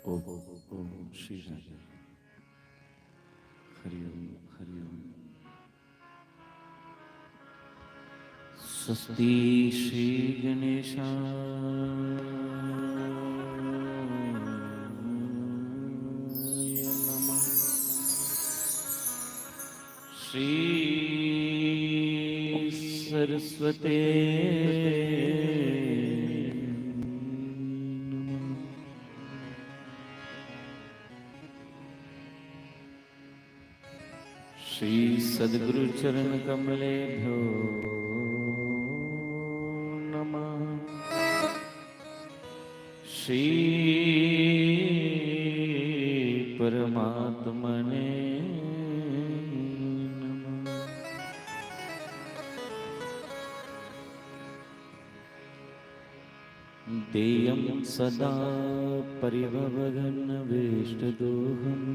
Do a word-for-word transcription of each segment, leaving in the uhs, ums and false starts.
ओम श्री राधे। हरि ओम, हरि ओम। स्वस्ति श्री गणेशाय नमः। श्री सरस्वते नमः। श्री सद्गुरु चरण कमलेभ्यो नमः। श्री परमात्मने नमः। देयं सदा परिभवघ्नवेष्टदोहम्।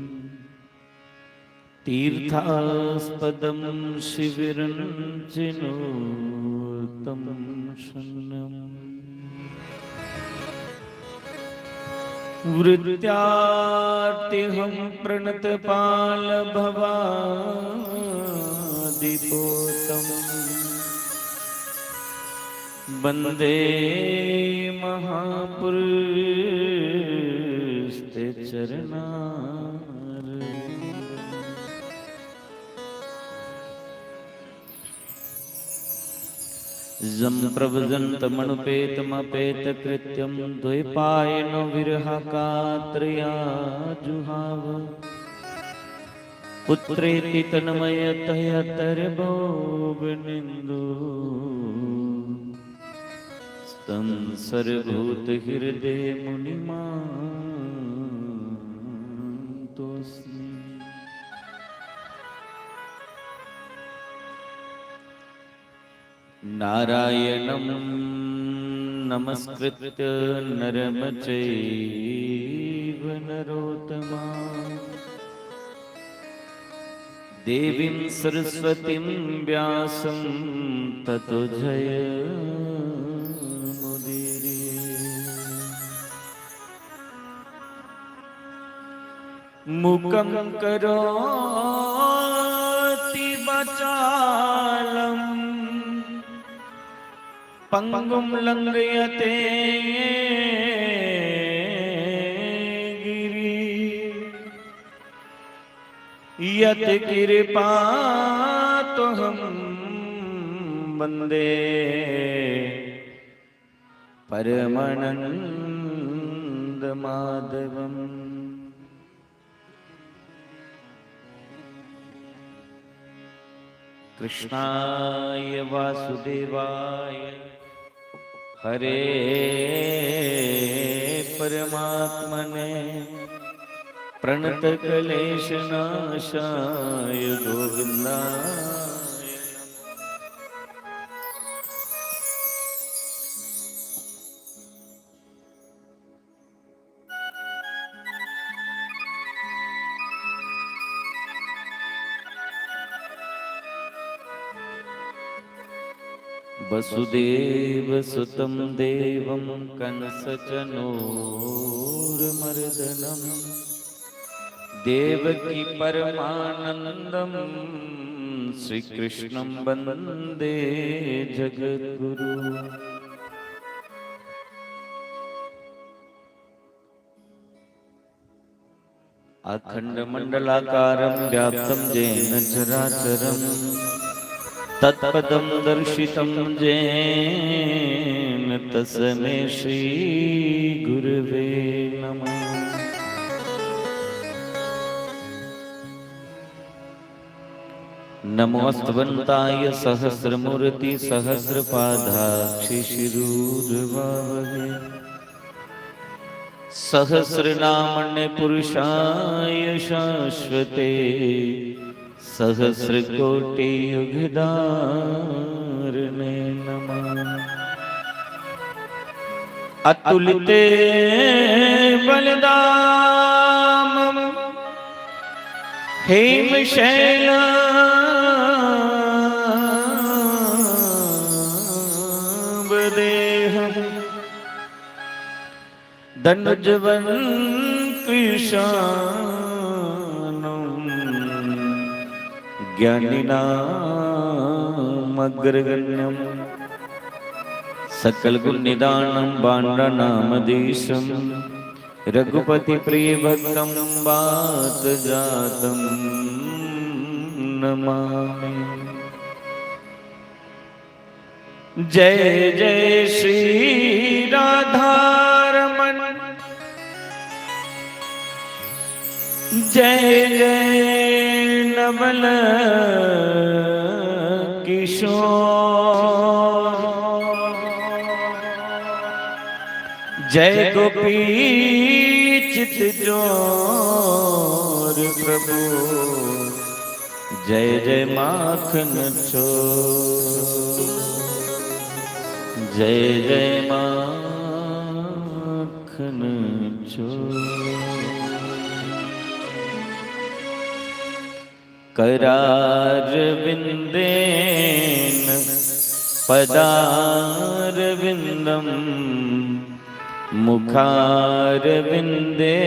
तीर्थास्पदं शिविरं जिनोत्तमं शरणम्। वृत्त्यार्तिहं प्रणतपालभवादिपोतम्। वन्दे महापुरुषस्ते चरणारविन्दम्। जं प्रव्रजन्तमनुपेतमपेतकृत्यं द्वैपायनो विरहकातरया जुहाव। पुत्रेति तन्मयतया तर्वो विनीन्दो। तं सर्वभूतहृदयमुनिमां तोऽस्मि। नारायणं नमस्कृत्य नरं चैव नरोत्तमम्। देवीं सरस्वतीं व्यासं ततो जयमुदीरये। मूकं करोति वाचालं पंगुं लंघयते गिरि। यत कृपा तोहं वंदे परमानंद माधवम। कृष्णाय वासुदेवाय हरे परमात्मने प्रणत क्लेश नाशाय गोविंदाय नमः। वसुदेवसुतं देवं कंसचनूरमर्दनम्। देवकी परमानन्दं श्रीकृष्णं वन्दे जगद्गुरु। अखण्डमण्डलाकारं व्याप्तं येन चराचरं तत्पदं दर्शितं येन तस्मै श्रीगुरवे नमः। नमोऽस्तवन्ताय सहस्रमूर्ति सहस्रपादाक्षि शिरूरवावहे। सहस्रनामने पुरुषाय शाश्वते सहस्रकोटि युगधारणे नमः। अतुलिते बलदामं हेम शैलावदेहं दनुजवंक ईशानं ज्ञानिनामग्रगण्यम्। सकलगुणनिधानं भाण्डानामधीशं रघुपतिप्रियभक्तं वातजातं नमामि। जय जय श्री राधारमण, जय जय नवल किशोर, जय गोपी चित जोर प्रभु, जय जय माखन चोर, जय जय माखन चोर। करारविन्देन पदारविन्दं मुखारविन्दे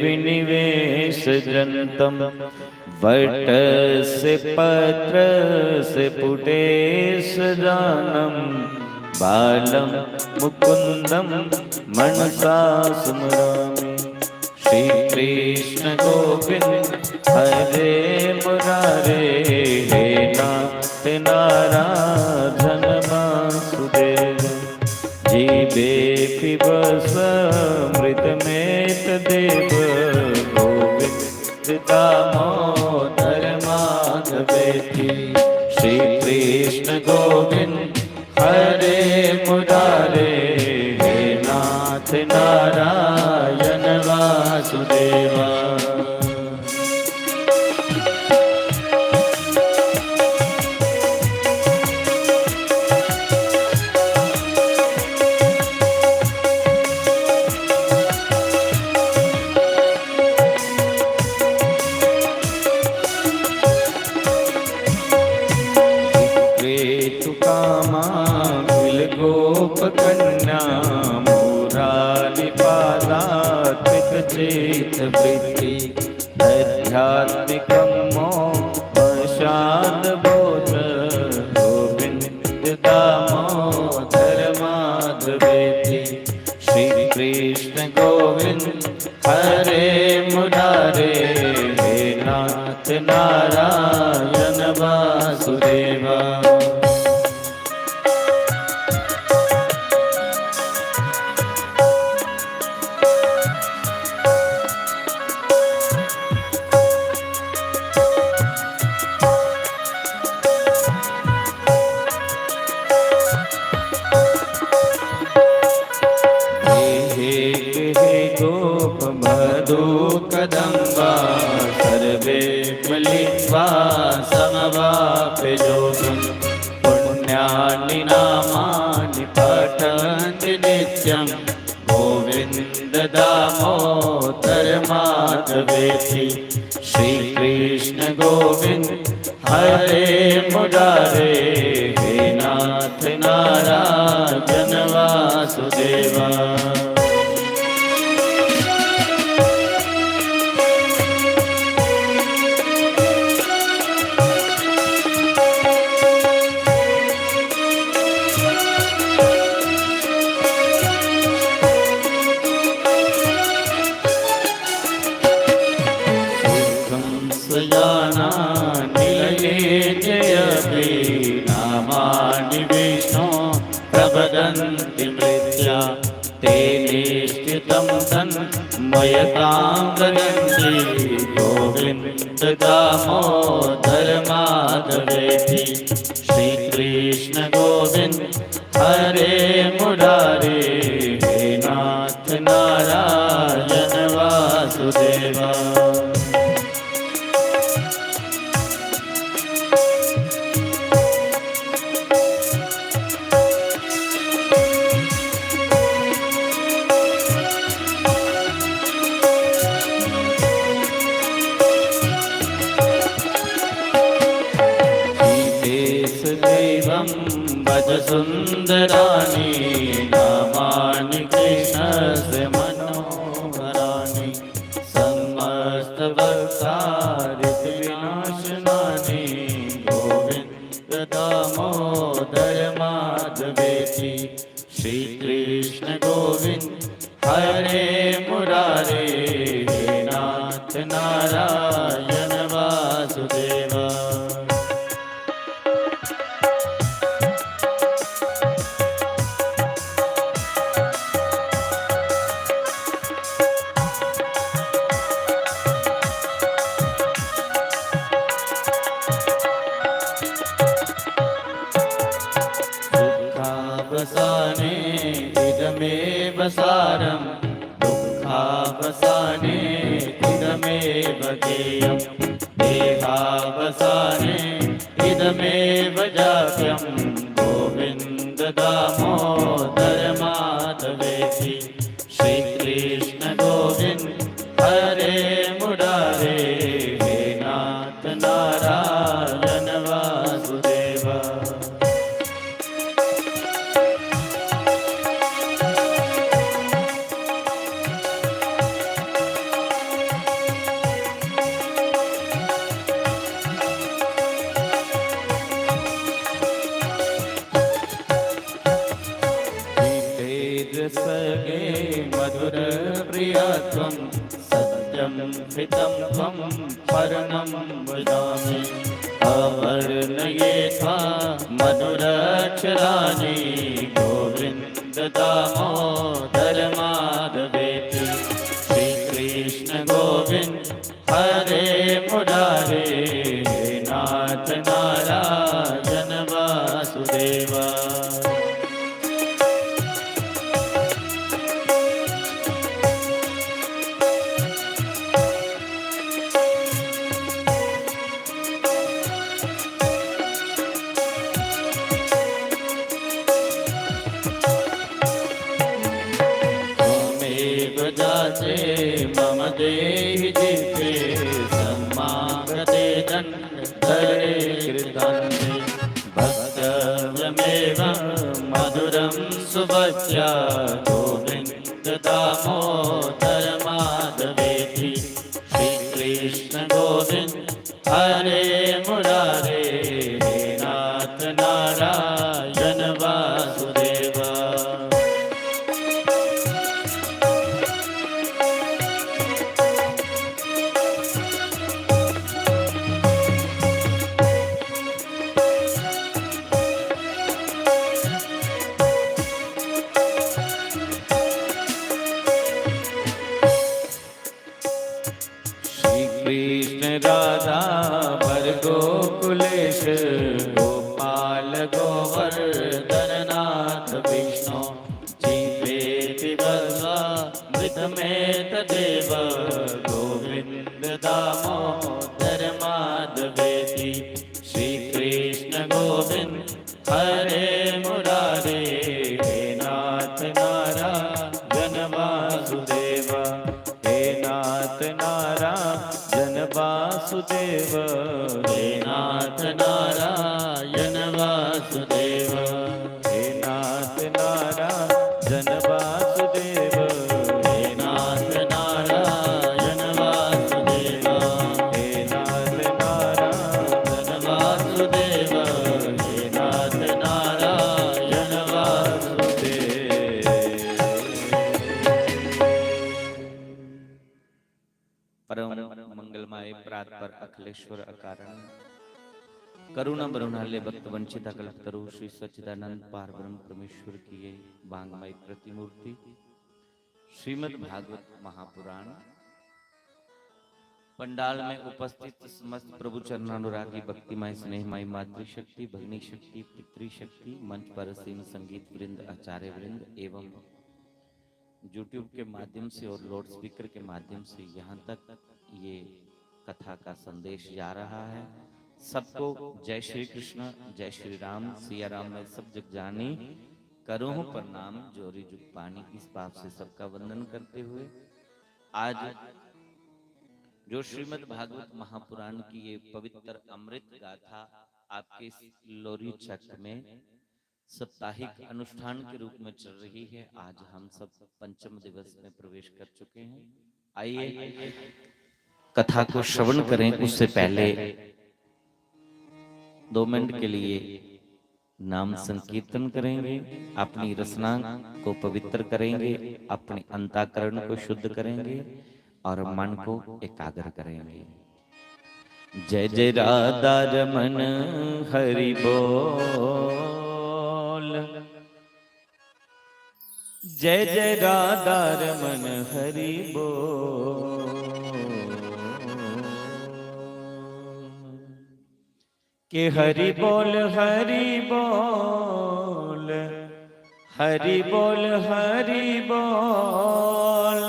विनिवेशयन्तं वटस्य पत्रस्य पुटे सजानं बालं मुकुन्दं मनसा स्मरामि। श्री कृष्ण गोविंद हरे मुरारे, हे नाथ नारायण वासुदेव। जीवेऽपि वसमृतमेतदेव, गोविन्द दामोदर माधवेति। श्री कृष्ण गोविंद हरे मुरारे, हे नाथ नारायण वासुदेवा। क्रेतुकामाङ्गुलिगोपकन्या मोरारिपादात्मिकचेतवृत्ति। आध्यात्मिकं मोहशान्तबोध गोविन्द दामोदर माधवेति। श्री कृष्ण गोविन्द हरे मुरारे, हे नाथ नारायण वासुदेवा। हे, हे, हे गोप मधु कदम्बा, सर्वे मिलित्वा समवाप्य योगम्। पुण्यानि नामानि पठन्ति नित्यं गोविन्द दामोदर माधवेति। श्री कृष्ण गोविन्द हरे मुरारे, हे नाथ नारायण वासुदेवा। सुखं शयनानिलये च अपि नामानि विष्णो प्रवदन्ति मृत्या। ते निश्चितं तन्मयतां वदन्ति गोविन्द दामोदर माधवेति। श्री कृष्ण गोविन्द हरे मुरारे, हे नाथ नारायण वासुदेवा। गीतेश दैवं भज सुन्दराणि, नामानि कृष्णस्य मनोहराणि। अष्टवक्त्रारित विनाशनानि गोविन्द दामोदर माधवेति। श्रीकृष्ण गोविन्द हरे मुरारे, हे नाथ नारायण वासुदेव। दुःखावसाने इदमेव सारं, दुःखावसाने इदमेव गेयं, देहावसाने इदमेव जाप्यं, गोविन्द दामोदर माधवेति। श्रीकृष्ण गोविन्द हरे मुरारे, हे नाथ नारायण वासुदेव। गीते रसगे मधुर प्रिया त्वं, सत्यं हितं त्वं शरणं व्रजामि। अवर्णयेथा मधुराक्षराणि गोविन्द दामोदर माधवेति। श्रीकृष्ण गोविन्द हरे मुरारे, हे नाथ नारायण वासुदेव। त्वमेव जाते मम देहि जित्वे, सम्मागते दण्डधरे कृतान्ते। वक्तव्यमेव मधुरं सुभक्त्या, गोविन्द दामोदर माधवेति। श्रीकृष्ण गोविन्द हरे मुरारे, हे नाथ नारायण वासुदेव। श्रीकृष्ण राधा वर गोकुलेश, गोपाल गोवर्धन नाथ विष्णु। जीवेति वस्वामृतमेतदेव, गोविन्द दामोदर माधवेति। श्रीकृष्ण गोविन्द हरे मुरारे, हे नाथ नारायण वासुदेव। हे नाथ नारायण वासुदेव। हे नाथ नारायण वासुदेव। हे नाथ नारायण वासुदेव। हे नाथ नारायण वासुदेव। हे नाथ नारायण वासुदेव। हे नाथ नारायण वासुदेव। परम मंगलमय परात्पर अखिलेश्वर अकारण करुणा बरुणाले भक्त वंचिता कल्पतरु श्री सच्चिदानंद पार ब्रह्म परमेश्वर की ये वांगमय प्रतिमूर्ति श्रीमद् भागवत महापुराण। पंडाल में उपस्थित समस्त प्रभु चरणानुरागी भक्तिमय स्नेहमय मातृशक्ति, भगिनी शक्ति, पितृशक्ति, मंच पर आसीन संगीत वृंद, आचार्य वृंद एवं YouTube के माध्यम से और लाउडस्पीकर के माध्यम से यहाँ तक ये कथा का संदेश जा रहा है। सबको जय श्री कृष्ण, जय श्री राम, सिया राम मैं सब जग जानी, करूँ प्रणाम जोरी जुग पानी। इस भाव से सबका वंदन करते हुए आज जो श्रीमद् भागवत महापुराण की ये पवित्र अमृत गाथा आपके इस लोरी चक में साप्ताहिक अनुष्ठान के रूप में चल रही है। आज हम सब पंचम दिवस में प्रवेश कर चुके हैं। आइए, कथा को श्रवण करें, उससे पहले दो मिनट के लिए नाम संकीर्तन करेंगे, अपनी रसना को पवित्र करेंगे, अपने अंतःकरण को शुद्ध करेंगे और मन को एकाग्र करेंगे। जय जय राधा रमन हरि बोल। जय जय राधा रमन हरि बोल। के हरि बोल, हरि बोल, हरि बोल, हरि बोल,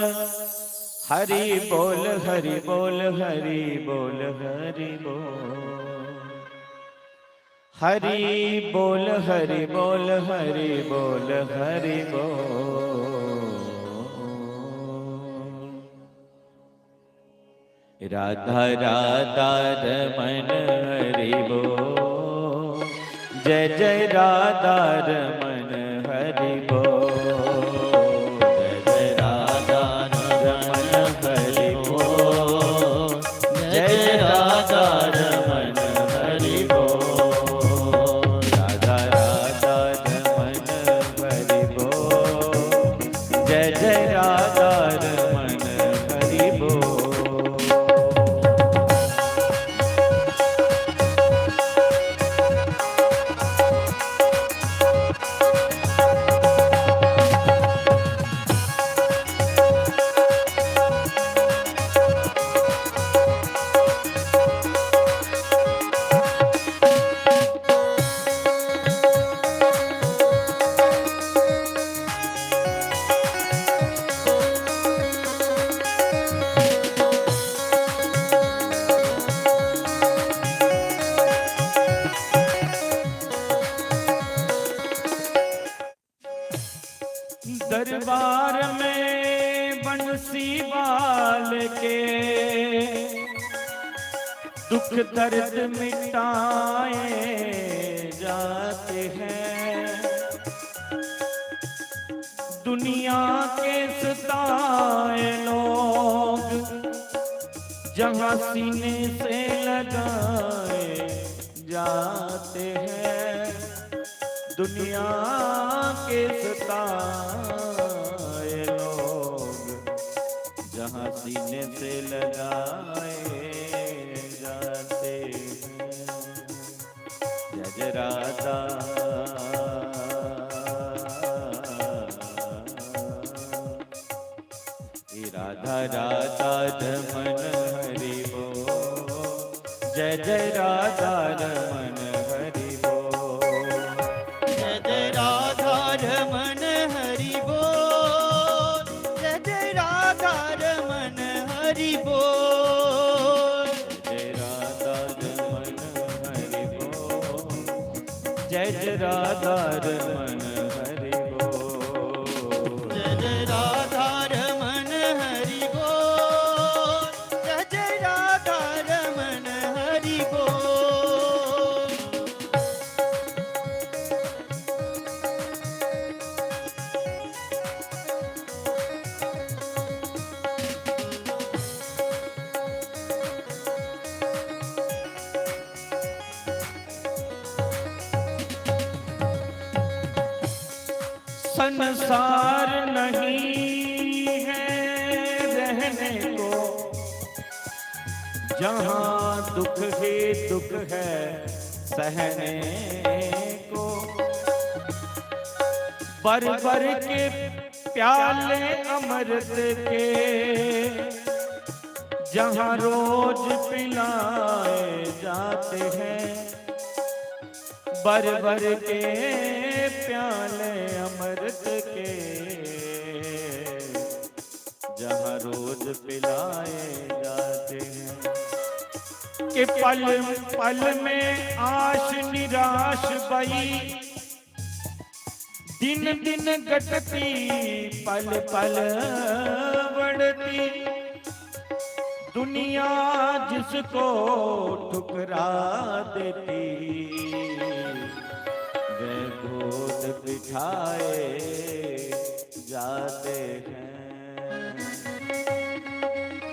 हरि बोल, हरि बोल, हरि बोल, हरि बोल। हरि बोल, हरि बोल, हरि बोल, हरि बोल। राधा राधा रमन हरि बोल। जय जय राधा रमन हरि बोल। जय जय राधा रमन हरि बोल। जय जय राधा रमन हरि बोल। राधा राधा रमन हरि बोल। जय जय राधा रमन हरि बोल। दरबार में बंसी वाले के दुख दर्द मिटाए जाते हैं। दुनिया के सताए लोग जहां सीने से लगाए जाते हैं। दुनिया के सताए लोग जहां सीने से लगाए जाते हैं। जय जय राधा। हे राधा राधा रमन हरि बोल। जय जय राधा रमन हरि बोल। जय जय राधा रमन हरि बोल। जय जय राधा रमन हरि बोल। जय राधा रमन हरि बोल। जय जय राधा रमन हरि बोल। जय जय राधा रमन हरि बोल। जय जय राधा रमन हरि बोल। संसार नहीं है रहने को, जहाँ दुख ही दुख है सहने को। बर बर के प्याले अमृत के, जहाँ रोज पिलाए जाते हैं। बर बर के प्याले अमृत के, जहाँ रोज पिलाए जाते हैं। कि पल पल में आश निराश बई, दिन दिन घटती, पल पल बढ़ती। दुनिया जिसको ठुकरा देती, वे गोद बिठाए जाते हैं।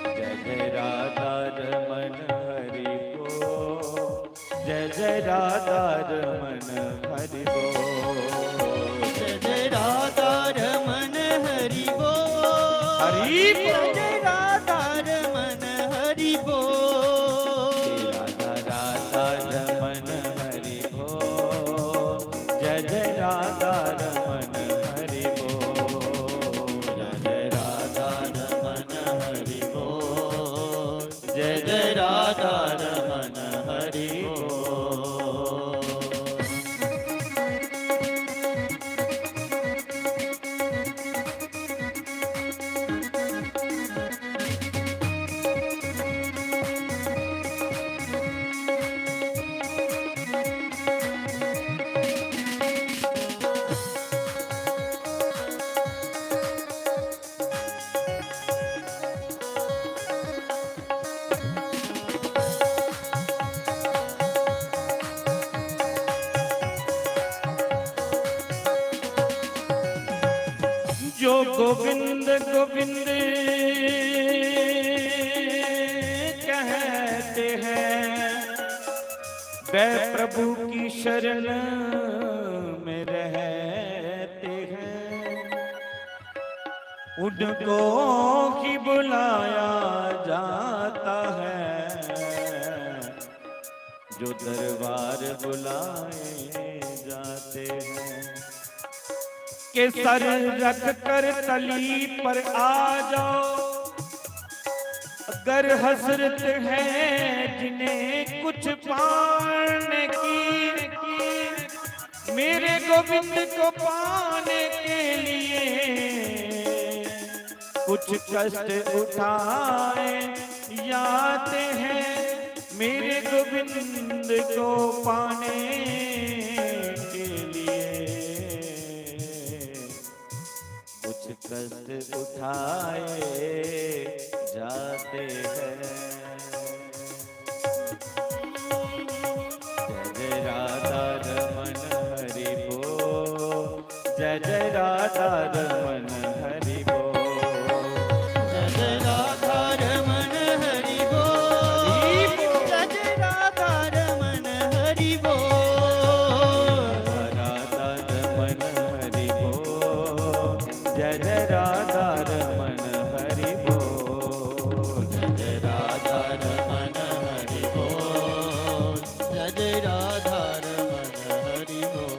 जय जय राधा रमन हरि बोल। जय जय राधा रमन हरि बोल। जय जय राधा रमन हरि बोल। हरि बोल। जय जय राधा रमन हरि बोल। राधा राधा रमन हरि बोल। जय जय राधा रमन हरि बोल। जय जय राधा रमन हरि बोल। जय जय राधा रमन हरि बोल। जो गोविंद गोविंद कहते हैं, वह प्रभु की शरण में रहते हैं। उनको ही बुलाया जाता है, जो दरबार बुलाए जाते हैं। के सर रख कर तली पर आ जाओ, अगर हसरत है जिन्हें कुछ पाने की, मेरे गोविंद को पाने के लिए कुछ कष्ट उठाए जाते हैं। मेरे गोविंद को पाने के लिए कुछ कष्ट उठाए जाते हैं। जय जय राधा रमन हरि बोल। जय जय राधा रमन हरि बोल। जय जय राधा रमन हरि बोल। जय जय राधा रमन हरि बोल। राधा रमन हरि बोल। जय जय राधा रमन हरि बोल। जय जय राधा रमन हरि बोल। जय जय राधा रमन हरि बोल।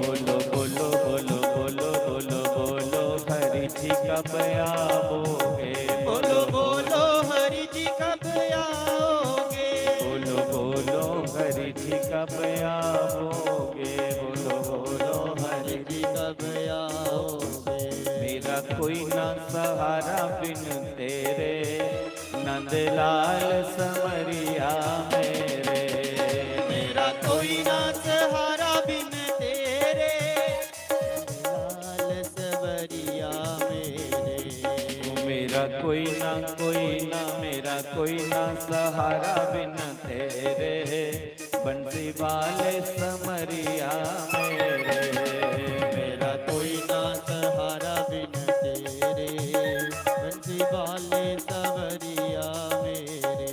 बोलो बोलो बोलो बोलो बोलो बोलो, हरि जी कब आओगे? बोलो बोलो हरि जी कब आओगे? बोलो बोलो हरि जी कब आओगे? बोलो बोलो हरि जी कब आओगे? मेरा कोई ना सहारा बिन तेरे, नंदलाल संवरिया मेरे। मेरा कोई ना सहारा बिन तेरे, नंदलाल संवरिया मेरे। मेरा कोई ना, कोई ना, मेरा कोई ना सहारा बिन तेरे, बंसी वाले संवरिया मेरे। मेरा कोई ना सहारा बिन तेरे, बंसी वाले संवरिया मेरे।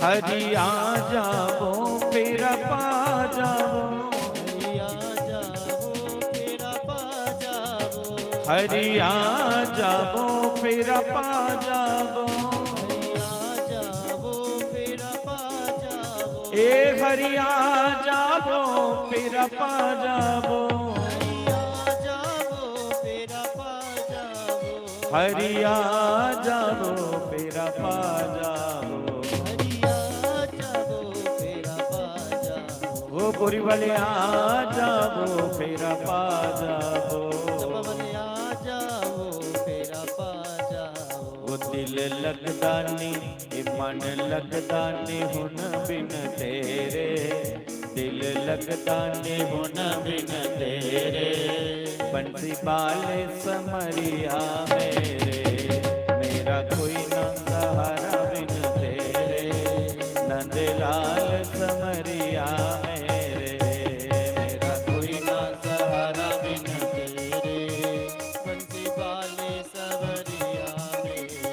हरि आ जावो, फेरा पा जावो। हरि आ जावो, फेरा पा जावो। हरि आ जावो, फेरा पा जावो। हरि आ जावो, फेरा पा जावो। ए हरि आ जावो, फेरा पा जावो। हरि आ जावो, फेरा पा जावो। हरि आ जावो, फेरा पा जावो। हरि आ जावो, फेरा पा जावो। ओ बोरी वाले आ जावो, फेरा पा जावो। चंपा वाले आ जावो, फेरा पा जावो। ओ दिल लगदा नी, ए मन लगदा नी हुन बिन तेरे। दिल लगदा नी हुन बिन तेरे, बंसी वाले संवरिया मेरे। मेरा कोई ना सहारा बिन तेरे, नंदलाल संवरिया मेरे। मेरा कोई ना सहारा बिन तेरे, बंसी वाले संवरिया मेरे।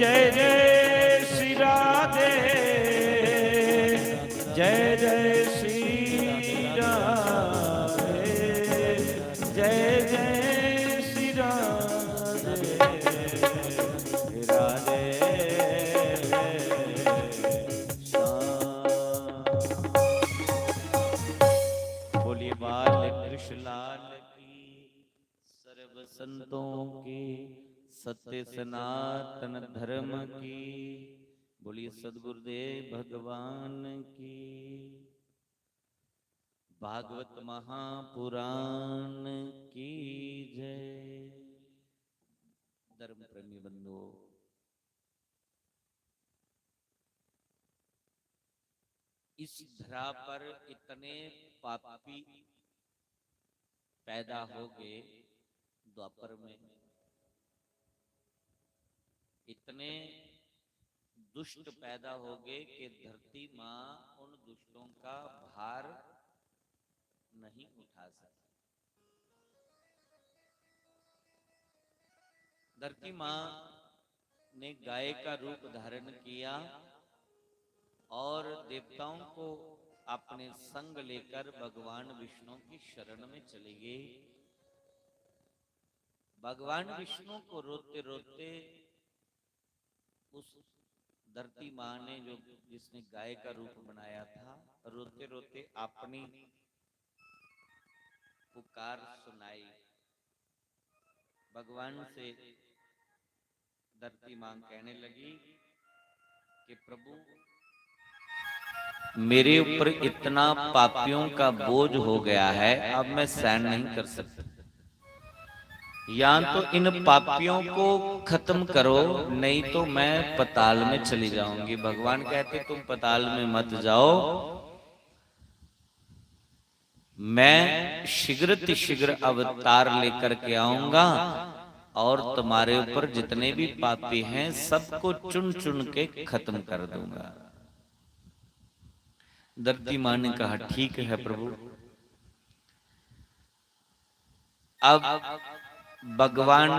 जय जय श्री राधे, जय जय श्री राधे, जय जय श्री राधे, राधे श्याम। बोलिए बाल कृष्ण लाल की, सर्व संतों की, सत्य सनातन धर्म की। बोलिए सदगुरुदेव भगवान की, भागवत महापुराण की जय। धर्म प्रेमी बंधुओं, इस धरा पर इतने पापी पैदा हो गए द्वापर में, इतने दुष्ट पैदा हो गए कि धरती माँ उन दुष्टों का भार नहीं उठा सकी। धरती माँ ने गाय का रूप धारण किया और देवताओं को अपने संग लेकर भगवान विष्णु की शरण में चली गई। भगवान विष्णु को रोते रोते उस धरती माँ ने, जो, जिसने गाय का रूप बनाया था, रोते रोते अपनी पुकार सुनाई। भगवान से धरती माँ कहने लगी कि प्रभु, मेरे ऊपर इतना पापियों का बोझ हो गया है, अब मैं सहन नहीं कर सकता। या तो इन पापियों को खत्म करो, नहीं तो मैं पताल में चली जाऊंगी। भगवान कहते, तुम पताल में मत जाओ, मैं शीघ्र शीघ्र अवतार लेकर के आऊंगा और तुम्हारे ऊपर जितने भी पापी हैं, सबको चुन चुन के खत्म कर दूंगा। धरती माँ ने कहा, ठीक है प्रभु। अब भगवान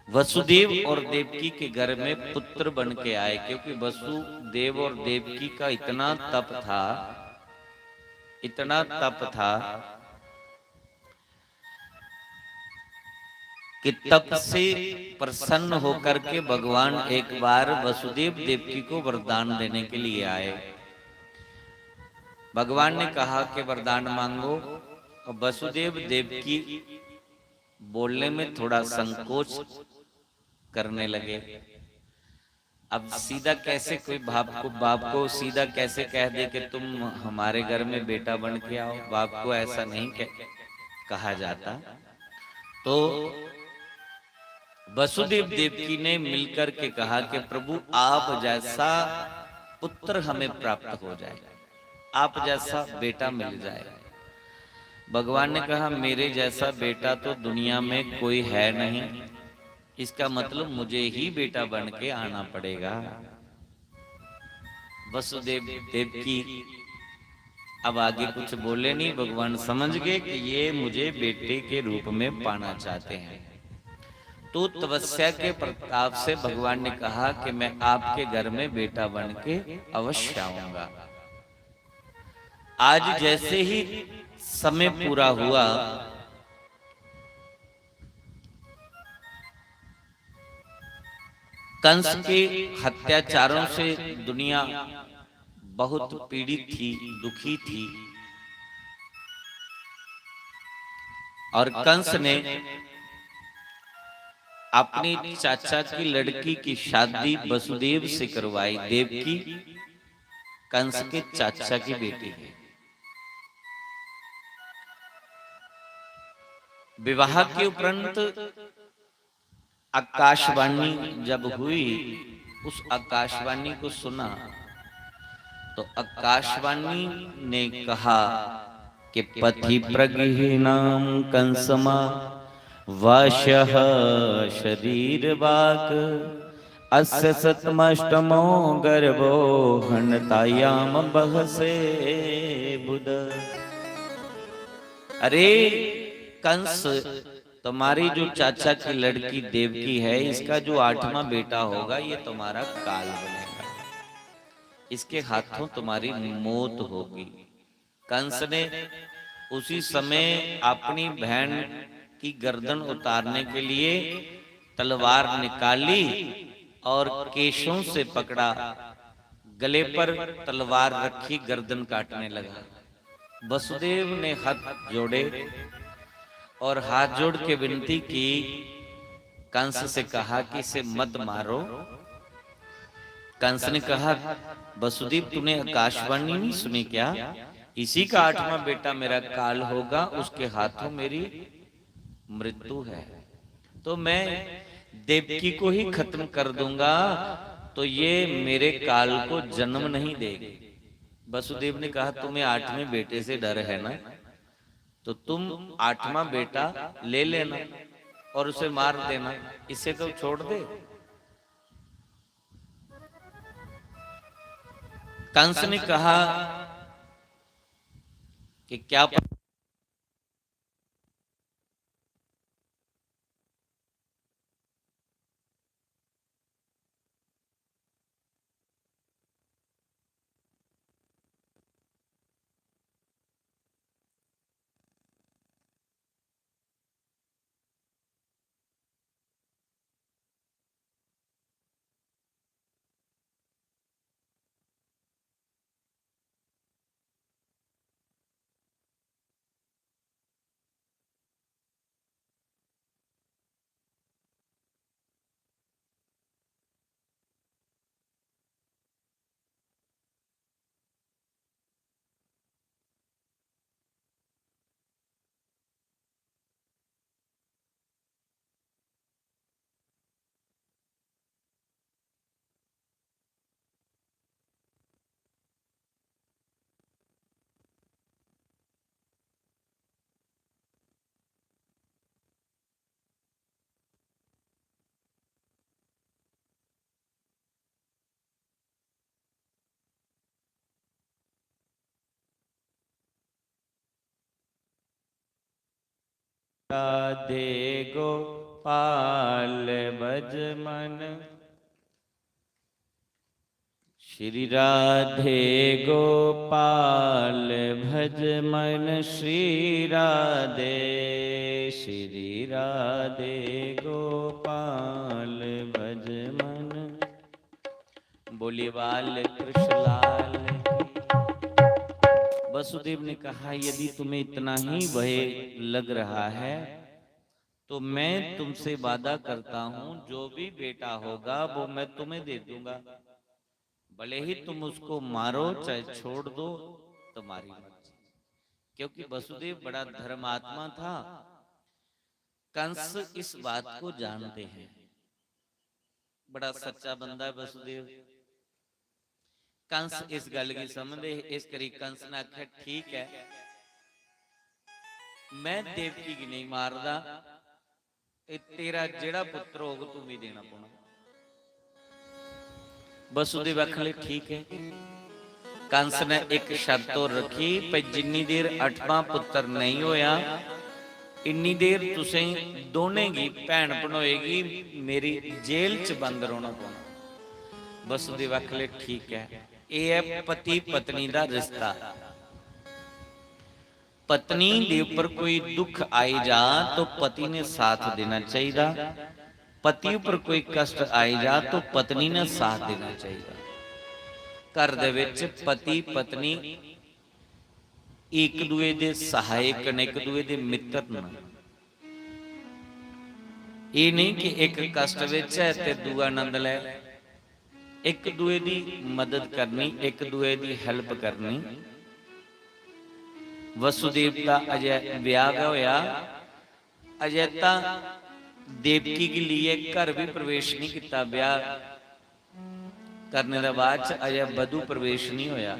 वसुदेव और देवकी के घर में पुत्र बन के आए, क्योंकि वसुदेव और देवकी का इतना तप था, इतना तप था कि तप से प्रसन्न होकर के भगवान एक बार वसुदेव देवकी को वरदान देने के लिए आए। भगवान ने कहा कि वरदान मांगो, और वसुदेव देवकी बोलने में थोड़ा संकोच करने लगे। अब सीधा कैसे कोई बाप को, बाप को सीधा कैसे कह दे कि तुम हमारे घर में बेटा बन के आओ? बाप को ऐसा नहीं कह, कहा जाता। तो वसुदेव देवकी ने मिलकर के कहा कि प्रभु, आप जैसा पुत्र हमें प्राप्त हो जाए, आप जैसा बेटा मिल जाए। भगवान ने कहा, मेरे जैसा बेटा तो दुनिया में कोई है नहीं, इसका मतलब मुझे ही बेटा बन के आना पड़ेगा। वसुदेव देवकी अब आगे कुछ बोले नहीं, भगवान समझ गए कि ये मुझे बेटे के रूप में पाना चाहते हैं। तो तपस्या के प्रताप से भगवान ने कहा कि मैं आपके घर में बेटा बन के अवश्य आऊंगा। आज जैसे ही समय पूरा हुआ, कंस के अत्याचारों से दुनिया बहुत पीड़ित थी, दुखी थी। और कंस ने अपनी चाचा की लड़की की शादी वसुदेव से करवाई। देवकी कंस के चाचा की बेटी है। विवाह के उपरांत आकाशवाणी जब हुई, उस आकाशवाणी को सुना, तो आकाशवाणी ने कहा कि पथि प्रगृहीणाम कंसमा वास्यः शरीरवाक्, अस्य सतमष्टमो गर्भो हन्तायाम बहसे बुध। अरे कंस, तुम्हारी जो चाचा की लड़की देवकी है, इसका जो आठवां बेटा होगा, ये तुम्हारा काल बनेगा, इसके हाथों तुम्हारी मौत होगी। कंस ने उसी समय अपनी बहन की गर्दन उतारने के लिए तलवार निकाली और केशों से पकड़ा, गले पर तलवार रखी, गर्दन काटने लगा। वसुदेव ने हाथ जोड़े और हाथ जोड़ के विनती की, कंस से कहा कि इसे मत मारो। कंस ने कहा, वसुदेव, तूने आकाशवाणी नहीं सुनी क्या? इसी का आठवां बेटा मेरा काल होगा, उसके हाथों मेरी मृत्यु है। तो मैं देवकी को ही खत्म कर दूंगा, तो ये मेरे काल को जन्म नहीं देगी। वसुदेव ने कहा, तुम्हें आठवें बेटे से डर है ना, तो तुम आठवां बेटा ले लेना और उसे मार देना, इसे तो छोड़ दे। कंस ने कहा कि क्या प- राधे गोपाल भज मन। श्री राधे गोपाल भज मन, श्री राधे, श्री राधे गोपाल भज मन। बोलिए बाल कृष्ण लाल की। वसुदेव ने कहा, यदि तुम्हें इतना ही भय लग रहा है, तो मैं तुमसे वादा करता हूं, जो भी बेटा होगा, वो मैं तुम्हें दे दूंगा। भले ही तुम उसको मारो, चाहे छोड़ दो, तुम्हारी मर्जी। क्योंकि वसुदेव बड़ा धर्मात्मा था। कंस इस बात को जानते हैं, बड़ा सच्चा बंदा है वसुदेव। कंस इस गल की समझदे, इस करी कंस ने आख्या, ठीक है, मैं देवकी गी नहीं मारदा, ए तेरा जेड़ा पुत्र होग, तू मी देना पौना। वसुदेव आखन लगे, ठीक है। कंस ने एक शर्त और रखी, भई जिन्नी देर अठवां पुत्र नहीं होया, इन्नी देर तुसें दोनें गी, भैन भनोए गी, मेरी जेल च बंद रौहना पौना। वसुदेव आखन लगे, ठीक है। यह है पति पत्नी का रिश्ता। पत्नी दे ऊपर कोई दुख आई जा तो पति ने साथ देना चाहिए, पति ऊपर कोई कष्ट आई जा तो पत्नी ने साथ देना चाहिए। घर दे विच पति पत्नी एक दूए दे सहायक न, एक दूए दे मित्र न। ये नहीं कि एक कष्ट विच है ते दूआ आनंद ले। एक दूए दी मदद करनी, एक दूए दी help करनी। वसुदेव दा अजय ब्याह गै होया, अजय तां देवकी गी लेइयै घर भी प्रवेश नहीं किता, ब्याह करने दे बाद च अजय वधू प्रवेश नहीं होया।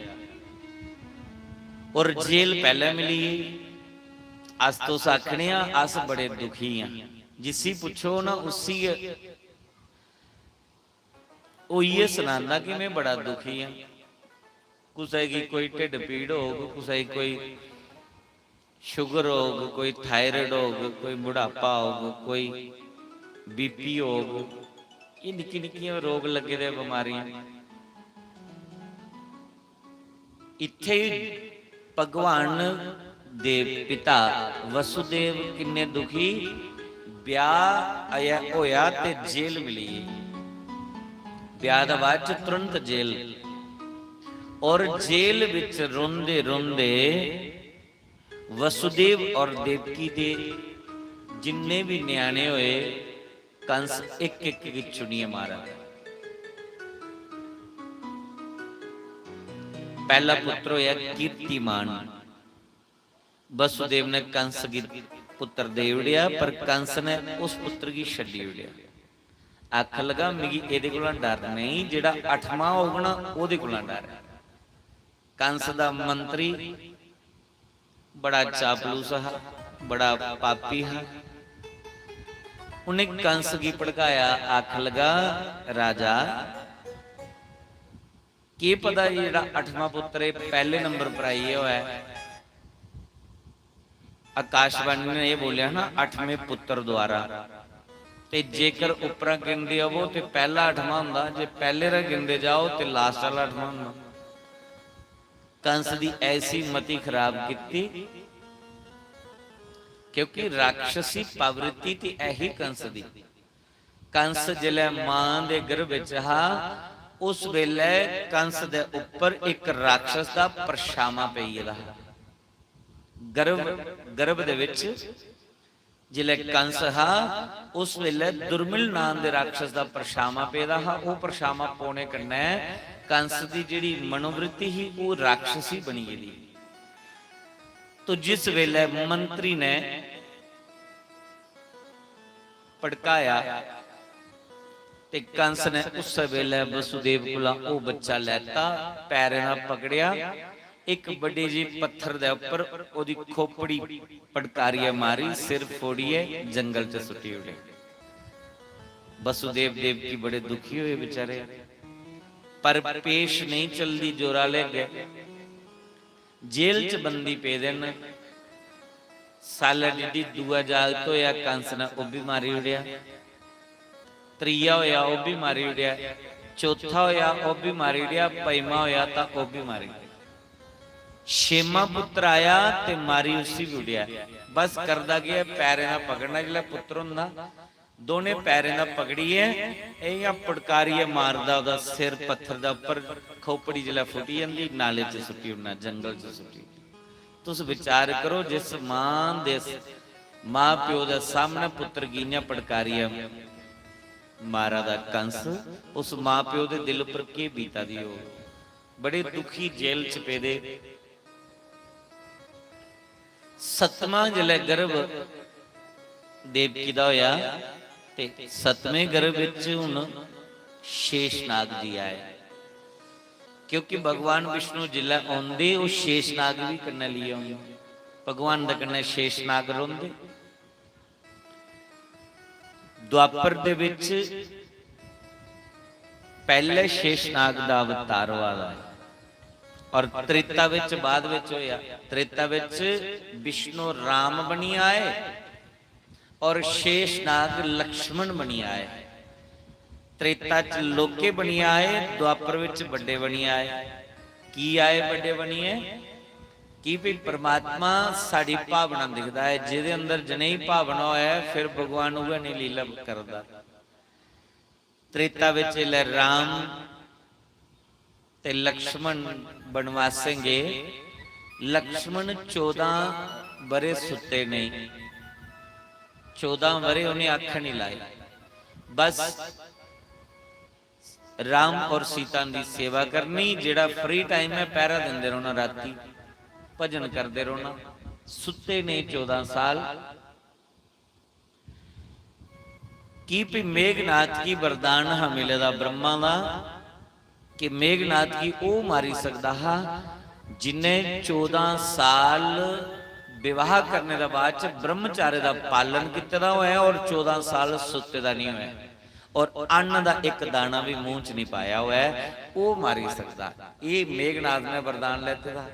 और जेल पहले मिली। अस तुस आखने आं, अस बड़े दुखी आं। जिसी पुच्छो ना, उसी गै ओह् इ'यै सनांदा कि में बड़ा दुखी आं। कुसै गी कोई ढिड्ड पीड़ होग, कुसै गी कोई sugar होग, कोई thyroid होग, कोई बुढ़ापा होग, कोई BP होग, एह् निक्की निक्कियां रोग लग्गे दे बमारियां। इत्थै भगवान दे पिता वसुदेव किन्ने दुखी, ब्याह अजें होया ते जेल मिली गेई। ब्याह दे बाद च तुरंत जेल। और जेल विच रोंदे रोंदे वसुदेव और देवकी दे जिन्ने भी न्याणे होए, कंस इक इक गी चुनियै मारा। पैह्ला पुत्र होया कीर्तिमान। वसुदेव ने कंस गी पुत्र दे ओड़ेआ, पर कंस ने उस पुत्र गी छड्डी ओड़ेआ। आखन लगा, "मिगी एह्दे कोला डर नेईं, जेह्ड़ा अठमां होग ना, ओह्दे कोला डर ऐ।" कंस दा मंत्री बड़ा चापलूस हा, बड़ा पापी हा। उन्हें कंस गी भड़काया, आखन लगा, "राजा, केह् पता एह् जेह्ड़ा अठमां पुत्तर ऐ, पैह्ले नंबर पर आइयै होऐ।" आकाशवाणी ने एह् बोलेआ ना, अठमें पुत्तर द्वारा। ते जेकर उप्परा गिनदे आवो ते पैह्ला अठमां होंदा, जे पैह्ले रा गिनदे जाओ ते last आह्ला अठमां होंदा। कंस दी ऐसी मति खराब कीती, क्योंकि राक्षसी प्रवृत्ति ती ऐही कंस दी। कंस जिसलै मां दे गर्भ विच हा, उस वेलै कंस दे उप्पर इक राक्षस दा परछामां पेई गेदा हा। गर्भ, गर्भ दे विच जिसलै कंस हा, उस वेलै दुर्मिल नां दे राक्षस दा परछामां पेदा हा। ओह परछामां पौने कन्नै कंस दी जेह्ड़ी मनोवृत्ति ही, ओह राक्षसी बनी गेदी। तो जिस वेलै मंत्री ने भड़काया ते कंस ने उस वेलै वसुदेव कोला ओह बच्चा लैता, पैरें दा पकड़ेआ, इक बड्डे जे पत्थर दे उप्पर ओहदी खोपड़ी पटकारियै मारी, सिर फोड़ियै जंगल च सुट्टी ओड़े। वसुदेव देवकी बड़े दुखी होए बेचारे, पर पेश नहीं चलदी जोरा ले गए। जेल च बंदी पेदे न, सालै डिड्डी दूआ जागत होया, कंस ने ओह् बी मारी ओड़ेआ। त्रीया होया, ओह् बी मारी ओड़ेआ। चौथा होया, ओह् बी मारी ओड़ेआ। पंजमा होया तां ओह् बी मारी ओड़ेआ। छेमा पुत्र आया ते मारी उसी बी ओड़ेआ। बस करदा केह् ऐ, पैरें दा पकड़ना। जिसलै पुत्र होंदा, दोनें पैरें दा पकड़ियै इ'यां पड़कारियै मारदा, ओह्दा सिर पत्थर दे उप्पर, खोपड़ी जिसलै फुटी जंदी, नाले च सुट्टी ओड़ना, जंगल च सुट्टी ओड़ना। तुस विचार करो, जिस मां दे, मां प्यो दे सामने पुत्र गी इ'यां पड़कारियै मारा दा कंस, उस मां प्यो दे दिल उप्पर केह् बीता दी होग? बड़े दुखी जेल च पेदे। सतमां जिसलै गर्भ देवकी दा होया ते सतमें गर्भ बिच हुन शेषनाग जी आए, क्योंकि भगवान विष्णु जिसलै औंदे, ओह् शेषनाग बी कन्नै लेई औंदे। भगवान दे कन्नै शेषनाग रौंह्दे। द्वापर दे विच पैह्ले शेषनाग दा अवतार होआ दा ऐ और त्रेता विच बाद विच होया। त्रेता विच विष्णु राम बनी आए और शेषनाग लक्ष्मण बनी आए। त्रेता च लोके बनी आए, द्वापर विच बड्डे बनी आए। की आए बड्डे बनिए? कि भी परमात्मा साड़ी भावना दिखदा है, जेह्दे अंदर जनेही भावना होऐ, फिर भगवान उ'ऐ नेही लीला करदा। त्रेता विच इसलै राम ते लक्ष्मण बनवासें गे। लक्ष्मण चौदां बरे सुत्ते नेईं, चौदां बरे उ'नें अक्ख निं लाई। बस राम और सीता दी सेवा करनी, जेह्ड़ा फ्री टाइम ऐ, पैह्रा दिंदे रौह्ना, राती भजन करदे रौह्ना, सुत्ते नेईं चौदां साल। की भी मेघनाथ गी वरदान हा मिले दा ब्रह्मा दा कि मेघनाथ गी ओह् मारी सकदा हा जिन्ने चौदां साल विवाह करने दे बाद च ब्रह्मचार्य दा पालन कीते दा होऐ और चौदां साल सुत्ते दा निं होऐ और अन्न दा इक दाना बी मूंह च निं पाया होऐ, ओह् मारी सकदा। एह् मेघनाथ ने वरदान लैते दा।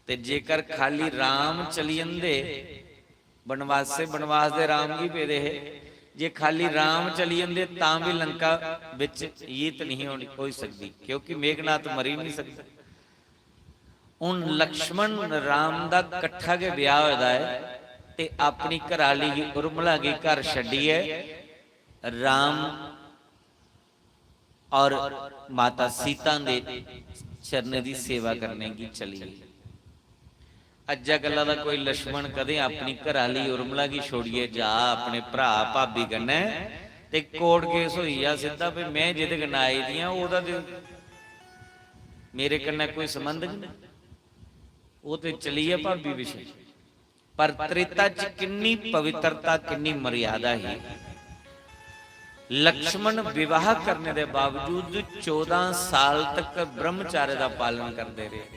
ते जेकर खाली राम चली जंदे, बनवासे, बनवास दे राम गी पेदे हे, जे खाली राम चली जंदे तां बी लंका बिच जीत नहीं होनी, होई सकदी, क्योंकि मेघनाथ मरी नहीं सकदा। हुन लक्ष्मण राम दा कट्ठा गै ब्याह होए दा ऐ ते अपनी घराली गी, उर्मिला गी घर छड्डियै राम और माता सीता दे चरणें दी सेवा करने गी चली गे। अज्जै कल्ला दा कोई लक्ष्मण कदें अपनी घराली उर्मिला गी छोड़ियै जा अपने भ्राऽ भाभी कन्नै ते कोर्ट केस होई जा सिद्धा, भई में जेह्दे कन्नै आई दी आं ओह्दा ते मेरे कन्नै कोई संबंध गै नेईं, ओह् ते चली गेआ भाभी पिच्छें। पर त्रेता च किन्नी पवित्रता, किन्नी मर्यादा ही। लक्ष्मण विवाह करने दे बावजूद चौदां साल तक ब्रह्मचार्य दा पालन करदे रेह्।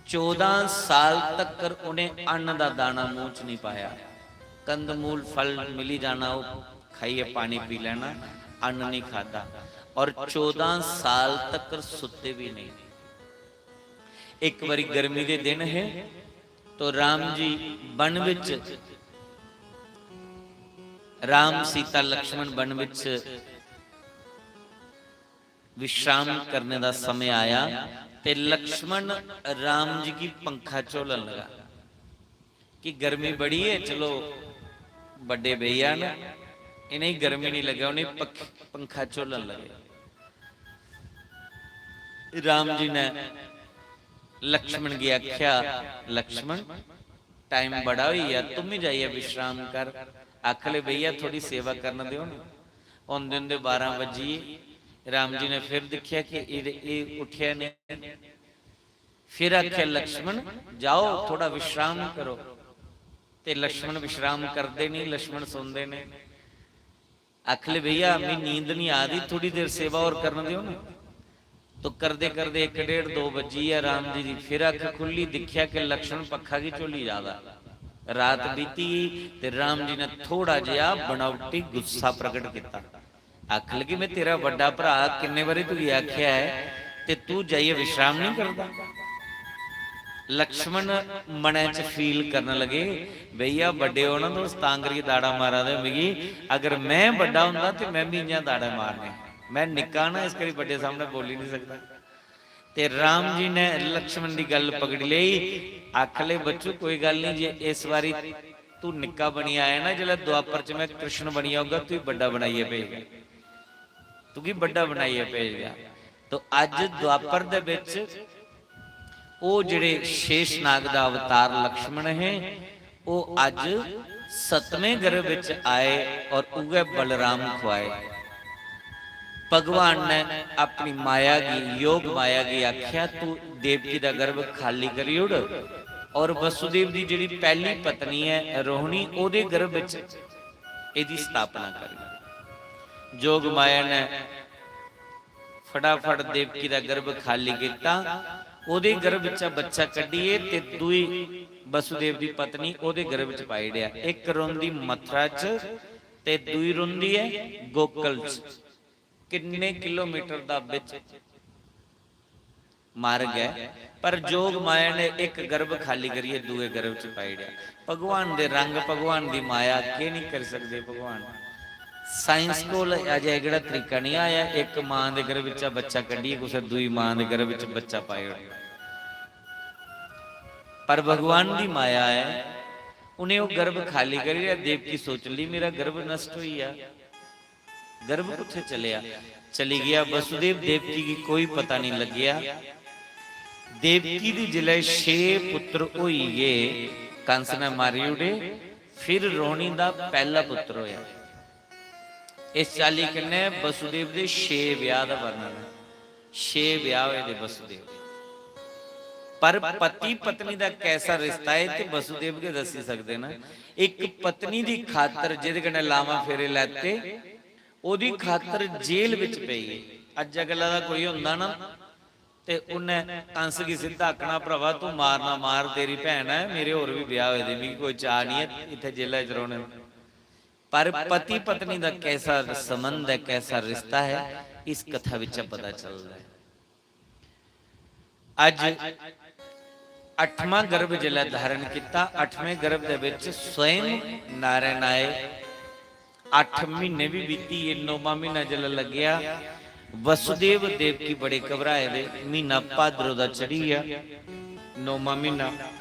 चौदां साल तक उ'नें अन्न दा दाना मूंह च नहीं पाया। कंदमूल फल मिली जाना, ओह् खाइयै पानी पी लैना, अन्न नहीं खादा। और चौदां साल तक सुत्ते भी नहीं। एक बारी गर्मी दे दिन है तो Ram ji one which, Ram Sita Lakshman one which विश्राम करने दा समय आया ते लक्ष्मण राम जी गी पंखा झोलन लगा कि गर्मी बड़ी है, चलो बड्डे भैया न, इ'नेंगी गर्मी नहीं लगे, उ'नेंगी पख-, पंखा झोलन लगे। राम जी ने लक्ष्मण गी आख्या, "लक्ष्मण, टाइम बड़ा होई गेआ, तुम ही जाइयै विश्राम कर।" आखले, "भैया, थोड़ी सेवा करन देओ ना।" होंदे होंदे बारां बज्जी गे। राम जी ने फिर दिक्खेआ कि एह्, एह् उट्ठेआ नेईं। फिर आखेआ, "लक्ष्मण, जाओ, थोड़ा विश्राम करो।" ते लक्ष्मण विश्राम करदे नहीं, लक्ष्मण सोंदे ने। आखले, "भैया, मी नींद नहीं आ रही, थोड़ी देर सेवा और करन देओ ना।" तो करदे करदे एक डेढ़ दो बजी ऐ, राम जी दी फिर अख खुल्ली, दिक्खेआ कि लक्ष्मण पक्खा गी झोली जा दा। रात बीती गेई ते राम जी ने थोड़ा जेहा बनावटी गुस्सा प्रगट किता। आखन लगे, "मैं तेरा बड्डा भरा, किन्ने बारी तुगी आखेआ ऐ ते तू जाइयै विश्राम नहीं करदा?" लक्ष्मण मनै च फील करन लगे, "भैया बड्डे हो ना तुस, तां करियै दाड़ा मारा दे ओ मिगी, अगर में बड्डा होंदा ते में बी इ'यां दाड़े मारने। में निक्का ना, इस करी बड्डे सामनै बोली निं सकदा।" ते राम जी ने लक्ष्मण दी गल्ल पकड़ी लेई, आख ले, "बच्चू, कोई गल्ल निं, जे इस बारी तू निक्का बनी आया ना, जिसलै द्वापर च में कृष्ण बनी आऊगा, तुगी बड्डा बनाइयै भेजगा, तुगी बड्डा बनाइयै भेजगा।" तो अज्ज द्वापर दे बिच ओह् जेह्ड़े शेषनाग दा अवतार लक्ष्मण हे, ओह् अज्ज सतमें गर्भ बिच आए और उ'ऐ बलराम खुआए। भगवान ने अपनी माया गी, योग माया गी आख्या, "तू देवकी दा गर्भ खाली करी ओड़ और वसुदेव दी जेह्ड़ी पैह्ली पत्नी ऐ रोहिणी, ओह्दे गर्भ बिच एह्दी स्थापना कर।" जोग माया ने फटाफट देवकी दा गर्भ खाली कीता, ओह्दे गर्भ चा बच्चा कड्ढियै ते दूई वसुदेव दी पत्नी ओह्दे गर्भ च पाई ओड़ेआ। इक रौंह्दी मथुरा च ते दूई रौंह्दी ऐ गोकुल च। किन्ने किलोमीटर दा बिच मार्ग ऐ, पर जोग माया ने इक गर्भ खाली करियै दूए गर्भ च पाई ओड़ेआ। भगवान दे रंग, भगवान दी माया, केह् नहीं करी सकदे भगवान। साइंस कोल अजें एह्कड़ा तरीका नहीं आया, इक मां दे गर्भ चा बच्चा कड्ढियै कुसै दूई मां दे गर्भ च बच्चा पाई ओड़ना। पर भगवान दी माया ऐ, उ'नें ओह् गर्भ खाली करी ओड़ेआ। देवकी सोचन लगी, "मेरा गर्भ नष्ट होई गेआ।" गर्भ कुत्थै चलेआ? चली गेआ वसुदेव। देवकी गी कोई पता नहीं लग्गेआ। देवकी दी जिसलै छे पुत्र होई गे, कंस ने मारी ओड़े, फिर रोहिणी दा पैह्ला पुत्र होया। इस चाल्ली कन्नै वसुदेव दे छे ब्याह दा वर्णन ऐ। छे ब्याह होए दे वसुदेव। पर पति पत्नी दा कैसा रिश्ता है, ते वसुदेव गै दस्सी सकदे न। इक पत्नी दी खातर जेह्दे कन्नै लावां फेरे लैते, ओह्दी खातर जेल बिच पेई गे। अज्जै कल्लै दा कोई होंदा ना, ते उन्नै कंस गी सिद्धा आखना, "भ्रावा, तूं मारना मार, तेरी भैन ऐ, मेरे होर बी ब्याह होए दे, मिगी कोई चाऽ निं ऐ इत्थै जेलै च रौह्ने दा।" पर पति पत्नी दा कैसा संबंध ऐ, कैसा रिश्ता है, इस कथा बिच्चा पता चलदा है। अज्ज अठवां गर्भ जिसलै धारण किता, अठवें गर्भ दे विच स्वयं नारायण आए। अठ महीने भी बीती गे, नौमा महीना जिसलै लग्गेआ, वसुदेव देवकी बड़े घबराए दे। महीना भाद्रो दा चढ़ी गेआ, नौमा महीना।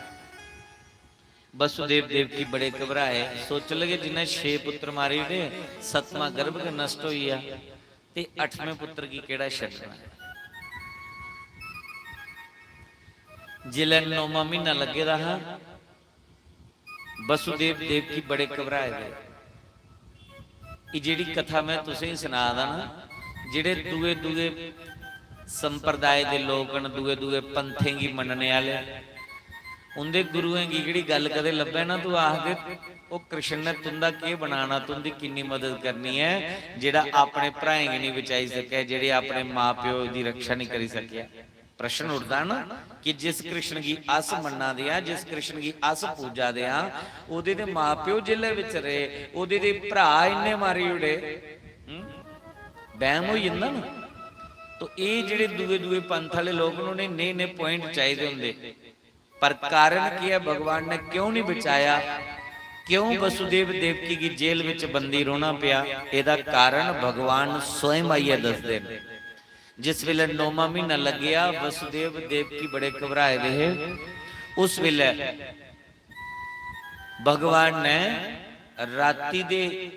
वसुदेव देवकी बड़े घबराए, सोचन लगे, "जिन्नै छे पुत्र मारी ओड़े, सतमां गर्भ गै नष्ट होई गेआ, ते अठमें पुत्र गी केह्ड़ा छड्डना?" जिसलै नौमा म्हीना लग्गे दा हा, वसुदेव देवकी बड़े घबराए दे। एह् जेह्ड़ी कथा में तुसेंगी सना दा ना, जेह्ड़े दूए दूए संप्रदाय दे लोक न, दूए दूए पंथें गी मन्नने आह्ले, उं'दे गुरुएं गी जेह्ड़ी गल्ल कदें लब्भै ना, तूं आखदे, "ओह् कृष्ण ने तुं'दा केह् बनाना, तुं'दी किन्नी मदद करनी ऐ, जेह्ड़ा अपने भ्राएं गी निं बचाई सकेआ, जेह्ड़े अपने मां प्यो दी रक्षा निं करी सकेआ।" प्रश्न उठदा ना कि जिस कृष्ण गी अस मन्ना दे आं, जिस कृष्ण गी अस पूजा दे आं, ओह्दे ते मां प्यो जेलै बिच रेह्, ओह्दे ते भ्राऽ इन्ने मारी ओड़े, हं? बैह्म होई जंदा ना। तो एह् जेह्ड़े दूए दूए पंथ आह्ले लोक न, उ'नें नेह् नेह् point चाहिदे होंदे। पर कारण केह् ऐ? भगवान ने क्यों नहीं बचाया? क्यों वसुदेव देवकी गी जेल विच बंदी रौह्ना पेआ? एह्दा कारण भगवान स्वयं आइयै दसदे न। जिस वेले नौमा म्हीना लग्गेआ, वसुदेव देवकी बड़े घबराए दे हे। उस वेले भगवान ने राती दे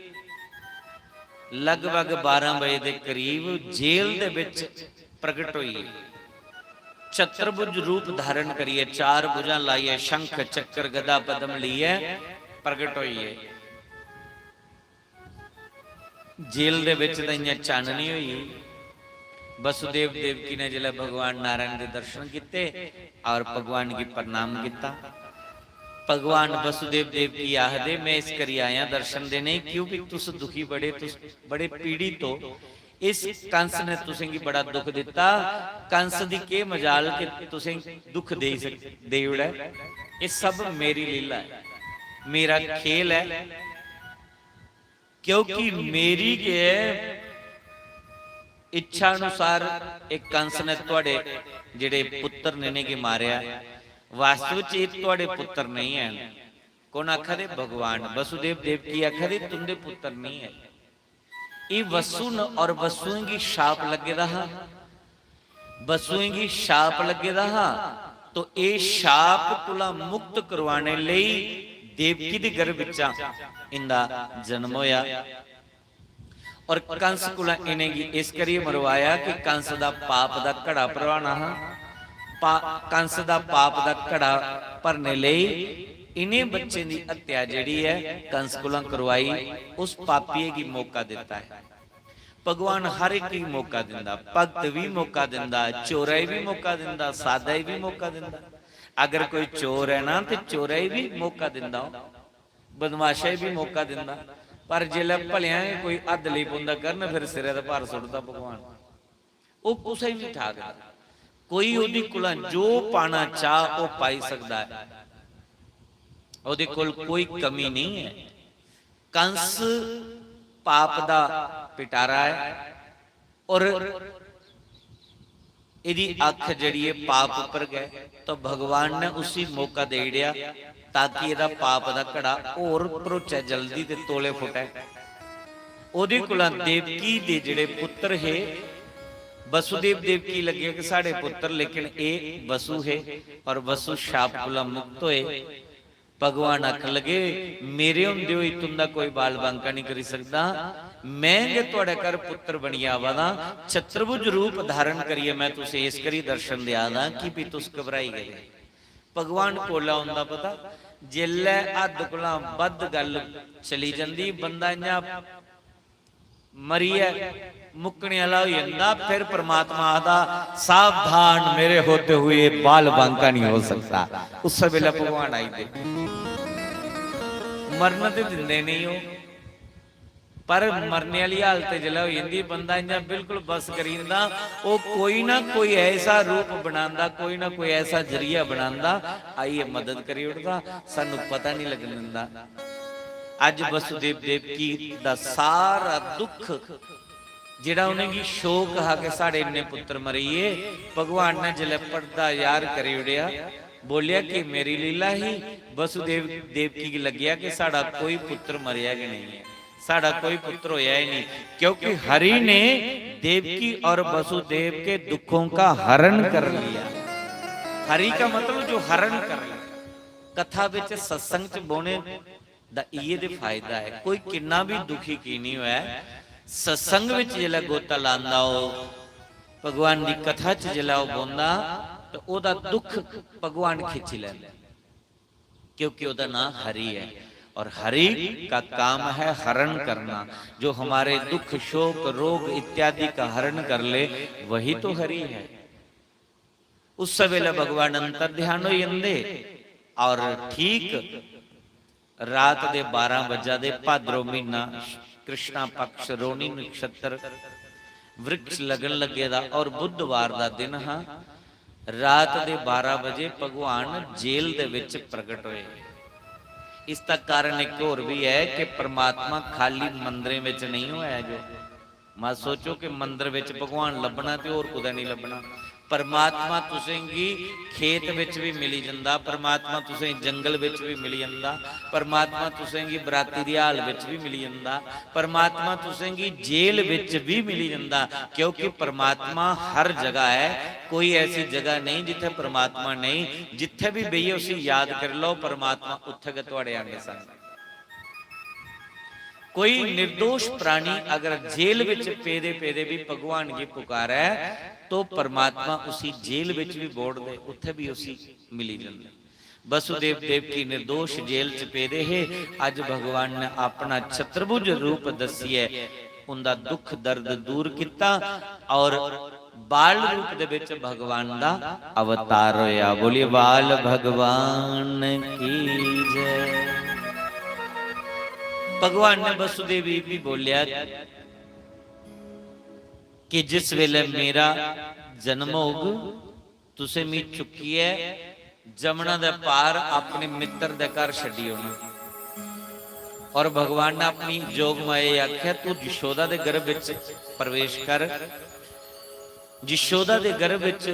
लगभग बारां बजे दे करीब जेल दे विच प्रगट होई गे। चतुर्भुज रूप धारण करियै, चार भुजां लाइयै, शंख, चक्र, गदा, पद्म लेइयै प्रगट होई गे। जेल दे विच तां इ'यां चाननी होई। वसुदेव देवकी ने जिसलै भगवान नारायण दे दर्शन कीते और भगवान गी प्रणाम किता, भगवान वसुदेव देवकी आखदे, "मैं इस करी आया दर्शन देने, क्योंकि तुस दुखी बड़े, तुस बड़े पीड़ित हो। इस कंस ने तुसेंगी बड़ा दुख दिता। कंस दी केह् मजाल कि तुसेंगी दुख देई सक-, देई ओड़ै। एह् सब मेरी लीला ऐ, मेरा खेल ऐ।" क्योंकि मेरी गै इच्छा अनुसार इक कंस ने थुआड़े जेह्ड़े पुत्तर न, इ'नेंगी मारेआ। वास्तव च एह् थुआड़े पुत्तर नेईं हैन। कु'न आखा दे? भगवान। वसुदेव देवकी आखा दे, "तुं'दे पुत्तर नेईं हैन। एह् वसु न और वसुएं गी शाप लग्गे दा हा। वसुएं गी शाप लग्गे दा हा, तो एह् शाप कोला मुक्त करवाने लेई देवकी दे गर्भ बिच्चा इंदा जन्म होया।" और कंस कोला इ'नेंगी इस करियै मरवाया कि कंस दा पाप दा घड़ा भरवाना हा। पा-, कंस दा पाप दा घड़ा भरने लेई इ'नें बच्चें दी हत्या जेह्ड़ी ऐ कंस कोला करवाई, उस पापिये गी मौका दित्ता ऐ। भगवान हर इक गी मौका दिंदा, भगत गी बी मौका दिंदा, चोरा गी बी मौका दिंदा, सादा गी बी मौका दिंदा। अगर कोई चोर ऐ ना ते चोरा गी बी मौका दिंदा ओह्। बदमाशा गी बी मौका दिंदा, पर जिसलै भलेआं गै कोई हद्द लेई पौंदा करन, फिर सिरै दा भार सुट्टदा भगवान। ओह् कुसै गी बी ठाकदा, कोई ओह्दी कोला जो पाना चाह, ओह् पाई सकदा ऐ। ओह्दे कोल कोई कमी नेईं ऐ। कंस पाप दा पिटारा ऐ, और एह्दी अक्ख जेह्ड़ी ऐ पाप उप्पर गै, तो भगवान ने उसी मौका देई ओड़ेआ ताकि एह्दा पाप दा घड़ा होर भरोचै जल्दी ते तौले फुटै। ओह्दे कोला देवकी दे जेह्ड़े पुत्तर हे, वसुदेव देवकी लग्गे कि साढ़े पुत्तर, लेकिन एह् वसु हे और वसु शाप कोला मुक्त होए। भगवान आखन लगे, "मेरे होंदे होई तुंदा कोई बाल बांका नहीं करी सकदा, मैं गै थुआड़े घर पुत्र बनियै आवा दा, छत्रभुज रूप धारण करियै मैं तुसें इस करी दर्शन देआ दा कि भी तुस घबराई गेदे।" भगवान कोला होंदा पता, जिसलै हद कोला बद्ध गल्ल चली जंदी, बंदा इ'यां मरियै मुक्कने आह्ला होई जंदा, फिर परमात्मा आखदा, "सावधान, मेरे होते हुए बाल बांका नहीं हो सकता।" उस्सै बेल्लै भगवान आई जंदे। मरन ते दिंदे नेईं ओह्, पर मरने आह्ली हालत जिसलै होई जंदी, बंदा इ'यां बिल्कुल बस करी जंदा। ओह् कोई ना कोई ऐसा रूप बनांदा, कोई ना कोई ऐसा जरिया बनांदा, आइयै मदद करी ओड़दा, सानू पता नहीं लगन दिंदा। अज्ज वसुदेव देवकी दा सारा दुख, जेह्ड़ा उ'नेंगी शोक हा कि साढ़े इन्ने पुत्तर मरी गे, भगवान ने जिसलै पर्दा यार करी ओड़ेआ, बोलेआ कि मेरी लीला ही। वसुदेव देवकी गी लग्गेआ कि साढ़ा कोई पुत्तर मरेआ गै नेईं ऐ, साढ़ा कोई पुत्तर होएआ ही नहीं, क्योंकि हरि ने देवकी और वसुदेव के दुखों का हरण कर लिया। हरि का मतलब जो हरण कर ले। कथा बिच, सत्संग च बौह्ने दा इ'यै ते फायदा ऐ। कोई किन्ना बी दुखी की निं होऐ, सत्संग बिच जिसलै गोता लांदा ओह्, भगवान दी कथा च जिसलै ओह् बौंह्दा, ते ओह्दा दुख भगवान खिच्ची लैंदे, क्योंकि ओह्दा नां हरि ऐ। और हरि का काम है हरण करना। जो हमारे दुख, शोक, रोग इत्यादि का हरण कर ले, वही तो हरि है। उस वेले भगवान अंतर ध्यान हो जंदे और ठीक रात दे बारह बजा दे, भाद्रो महीना, कृष्णा पक्ष, रोहिणी नक्षत्र, वृक्ष लगन लगे दा और बुधवार दा दिन हा। रात दे बारह बजे भगवान जेल दे विच प्रगट होए। इसदा कारण एक होर भी है कि परमात्मा खाली मंदिरें विच नहीं होया जो। मत सोचो कि मंदिर विच भगवान लब्भना ते होर कुतै नहीं लब्भना। परमात्मा तुसेंगी खेत विच भी मिली जंदा, परमात्मा तुसेंगी जंगल विच भी मिली जंदा, परमात्मा तुसेंगी बराती दी हाल विच भी मिली जंदा, परमात्मा तुसेंगी जेल विच भी मिली जंदा, क्योंकि परमात्मा हर जगह है। कोई ऐसी जगह नहीं जित्थे परमात्मा नहीं। जित्थे भी बेहियै उसी याद करी लैओ, परमात्मा उत्थे गै थुआड़े आंगे संग। कोई निर्दोष प्राणी अगर जेल विच पेदे पेदे भी भगवान गी पुकारै, तो परमात्मा उसी जेल विच भी बोड़ दे, उत्थे भी उसी मिली जंदा। वसुदेव देवकी निर्दोष जेल च पेदे हे, अज भगवान ने अपना चतुर्भुज रूप दसियै उंदा दुख दर्द दूर किता और बाल रूप दे विच भगवान दा अवतार होया। बोलिए, बाल भगवान की जय। भगवान ने वसुदेव गी भी बोलिया कि जिस वेले मेरा जन्म होग, तुसें मी चुक्कियै जमुना दे पार अपने मित्र दे घर छड्डी औना। और भगवान ने अपनी जोग माया गी आखेआ, "तू यशोदा दे गर्भ विच प्रवेश कर, यशोदा दे गर्भ विच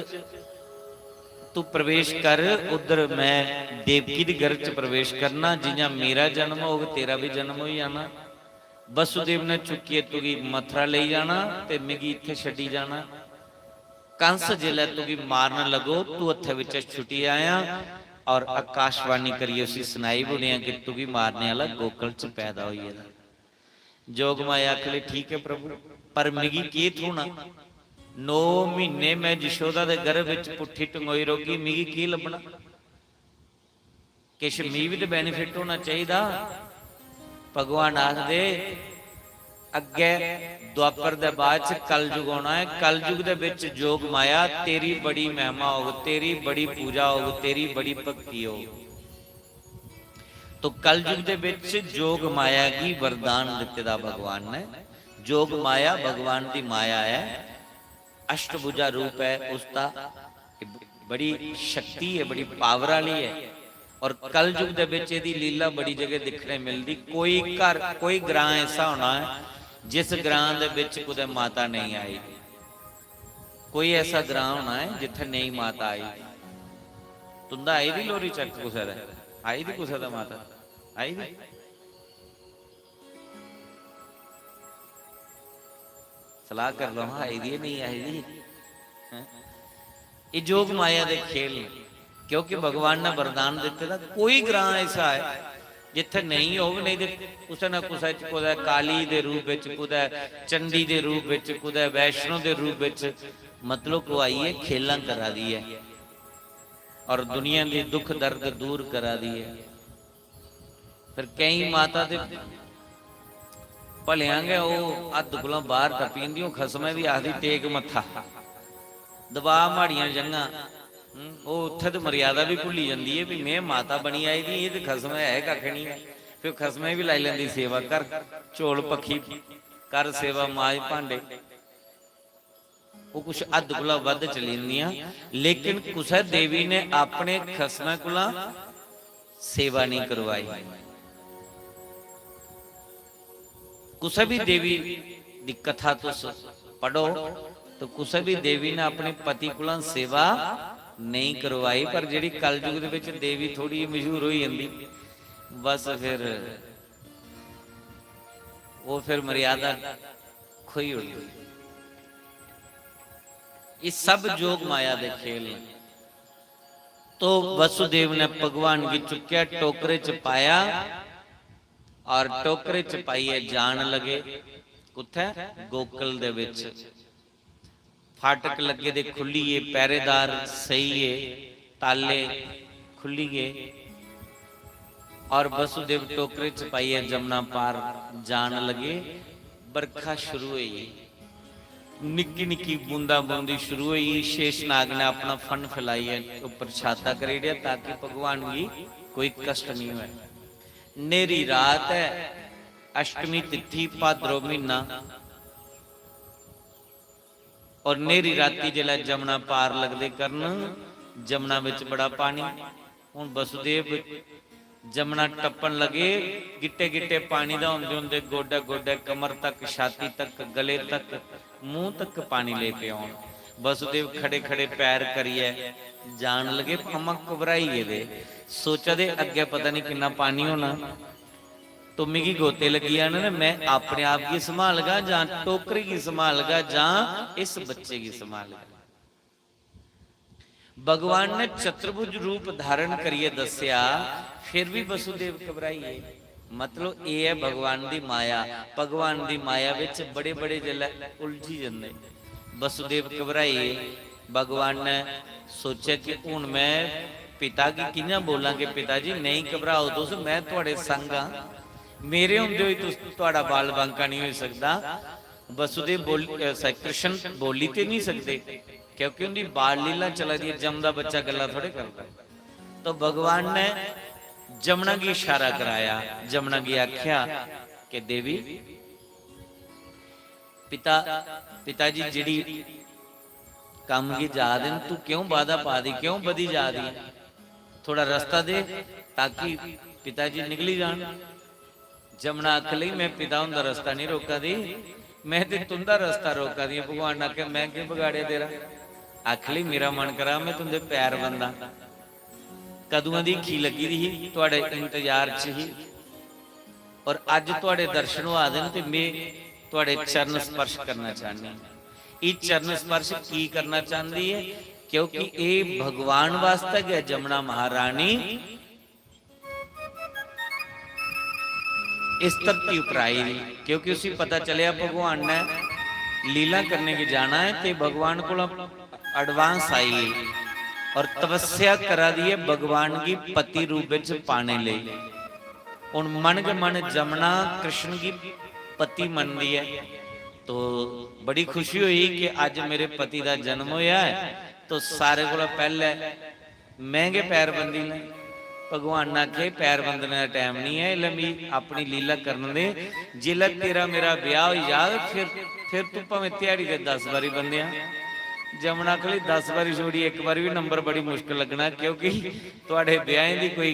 तू प्रवेश कर, उद्धर मैं देवकी दे गर्भ च प्रवेश करना। जि'यां मेरा जन्म होग, तेरा बी जन्म होई जाना। वसुदेव ने चुक्कियै तुगी मथुरा लेई जाना ते मिगी इत्थै छड्डी जाना। कंस जिसलै तुगी मारन लगो, तू हत्थै बिच्चा छुट्टी आया और आकाशवाणी करियै उसी सनाई बी ओड़ेआं कि तुगी मारने आह्ला गोकुल च पैदा होई गेदा। जोग माया आखले, "ठीक ऐ प्रभु, पर मिगी केह् थ्होना? नौ म्हीने मैं यशोदा दे गर्भ बिच पुट्ठी टंगोई रौह्गी, मिगी केह् लब्भना? किश मी बी ते benefit होना चाहिदा।" भगवान आखदे, "अग्गै द्वापर दे बाद च कलयुग औना ऐ, कलयुग दे बिच जोग माया तेरी बड़ी महिमा होग, तेरी बड़ी पूजा होग, तेरी बड़ी भक्ति होग।" तो कलयुग दे बिच जोग माया गी वरदान दित्ते दा भगवान ने। जोग माया भगवान दी माया ऐ, अष्टभुजा रूप ऐ उसदा, बड़ी शक्ति ऐ, बड़ी पावर आह्ली ऐ। और कलयुग दे बिच एह्दी लीला बड़ी जगह दिक्खने मिलदी। कोई घर, कोई ग्रां ऐसा होना ऐ जिस ग्रां दे बिच कुतै माता नेईं आई। कोई ऐसा ग्रां होना ऐ जित्थै नेईं माता आई। तुं'दा आई दी लोरी चक्क कुसै दा? आई दी कुसै दा माता? आई दी? सलाह कर लो, हां, आई दी ऐ, नेईं आई दी? हैं? एह् जोग माया दे खेल न, क्योंकि भगवान ने वरदान दित्ते दा। कोई ग्रां ऐसा ऐ जित्थै नेईं होग, नेईं ते कुसै ना कुसै च, कुतै काली दे रूप बिच, कुतै चंडी दे रूप बिच, कुतै वैष्णो दे रूप बिच, मतलब, ओह् आइयै खेलां करा दी ऐ और दुनिया दे दुख दर्द दूर करा दी ऐ। फिर केईं माता ते भलेआं गै ओह् हद्द कोला बाह्र टप्पी जंदी, ओह् खसमै दी आखदी, "टेक मत्था, दबा माड़ियां जंघां।" हूं, ओह् उत्थै ते मर्यादा बी भुल्ली जंदी ऐ, "भी में माता बनी आई दी, एह् ते खसमै है कक्ख निं ऐ।" फिर खसमै बी लाई लैंदी सेवा, "कर चौल पक्खी, कर सेवा माज भांडे।" ओह् कुछ हद्द कोला बद्ध चली जंदियां, लेकिन कुसै देवी ने अपने खसमै कोला सेवा नेईं करवाई। कुसै बी देवी दी कथा तुस पढ़ो, तो कुसै बी देवी ने अपने पति कोला सेवा नेईं करवाई। पर जेह्ड़ी कलयुग दे बिच देवी थोड़ी मशहूर होई जंदी, बस फिर ओह् फिर मर्यादा खोई ओड़दी। एह् सब जोग माया दे खेल न। तो वसुदेव ने भगवान गी चुक्केआ, टोकरे च पाया और टोकरे च पाइयै जान लगे। कुत्थै? गोकुल दे बिच। फाटक लग्गे दे खुल्ली गे, पैह्रेदार सेई गे, ताले खुल्ली गे और वसुदेव टोकरे च पाइयै जमुना पार जान लगे। बरखा शुरू होई गेई, निक्की निक्की बूंदा बूंदी शुरू होई गेई। शेषनाग ने अपना फन फैलाइयै उप्पर छाता करी ओड़ेआ ताकि भगवान गी कोई कष्ट नेईं होऐ। न्हेरी रात ऐ, अष्टमी तिथि, भाद्रो म्हीना, और न्हेरी राती जिसलै जमुना पार लगदे करन, जमुना बिच बड़ा पानी। हुन वसुदेव जमुना टप्पन लगे, गिट्टे गिट्टे पानी दा होंदे होंदे गोडे गोडे, कमर तक, छाती तक, गले तक, मूंह तक पानी लेई पे औन। वसुदेव खड़े खड़े पैर करियै जान लगे, भामां घबराई गेदे, सोचा दे अग्गें पता नहीं किन्ना पानी होना। तो मिगी गोते लग्गी जाने न, मैं अपने आप गी संभालगा जां टोकरी गी संभालगा जां इस बच्चे गी संभालगा। भगवान ने चतुर्भुज रूप धारण करियै दस्सेआ, फिर भी वसुदेव घबराई गे। मतलब, एह् ऐ भगवान दी माया। भगवान दी माया बिच बड़े बड़े जेल्लै उलझी जंदे। वसुदेव घबराई गे। भगवान ने सोचेआ कि हून मैं पिता गी कि'यां बोलां कि पिता जी, नेईं घबराओ तुस, मैं थुआढ़े संग आं। मेरे होंदे होई तुस, थुआढ़ा बाल बांका नहीं होई सकदा। वसुदेव बोल-, अ, स-, कृष्ण बोली ते नहीं सकदे, क्योंकि उंदी बाल लीला चला दी ऐ, जमदा बच्चा गल्ला थोड़े करदा। तो भगवान ने जमुना गी इशारा कराया, जमुना गी आख्या कि देवी, पिता, पिता जी जेह्ड़ी कम्म गी जा दे न, तू क्यों बाधा पा दी, क्यों बधी जा दी? थोड़ा रस्ता दे, ताकि पिता जी निकली जान। जमुना आखन लगी, "मैं पिता हुंदा रस्ता नहीं रोका दी, मैं ते तुंदा रस्ता रोका दी आं।" भगवान ने आखेआ, "मैं केह् बगाड़ेआ तेरा? आखली, "मेरा मन करा में तुं'दे पैर बंदां।" कदुआं दी अक्खी लग्गी दी ही, तुआढ़े इंतजार च ही, और अज्ज तुआढ़े दर्शन होआ दे न ते में तुआढ़े चरण स्पर्श करना चाहनी आं। एह् चरण स्पर्श की करना चाहंदी ऐ? क्योंकि एह् भगवान वास्तै गै जमुना महारानी इस धरती उप्पर आई दी, क्योंकि उसी पता चलेआ भगवान ने लीला करने गी जाना ऐ ते भगवान कोला advance आई गेई और तपस्या करा दी ऐ भगवान गी पति रूप बिच पाने लेई। हुन मन गै मन जमुना कृष्ण गी पति मनदी ऐ। तो बड़ी खुशी होई कि अज्ज मेरे पति दा जन्म होया ऐ, तो सारे कोला पैह्ले में गै पैर बंदी लैं। भगवान ने आखेआ, "पैर बंदने दा टैम निं ऐ, इसलै मिगी अपनी लीला करन दे। जिसलै तेरा मेरा ब्याह होई जाग, फिर, फिर तूं भामें ध्याड़ी दे दस बारी बंदेआं।" जमुना आखली, "दस बारी छोड़ी, इक बारी बी नंबर बड़ी मुश्कल लग्गना, क्योंकि तुआढ़े ब्याहें दी कोई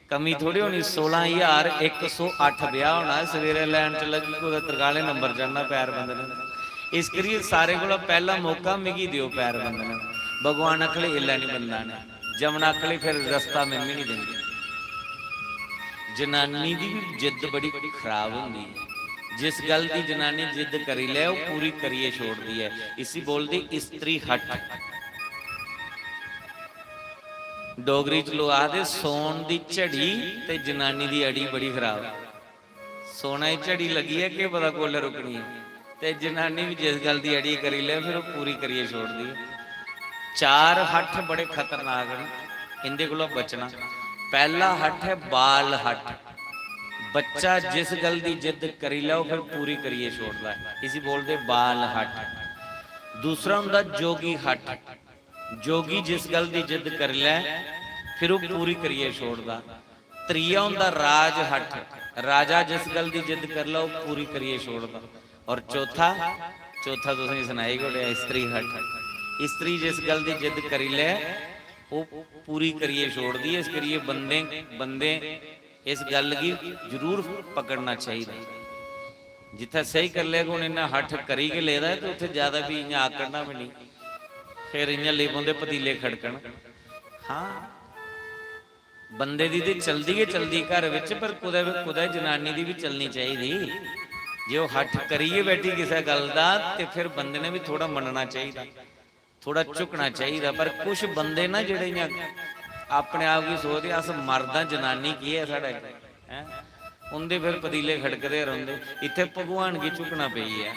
कमी थोड़ी होनी। सोलां ज्हार इक सौ अट्ठ ब्याह होना, सवेरे लैन च लग्गी, कुतै तरकालें नंबर चढ़ना पैर बंदने दा। इस करियै सारे कोला पैह्ला मौका मिगी देओ पैर बंदने दा।" भगवान आखले, "इल्लै निं बंदा ने।" जमुना आखले, "फिर रस्ता में बी निं दिंदी।" जनानी दी बी जिद्द बड़ी खराब होंदी ऐ। जिस गल्ल दी जनानी जिद्द करी लै, ओह् पूरी करियै छोड़दी ऐ। इसी बोलदे स्त्री हठ। डोगरी च लोक आखदे, "सौन दी झड़ी ते जनानी दी अड़ी बड़ी खराब।" सौना दी झड़ी लग्गी ऐ, केह् पता कोल्लै रुकनी ऐ। ते जनानी बी जिस गल्ल दी अड़ी करी लै, फिर ओह् पूरी करियै छोड़दी ऐ। चार हठ बड़े खतरनाक न, इं'दे कोला बचना। पैह्ला हठ ऐ बाल हठ। बच्चा जिस गल्ल दी जिद्द करी लै, ओह् फिर पूरी करियै छोड़दा ऐ। इसी बोलदे बाल हठ। दूसरा होंदा जोगी हठ। जोगी जिस गल्ल दी जिद्द करी लै, फिर ओह् पूरी करियै छोड़दा। त्रीया होंदा राज हठ। राजा जिस गल्ल दी जिद्द करी लै, ओह् पूरी करियै छोड़दा। और चौथा, चौथा तुसें सनाई गै ओड़ेआ, स्त्री हठ। स्त्री जिस गल्ल दी जिद्द करी लै, ओह् पूरी करियै छोड़दी। इस करियै बंदे, बंदे इस गल्ल गी जरूर पकड़ना चाहिदा। जित्थै स्हेई करी लेग, हून इन्ना हठ करी गै लेदा ऐ, ते उत्थै ज्यादा भी इ'यां आकड़ना बी नेईं, फिर इ'यां लेई पौंदे पतीले खड़कन। हां, बंदे दी ते चलदी गै चलदी घर बिच, पर कुतै, कुतै जनानी दी बी चलनी चाहिदी। जे ओह् हठ करियै बैठी किसै गल्ल दा, ते फिर बंदे ने बी थोह्ड़ा मन्नना चाहिदा। थोह्ड़ा झुकना चाहिदा। पर कुछ बंदे ना, जेह्ड़े इ'यां अपने आप गी सोचदे, "अस मर्द आं, जनानी केह् ऐ साढ़े अग्गें?" हैं? उं'दे फिर पतीले खड़कदे रौंह्दे। इत्थै भगवान गी झुकना पेई गेआ।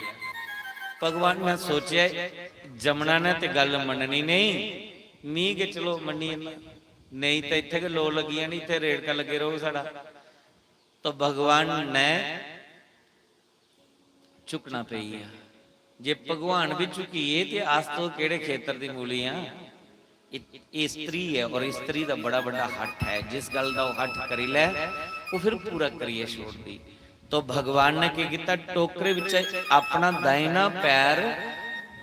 भगवान ने सोचेआ, "जमुना ने ते गल्ल मन्ननी नेईं, मी गै चलो मन्नी जन्ना, नेईं ते इत्थै गै लो लग्गी जानी, इत्थै रेड़का लग्गे रौह्ग साढ़ा।" तो भगवान ने झुकना पेई गेआ। जे भगवान बी झुकी गे, ते अस तो केह्ड़े खेतर दी मूली आं? इ-, एह् स्त्री ऐ, और स्त्री दा बड़ा बड्डा हठ ऐ। जिस गल्ल दा ओह् हठ करी लै, ओह् फिर पूरा करियै छोड़दी। तो भगवान ने केह् कीता? टोकरे बिच अपना दाहिना पैर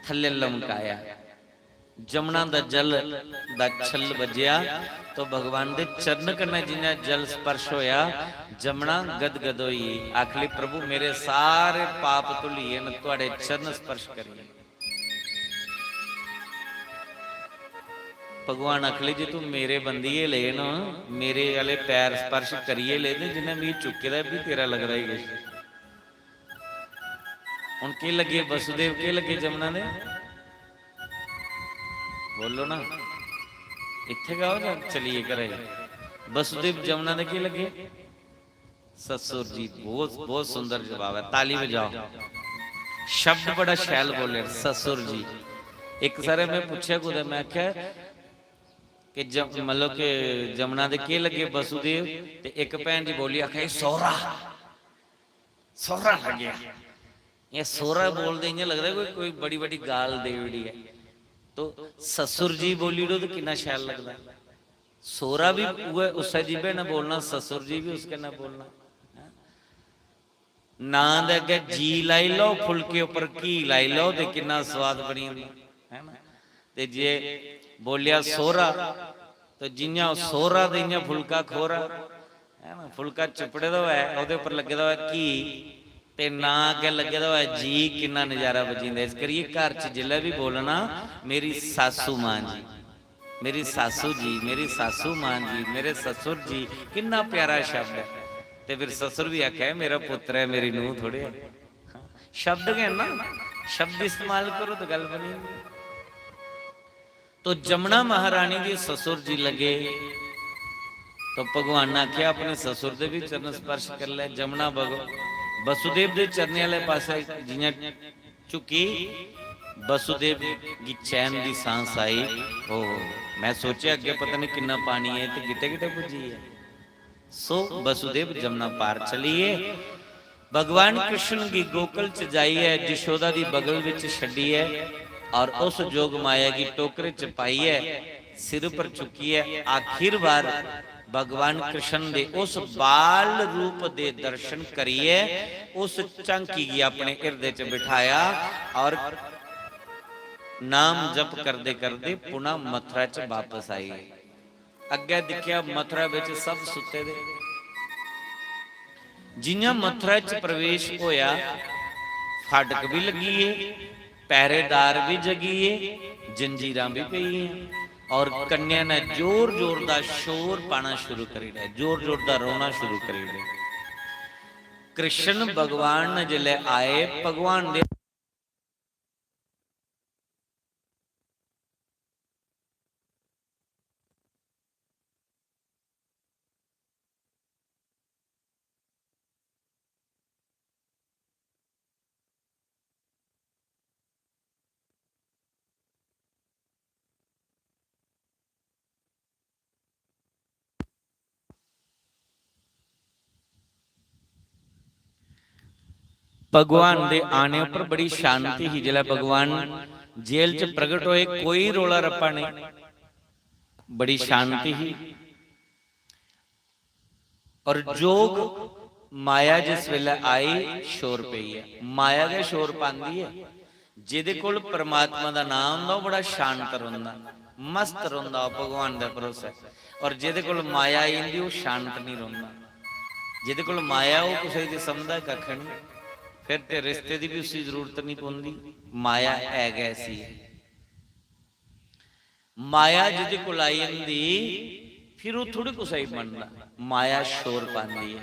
थल्ले लमकाया। जमुना दा जल दा छल बज्जेआ, तो भगवान दे चरण कन्नै जि'यां जल स्पर्श होया, जमुना गदगद होई गेई। आखली, "प्रभु, मेरे सारे पाप धुली गे न, थुआड़े चरण स्पर्श करियै।" भगवान आखली, "जे तू मेरे बंदिये ले न, मेरे आले पैर स्पर्श करियै ले, ते जिन्ने मिगी चुक्के दा, एह् बी तेरा लगदा ही किश।" हुन केह् लग्गे वसुदेव, केह् लग्गे जमुना दे? बोलो ना, इत्थै गै आओ जां चलिए घरै गी? वसुदेव जमुना दे केह् लग्गे? ससुर जी। बहुत, बहुत सुंदर जवाब है, ताली बजाओ। शब्द बड़ा शैल बोले, ससुर जी। इक सारे में पुच्छेआ कुतै, मैं आखेआ कि जम-, मतलब कि जमुना दे केह् लग्गे वसुदेव? ते इक भैन जी बोली, आखेआ, "एह् सौह्रा।" सौह्रा लग्गेआ। इ'यां सौह्रा बोलदे इ'यां लगदा कोई, कोई बड़ी बड्डी गाल देई ओड़ी ऐ। तो ससुर जी बोली ओड़ो तो किन्ना शैल लगदा। सौह्रा बी उ'ऐ, उस्सै जीभै नै बोलना, ससुर जी बी उस कन्नै बोलना। नां दे अग्गें जी लाई लैओ, फुलके उप्पर घी लाई लैओ ते किन्ना सोआद बनी जंदा, है ना? ते जे बोलेआ सौह्रा, ते जि'यां ओह् सौह्रा ते इ'यां फुलका खोह्रा, है ना? फुलका चिपड़े दा होऐ, ओह्दे उप्पर लग्गे दा होऐ घी, ते ना अग्गें लग्गे दा होऐ जी, किन्ना नजारा बज्जी जंदा। इस करियै घर च जिसलै बी बोलना, "मेरी सासू मां जी, मेरी सासू जी, मेरी सासू मां जी, मेरे ससुर जी", किन्ना प्यारा शब्द ऐ। ते फिर ससुर बी आखै, "मेरा पुत्तर ऐ, मेरी नूंह् थोड़े ऐ।" शब्द गै ना, शब्द इस्तेमाल करो तो गल्ल बनी जंदी। तो जमुना महारानी दे ससुर जी लगे, तो भगवान ने आखेआ, "अपने ससुर दे भी चरण स्पर्श कर ले।" जमुना भग-, वसुदेव दे चरणें आह्ले पासै जि'यां झुकी, वसुदेव गी चैन दी सांस आई। "ओ, मैं सोचेआ अग्गें पता नहीं किन्ना पानी ऐ, ते गिट्टे गिट्टे पुज्जी ऐ।" सो वसुदेव जमुना पार चलिए, भगवान कृष्ण गी गोकुल च जाइयै जशोदा दी बगल विच छड्डियै और उस जोग माया गी टोकरे च पाइयै सिर पर चुक्कियै आखिर बार भगवान कृष्ण दे उस बाल रूप दे दर्शन करियै उस झांकी गी अपने हिरदे च बिठाया और नाम जप करदे करदे पुनः मथुरा च वापस आई। अग्गै दिक्खेआ, मथुरा बिच सब सुत्ते दे। जि'यां मथुरा च प्रवेश होया, फाटक भी लग्गी गे, पहरेदार भी जगी गे, जंजीरां भी पेई गेइयां और कन्या ने जोर जोर दा शोर पाना शुरू करी दिया, जोर जोर दा रोना शुरू करी दिया। कृष्ण भगवान ने जिसलै आए, भगवान दे भगवान दे आने उप्पर बड़ी शांति ही। जिसलै भगवान जेल च प्रगट होए, कोई रोला रप्पा नहीं, बड़ी शांति ही। और जोग माया जिस वेले आई, शोर पेई ऐ। माया गै शोर पांदी ऐ। जेदे कोल परमात्मा दा नाम होंदा, ओह् बड़ा शांत रौंह्दा, मस्त रौंह्दा, ओह् भगवान दे भरोसे। और जेदे कोल माया आई जंदी, ओह् शांत नहीं रौंह्दा। जेदे कोल माया, ओह् कुसै दी समझदा कक्ख नहीं। फिर ते रिश्ते दी भी उसी जरूरत नहीं पौंदी। माया है गै ऐसी ऐ। माया जेदे कोल आई जंदी, फिर ओह् थोड़ी कुसै गी मनदा। माया शोर पांदी ऐ।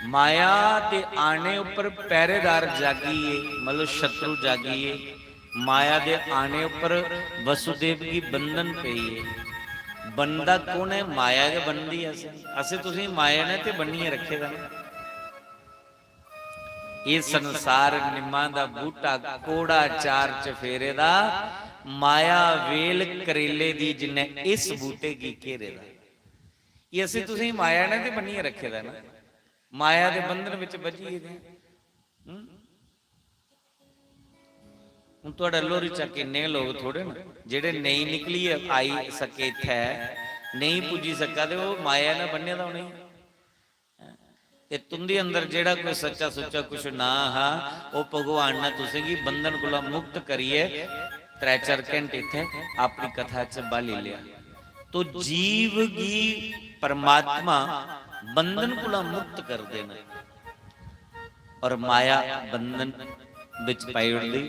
माया दे आने उप्पर पहरेदार जागिए, मतलब शत्रु जागिए। माया दे आने उप्पर वसुदेव गी बंधन पेई ऐ। बनदा कौन ऐ? माया गै बनदी ऐ असें। असें तुसें माया ने ते बन्नियै रक्खे दा ना। एह् संसार निम्मा दा बूह्टा, कौड़ा चार चफेरे दा, माया वेल करेले दी जिन्नै इस बूह्टे गी घेरे दा। एह् असें तुसें माया ने ते बन्नियै रक्खे दा ना, माया दे बंधन बिच बज्झी गेदे आं। हूं? हून थुआढ़े लोहरी चा किन्ने गै लोक थोड़े न जेह्ड़े नेईं निकलियै आई सके इत्थै, नेईं पुज्जी सका ते ओह् माया ने बन्ने दा उ'नेंगी। ते तुं'दे अंदर जेह्ड़ा कोई सच्चा सुच्चा कुछ ना हा, ओह् भगवान ने तुसेंगी बंधन कोला मुक्त करियै त्रै चार घैंटे इत्थै अपनी कथा च बाली लेआ। तो जीव गी परमात्मा बंधन कोला मुक्त करदे न और माया बंधन बिच पाई ओड़दी।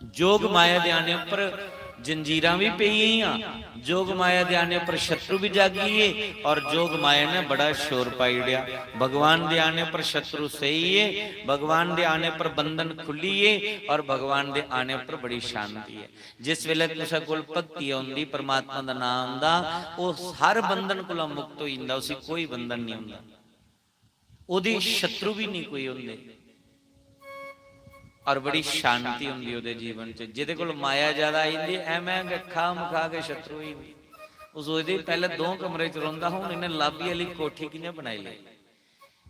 जोग माया दे आने उप्पर जंजीरां भी पेई गेइयां, जोग माया दे आने उप्पर शत्रु भी जागी गे और जोग माया ने बड़ा शोर पाई ओड़ेआ। भगवान दे आने उप्पर शत्रु सेई गे, भगवान दे आने उप्पर बंधन खुल्ली गे और भगवान दे आने उप्पर बड़ी शांति ऐ। जिस वेले कुसै कोल भक्ति औंदी, परमात्मा दा नाम औंदा, ओह् हर बंधन कोला मुक्त होई जंदा, उसी कोई बंधन नहीं होंदा। ओह्दे शत्रु भी नहीं कोई होंदे और बड़ी शांति होंदी ओह्दे जीवन च। जेह्दे कोल माया ज्यादा आई जंदी, ऐ मैं गै खाम खा के शत्रु होई जंदी। ओह् सोचदे पैह्ले दो कमरे च रौंह्दा हा, हून इन्नै लाबी आह्ली कोठी कि'यां बनाई लेई?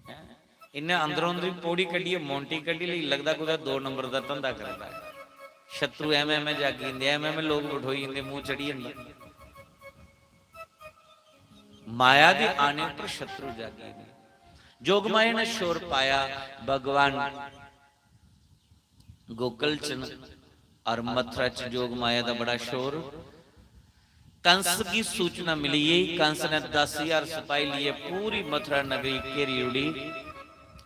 हैं? इन्नै अंदरों अंदरी पौड़ी कड्ढियै मोंटी कड्ढी लेई, लगदा कुतै दो नंबर दा धंधा करदा ऐ। शत्रु ऐवें ऐवें जागी जंदे, ऐवें ऐवें लोक बठोई जंदे, मूंह चढ़ी जंदा। माया दे आने पर शत्रु जागे ने। जोग माया ने शोर पाया, भगवान गोकुल च न और मथुरा च जोग माया दा बड़ा शोर। कंस गी सूचना मिली गेई, कंस ने दस हजार सिपाही लिए पूरी मथुरा नगरी घेरी उड़ी।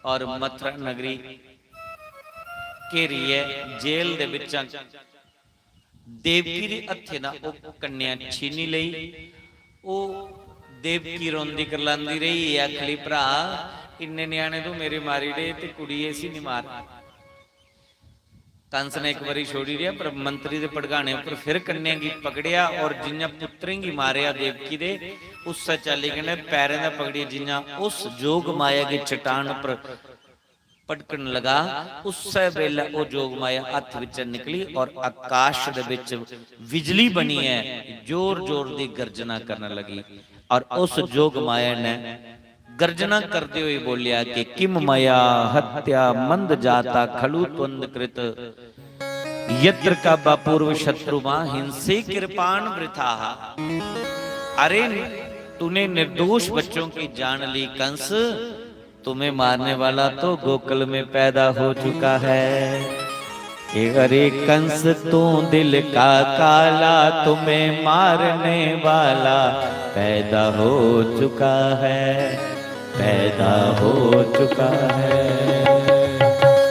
और मथुरा नगरी घेरियै जेल दे बिच्चा देवकी दे हत्थे दा ओह् कन्या छीनी लेई। ओह् देवकी रोंदी करलांदी रेही, एह् आखली, "भ्रा, इन्ने ञ्याणे तूं मेरे मारी डे ते कुड़िये इसी निं मार।" कंस ने इक बारी छोड़ी रेहा, पर मंत्री दे भड़काने उप्पर फिर कन्या गी पकड़ेआ और जि'यां पुत्तरें गी मारेआ देवकी दे, उस्सै चाल्ली कन्नै पैरें दा पकड़ियै जि'यां उस जोग माया गी चट्टान उप्पर पटकन लगा, उस्सै बेल्लै ओह् जोग माया हत्थ बिच्चा निकली और आकाश दे बिच बिजली बनियै जोर जोर दी गर्जना करन लगी। और उस जोग माया ने गर्जना करते हुए बोलिया कि "किम मया हत्या मंद जाता खलु त्वंद कृत, यत्र काबा पूर्व शत्रु मां हिंसे कृपाण वृथा।" अरे, तूने निर्दोष बच्चों की जान ली कंस, तुम्हें मारने वाला तो गोकुल में पैदा हो चुका है। कि अरे कंस, तू दिल का काला, तुम्हें मारने वाला पैदा हो चुका है, पैदा हो चुका है।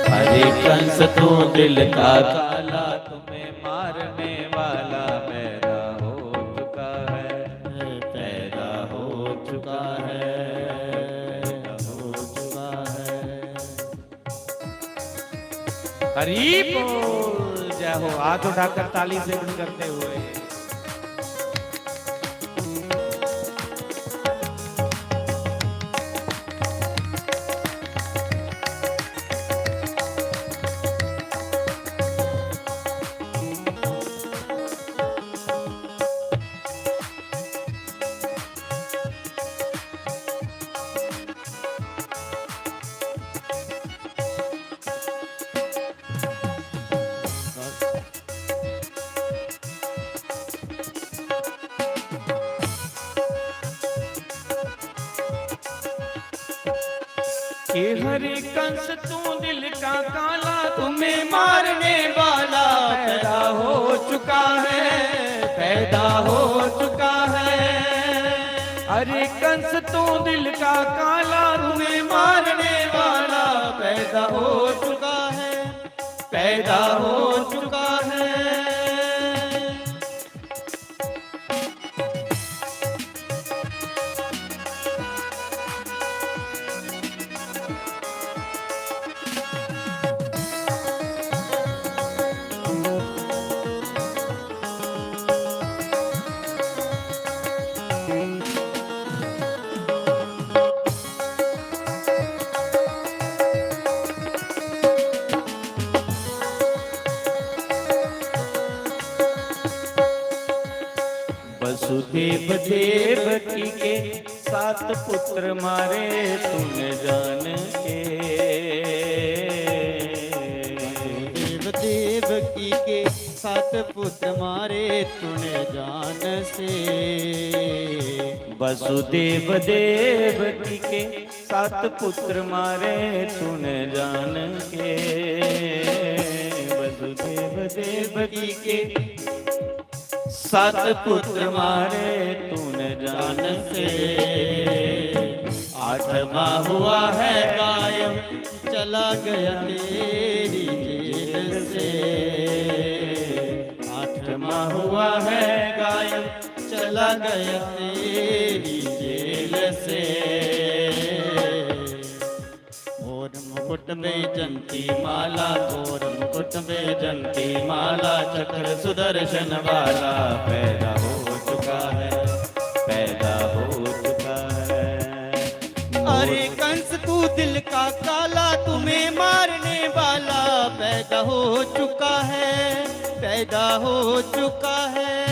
अरे कंस, तू दिल का काला, तुम्हें मारने वाला पैदा हो चुका है, पैदा हो चुका है, पैदा हो चुका है। हरि बोल, जय हो। हाथ उठाकर ताली से बंद करते हुए। कि हरे कंस, तू दिल का काला, तुम्हें मारने वाला पैदा हो चुका है, पैदा हो चुका है। अरे कंस, तू दिल का काला, तुम्हें मारने वाला पैदा हो चुका है, पैदा हो चुका है। वसुदेव देवकी के सात पुत्र मारे तूने जान के। वसुदेव देवकी के सात पुत्र मारे तूने जान से। वसुदेव देवकी के सात पुत्र मारे तूने जान के। वसुदेव देवकी के सात पुत्र मारे तूने जान से। आठवां हुआ है गायब, चला गया तेरी जेल से। आठवां हुआ है गायब, चला गया तेरी जेल से। और मुकुट वैजंती माला, और मुकुट वैजंती माला, चक्र सुदर्शन वाला पैदा हो चुका है, पैदा हो चुका है। अरे कंस, तू दिल का काला, तुम्हें मारने वाला पैदा हो चुका है, पैदा हो चुका है।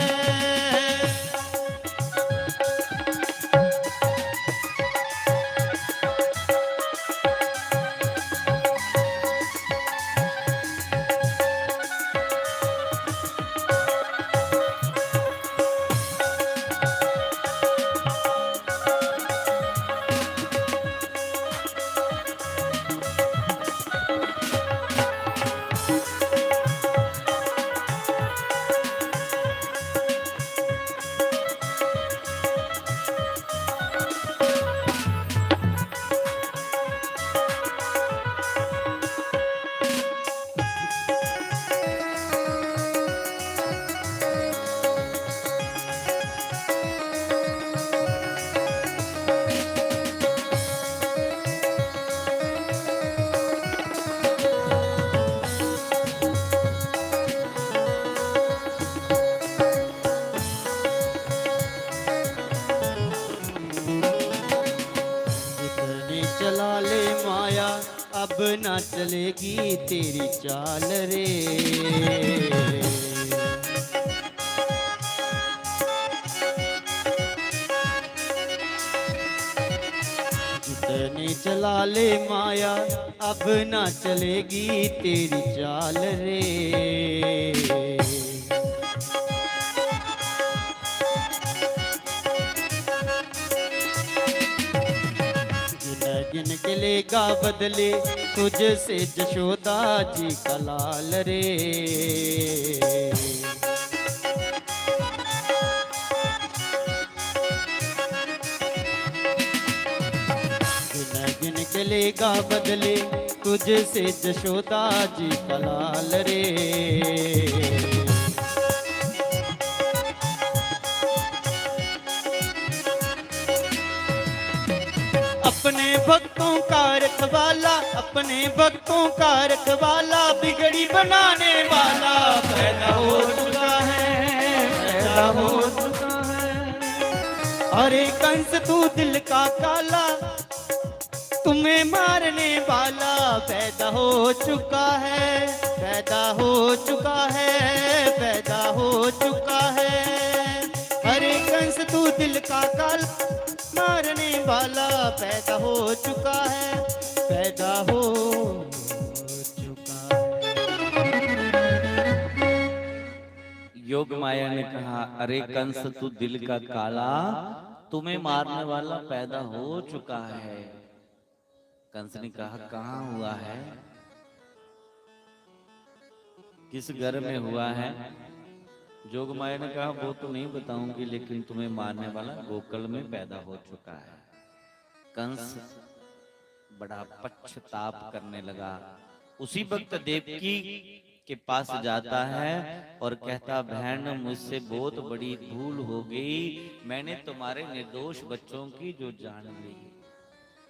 अब ना चलेगी तेरी चाल रे। जितने चला ले माया, अब ना चलेगी तेरी चाल रे। गिन गिन के लेगा बदले तुझसे जशोदा जी का लाल रे। गिन गिन के लेगा बदले तुझसे जशोदा जी का लाल रे। अपने भक्तों का रखवाला, अपने भक्तों का रखवाला, बिगड़ी बनाने वाला पैदा हो चुका है, पैदा हो चुका है। अरे कंस तू दिल का काला, तुम्हें मारने वाला पैदा हो चुका है, पैदा हो चुका है, पैदा हो चुका है। अरे कंस तू दिल का काला, मारने वाला पैदा हो चुका है, पैदा हो चुका है। योग माया ने कहा, अरे कंस तू दिल का काला, तुम्हें मारने वाला पैदा हो चुका है। कंस ने कहा, कहाँ हुआ है, किस घर में हुआ है? जोगमाया ने कहा, वो तो नहीं बताऊंगी, लेकिन तुम्हें मारने वाला गोकुल में पैदा हो चुका है। कंस बड़ा पश्चाताप करने लगा। उसी वक्त देवकी के पास जाता है और कहता, बहन, मुझसे बहुत बड़ी भूल हो गई, मैंने तुम्हारे निर्दोष बच्चों की जो जान ली।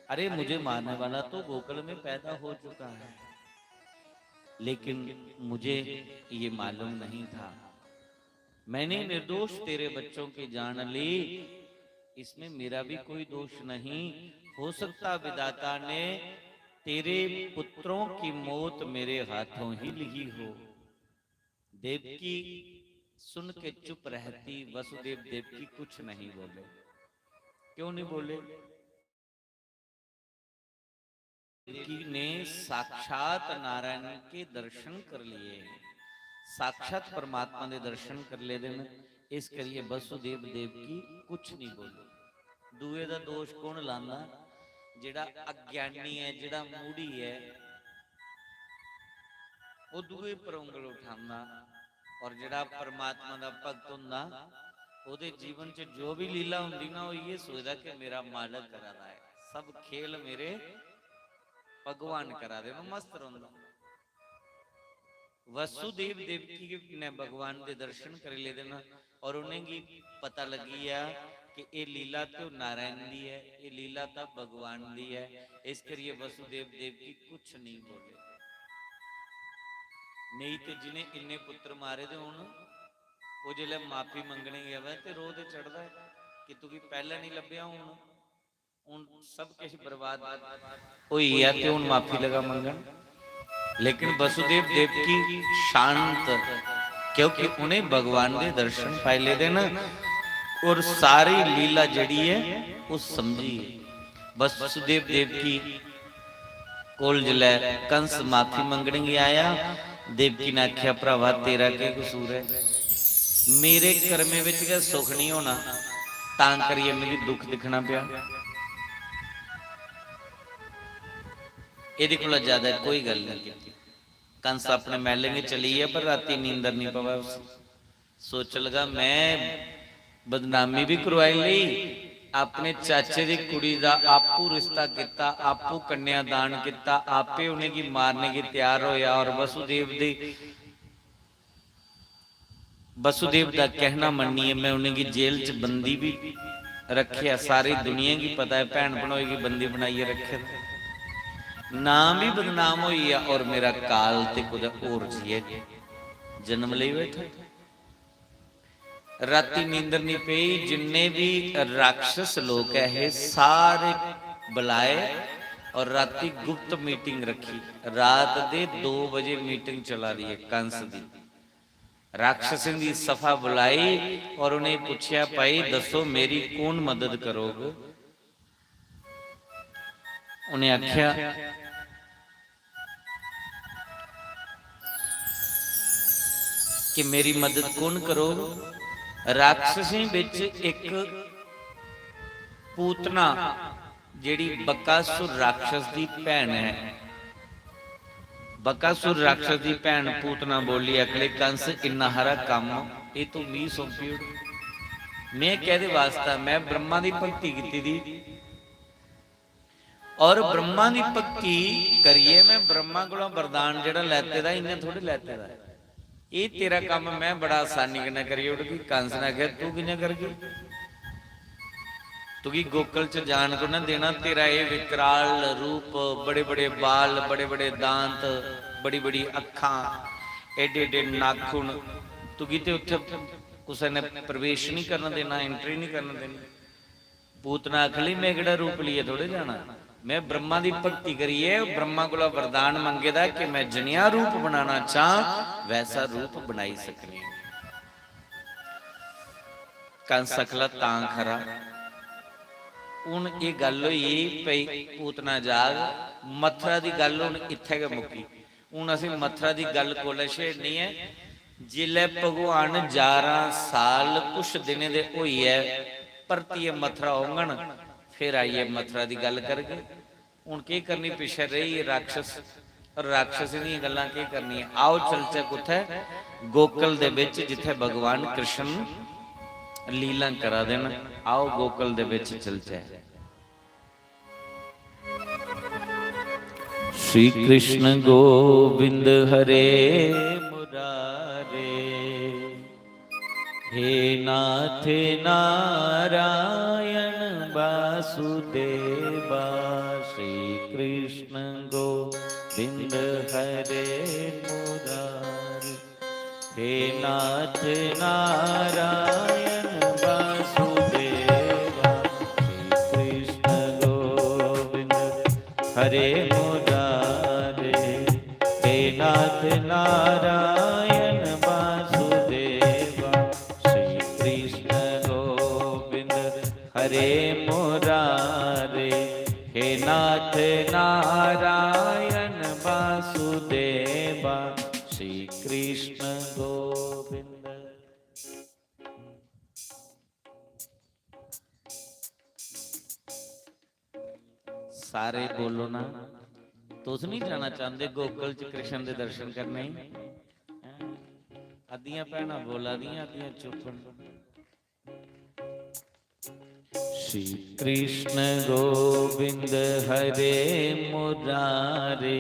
अरे, मुझे मारने वाला तो गोकुल में पैदा हो चुका है, लेकिन मुझे ये मालूम नहीं था। मैंने निर्दोष तेरे बच्चों की जान ली, इसमें मेरा भी कोई दोष नहीं। हो सकता विधाता ने तेरे पुत्रों की मौत मेरे हाथों ही लिखी हो। देवकी सुन के चुप रहती, वसुदेव देवकी कुछ नहीं बोले। क्यों नहीं बोले? देवकी ने साक्षात नारायण के दर्शन कर लिए, साक्षात परमात्मा के दर्शन कर लेदे न। इस करिए वसुदेव देवकी कुछ नहीं बोले। दूए दा दोष कौन लांदा? जेड़ा अज्ञानी है, जेड़ा मूढ़ी है, वो दूए पर उंगल उठांदा। और जेड़ा परमात्मा दा भक्त हुंदा, ओदे जीवन च जो भी लीला हुंदी ना, वो ये सोचदा कि मेरा मालक करा दा है, सब खेल मेरे भगवान करा दे, मैं मस्त रौंदा। वसुदेव देवकी ने भगवान दे दर्शन कर लेदे न और उ'नेंगी पता लगी गया कि ये लीला तो नारायण दी है, ये लीला तो भगवान दी है। इस करिए वसुदेव देवकी कुछ नहीं बोले। नहीं तो जिन्हें इन्ने पुत्र मारे दे होन, वो जिसलै माफी मंगने गी आवे ते रोह ते चढ़दा है कि तुगी पैह्लें नहीं लब्भेआ, हून, हून सब किश बर्बाद होई गेआ ते हून माफी लगा मंगन। लेकिन वसुदेव देवकी शांत, क्योंकि उन्हें भगवान दे दर्शन पाई लेदे न और सारी लीला जेह्ड़ी ऐ, ओह् समझी। वसुदेव देवकी कोल जिसलै कंस माफी मंगने गी आया, देवकी ने आखेआ, भ्रावा, तेरा केह् कसूर ऐ? मेरे कर्में बिच गै सुख निं होना, तां करियै मिगी दुख दिक्खना पेआ। एह्दे कोला ज्यादा कोई गल्ल निं कीती। कंस अपने मैह्लें गी चली गेआ, पर रातीं नींदर निं पवै उसी। सोचन लगा, मैं बदनामी भी करवाई लेई, अपने चाचे दी कुड़ी दा आपू रिश्ता कीता, आपू कन्यादान कीता, आपे उ'नेंगी मारने गी त्यार होया और वसुदेव दी, वसुदेव दा कहना मन्नियै मैं उ'नेंगी जेल च बंदी भी रखेआ। सारी दुनिया गी पता है, भैन भनोई गी बंदी बनाइयै रखे दा। नाम भी बदनाम होई गेआ और मेरा काल ते कुतै होर जाइयै जन्म लेई बैठा। राती नींदर नहीं पेई, जिन्ने भी राक्षस लोक ऐ हे, सारे बुलाए और राती गुप्त मीटिंग रखी। रात दे दो बजे मीटिंग चला दी है कंस दी। राक्षसें दी सभा बुलाई और उ'नें पुच्छेआ, "भाई दस्सो, मेरी कौन मदद करोग?" उ'नें आखेआ कि मेरी मदद कौन करोग? राक्षसें बिच इक पूतना, जेह्ड़ी बकासुर राक्षस दी भैन ऐ, बकासुर राक्षस दी भैन पूतना बोली, "अगले कंस, इन्ना हारा कम्म एह् तू मी सौंपी ओड़। में कैह्दे वास्ता? में ब्रह्मा दी भक्ति कीती दी, और ब्रह्मा दी भक्ति करियै में ब्रह्मा कोला वरदान जेह्ड़ा लैते दा, इ'यां थोड़ी लैते दा ऐ। एह् तेरा कम्म में बड़ा आसानी कन्नै करी ओड़गी।" कंस ने आखेआ, "तू कि'यां करगी? तुगी गोकुल च जान कु'न्नै देना? तेरा एह् विकराल रूप, बड़े बड़े बाल, बड़े बड़े दांत, बड़ी बड़ी अक्खां, एडे एडे नाखून, तुगी ते उत्थै कुसै ने प्रवेश निं करन देना, एंट्री निं करन देनी।" पूतना आखली, "में केह्ड़ा रूप लेइयै थोड़े जाना, में ब्रह्मा दी भक्ति करियै ब्रह्मा कोला वरदान मंगे दा कि में जनेहा रूप बनाना चांह, वैसा रूप बनाई सकनी आं।" कंस आखला, "तां खरा।" हून एह् गल्ल होई, भई पूतना जाग, मथरा दी गल्ल हून इत्थै गै मुक्की। हून असें मथरा दी गल्ल कोलै छेड़नी ऐ? जिसलै भगवान ञारां साल कुछ दिनें दे होइयै परतियै मथरा औङन, फिर आइयै मथरा दी गल्ल करगे। हून केह् करनी, पिच्छें रेही राक्षस, पर राक्षस दियां गल्लां केह् करनियां? आओ चलचै कुत्थै? गोकुल दे बिच, जित्थै भगवान कृष्ण लीलां करा दे न। आओ गोकुल दे बिच चलचै। श्री कृष्ण गोविंद हरे मुरारे, हे नाथ नारायण वासुदेवा। श्री कृष्ण गोविंद हरे मुरारे, हे नाथ नारायण वासुदेवा। श्री कृष्ण गोविंद हरे मुरारे, हे नाथ नारायण वासुदेवा। श्री कृष्ण गोविंद हरे मुरारे, हे नाथ नारायण वासुदेवा। श्री कृष्ण गोविंद। सारे बोलो ना, तुस नहीं जाना चाहते गोकुल च कृष्ण दे दर्शन करने? अद्धियां भैनां बोला दियां, अद्धियां चुप न। श्री कृष्ण गोविंद हरे मुरारे,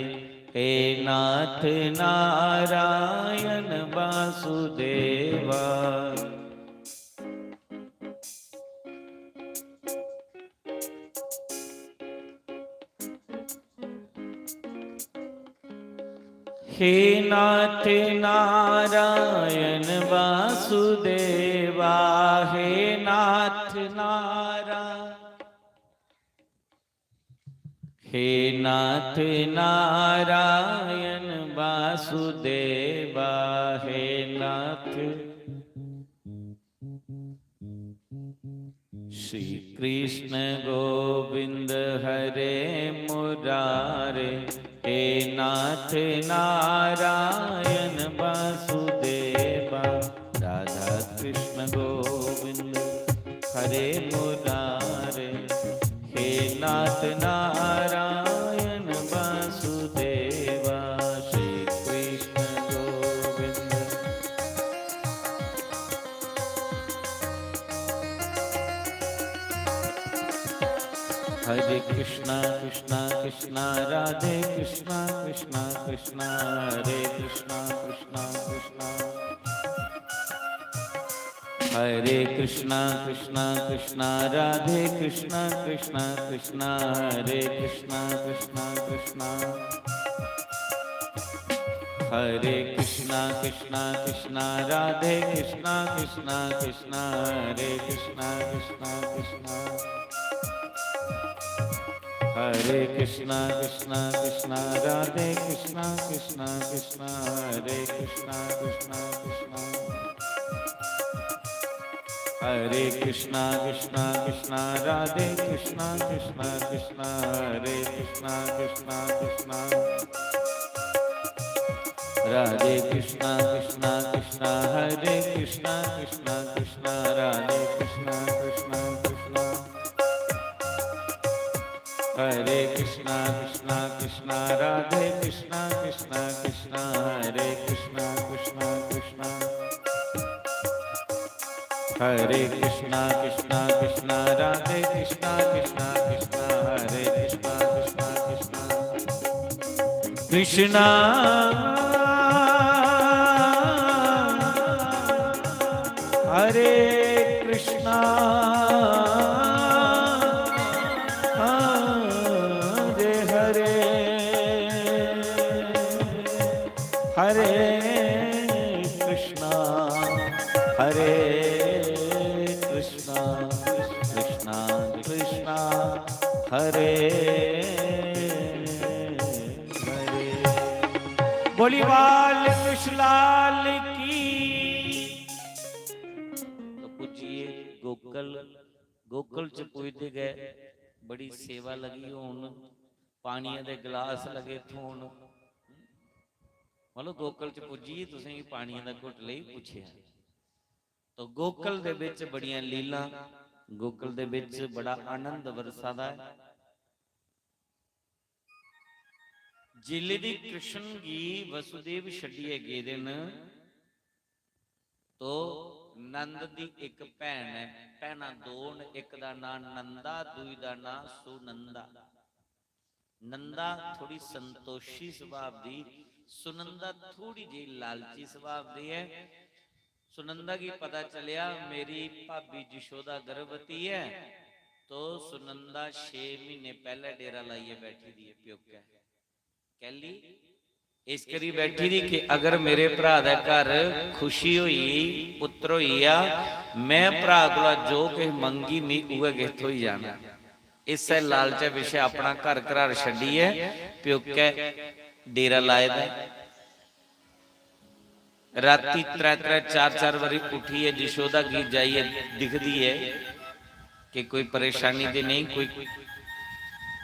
हे नाथ नारायण वासुदेवा। हे नाथ नारायण वासुदेवा, हे नाथ नारायण, हे नाथ नारायण वासुदेवा, हे नाथ। श्री कृष्ण गोविंद हरे मुरारे, हे नाथ नारायण वासुदेवा। राधा कृष्ण गोविंद हरे मुरारे, हे नाथ नारायण वासुदेवा। श्री कृष्ण गोविंद। हरे कृष्णा कृष्णा कृष्णा, राधे कृष्णा कृष्णा कृष्णा, हरे कृष्णा कृष्णा कृष्णा। हरे कृष्णा कृष्णा कृष्णा, राधे कृष्णा कृष्णा कृष्णा, हरे कृष्णा कृष्णा कृष्णा। हरे कृष्णा कृष्णा कृष्णा, राधे कृष्णा कृष्णा कृष्णा, हरे कृष्णा कृष्णा कृष्णा। हरे कृष्णा कृष्णा कृष्णा राधे कृष्णा कृष्णा कृष्णा हरे कृष्णा कृष्णा कृष्णा। हरे कृष्णा कृष्णा कृष्णा राधे कृष्णा कृष्णा कृष्णा हरे कृष्णा कृष्णा कृष्णा। राधे कृष्णा कृष्णा कृष्णा हरे कृष्णा कृष्णा कृष्णा राधे कृष्णा कृष्णा कृष्णा। हरे कृष्णा कृष्णा कृष्णा राधे कृष्णा कृष्णा कृष्णा हरे कृष्णा कृष्णा कृष्णा। हरे कृष्णा कृष्णा कृष्णा राधे कृष्णा कृष्णा कृष्णा हरे कृष्णा कृष्णा कृष्णा। कृष्णा हरे कृष्णा हरे हरे। हरे कृष्णा हरे कृष्णा कृष्णा कृष्णा हरे हरे। बोली बाल कृष्ण लाल की। तो पूजिए गोकल, गोकल च पुजदे गै बड़ी सेवा लगी होन, पानियै दे गलास लगे थ्होन। मतलब गोकल च पुज्जियै तुसें गी पानियै दा घुट लेई पुच्छेआ। तो गोकल दे बिच बड़ियां लीलां, गोकल दे बिच बड़ा आनंद बरसा दा ऐ। जिल्ले दी कृष्ण गी वसुदेव छड्डियै गेदे न, तो नंद दी इक भैन ऐ, भैनां दो न, इक दा नां नंदा, दूई दा नां सुनंदा। नंदा थोड़ी संतोषी सुभाव दी, सुनंदा थोड़ी जेही लालची सुभाव दी ऐ। सुनंदा गी पता चलेआ मेरी भाभी जशोदा गर्भवती ऐ, तो सुनंदा छे म्हीने पैह्ले डेरा लाइयै बैठी दी ऐ प्योकै। कैली? इस करी बैठी दी कि अगर मेरे भ्रा दे घर खुशी होई, पुत्र होई गेआ, में भ्रा कोला जो किश मंगी, मी उ'ऐ किश थ्होई जाना। इस्सै लालचै पिच्छें अपना घर घरार छड्डियै प्योकै डेरा लाए दा ऐ। राती त्रै त्रै चार चार बारी उठियै जशोदा गी जाइयै दिखदी ऐ कि कोई परेशानी ते नेईं कोई।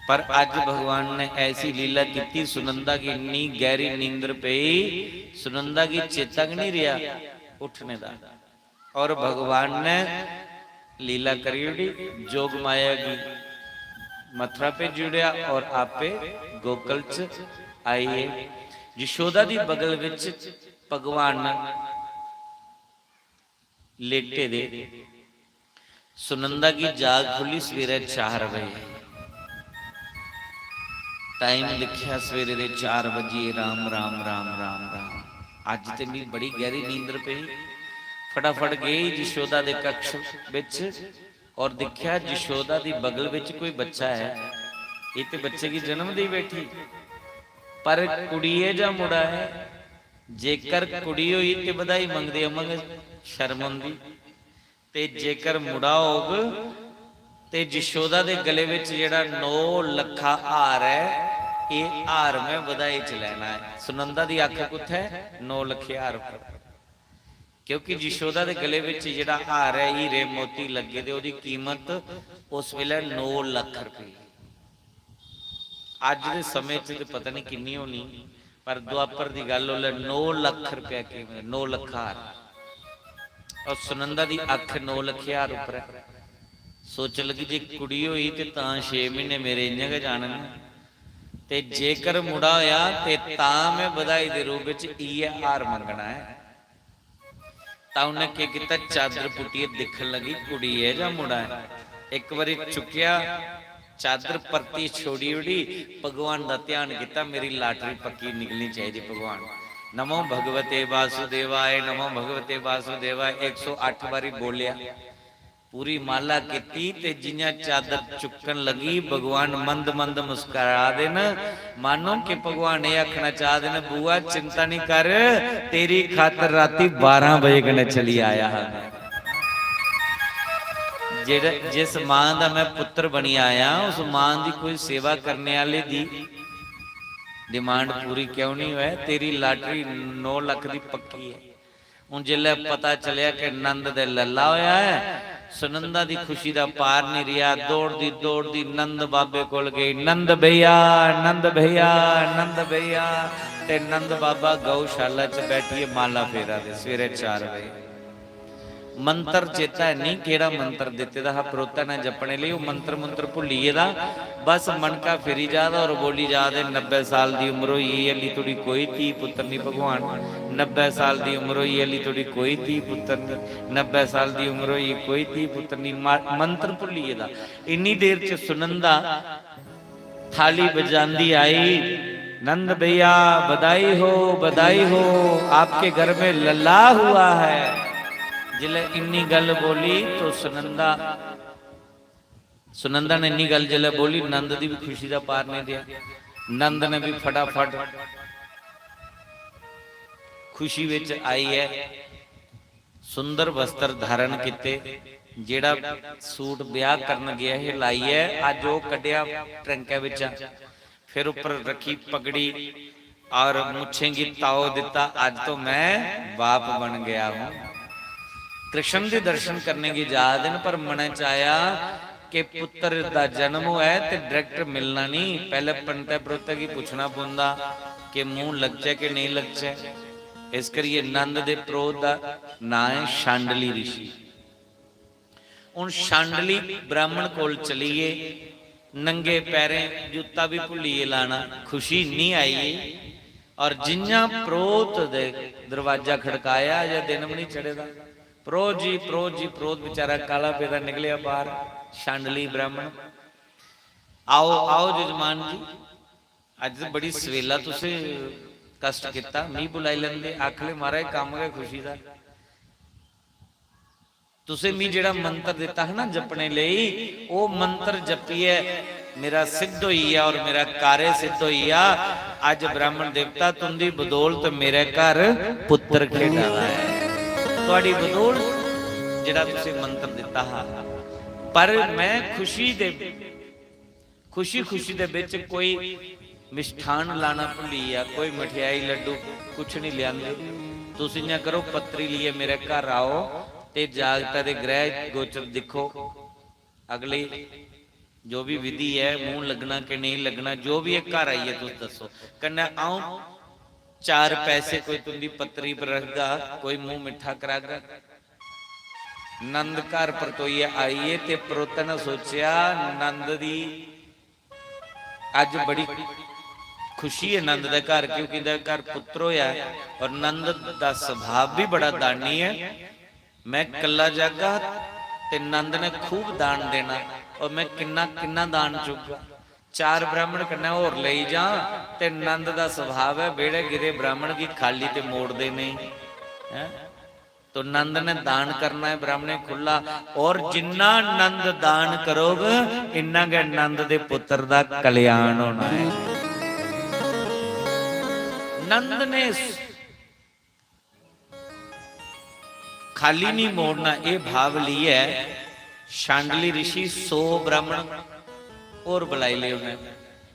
पर अज्ज भगवान ने ऐसी लीला कीती, सुनंदा गी इन्नी गैह्री नींदर पेई, सुनंदा गी चेता गै निं रेहा उठने दा। और भगवान ने लीला करी ओड़ी, जोग माया गी मथुरा भेजी ओड़ेआ और आपे गोकुल च आई गे। यशोदा दी बगल विच भगवान लेटे दे। सुनंदा गी जाग खुल्ली सवेरै चार बजे। टाइम दिक्खेआ सवेरे दे चार बजे, राम, राम, राम, राम, राम। अज्ज ते मिगी बड़ी गैह्री नींदर पेई। फटाफट गेई यशोदा दे कक्ष बिच और दिक्खेआ यशोदा दी बगल बिच कोई बच्चा ऐ। एह् ते बच्चे गी जन्म देई बैठी, पर कुड़ी ऐ जां मुड़ा ऐ? जेकर कुड़ी होई ते बधाई मंगदे अम्मा गी शर्म औंदी, ते जेकर मुड़ा होग ते यशोदा दे गले विच जेह्ड़ा नौ लक्खा हार ऐ, एह् हार में बधाई च लैना ऐ। सुनंदा दी अख कुत्थै? नौ लक्खे हार उप्पर। क्योंकि यशोदा दे गले विच जेह्ड़ा हार ऐ, हीरे मोती लग्गे दे, ओह्दी कीमत उस वेले नौ लक्ख रपेऽ। अज्ज दे समें च ते पता नहीं किन्नी होनी, पर द्वापर दी गल्ल, उसलै नौ लक्ख रपेआ कीमत, नौ लक्ख हार। और सुनंदा दी अख नौ लक्खे हार उप्पर ऐ। सोचन लगी, जे कुड़ी होई ते तां छे म्हीने मेरे इ'यां गै जाने न, ते जेकर मुड़ा होया ते तां में बधाई दे रूप च इ'यै हार मंगना ऐ। तां उन्नै केह् कीता, चादर पुट्टियै दिक्खन लगी, कुड़ी ऐ जां मुड़ा ऐ। इक बारी चुक्केआ, चादर परतियै छोड़ी ओड़ी, भगवान दा ध्यान कीता, मेरी लाटरी पक्की निकलनी चाहिदी भगवान। नमो भगवते वासुदेवाय, नमो भगवते वासुदेवाय, इक सौ अट्ठ बारी बोलेआ। पूरी माला कीती ते जियां चादर चुक्कन लगी, भगवान मंद मंद मुस्करा दे न, मानो कि भगवान एह् आखना चाह दे न, "बुआ, चिंता नहीं कर, तेरी खातर राती बारां बजे कन्नै चली आया हा मैं।" जेह्ड़ा, जिस मां दा मैं पुत्तर बनी आया, उस मां दी कोई सेवा करने आह्ले दी डिमांड पूरी क्यों नहीं होऐ? तेरी लाटरी नौ लक्ख दी पक्की है। हून जिसलै पता चलेआ कि नंद दे लल्ला होया ऐ, सुनंदा दी खुशी दा पार नहीं रेहा। दौड़दी दौड़दी नंद बाबे कोल गई, "नंद भैया, नंद भैया, नंद भैया।" ते नंद बाबा गौशाला च बैठियै माला फेरा दे। सवेरे चार बजे। मंत्र चेता है नहीं, केड़ा मंत्र दित्ते दा हा परोता ने जपने लेई, ओह् मंत्र मुंत्र भुल्ली गेदा। बस मनका फिरी जा दा और बोली जा दे, "नब्बै साल दी उम्र होई गेई, हल्ली धोड़ी कोई धी पुत्तर नहीं भगवान, नब्बै साल दी उम्र होई, हल्ली धोड़ी कोई धी पुत्तर नहीं, नब्बै साल दी उम्र होई, कोई धी पुत्तर नहीं।" मा-, मंत्र भुल्ली गेदा। इन्नी देर च सुनंदा थाली बजांदी आई, "नंद भैया, बधाई हो, बधाई हो, आपके घर में लल्ला हुआ है।" जिसलै इन्नी गल बोली तो सुनंदा, सुनंदा ने इन्नी गल जिसलै बोली, नंद दी भी खुशी दा पार नहीं दिया। नंद ने भी फटाफट खुशी विच आइयै सुंदर वस्त्र धारण कीते, जेड़ा सूट ब्याह करन गया हे लाइयै, अज ओह कड्ढेआ ट्रंकै बिच्चा। फिर ऊपर रखी पगड़ी और मुच्छें गी ताव दिता, "अज तो मैं बाप बन गया हूं।" कृष्ण दे दर्शन करने गी जा दे न, पर मनै च आया कि पुत्तर दा जन्म होऐ ते direct मिलना नहीं, पैहले पंतै परोतै गी पुच्छना पौंदा कि मूंह लगचै कि नेईं लगचै। इस करियै नंद दे परोह्त दा नांऽ ऐ शांडली रिशी। हुन शांडली ब्राह्मण कोल चली गे, नंगे पैरें, जूता भी भुल्ली गे लाना, खुशी इन्नी आई गेई। और जियां परोह्त दे दरवाजा खड़काया, अजें दिन भी नहीं चढ़े दा, "परोह्त जी, परोह्त जी।" परोह्त बेचारा काला पेदा निकलेआ बाहर, शांडली ब्राह्मण, "आओ, आओ जजमान जी।" अज्ज ते बड़ी सवेला तुसें कश्ट कीता, मी बुलाई लैंदे। आखले, "महाराज, कम्म गै खुशी दा। तुसें मी जेह्ड़ा मंत्र दित्ता हा ना जपने लेई, ओह् मंत्र जपियै मेरा सिद्ध होई गेआ और मेरा कार्य सिद्ध होई गेआ। अज्ज ब्राह्मण देवता, तुंदी बदौलत मेरे घर पुत्तर खेढा दा ऐ। थुआड़ी बदौलत जेह्ड़ा तुसें मंत्र दित्ता हा, पर मैं खुशी दे खुशी खुशी दे बिच कोई मिष्ठान लाना भुल्ली गेआ, कोई मठेआई लड्डू कुछ नहीं लियांदे। तुस इयां करो, पत्री लिए मेरे घर आओ ते जागता दे ग्रह गोचर दिक्खो। अगली जो भी विधि है, मूंह लगना कि नहीं लगना, जो भी है, घर आइए तुस दसो। कन्नै अ'ऊं चार पैसे कोई तुंदी पत्री पर रखगा, कोई मूंह मिट्ठा करागा। नंद घर परतोइयै आइयै ते परोह्तै ने सोचेआ, नंद दी अज्ज बड़ी खुशी है नंद दे घर, क्योंकि इंदे घर पुत्र होया है। और नंद दा स्वभाव भी बड़ा दानी है। मैं कल्ला जागा ते नंद ने खूब दान देना, और मैं किन्ना किन्ना दान चुगगा। चार ब्राह्मण कन्नै होर लेई जां ते नंद दा स्वभाव है, बेड़े गिरे ब्राह्मण गी खाली ते मोड़दे नहीं, हैं? तो नंद ने दान करना है ब्राह्मणे खु'ल्ला, और जिन्ना नंद दान करोग, इन्ना गै नंद दे पुत्र दा कल्याण होना है। नंद ने खाली नहीं मोड़ना, एह भाव लेइयै शांडली ऋषि सौ ब्राह्मण होर बुलाई ले उन्हें।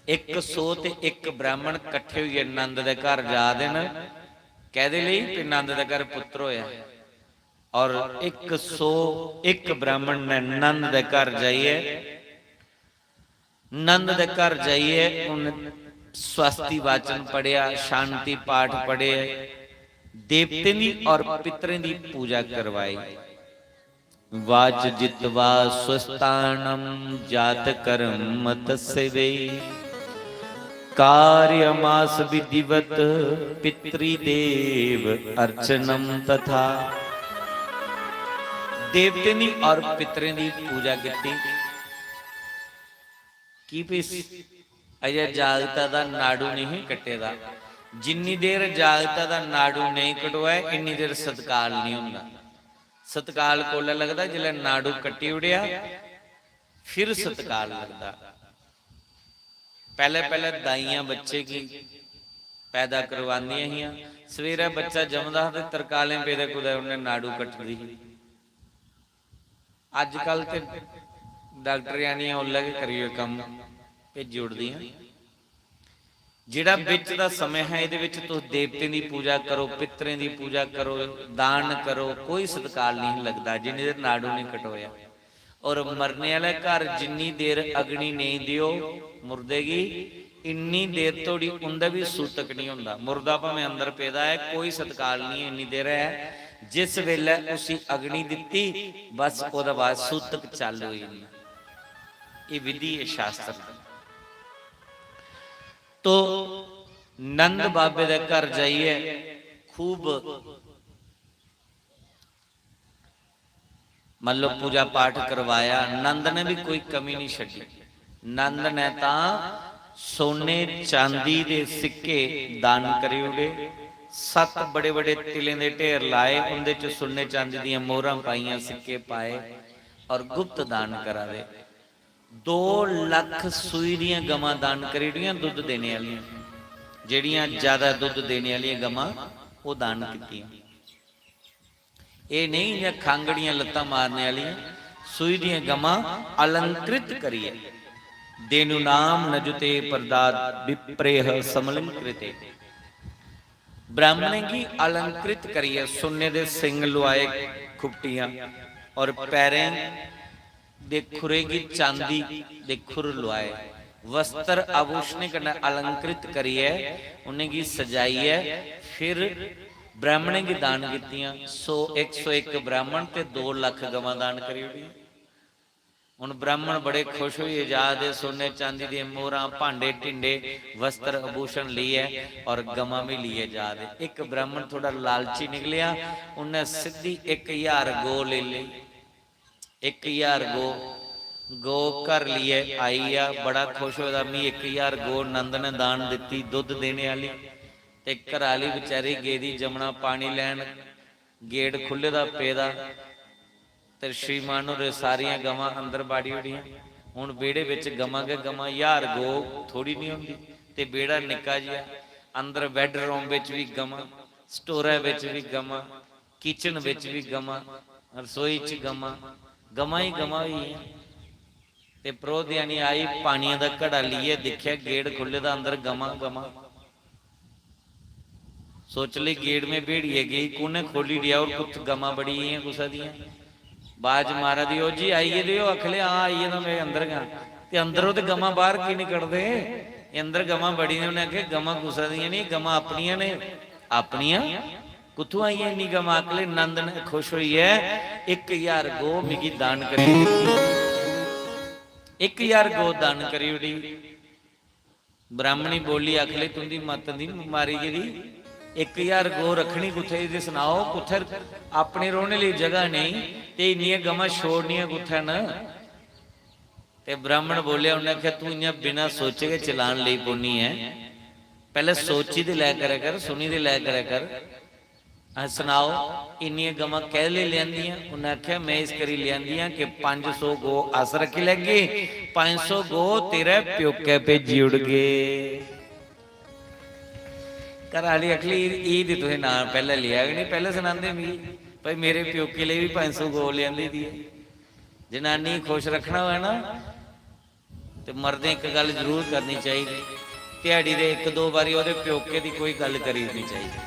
इक सौ ते इक ब्राह्मण कट्ठे होइयै नंद दे घर जा दे न। कैदे लेई? कि नंद दे घर पुत्र होया। और इक सौ इक ब्राह्मण ने नंद दे घर जाइयै, नंद दे घर जाइयै उन स्वस्ति वाचन पढ़ेया, शांति पाठ पढ़े, देवतें दी और पितरें दी पूजा करवाई। वाच जित्वा स्वस्तानम जात कर्म तस्य वै। कार्यमास विधिवत पितृदेव अर्चनम तथा। देवतें दी और पितरें दी पूजा कीती। की भी अजय जागता दा नाड़ू नहीं कट्टे दा। जिन्नी देर जागता दा नाड़ू नहीं कटोए, इन्नी देर सतकाल नहीं होंदा। सतकाल कोलै लगदा? जिसलै नाड़ू कट्टी ओड़ेआ, फिर सतकाल लगदा। पैह्ले पैह्ले दाइयां बच्चे गी पैदा करवांदियां हियां। सवेरै बच्चा जमदा हा ते तरकालें पेदे कुतै उन्नै नाड़ू कट्टदी ही। अजकल ते डाक्टरियानियां उल्लै गै करियै कम्म भेजी ओड़दियां। जेह्ड़ा बिच दा समें है, एह्दे बिच तुस देवतें दी पूजा करो, पितरें दी पूजा करो, दान करो, कोई सत्कार नहीं लगदा जिन्नी देर नाड़ू नहीं कटोया। और मरने आह्ले घर जिन्नी देर अग्नि नेईं देओ मुर्दे गी, इन्नी देर धोड़ी उं'दा बी सूतक नहीं होंदा। मुर्दा भामें अंदर पेदा ऐ, कोई सत्कार नहीं इन्नी देर ऐ। जिस बेल्लै उसी अग्नि दित्ती, बस ओह्दे बाद सूतक चालू होई जंदा। एह् विधि ऐ शास्त्र दी। तो नंद बाबे दे घर जाइयै खूब, मतलब, पूजा पाठ करवाया। नंद ने भी कोई कमी नहीं छड्डी। नंद ने तां सोने चांदी दे सिक्के दान करी ओड़े। सत्त बड़े बड़े तिलें दे ढेर लाए, उंदे च सुन्ने चांदी दियां मोहरां पाइयां, सिक्के पाए और गुप्त दान करा दे। दो लख सूई दियां गमां दान करी ओड़ियां, दुद्ध देने आह्लियां, जेह्ड़ियां ज्यादा दुद्ध देने आह्लियां गमां, ओह् दान कीतियां। एह् नेईं इ'यां खांगड़ियां लत्तां मारने आह्लियां, सूई दियां गमां अलंकृत करियै। धेनूनां नजुते प्रददाद विप्रेह समलंकृते। ब्राह्मणें गी अलंकृत करियै सुन्ने दे सिंग लुआए, खुपटियां, और पैरें दे खुरें गी चांदी दे खुर लुआए, वस्त्र आभूषणें कन्नै अलंकृत करियै उ'नेंगी सजाइयै फिर ब्राह्मणें गी दान कीतियां। सौ, इक सौ इक ब्राह्मण ते दो लक्ख गवां दान करी ओड़ियां। हुन ब्राह्मण बड़े खुश होइयै जा दे, सोने चांदी दियां मोहरां, भांडे ढिंडे, वस्त्र आभूषण लेइयै और गवां भी लेइयै जा दे। इक ब्राह्मण थोड़ा लालची निकलेआ, उन्नै सिद्धी इक ज्हार गौ लेई लेई। इक ज्हार गौ, गौ घर लेइयै आई आ, बड़ा खुश होए दा, "मी इक ज्हार गौ नंद ने दान दित्ती, दुद्ध देने आह्ली।" ते घरा आह्ली बचैरी गेदी जमना पानी लैन, गेट खु'ल्ले दा पेदा, ते श्रीमान होरें सारियां गवां अंदर बाड़ी ओड़ियां। हुन बेह्ड़े बिच गवां गै गवां, ज्हार गौ थोड़ी निं होंदी। ते बेह्ड़ा निक्का जेहा, अंदर बेडरूम बिच बी गवां, स्टोरै बिच बी गवां, किचन बिच बी गवां, रसोई च गवां, गवां ही गवां होई गेइयां। ते प्रोह्त देआनी आई, पानियै दा घड़ा लेइयै दिक्खेआ, गेट खु'ल्ले दा, अंदर गवां, गवां। सोच लेई, गेट में भेड़ियै गेई, कु'न्नै खोह्ल्ली ओड़ेआ? और कुत्थ गवां बड़ी गेइयां कुसै दियां। बाज मारा दी, "ओ जी, आई गेदे ओ?" आखले, "हां, आई गेदा, में अंदर गै आं।" ते अंदरों ते गवां बाह्र की निं कढदे? एह् अंदर गवां बड़ी ने। उ'नें आखेआ, "गवां कुसै दियां निं, गवां अपनियां ने।" "अपनियां? कुत्थूं आइयां इन्नी गवां?" आखले, "नंद ने खुश होइयै इक ज्हार गौ मिगी दान करी दित्ती।" इक ज्हार गौ दान करी ओड़ी। ब्राह्मणी बोली, आखले, "तुं'दी मत दी मारी गेदी, इक ज्हार गौ रक्खनी कुत्थै? एह् ते सनाओ, कुत्थै? अपने रौह्ने लेई जगह नेईं ते इन्नियां गवां छोड़नियां कुत्थै न?" ते ब्राह्मण बोलेआ, उन्नै आखेआ, "तूं इ'यां बिना सोचे गै चलान लेई पौनी ऐ। पैह्लें सोची ते लै करै कर, सुनी ते लै करै कर। हां, सनाओ, इन्नियां गवां कैह्दे लेई लेआंदियां?" उन्नै आखेआ, "में इस करी लेआंदियां कि पंज सौ गौ अस रक्खी लैगे, पंज सौ गौ तेरे प्योकै भेजी ओड़गे।" घर आह्ली आखली, "एह् ते तुसें नांऽ पैह्लें लेआ गै निं, पैह्लें सनांदे मिगी, भाई, मेरे प्योके लेई बी पंज सौ गौ लेआंदी दी ऐ।" जनानी गी खुश रक्खना होऐ ना, ते मर्दें इक गल्ल जरूर करनी चाहिदी, ध्याड़ी दे इक दो बारी ओह्दे प्योके दी कोई गल्ल करी ओड़नी चाहिदी।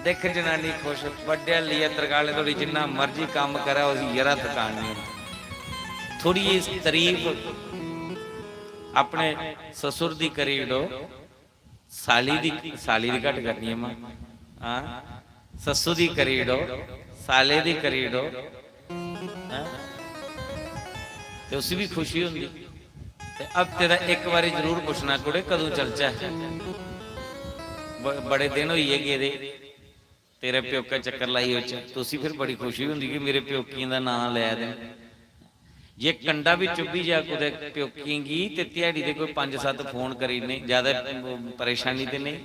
दिक्ख, जनानी खुश, बड्डे हल्लियै तरकालें धोड़ी जिन्ना मर्जी कम्म करै, उसी जरा थकान निं होंदी। थोड़ी जेही तरीफ अपने ससुर दी करी ओड़ो, साली दी, साली दी घट्ट करनी ऐ मां। हां, सस्सू दी करी ओड़ो, साले दी करी ओड़ो। हां? ते उसी भी खुशी होंदी। ते हफ्ते दा इक बारी जरूर पुच्छना, "कुड़े, कदूं चलचै? ब-, बड़े दिन होई गे गेदे, तेरे प्योकै चक्कर लाई औचै।" ते उसी फिर बड़ी खुशी होंदी कि मेरे प्योकियें दा नांऽ लै दे न। जे कंडा बी चुब्भी जा कुतै प्योकियें गी, ते ध्याड़ी दे कोई पंज सत्त फोन करी ओड़ने, ज्यादा परेशानी ते नेईं।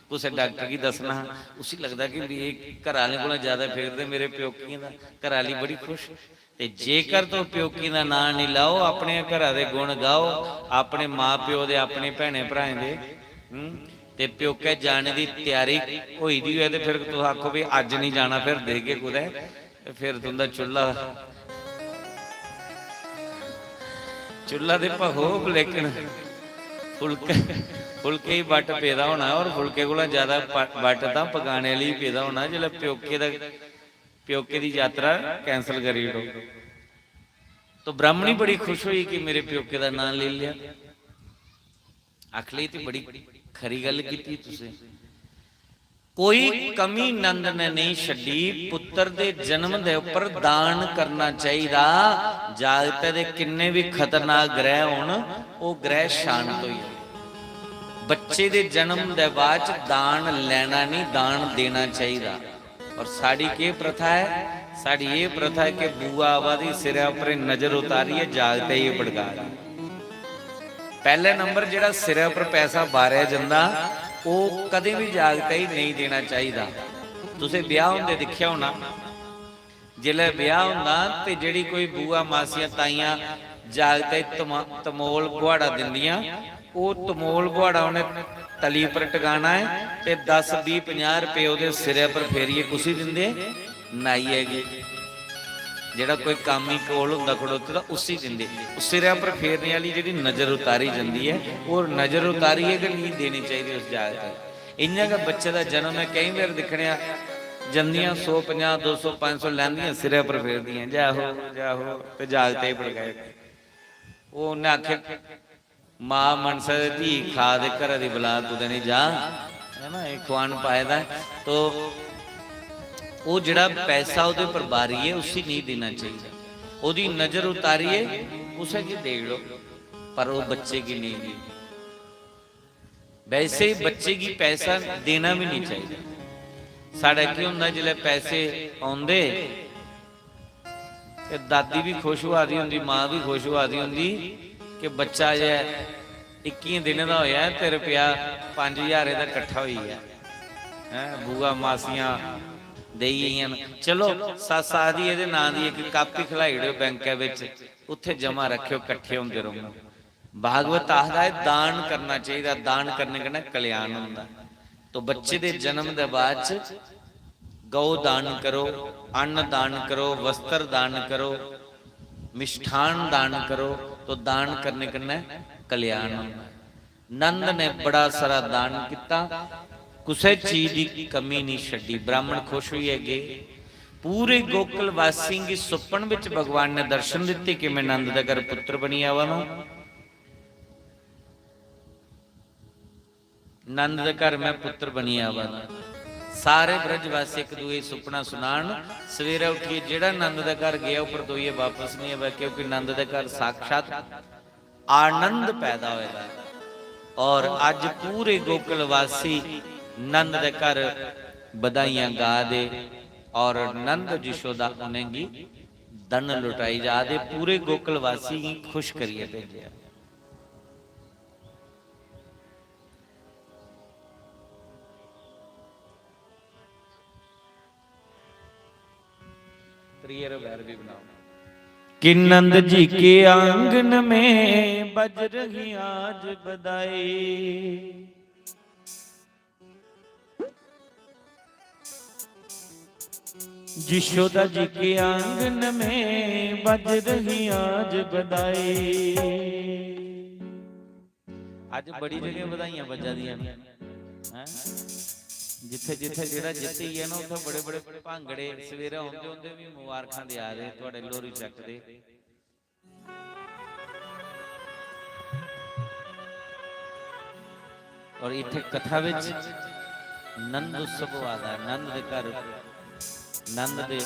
कुसै डाक्टर गी दस्सना हा, उसी लगदा कि भी एह् घरै आह्लें कोला ज्यादा फिकर ते मेरे प्योकियें दा। घरै आह्ली बड़ी खुश। ते जेकर तुस प्योकियें दा नांऽ निं लैओ, अपने घरै दे गुण गाओ, अपने मां प्यो दे, अपने भैनें भ्राएं दे, हूं, ते प्योकै जाने दी त्यारी होई दी होऐ, ते फिर तुस आखो, "भी अज्ज निं जाना, फिर दिखगे कुतै।" ते फिर तुं'दा चु'ल्ला चुल्ला ते भखो, लेकिन फुलके, फुलके ही बट्ट पेदा होना, और फुलके कोला ज्यादा प-, बट्ट तां पकाने आह्ली ही पेदा होना, जिसलै प्योके दा, प्योके दी यात्रा cancel करी ओड़ो। तो ब्राह्मणी बड़ी खुश होई कि मेरे प्योके दा नांऽ लेई लेआ। आखली, "ते बड़ी खरी गल्ल कीती तुसें।" कोई कमी नंद ने नेईं छड्डी। पुत्तर दे जन्म दे उप्पर दान करना चाहिदा। जागतै दे किन्ने बी खतरनाक ग्रह होन, ओह् ग्रह शांत होई जाए। बच्चे दे जन्म दे बाद च दान लैना नहीं, दान देना चाहिदा। और साड़ी केह् प्रथा ऐ? साड़ी एह् प्रथा ऐ कि बुआ आवा दी, सिरै उप्पर नजर उतारियै जागतै गी पड़का दी। पैह्ले नंबर जेह्ड़ा सिरै उप्पर पैसा बारेआ जंदा, ओह् कदें बी जागतै गी नेईं देना चाहिदा। तुसें ब्याह् होंदे दिक्खेआ होना, जिसलै ब्याह् होंदा ते जेह्ड़ी कोई बुआ, मासियां, ताइयां जागतै गी तमा-, तमोल बुहाड़ा दिंदियां, ओह् तमोल बुहाड़ा उ'नें तली पर टकाना ऐ ते दस, बीह्, पंजाह् रपेऽ ओह्दे सिरै पर फेरियै कुसी दिंदे? नाइयै गी। जेह्ड़ा कोई कामी कोल होंदा खड़ोते दा, उसी दिंदे। ओह् सिरै पर फेरने आह्ली जेह्ड़ी नजर उतारी जंदी ऐ, ओह् नजर उतारियै गै नेईं देनी चाहिदी उस जागतै गी। इ'यां गै बच्चे दा जन्म ऐ, केईं बार दिक्खने आं, जंदियां सौ पंजाह्, दो सौ, पंज सौ लैंदियां, सिरै पर फेरदियां, "जै हो, जै हो", ते जागतै गी पड़काई ओड़दियां। ओह् उ'न्नै आखेआ, "मां मनसा दे धी खा ते घरा दी बला कुतै निं जा", है ना, एह् खुआन पाए दा ऐ। तो ओह् जेह्ड़ा पैसा ओह्दे पर बारियै उसी नेईं देना चाहिदा, ओह्दी नजर उतारियै कुसै गी देई ओड़ो, पर ओह् बच्चे गी नेईं देनी। वैसे ही बच्चे गी पैसा देना भी नहीं चाहिए। साढ़े केह् होंदा, जिसलै पैसे औंदे ते दादी भी खुश होआ दी होंदी, मां भी खुश होआ दी होंदी कि बच्चा जे इक्कियें दिनें दा होया ऐ ते रपेआ पंज ज्हार एह्दा कट्ठा होई गेआ। हैं, बुआ मासियां देई गेइयां न। चलो, सस्स आखदी एह्दे नांऽ दी इक कापी खलाई ओड़ेओ बैंकै बिच, उत्थै जमा रक्खेओ, कट्ठे होंदे रौह्ङन। भागवत आखदा ऐ, दान करना चाहिदा, दान करने कन्नै कल्याण होंदा। तो बच्चे दे जन्म दे बाद च गौ दान करो, अन्न दान करो, वस्त्र दान करो, मिष्ठान दान करो, तो दान करने कन्नै कल्याण होंदा। नंद ने बड़ा सारा दान किता, कुसै चीज दी कमी नहीं छड्डी। ब्राह्मण खुश होइयै गे। पूरे गोकुल वासियों गी सुपन विच भगवान ने दर्शन दिते कि मैं नंद दे घर पुत्र बनी आवा ना। नंद दे घर मैं पुत्र बनी आवा ना। सारे ब्रजवासी एक दूए गी सुपना सुनान, सवेरे उठियै जेड़ा नंद दे घर गया, ओह परतोइयै वापस नहीं आवे, क्योंकि नंद दे घर साक्षात आनंद पैदा होएदा है। और अज पूरे गोकुलवासी नंद दे घर बधाइयां गा दे और नंद यशोदा उनेंगी धन लुटाई जा दे। पूरे गोकुलवासी गी खुश करियै भेजेआ। त्रिये रो भैरवी बनाओ। कि नंद जी के आंगन में बज रही आज बधाई। यशोदा जी के आंगन में बज रही आज बधाई। अज बड़ी जगह बधाइयां बज्जा दियां न, हैं? जित्थे जित्थे जेड़ा जित्ती गेआ ना, उत्थे बड़े बड़े भांगड़े सवेरे औंदे औंदे भी मुबारखां देआ दे, थुआड़े लोरी चकदे। और इत्थे कथा विच नंद उत्सव होआ दा, नंद दे घर, नंद दे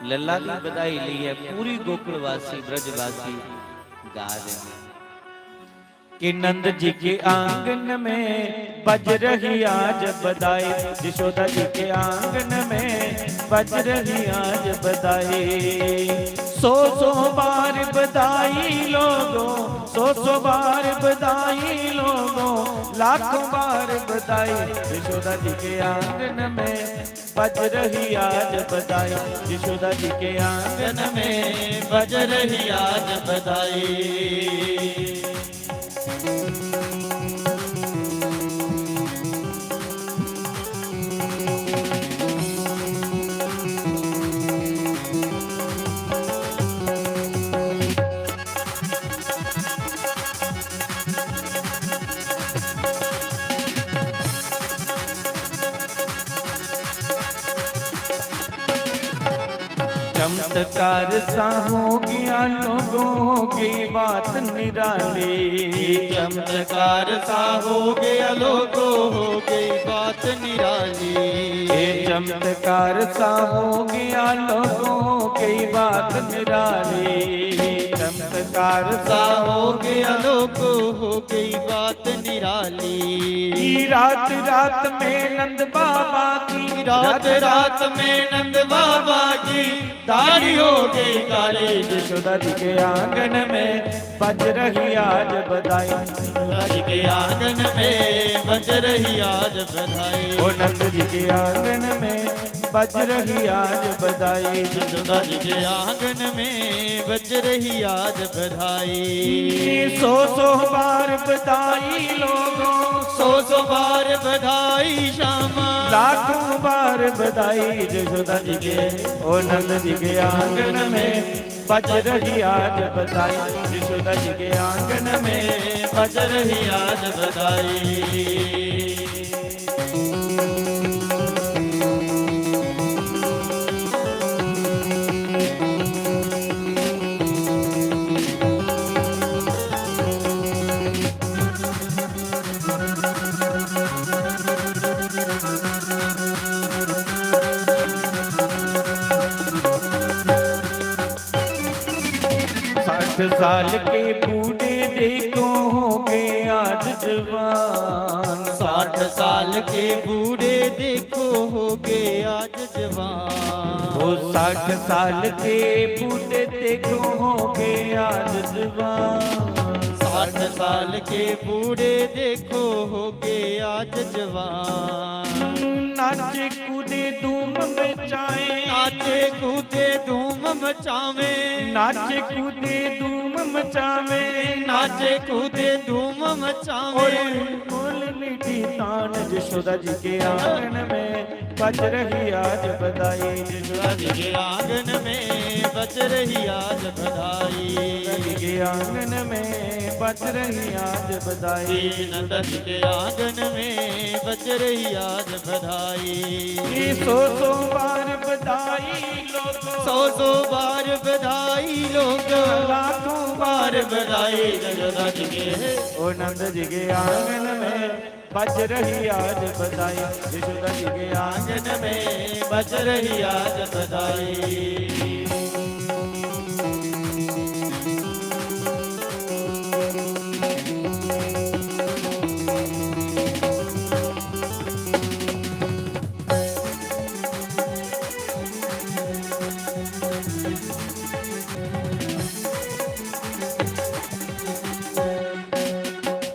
लल्ला दी बधाई लेइयै पूरी गोकुलवासी, ब्रजवासी गा दे न। कि नंद जी के आंगन में बज रही आज बधाई, यशोदा जी के आंगन में बज रही आज बधाई। सौ सौ बार बधाई लोगो, सौ सौ बार बधाई लोगो, लाखों बार बधाई। यशोदा जी के आंगन में बज रही आज बधाई, यशोदा जी के आंगन में बज रही आज बधाई। चमत्कार सा हो गया लोगों, हो गई बात निराली। चमत्कार सा हो गया लोगों, हो गई बात निराली। ये चमत्कार सा हो गया लोगों, हो गई बात निराली। चमत्कार सा हो गया लोगों, हो गई बात निराली। रात रात में नंद बाबा की, रात रात में नंद बाबा की तारी हो गई काली। यशोदा जी के आंगन में बज रही आज बधाई। यशोदा जी के आंगन में बज रही आज बधाई। ओ नंद जी के आंगन में बज रही आज बधाई। यशोदा जी के आंगन में बज रही आज बधाई। सौ सौ बार बधाई लोगों, सौ सौ बार बधाई श्यामा। लाखों बार बधाई यशोदा जी के, ओ नंद जी के आंगन में बज रही आज बधाई। यशोदा जी के आंगन में बज रही आज बधाई। साठ साल के बूढ़े देखो हो गए आज जवान। साठ साल के बूढ़े देखो हो गए आज जवान। वो साठ साल के बूढ़े देखो हो गए आज जवान। साठ साल के बूढ़े देखो हो गए आज जवान। नाचे कूदे धूम मचाए, नाचे कूदे धूम मचावे। नाचे कूदे धूम मचावे, नाचे कूदे धूम मचावे। और बोल मीठी तान यशोदा जी के आंगन में बज रही आज बधाई। यशोदा जी के आंगन में बज रही आज बधाई। यशोदा जी के आंगन में बज रही आज बधाई। नंद जी के आंगन में बज रही आज बधाई। सौ सौ बार बधाई लोगों, सौ सौ बार बधाई लोगों, लाखों बार बधाई। यशोदा जी के, ओ नंद जी के आंगन में बज रही आज बधाई। यशोदा जी के आंगन में बज रही आज बधाई।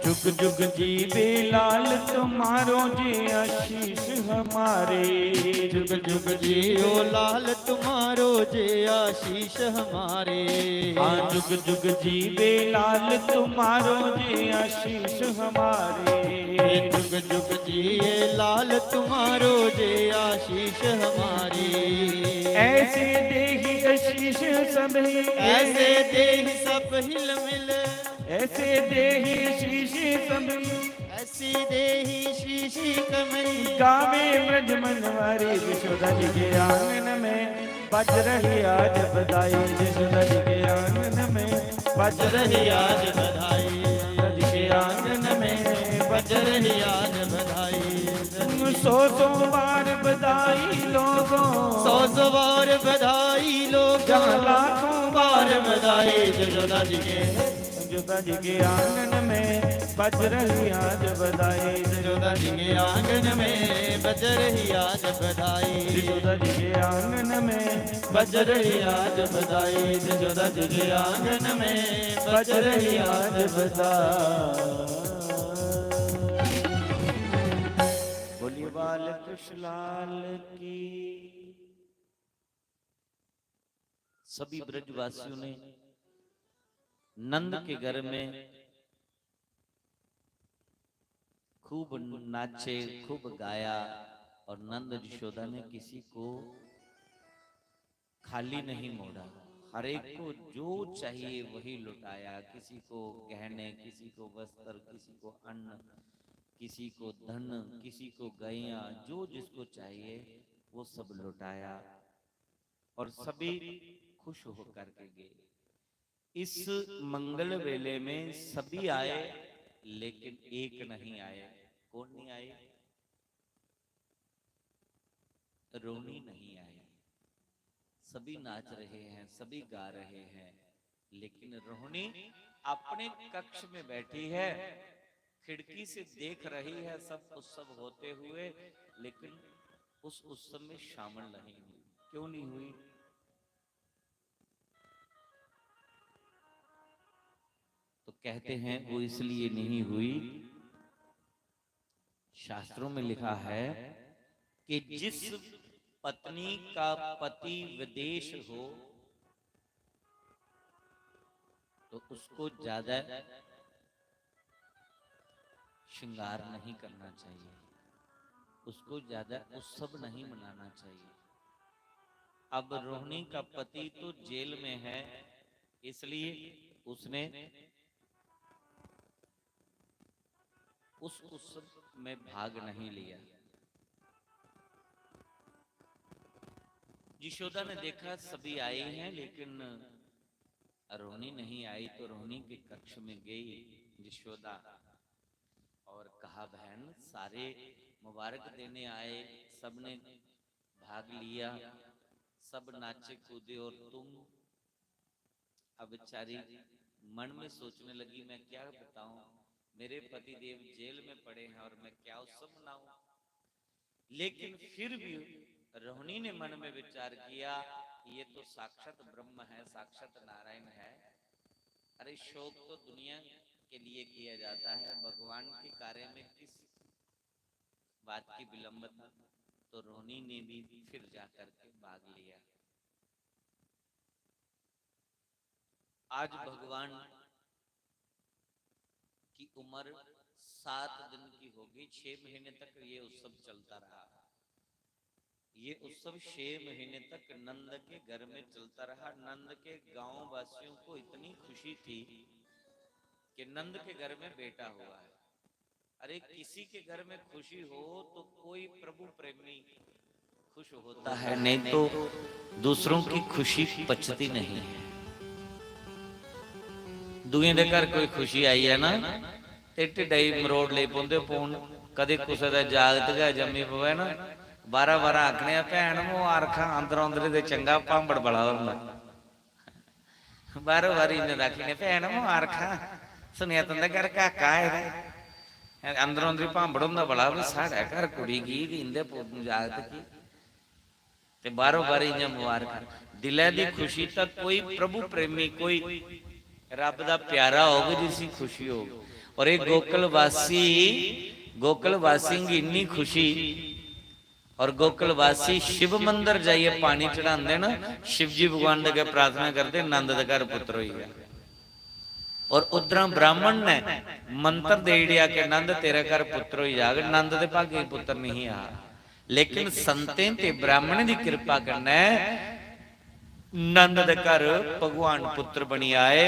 जुग जुग जीवे लाल तुम्हारो जे आशीष हमारे। जुग जुग जियो लाल तुम्हारो जे आशीष हमारे। हाँ, जुग जुग जीवे लाल तुम्हारो जे आशीष हमारे। जुग जुग जिए लाल तुम्हारो जे आशीष हमारे। ऐसे देही आशीष सभी, ऐसे देही सब हिल मिल। ऐसे देही आशीष सभी, ऐसी देही शीशी कमली। गावे ब्रज मनवारी यशोदा जी के आंगन में बज रही आज बधाई। यशोदा जी के आंगन में बज रही आज बधाई। यशोदा जी के आंगन में बज रही आज बधाई। सौ सौ बार बधाई लोगों, सौ सौ बार बधाई लोगों, लाखों बार बधाई। यशोदा जी के, यशोदा जी के आंगन में बज रही आज बधाई। यशोदा जी के आंगन में बज रही आज बधाई। यशोदा जी के आंगन में बज रही आज बधाई। यशोदा जी के आंगन में बज रही आज बधाई। बोलिए बाल कृष्ण लाल की। सभी ब्रजवासियों ने नंद के घर में खूब नाचे, खूब गाया और नंद यशोदा ने किसी को खाली नहीं मोड़ा। हर एक को जो चाहिए वही लुटाया। किसी को गहने, किसी को वस्त्र, किसी को अन्न, किसी को धन, किसी को गायां, जो जिसको चाहिए वो सब लुटाया। और सभी खुश होकर के गए। इस मंगल वेले में सभी आए, लेकिन एक नहीं आए। कौन नहीं आए? रोहिणी नहीं आई। सभी नाच रहे हैं, सभी गा रहे हैं, लेकिन रोहिणी अपने कक्ष में बैठी है, खिड़की से देख रही है सब उत्सव होते हुए, लेकिन उस उत्सव में शामिल नहीं हुई। क्यों नहीं हुई? तो कहते हैं, वो इसलिए नहीं हुई, शास्त्रों में लिखा है कि जिस पत्नी का पति विदेश हो, तो उसको ज्यादा श्रृंगार नहीं करना चाहिए, उसको ज्यादा उत्सव नहीं मनाना चाहिए। अब रोहिणी का पति तो जेल में है, इसलिए उसने उस उत्सव में भाग नहीं लिया। यशोदा ने देखा, सभी आए हैं, लेकिन रोहिणी नहीं आई, तो रोहिणी के कक्ष में गई यशोदा और कहा, "बहन, सारे मुबारक देने आए, सबने भाग लिया, सब नाचे कूदे, और तुम?" अब बेचारी मन में सोचने लगी, "मैं क्या बताऊं, मेरे पति देव जेल में पड़े हैं और मैं क्या उत्सव मनाऊं?" लेकिन फिर भी रोहिणी ने मन में विचार किया, "ये तो साक्षात ब्रह्म है, साक्षात नारायण है। अरे, शोक तो दुनिया के लिए किया जाता है, भगवान के कार्य में किस बात की विलंबता?" तो रोहिणी ने भी फिर जाकर के भाग लिया। आज भगवान की उम्र सात दिन की होगी। छह महीने तक ये उत्सव चलता रहा। ये उत्सव छह महीने तक नंद के घर में चलता रहा। नंद के गांव वासियों को इतनी खुशी थी कि नंद के घर में बेटा हुआ है। अरे, किसी के घर में खुशी हो तो कोई प्रभु प्रेमी खुश होता है, नहीं तो दूसरों की खुशी पचती नहीं है। दुए दे घर कोई खुशी आई है ना, ते ढिड्डा ही मरोड़ लेई पौंदे पौन। कदे कुसै दा जागत गै जम्मी पवै ना, बारा बारा आखने आ, "भैन मुबारखां, अंदरों अंदर ते चंगा भांबड़ बड़ा होंदा।" बारो बारी इन्हें रख ने, "भैन मुबारखां, सुनेआ तुंदे घर काका आए दा।" अंदरों अंदरी भांबड़ होंदा बड़ा, "भी साढ़े घर कुड़ी की, ते इंदे पुत्त जागत की।" ते बारो बारी इ'यां मुबारक। दिलै दी खुशी तां कोई प्रभु प्रेमी, कोई रब दा प्यारा होग जिसी खुशी होग। और ये गोकुलवासी, गोकुलवासियों की इन्नी खुशी, और गोकुलवासी शिव मंदिर जाइयै पानी चढ़ांदे न, शिव जी भगवान दे अग्गें प्रार्थना करदे, "नंद दे घर पुत्र होई गया।" और उद्धरा ब्राह्मण ने मंत्र दे ओड़ेआ कि, "नंद, तेरे घर पुत्र होई जाग।" नंद दे भागें च पुत्र नहीं आ, लेकिन संतें ते ब्राह्मणें दी किरपा कन्नै नंद दे घर भगवान पुत्र बनी आए।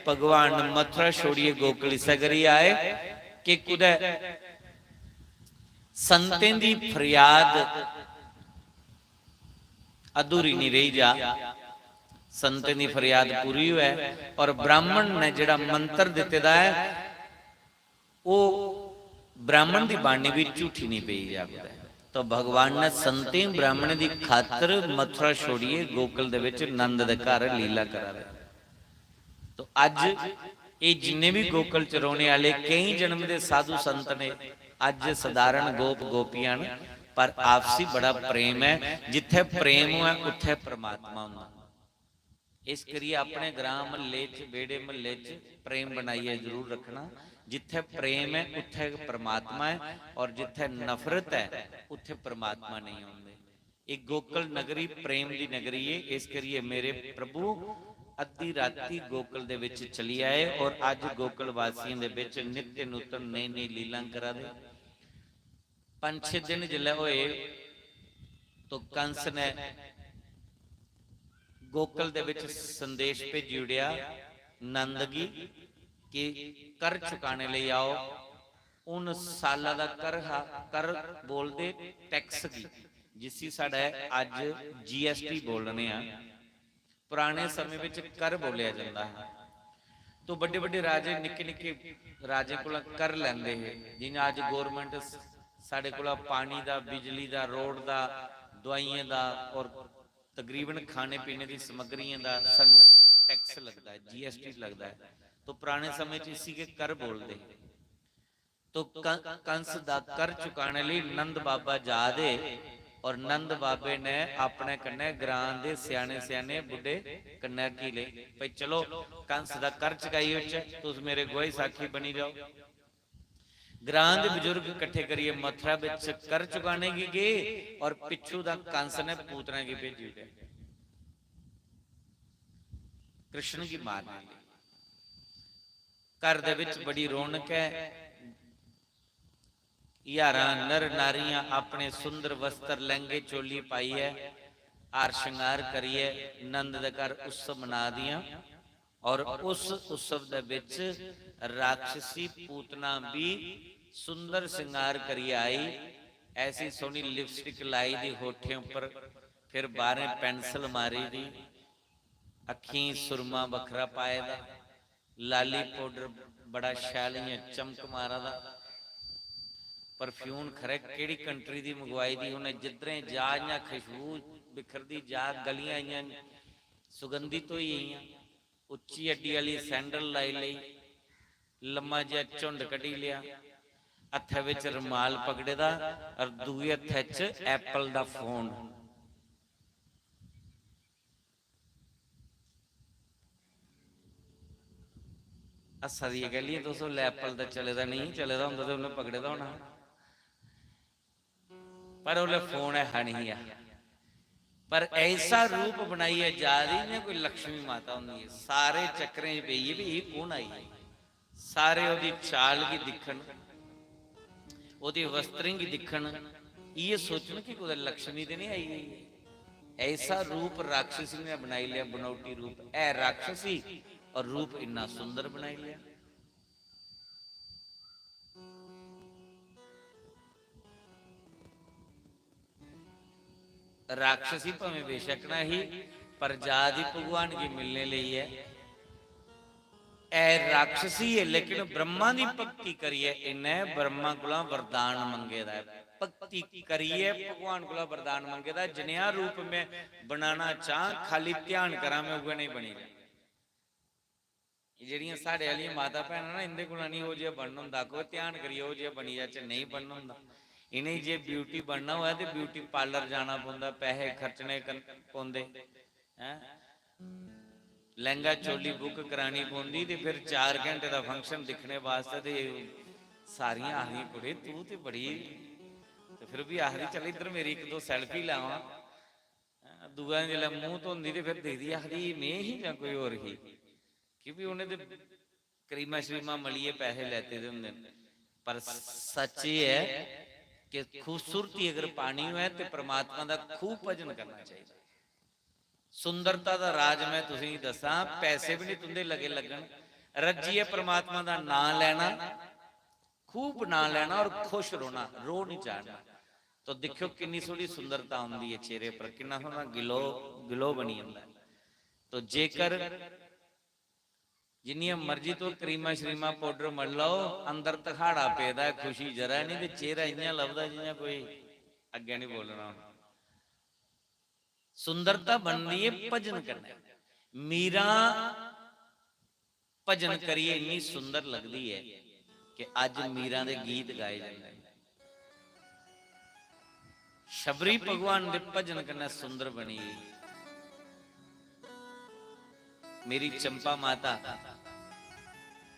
भगवान मथुरा छोड़ियै गोकुल इस्सै करी आए कि कुदै संतें दी फरियाद अधूरी नहीं रही जा, संतें दी फरियाद पूरी होऐ। और ब्राह्मण ने जेड़ा मंत्र दिते दा है, वो ब्राह्मण दी बाणी भी झूठी नहीं पई जा कुतै। तो भगवान ने संतें ब्राह्मण दी खातर मथुरा छोड़िए गोकुल दे विच नंद दे घर लीला करा दे। तो अज ये जिन्ने भी गोकुल च रौहने आले, कई जन्म दे साधु संत ने, अज साधारण गोप गोपियां न, पर आपसी बड़ा प्रेम है। जिथे प्रेम होऐ, उत्थे परमात्मा होंदा। इस करिए अपने ग्रां महल्ले च, बेड़े महल्ले च प्रेम बनाइए जरूर रखना। जिथे प्रेम है, उत्थे परमात्मा है, और जिथे नफरत है, उत्थे परमात्मा नहीं होंदे। एक गोकुल नगरी प्रेम दी नगरी है, इस करिए मेरे प्रभु अद्धी राती गोकुल दे विच चली आए और अज गोकुल वासियों दे विच नित्य नूतन नई नई लीला करा दे। पंज छे दिन जिसलै होए तो कंस ने गोकुल दे विच संदेश भेजी उड़ेआ नंद गी कि कर चुकाने लेई आओ। उन साला दा कर हा, कर बोलदे टैक्स गी, जिसी साढ़े अज्ज जीएसटी बोलने आं, पुराने समें विच कर बोलिया जंदा हा। तो बड़े बड़े राजे निक्के निक्के राजे कोला कर लैंदे हे। जियां अज्ज गवर्नमेंट साढ़े कोला पानी दा, बिजली दा, रोड दा, दवाइयें दा और तकरीबन खाने पीने दी समग्रियें दा सानू टैक्स लगदा है, जीएसटी लगदा है। तो पुराने समय च इसी के कर बोलदे हे। तो क-, कंस दा कर चुकाने लिए नंद बाबा जा दे और नंद बाबे ने अपने कन्ने ग्रां दे स्याने स्याने बुड्ढे कन्ने आखी ले, भाई चलो, कंस दा कर चुकाई ओड़चै, तुस मेरे गुआही साखी बनी जाओ। ग्रां दे बुजुर्ग इकट्ठे करिए मथुरा विच कर चुकाने गी गए और पिच्छू दा कंस ने पूतना गी भेजी ओड़ेआ कृष्ण गी मारने लेई। घर दे विच बड़ी रौनक है। ज्हारां नर नारियां अपने सुंदर वस्त्र, लहंगे चोली पाइयै, हार श्रृंगार करियै नंद दे घर उत्सव मना दियां। और उस उत्सव दे विच राक्षसी पूतना भी सुंदर श्रृंगार करियै आई। ऐसी सोहनी लिपस्टिक लाई दी होठें उपर, फिर बाहरें पेंसिल मारी दी, अखीं सुरमा बक्खरा पाए दा, लाली पाउडर बड़ा शैल इ'यां चमक मारा दा, परफ्यूम खरै केह्ड़ी कंट्री दी मंगवाई दी उ'नें, जिद्धरें जा इ'यां खुशबू बिखरदी जा, गलियां इ'यां सुगंधित होई गेइयां। उच्ची अड्डी आह्ली सैंडल लाई लेई, लम्मा जेहा झुंड कड्ढी लेआ, हत्थै बिच रमाल पकड़े दा और दूए हत्थै च एप्पल दा फोन। हस्सा दी गल्ल ऐ, तुस उसलै एप्पल दा चले दा नेईं, चले दा होंदा ते उन्नै पकड़े दा होना। पर उसलै फोन ऐ हा नहीं हा। पर ऐसा रूप बनाइयै जा दी जि'यां कोई लक्ष्मी माता होंदी ऐ। सारे चक्करें च पेइयै भी एह् कौन आई? सारे ओह्दी चाल गी दिक्खन, ओह्दे वस्त्रें गी दिक्खन, इ'यै सोचन कि कुतै लक्ष्मी ते निं आई गेई ऐ। ऐसा रूप राक्षसी ने बनाई लेआ, बनौटी रूप। ऐ राक्षसी और रूप इन्ना सुंदर बनाई लेआ। राक्षसी भावें बेशक ना ही, पर जा दी भगवान गी मिलने लेई ऐ। ऐ राक्षसी ऐ, लेकिन ब्रह्मा दी भक्ति करियै इन्नै ब्रह्मा कोला वरदान मंगे दा ऐ। भक्ति करियै भगवान कोला वरदान मंगे दा ऐ, जनेहा रूप में बनाना चाह, खाली ध्यान करां में उ'ऐ नेही बनी जां। एह् जेह्ड़ियां साढ़े आह्लियां माता भैनां ना, इं'दे कोला निं ओह् जेहा बनन होंदा। आखो, ध्यान करियै ओह् जेहा बनी जाचै, नेईं बनन होंदा। इ'नें जे ब्यूटी बनना होऐ ते ब्यूटी पार्लर जाना पौंदा, पैहे खर्चने कन-, पौंदे, हैं? लैंह्गा चोली बुक करानी पौंदी ते फिर चार घैंटे दा फंक्शन दिक्खने बास्तै ते सारियां आखदियां, "कुड़े, तूं ते बड़ी," ते फिर बी आखदी, "चल, इद्धर मेरी इक दो सैल्फी लैवां।" हैं? दूआ जिसलै मूंह धोंदी ते फिर दिखदी, आखदी, "एह् में ही जां कोई होर ही?" क्योंकि उ'नें ते क्रीमां श्रीमां मलियै पैसे लैते दे होंदे न। पर सच्च एह् ऐ कि खूबसूरती अगर पानी होऐ ते परमात्मा दा खूब भजन करना चाहिदा। सुंदरता दा राज मैं तुसेंगी दस्सां, पैसे भी नहीं तुंदे लगे लग्गन, रज्जियै परमात्मा दा नां लैना, खूब नां लैना और खुश रौहना, रोह नहीं चाढ़ना। तो दिक्खो किन्नी सोहनी सुंदरता आंदी है चेहरे पर, किन्ना सोहना ग्लो, ग्लो बनी जंदा है। तो जेकर जिन्नियां मर्जी तुस क्रीमां श्रीमां पाउडर मली लैओ, अंदर धखाड़ा पेदा ऐ, खुशी जरा निं, ते चेहरा इ'यां लभदा जि'यां कोई अग्गें निं बोलना होना। सुंदरता बनदी ऐ भजन कन्नै। मीरा भजन करियै इन्नी सुंदर लगदी ऐ कि अज्ज मीरा दे गीत गाए जंदे न। शबरी भगवान दे भजन कन्नै सुंदर बनी गेई। मेरी चंपा माता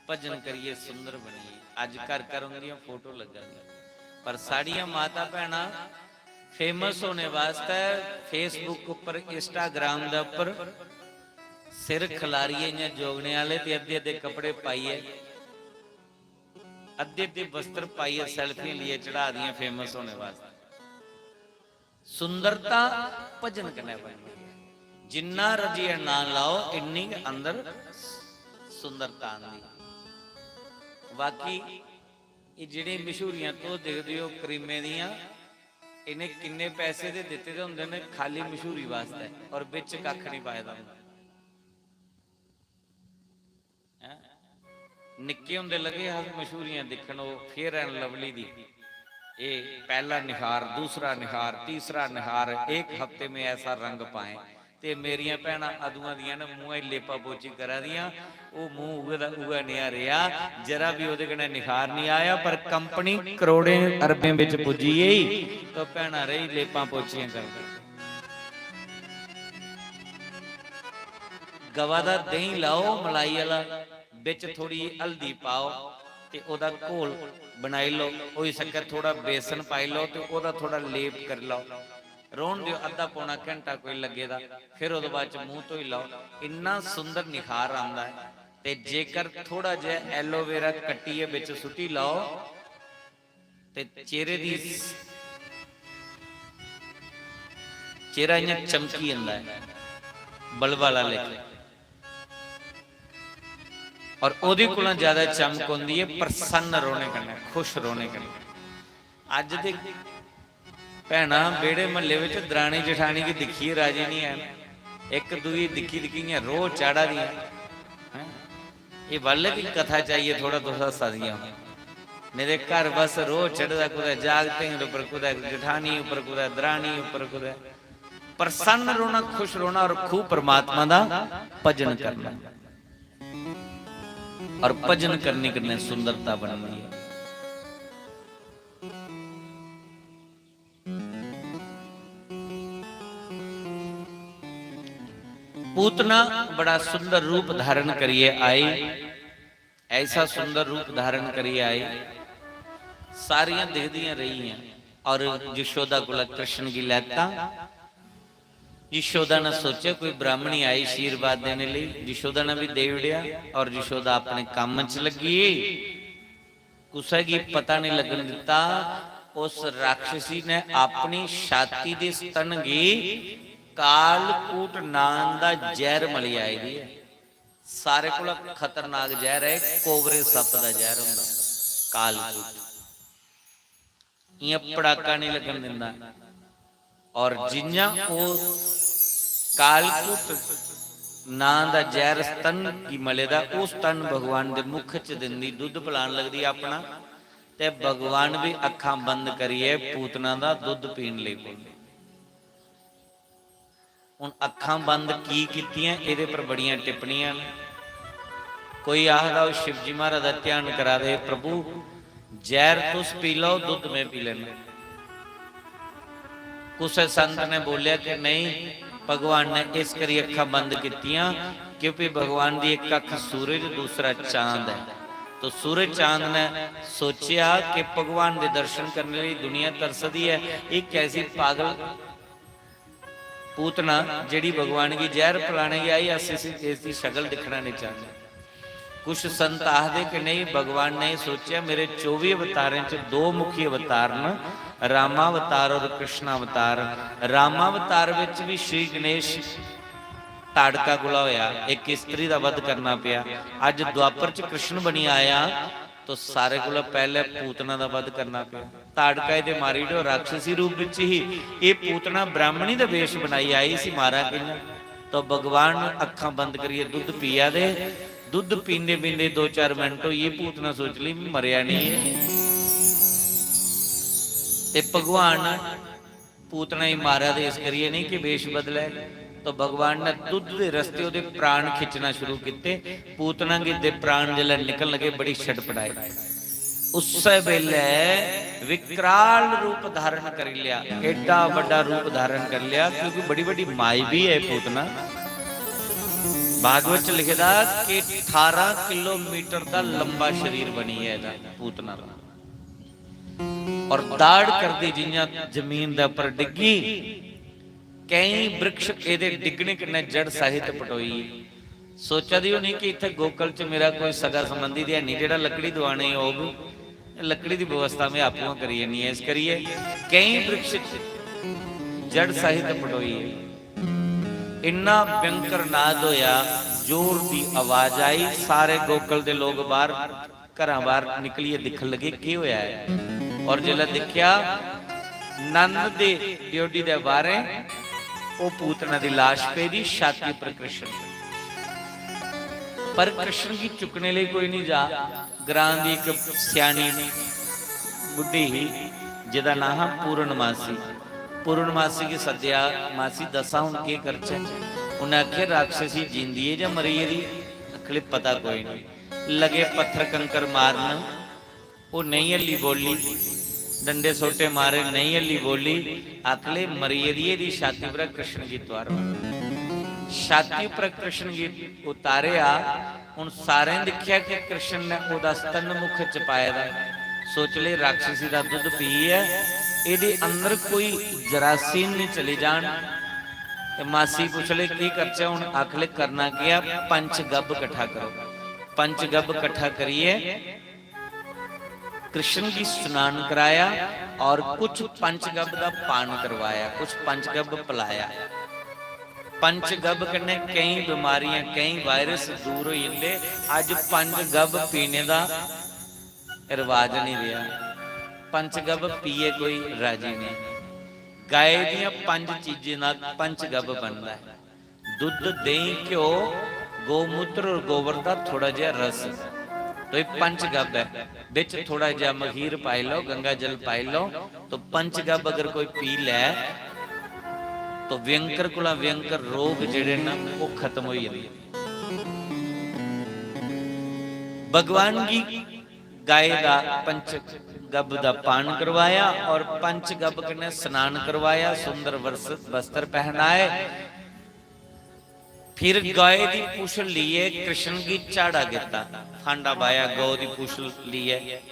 भजन करियै सुंदर बनी गेई। अज्ज घर घर उंदियां फोटो लग्गा दियां। पर साढ़ियां माता भैनां फेमस होने वास्तै Facebook उप्पर, Instagram दे उप्पर सिर खलारियै इ'यां जोगने आह्ले ते अद्धे अद्धे कपड़े पाइयै, अद्धे अद्धे वस्त्र पाइयै सैल्फियां लेइयै चढ़ा दियां फेमस होने वास्तै। सुंदरता भजन कन्नै बनदी ऐ। जिन्ना रजियै नां लाओ, इन्नी गै अंदर सुंदरता आंदी। बाकी एह् जेह्ड़ियां मशहूरियां तुस दिखदे ओ क्रीमें दियां, इ'नें किन्ने पैसे ते दित्ते दे होंदे न खाल्ली मशहूरी बास्तै, और बिच कक्ख निं पाए दा होंदा। हैं? निक्के होंदे लगे अस मशहूरियां दिक्खन, ओह् Fair and Lovely दी, एह् पैह्ला निहार, दूसरा निहार, तीसरा निहार, एक हफ्ते में ऐसा रंग पाएं। ते मेरियां भैनां अदुआं दियां न, मूंहै च लेपा पोची करा दियां, ओह् मूंह उ'ऐ दा उ'ऐ नेहा रेहा, जरा बी ओह्दे कन्नै निखार निं आया। पर कंपनी करोड़ें अरबें बिच पुज्जी गेई, तो भैनां रेही लेपां पोचियां करदियां। गवा दा देहीं लाओ मलाई आह्ला, बिच थोड़ी हल्दी पाओ ते ओह्दा घोल बनाई लैओ। होई सकै थोड़ा बेसन पाई लैओ ते ओह्दा थोड़ा लेप करी लैओ। रौह्न देओ, अद्धा पौना घैंटा कोई लग्गे दा, फिर ओह्दे बाद च मूंह धोई लैओ। इन्ना सुंदर निखार आंदा ऐ। ते जेकर थोड़ा जेहा एलोवेरा कट्टियै बिच सुट्टी लैओ ते चेहरे दी, चेहरा इ'यां चमकी जंदा ऐ बल्ब आह्ला लेखा। और ओह्दे कोला ज्यादा चमक होंदी ऐ प्रसन्न रौह्ने कन्नै, खुश रौह्ने कन्नै। अज्ज दे भैनां बेह्ड़े म्हल्ले बिच दरानी जठानी गी दिक्खियै राजी निं हैन, इक दूई दिक्खी दिक्खी इ'यां रोह् चाढ़ा दियां। हैं? एह् बल्ल की कथा च आइयै थोह्ड़ा तुस हस्सा दियां ओ। नेईं ते घर बस रोह् चढ़े दा, कुतै जागतें उप्पर, कुतै जठानी उप्पर, कुतै दरानी उप्पर, कुतै। प्रसन्न रौह्ना, खुश रौह्ना और खूब परमात्मा दा भजन करना। और भजन करने कन्नै सुंदरता बनदी ऐ। पूतना बड़ा सुंदर रूप धारण करियै आई, ऐसा सुंदर रूप धारण करियै आई, सारियां दिखदियां रेहियां और यशोदा कोला कृष्ण गी लैता। यशोदा ने सोचेआ कोई ब्राह्मणी आई आशीर्वाद देने लेई, यशोदा ने भी दे ओड़ेआ और यशोदा अपने कम्म च लग्गी गेई। कुसै गी पता नहीं लगन दित्ता, उस राक्षसी ने अपनी छाती दे स्तन गी कालकूट नाम दा जैह्र मली आई दी ऐ। सारे कोला खतरनाक जैह्र ऐ, कोबरे सप्प दा जैह्र होंदा कालकूट। इ'यां पड़ाका नहीं लगन दिंदा। और जि'यां ओह् कालकूट नां दा जैह्र स्तन गी मले दा, ओह् स्तन भगवान दे मुख च दिंदी, दुद्ध पलान लगदी अपना, ते भगवान भी अक्खां बंद करियै पूतना दा दुद्ध पीन लगी पौंदे। हुन अक्खां बंद की कीतियां, एह्दे पर बड़ियां टिप्पणियां न। कोई आखदा, "ओह् शिवजी महाराज दा ध्यान करा दे, प्रभु, जैह्र तुस पी लैओ, दुद्ध में पी लैना।" कुसै संत ने बोलेआ कि नेईं, भगवान ने इस करी अक्खां बंद कीतियां क्योंकि भगवान दी इक अक्ख सूरज, दूसरा चांद ऐ। तो सूरज चांद ने सोचेआ कि भगवान दे दर्शन करने लेई दुनिया तरसदी ऐ, एह् कैसी पागल पूतना जेह्ड़ी भगवान गी जैह्र पलाने गी आई, अस इस, इसदी शकल दिक्खना नेईं चांह्दे। कुछ संत आखदे कि नेईं, भगवान ने एह् सोचेआ, मेरे चौबी अवतारें च दो मुखी अवतार न, रामावतार और कृष्णावतार। रामावतार बिच भी श्री गणेश ताड़का कोला होया, इक स्त्री दा वध करना पेआ। अज्ज द्वापर च कृष्ण बनी आया, तो सारे कोला पैह्ले पूतना दा वध करना पेआ। ताड़का एह्दे मारी ओड़ेआ, राक्षसी रूप बिच ही। एह् पूतना ब्राह्मणी दा वेश बनाई आई, इसी मारां कि'यां? तो भगवान अक्खां बंद करियै दुद्ध पिया दे। दुद्ध पींदे पींदे दो चार मिंट होई गे, पूतना सोची लगी, "में मरेआ नेईं ऐ।" ते भगवान पूतना गी मारा दे इस करियै नेईं कि वेश बदलै। तो भगवान ने दुद्ध दे रस्ते ओह्दे प्राण खिच्चना शुरू कीते। पूतना गी दे प्राण जिसलै निकलन लगे, बड़ी छटपटाई। उस्सै बेल्लै विकराल रूप धारण करी लेआ, एड्डा बड्डा रूप धारण करी लेआ, क्योंकि बड़ी बड्डी माई भी है पूतना। भागवत च लिखे दा कि अठारां किलोमीटर दा लंबा शरीर बनी है एह्दा, पूतना दा। और दाड़ करदी जि'यां जमीन दे उप्पर डिग्गी, केईं वृक्ष एह्दे डिग्गने कन्नै जड़ सहित पटोई। सोचा दी होनी कि इत्थै गोकल च मेरा कोई सगा संबंधी ते है नहीं जेह्ड़ा लकड़ी दवाने गी औग। लकड़ी दी व्यवस्था में आपूं गै करी जन्नी ऐ। इस करियै केईं वृक्ष जड़ सहित पटोई। इन्ना भयंकर नाद होया, जोर दी आवाज आई, सारे गोकल दे लोग बाहर, घरां बाहर निकलियै दिक्खन लगे केह् होया ऐ। और जिसलै दिक्खेआ नंद दे ड्योडी दे बाहरें ओह पूतना दी लाश पेदी, छाती पर कृष्ण। पर कृष्ण गी चुक्कने लेई कोई नहीं जा। ग्रां दी इक स्यानी बुड्ढी ही, जेदा नां हा पूर्णमासी। पूर्णमासी गी सद्देआ, "मासी, दस्सां हुन केह करचै?" उन्नै आखेआ, "राक्षसी जींदी ऐ जां मरी गेदी?" आखले, "पता कोई नहीं।" लगे पत्थर कंकर मारन, ओह नहीं हल्ली बोली, डंडे सोटे मारे, नहीं हल्ली बोली। आखले, "मरी गेदी ऐ, एदी छाती पर कृष्ण गी तुआरो।" छाती पर कृष्ण गी उतारेआ। हुन सारें दिक्खेआ कि कृष्ण ने ओहदा स्तन मुख च पाए दा। सोच ले, राक्षसी दा दुद्ध पीयै एहदे अंदर कोई जरासीम निं चली जान। ते मासी पुछ ले, "केह करचै हुन?" आखले, "करना केह ऐ, पंच गब्ब कट्ठा करो।" पंच गब्ब कट्ठा करियै कृष्ण गी स्नान कराया और कुछ पंचगव्य दा पान करवाया, कुछ पंचगव्य पिलाया। पंचगव्य कन्नै केईं बमारियां, केईं वायरस दूर होई जंदे। अज्ज पंचगव्य पीने दा रवाज नहीं रेहा। पंचगव्य पिए कोई राजी नहीं। गाय दियां पंज चीजें दा पंचगव्य बनदा है। दुद्ध, देहीं, घ्यो, गौमूत्र और गोबर दा थोड़ा जिहा रस। तो ये पंचगव्य है। बिच थोड़ा जिहा मखीर पाई लो, गंगा जल पाई लो, तो पंचगव्य अगर कोई पी ले, तो व्यंकर कोला व्यंकर रोग जेड़े न, वो खत्म होई जंदे। भगवान गी गाय दा पंचगव्य दा पान करवाया और पंचगव्य कन्नै स्नान करवाया, सुंदर वर्स-, वस्त्र पहनाए। फिर गाय दी पूछल लेइयै कृष्ण गी झाड़ा कीता, फांडा बाया गौ दी पूछल लेइयै।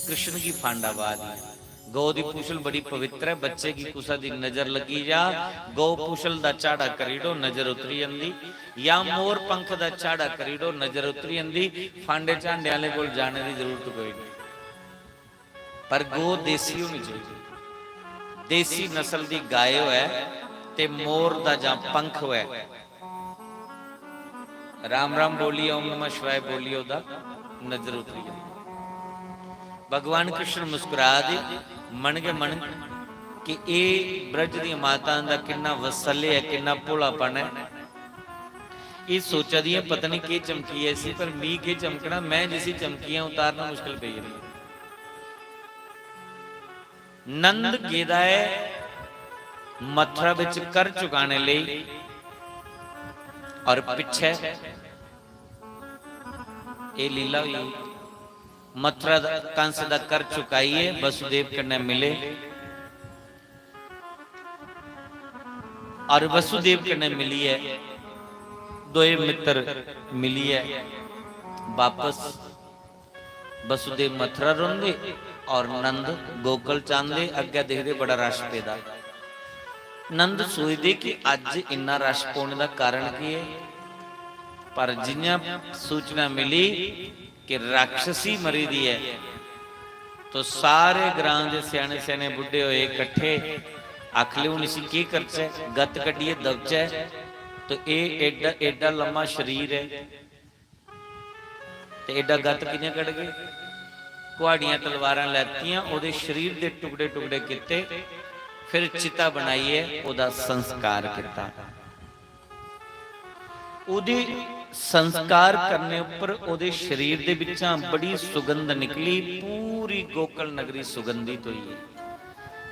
कृष्ण गी फांडा बाह दी। गौ दी पूछल बड़ी पवित्र है, बच्चे गी कुसा दी नजर लगी जा, गौ पूछल दा झाड़ा करी ओड़ो, नजर उतरी जंदी, या मोर पंख दा झाड़ा करी ओड़ो, नजर उतरी जंदी। फांडे झांडे आह्ले कोल जाने दी जरूरत कोई नहीं। पर गौ देसी होनी चाहिए, देसी नस्ल दी गाय होऐ ते मोर दा जां पंख होऐ। राम राम बोलिए, ओम नमः शिवाय बोलिए, ओदा नजर उतरी जाए। भगवान कृष्ण मुस्कुरा दे, मन गै मन, कि एह ब्रज दी माता दा किन्ना वत्सल्य ऐ, किन्ना भोलापन ऐ। एह सोचा दी ऐ, पता नहीं केह चमकी ऐ इसी, पर मी केह चमकना, मैं जिसी चमकी आं, उतारना मुश्किल पेई गेदी ऐ। नंद गेदा ऐ मथुरा बिच कर चुकाने लेई, और पिच्छे एह लीला होई। मथुरा दा, कंस दा कर चुकाइयै वसुदेव कन्नै मिले, और वसुदेव कन्नै मिलियै दोए मित्र मिलियै बापस वसुदेव मथुरा रौंह्दे और नंद गोकुल च आंदे। अग्गै दिखदे बड़ा रश पेदा। नंद सोचदे कि अज्ज इन्ना रश पौने दा कारण केह् ऐ, पर जि'यां सूचना मिली कि राक्षसी मरी दी ऐ, तो सारे ग्रां दे स्याने स्याने बुड्ढे होए इकट्ठे, आखले, "हून इसी केह् करचै, गत्त कड्ढियै दबचै, तो एह् एड्डा एड्डा लम्मा शरीर ऐ, ते एड्डा गत्त कि'यां कढगे?" कुहाड़ियां तलवारां लैतियां, ओह्दे शरीर दे टुकड़े टुकड़े कीते, फिर चिता बनाइयै ओह्दा संस्कार कीता। ओह्दे संस्कार करने उप्पर ओह्दे शरीर दे बिच्चा बड़ी सुगंध निकली, पूरी गोकुल नगरी सुगंधित होई।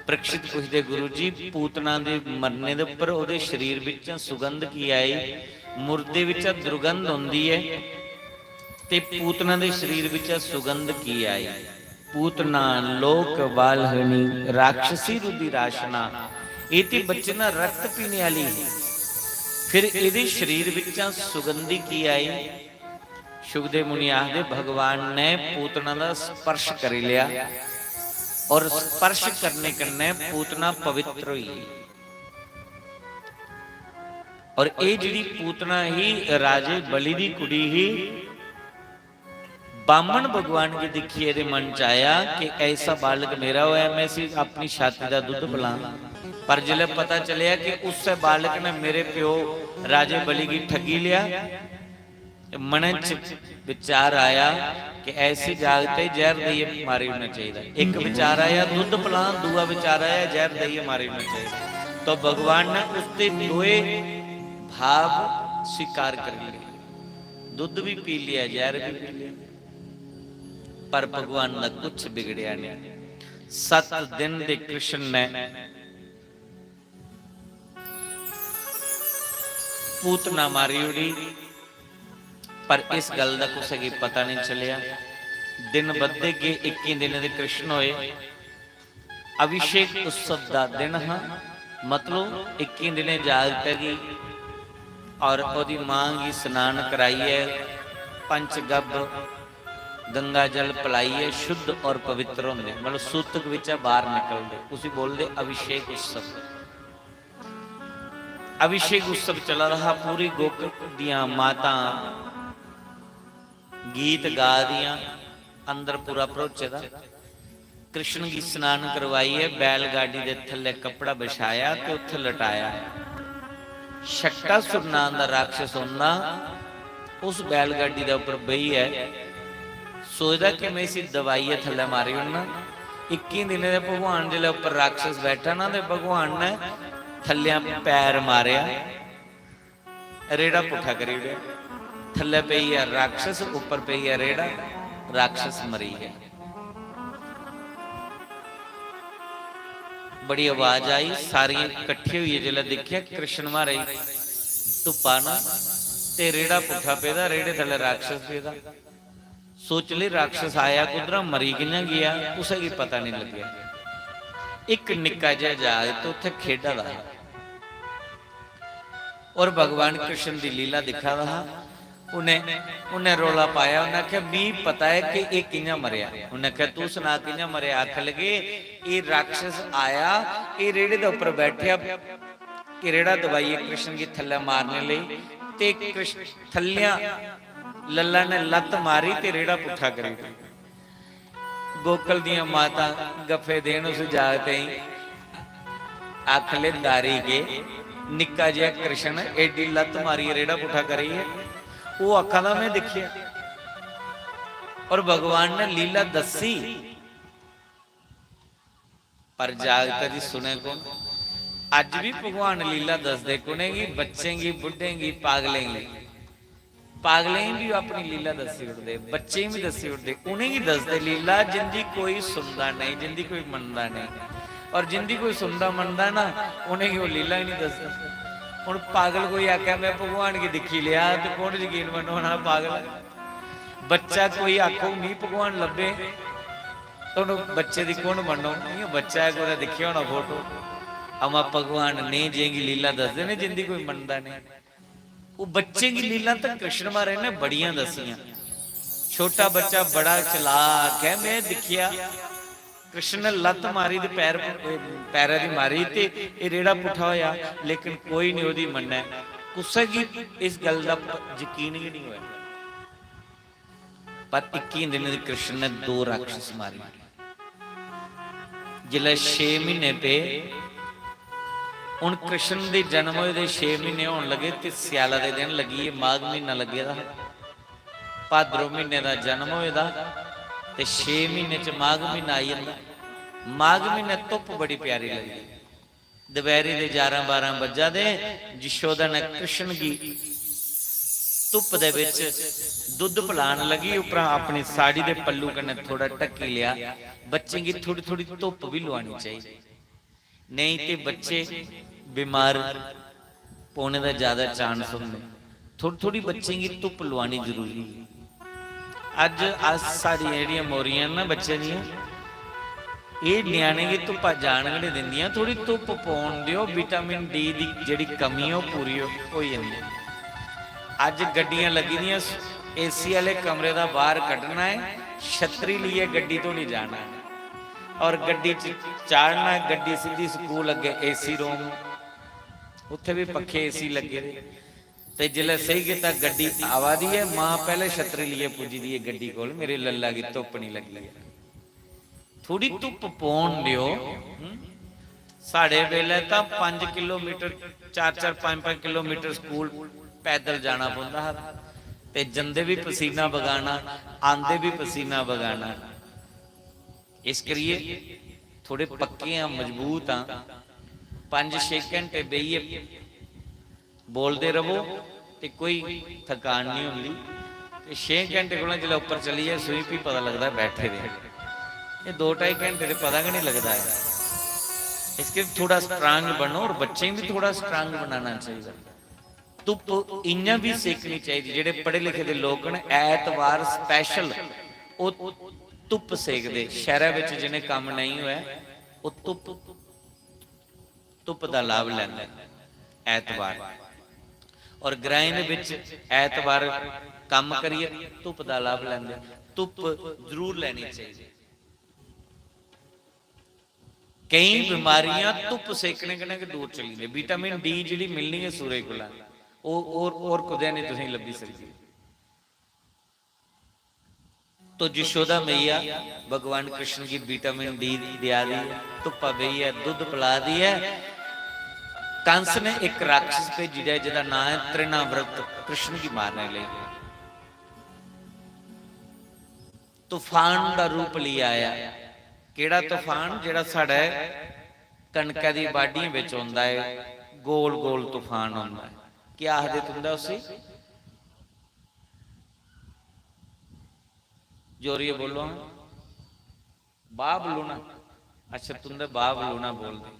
परीक्षित पुछदे, "गुरु जी, पूतना दे मरने दे उप्पर ओह्दे शरीर बिच्चा सुगंध की आई? मुर्दे बिच्चा दुर्गंध होंदी ऐ, ते पूतना दे शरीर बिच्चा सुगंध की आई?" पूतना लोक बालहनी राक्षसी रुधिराशना। एह् ते बच्चे दा रक्त पीने आह्ली ही। फिर एह्दे शरीर बिच्चा सुगंधी की आई? शुकदेव मुनि आखदे, भगवान ने पूतना दा स्पर्श करी लेआ और स्पर्श करने कन्नै पूतना पवित्र होई गेई। और एह् जेह्ड़ी पूतना ही, राजे बलि दी कुड़ी ही, बामन भगवान गी दिक्खियै एह्दे मन च आया कि ऐसा बालक मेरा होऐ, मैं इसी अपनी छाती दा दुद्ध पलां। पर जिसलै पता चलेआ कि उस्सै बालक ने मेरे प्यो राजे बलि गी ठगी लेआ, ते मनै च विचार आया कि ऐसी जागत गी जैह्र देइयै मारी ओड़ना चाहिदा। इक विचार आया दुद्ध पलान, दूआ विचार आया जैह्र देइयै मारी ओड़ना चाहिदा। तो भगवान ने उसके दोए भाव स्वीकार कर लिए, दुद्ध भी पी लिया, जैह्र भी पी लिया, पर भगवान दा कुछ बिगड़िया नहीं। सत्त दिन दे कृष्ण ने पूतना मारी ओड़ी, पर इस गल्ल दा कुसै गी पता नहीं चलेआ। दिन बधदे गे, इक्की दिनें दे कृष्ण होए। अभिषेक उत्सव दा दिन हा, मतलब इक्की दिनें जागतै गी और ओह्दी मां गी स्नान कराइयै पंचगव्य गंगा जल पलाइयै शुद्ध और पवित्र होंदे, मतलब सूतक बिच्चा बाहर निकलदे, उसी बोलदे अभिषेक उत्सव। अभिषेक उत्सव चला दा हा। पूरी गोकुल दियां मातां गीत गा दियां, अंदर पूरा भरोचे दा। कृष्ण गी स्नान करवाइयै बैलगाड़ी दे थल्ले कपड़ा बिछाया ते उत्थे लटाया। शक्टासुर नां दा राक्षस होंदा, उस बैलगाड़ी दे उप्पर बेहियै सोचदा कि मैं इसी दबाइयै थल्ले मारी ओड़ना। इक्की दिनें दे भगवान जिसलै उप्पर राक्षस बैठा ना, ते भगवान ने थल्लेआं पैर मारेआ, रेड़ा पुट्ठा करी ओड़ेआ। थल्ले पेई गेआ राक्षस, उप्पर पेई गेआ रेड़ा, राक्षस मरी गेआ। बड़ी आवाज आई, सारियां कट्ठे होइयै जिसलै दिक्खेआ, कृष्ण महाराज धुप्पा न ते रेड़ा पुट्ठा पेदा, रेड़े थल्ले राक्षस पेदा। सोच ले, राक्षस आया कुद्धरा, मरी कि'यां गेआ, कुसै गी पता नहीं लग्गेआ। इक निक्का जेहा जागत उत्थै खेढा दा हा और भगवान कृष्ण दी लीला दिक्खा दा हा। उन्हें उन्हें रौला पाया, उन्हें आखेआ, "मी पता ऐ कि एह् कि'यां मरेआ।" उन्हें आखेआ, "तू सना कि'यां मरेआ?" आखन लगे, "एह् राक्षस आया, एह् रेड़े दे उप्पर बैठेआ, कि रेड़ा दबाइयै कृष्ण गी थल्लै मारने लेई, ते कृष्ण थल्लेआं लल्ला ने लत्त मारी ते रेड़ा पुट्ठा करी ओड़ेआ।" गोकुल दियां मातां गफे देन उस जागतें गी। आखले, "दारी के निक्का जेहा कृष्ण एडी लत्त मारियै रेड़ा पुट्ठा करियै।" ओह् आखा दा, "में दिक्खेआ।" और भगवान ने लीला दस्सी, पर जागत दी सुने कौन? अज्ज भी भगवान लीला दसदे कु'नेंगी? बच्चें गी, बुड्ढें गी, पागलें गी। पागलें गी भी अपनी लीला दस्सी ओड़दे, बच्चें गी भी दस्सी ओड़दे, उ'नेंगी दसदे लीला जिंदी कोई सुनदा नहीं, जिंदी कोई मनदा नहीं। और जिंदी कोई सुनदा मनदा ना, उ'नेंगी ओह् लीला ही नहीं दसदे। हुन पागल कोई आखे, "मैं भगवान गी दिक्खी लेआ," ते कौन यकीन मन्नो ना पागल? बच्चा कोई आखो, "मी भगवान लब्भे," ते हुन बच्चे दी कौन मन्नो? इ'यां बच्चा ऐ, कुतै दिक्खेआ होना फोटो। अमा भगवान ने जेंगी लीला दसदे ने, जिंदी कोई मनदा नहीं। ओह् बच्चें गी लीलां ते कृष्ण महाराज ने बड़ियां दस्सियां। छोटा बच्चा बड़ा चलाक ऐ, में दिक्खेआ कृष्ण ने लत्त मारी ते पैर, पैरै दी मारी ते एह् रेड़ा पुट्ठा होया, लेकिन कोई निं ओह्दी मन्नै। कुसै गी इस गल्ल दा प-, यकीन गै निं होया। पर इक्कियें दिनें दे कृष्ण ने दो राक्षस मारी। जिसलै छे म्हीने पे, हुन कृष्ण दे जन्म होए दे छे म्हीने होन लगे ते स्याला दे दिन लग्गी गे, माघ म्हीना लग्गे दा हा। भाद्रो म्हीने दा जन्म होए दा ते छे म्हीने च माघ म्हीना आई जंदा। माघ म्हीने धुप्प बड़ी प्यारी लगदी। दपैह्री दे ग्यारह बारह बज्जा दे, यशोदा ने कृष्ण गी धुप्प दे बिच दुद्ध पलान लगी, उप्परा अपनी साड़ी दे पल्लू कन्नै थोड़ा ढक्की लेआ। बच्चें गी थोड़ी-थोड़ी धुप्प बी लुआनी चाहिदी, नेईं ते बच्चे बमार पौने दा ज्यादा chance होंदे। थोड़ी-थोड़ी बच्चें गी धुप्प लुआनी जरूरी ऐ। अज्ज अस, साढ़ियां जेह्ड़ियां मौरियां न बच्चें दियां, एह् ञ्याणें गी धुप्पा जान गै निं दिंदियां। थोड़ी धुप्प पौन देओ, vitamin D दी जेह्ड़ी कमी ऐ, ओह् पूरी हो-, होई जंदी। अज्ज गड्डियां लग्गी दियां, AC आह्ले कमरे दा बाह्र कड्ढना ऐ, छत्तरी लेइयै गड्डी धोड़ी जाना ऐ, और गड्डी च चाढ़ना ऐ, गड्डी सिद्धी स्कूल अग्गें AC room, उत्थै बी पक्खे AC लग्गे दे। ते जिसलै सेही कीता गड्डी आवा दी ऐ, मां पैह्ले छत्तरी लेइयै पुज्जी दी ऐ गड्डी कोल, मेरे लल्ला गी धुप्प निं लग्गी ऐ। थोड़ी धुप्प पौन देओ। हं? साढ़े बेल्लै तां पंज किलोमीटर, चार चार, पंज पंज किलोमीटर स्कूल पैदल जाना पौंदा हा। ते जंदे बी पसीना बगाना, आंदे बी पसीना बगाना। इस करियै थोड़े पक्के आं, मजबूत आं। पंज छे घैंटे बेहियै बोलदे रवो ते कोई थकान नहीं होंदी। ते छे घैंटे कोला जिसलै उप्पर चली जाए सूई, फ्ही पता लगदा बैठे दे आं। एह् दो ढाई घैंटे ते पता गै नहीं लगदा ऐ। इस करियै थोड़ा स्ट्रांग बनो और बच्चें गी भी थोड़ा स्ट्रांग बनाना चाहिए। धुप्प इ'यां बी सेकनी चाहिदी। जेह्ड़े पढ़े लिखे दे लोक न, ऐतवार स्पैशल ओह् धुप्प सेकदे। शैह्रा बिच जि'नें कम्म नेईं होऐ, ओह् धुप्प, धुप्प दा लाभ लैंदे न ऐतवार। और ग्राएं दे बिच ऐतवार कम्म करियै धुप्प दा लाभ लैंदे। धुप्प जरूर लैनी चाहिदी। केईं बमारियां धुप्प सेकने कन्नै गै दूर चली जंदियां। विटामिन डी जेह्ड़ी मिलनी ऐ सूरज कोला, ओह् होर, होर कुतै निं तुसेंगी लब्भी सकदी। तो यशोदा मैया भगवान कृष्ण गी विटामिन डी देआ दी ऐ, धुप्पा बेहियै दुद्ध पला दी ऐ। कंस ने इक राक्षस भेजी ओड़ेआ जेह्दा नांऽ ऐ तृणाव्रत, कृष्ण गी मारने लेई। तूफान दा रूप लेई आया। केह्ड़ा तूफान? जेह्ड़ा साढ़े कनकै दी बाढियें बिच औंदा ऐ, गोल गोल तूफान औंदा ऐ। केह् आखदे तुं'दा उसी? जोरियै बोलो हां। बाह् बलूना। अच्छा, तुं'दे बाह् बलूना बोलदे।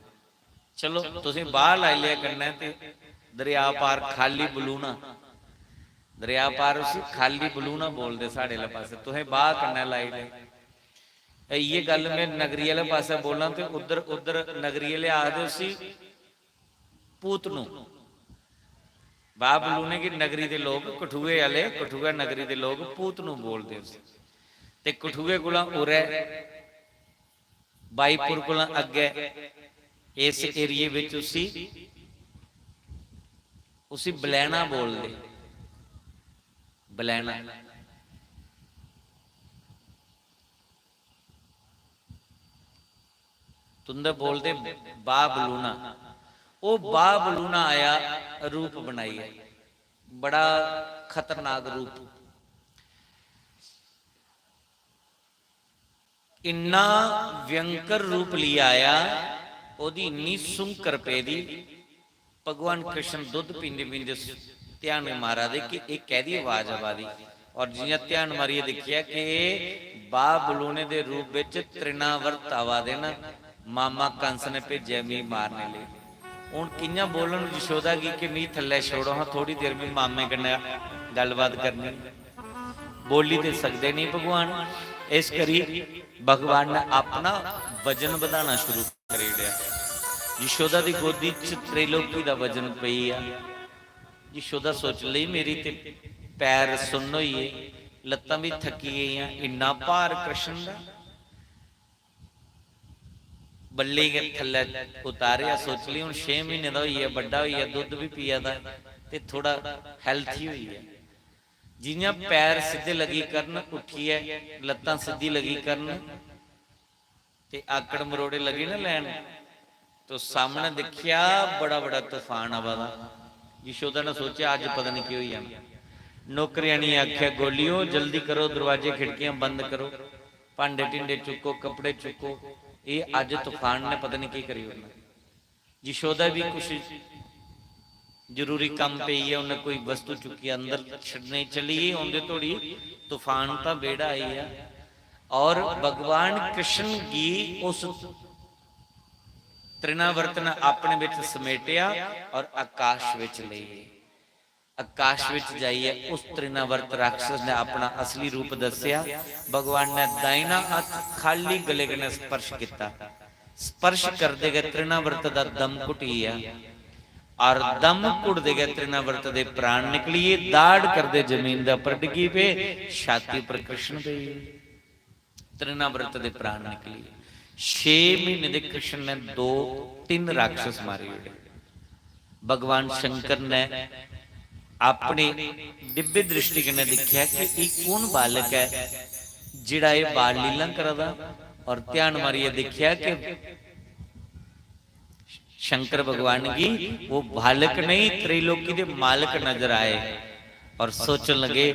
चलो, तुसें बाह् लाई लेआ कन्नै ते दरेआ पार खाल्ली बलूना। दरेआ पार उसी खाल्ली बलूना बोलदे साढ़े आह्ले पासै। तुसें बाह् कन्नै लाई लेआ। इ'यै गल्ल में नगरी आह्ले पासै बोलां ते उद्धर, उद्धर नगरी आह्ले आखदे उसी पूतनू। बाह् बलूने गी नगरी दे लोक, कठुए आह्ले, कठुआ नगरी दे लोक पूतनू बोलदे उसी। ते कठुए कोला उरै, बाईपुर कोला अग्गै, इस एरिये बिच उसी, उसी बलैना बोलदे। बलैना। तुं'दे बोलदे बाह् बलूना। ओह् बाह् बलूना आया रूप बनाइयै, बड़ा खतरनाक रूप। इन्ना भयंकर रूप लेई आया, ओह्दी इन्नी सुंकर पेदी। भगवान कृष्ण दुद्ध पींदे पींदे ध्यान मारा दे कि एह् कैह्दी आवाज आवा दी। और जि'यां ध्यान मारियै दिक्खेआ कि एह् बाह् बलूने दे रूप बिच तृणावर्त आवा दे न, मामा कंस ने भेजेआ मी मारने लेई। हून कि'यां बोलन यशोदा गी कि मी थल्लै छोड़ो हां, थोड़ी देर मी मामे कन्नै गल्लबात करनी। बोली ते सकदे नहीं भगवान, इस करी भगवान ने अपना वजन बधाना शुरू करी ओड़ेआ। यशोदा दी गोदी च त्रैलोकी दा वजन पेई गेआ। यशोदा सोच लेई, मेरी ते पैर सुन्न होई गे, लत्तां बी थक्की गेइयां, इन्ना भार कृष्ण दा। बल्लें गै थल्लै उतारेआ। सोच लेई, हून छे म्हीने दा होई गेआ, बड्डा होई गेआ, दुद्ध बी पिया दा ते थोड़ा healthy होई गेआ। जि'यां पैर सिद्धे लगी करन, उट्ठियै लत्तां सिद्धी लगी करन, ते आकड़ मरोड़े लगे ना लैन, तो सामने दिक्खेआ बड़ा बड़ा तूफान आवा दा। यशोदा ने सोचेआ, अज्ज पता नहीं केह् होई जाना। नौकरियां ने आखेआ, गोलियो, जल्दी करो, दरवाजे खिड़कियां बंद करो, भांडे ढिंडे चुक्को, कपड़े चुक्को, एह् अज्ज तूफान ने पता नहीं केह् करी ओड़ना। यशोदा भी कुछ जरूरी कम्म पेई गेआ, उन्नै कोई वस्तु चुक्की अंदर छड्डने गी चली गेई। औंदे धोड़ी तूफान तां बेड़ा आई गेआ। और भगवान कृष्ण गी उस तृणावर्त ने अपने बिच समेटेआ और आकाश विच लेई गे। आकाश विच जाइयै उस तृणावर्त राक्षस ने अपना असली रूप दस्सेआ। भगवान ने दाहिना हत्थ खाली गले कन्नै स्पर्श किता। स्पर्श करदे गै तृणावर्त दा दम घुटी गेआ और दम घुटदे गै तृणावर्त दे प्राण निकली गे। दाड़ करदे जमीन दे उप्पर डिग्गी पे, छाती उप्पर कृष्ण पेई गे। तृणाव्रत दे प्राण निकली गे। छे महीने दे कृष्ण ने दो, तिन्न राक्षस मारी ओड़े। भगवान शंकर ने अपनी दिव्य दृष्टि कन्नै दिक्खेआ कि एह् कौन बालक ऐ जेह्ड़ा एह् बाल लीला करा दा। और ध्यान मारियै दिक्खेआ कि शंकर भगवान गी ओह् बालक नहीं, त्रिलोकी दे मालक नजर आए। और सोचने लगे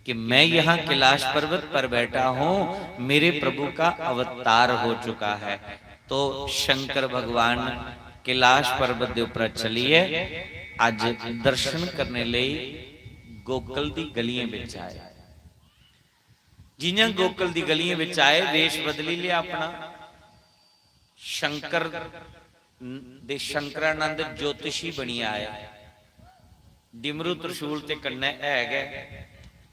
कि मैं यहाँ कैलाश पर्वत पर बैठा हूँ, मेरे प्रभु का अवतार हो चुका है। तो शंकर भगवान कैलाश पर्वत के ऊपर चलिए, अज दर्शन करने लिए गोकुल दी गलियां विच आए। जियां गोकुल दी गलियां विच आए, वेश बदली लिया अपना, शंकर दे शंकरानंद ज्योतिषी बनियै आए। डिमरू त्रिशूल ते कन्नै है गै,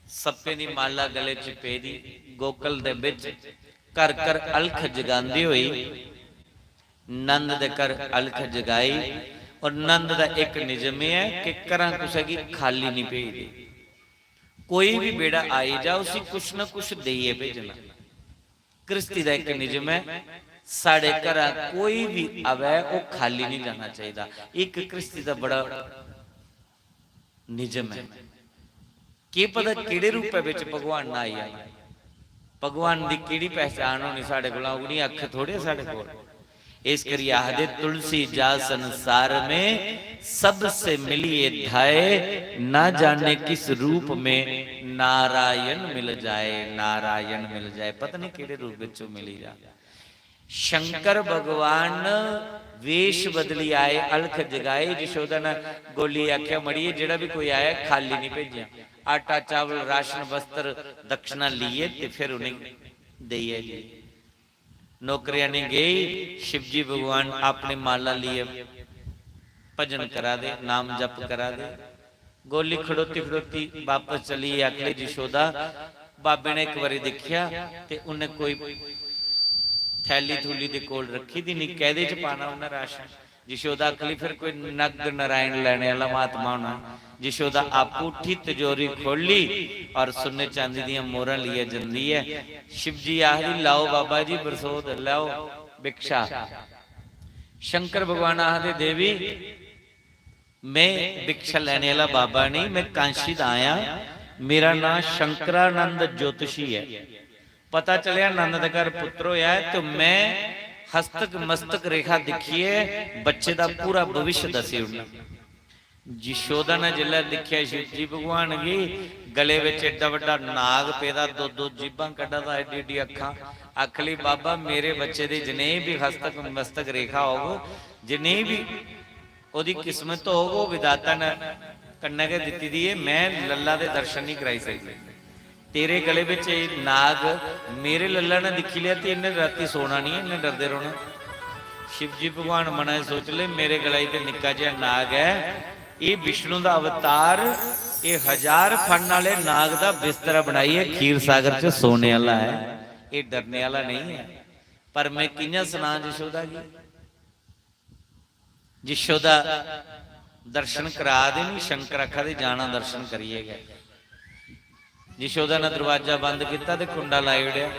सप्पें दी माला गले च पेदी, गोकुल दे बिच घर घर अलख जगांदे होई नंद दे घर अलख जगाई। और नंद दा इक निजम एह् ऐ कि घरां कुसै गी खाली नहीं भेजदे। कोई भी बेड़ा आई जा, उसी कुछ ना कुछ देइयै भेजना। गृहस्थी दा इक निजम ऐ, साढ़े घरा कोई भी आवै, ओह् खाली नहीं जाना चाहिदा। इक गृहस्थी दा बड़ा निजम ऐ। केह् पता केह्ड़े रूपै बिच भगवान ने आई जाना, भगवान दी केह्ड़ी पहचान होनी साढ़े कोला, ओह्कड़ी अक्ख थोड़े साढ़े कोल। इस करियै आखदे, "तुलसी जा संसार में सबसे मिलिए धाए, ना जाने किस रूप में नारायण मिल जाए, नारायण मिल जाए।" पता नहीं केह्ड़े रूप विच ओह् मिली जा। शंकर भगवान वेश बदली आए, अलख जगाए। जशोदा ने गोली आख्या, "मड़िए, जेह्ड़ा भी कोई आया, खाली नहीं भेजेआं। आटा, चावल, राशन, वस्त्र, दक्षिणा लेइयै ते फिर उ'नेंगी देइयै जी।" नौकरियानी गई, शिवजी भगवान अपनी माला लिए भजन करा दे, नाम जप करा दे। गोली खड़ोती खड़ोती वापस चली, आखले, "जशोदा, बाबे ने इक बारी दिक्खेआ ते उन्हें कोई थैली थूली दे कोल रखी दी नहीं, कैदे च पाना उन्हें राशन?" जशोदा आखली, "फिर कोई नग नारायण लैने वाला महात्मा होना।" जशोदा आपू उठी तिजोरी खोली और सुन्ने चांदी दियां मोहरां लिए जंदी है। शिवजी आखदी, "लाओ बाबा जी बरसोद, लाओ भिक्षा।" शंकर भगवान आखदे, "देवी, मैं भिक्षा लैने वाला बाबा नहीं, मैं कांशी दा आया। मेरा नां शंकरानंद ज्योतिषी है। पता चलेआ नंद दे घर पुत्र होया है, तो मैं हस्तक मस्तक रेखा दिक्खियै बच्चे दा पूरा भविष्य दस्सी ओड़ना।" जशोदा ने जिसलै दिक्खेआ शिवजी भगवान गी, गले बिच एड्डा बड्डा नाग पेदा, दो दो जीभां कड्ढा दा, एड्डी एड्डी अक्खां, आखली, "बाबा, मेरे बच्चे दी जनेही भी हस्तक मस्तक रेखा होग, जनेही भी ओह्दी किस्मत होग, ओह् विधाता ने कन्नै गै दित्ती दी ऐ, मैं लल्ला दे दर्शन नहीं कराई सकदी। तेरे गले बिच एह् नाग मेरे लल्ला ने दिक्खी लेआ ते इन्ने राती सोना नहीं, इन्ने डरदे रौहना।" शिवजी भगवान मनै च सोच ले, "मेरे गला च ते निक्का जेहा नाग ऐ, एह् विष्णु दा अवतार, एह् हजार फन आह्ले नाग दा बिस्तरा बनाइयै खीर सागर च सोने आह्ला ऐ, एह् डरने आह्ला नहीं ऐ। पर मैं कि'यां सनां जशोदा गी?" जशोदा दर्शन करा दे नी, शंकर आखा दे, "जाना दर्शन करियै गै।" जशोदा ने दरवाजा बंद कित्ता ते कुंडा लाई ओड़ेआ।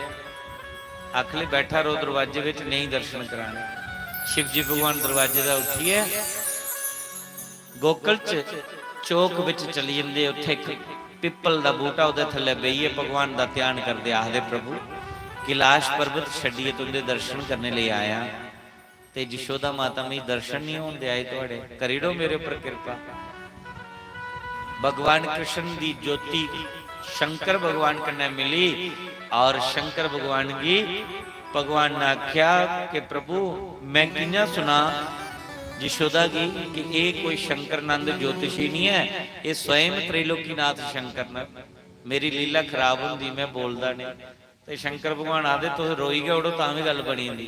आखले, "बैठा रहो दरवाजे बिच, नहीं दर्शन कराने।" शिवजी भगवान दरवाजे दा उठियै गोकुल च चौक बिच चली जंदे। उत्थे इक पिप्पल दा बूटा, ओह्दे थल्ले बेहियै भगवान दा ध्यान करदे, आखदे, "प्रभु, कैलाश पर्वत छड्डियै तुंदे दर्शन करने लेई आया।" ते जशोदा माता, "मिगी दर्शन नहीं होन देआ दे थुआड़े, करी ओड़ो मेरे उप्पर किरपा।" भगवान कृष्ण दी ज्योति शंकर भगवान कन्नै मिली और शंकर भगवान गी भगवान ने आख्या कि, "प्रभु, मैं कि'यां सुना जशोदा गी कि एह् कोई शंकरानंद ज्योतिषी नहीं ऐ, एह् स्वयं त्रैलोकीनाथ शंकर न। मेरी लीला खराब होंदी, मैं बोलदा नहीं।" ते शंकर भगवान आखदे, "तुस रोई गै ओड़ो, तां बी गल्ल बनी जंदी।"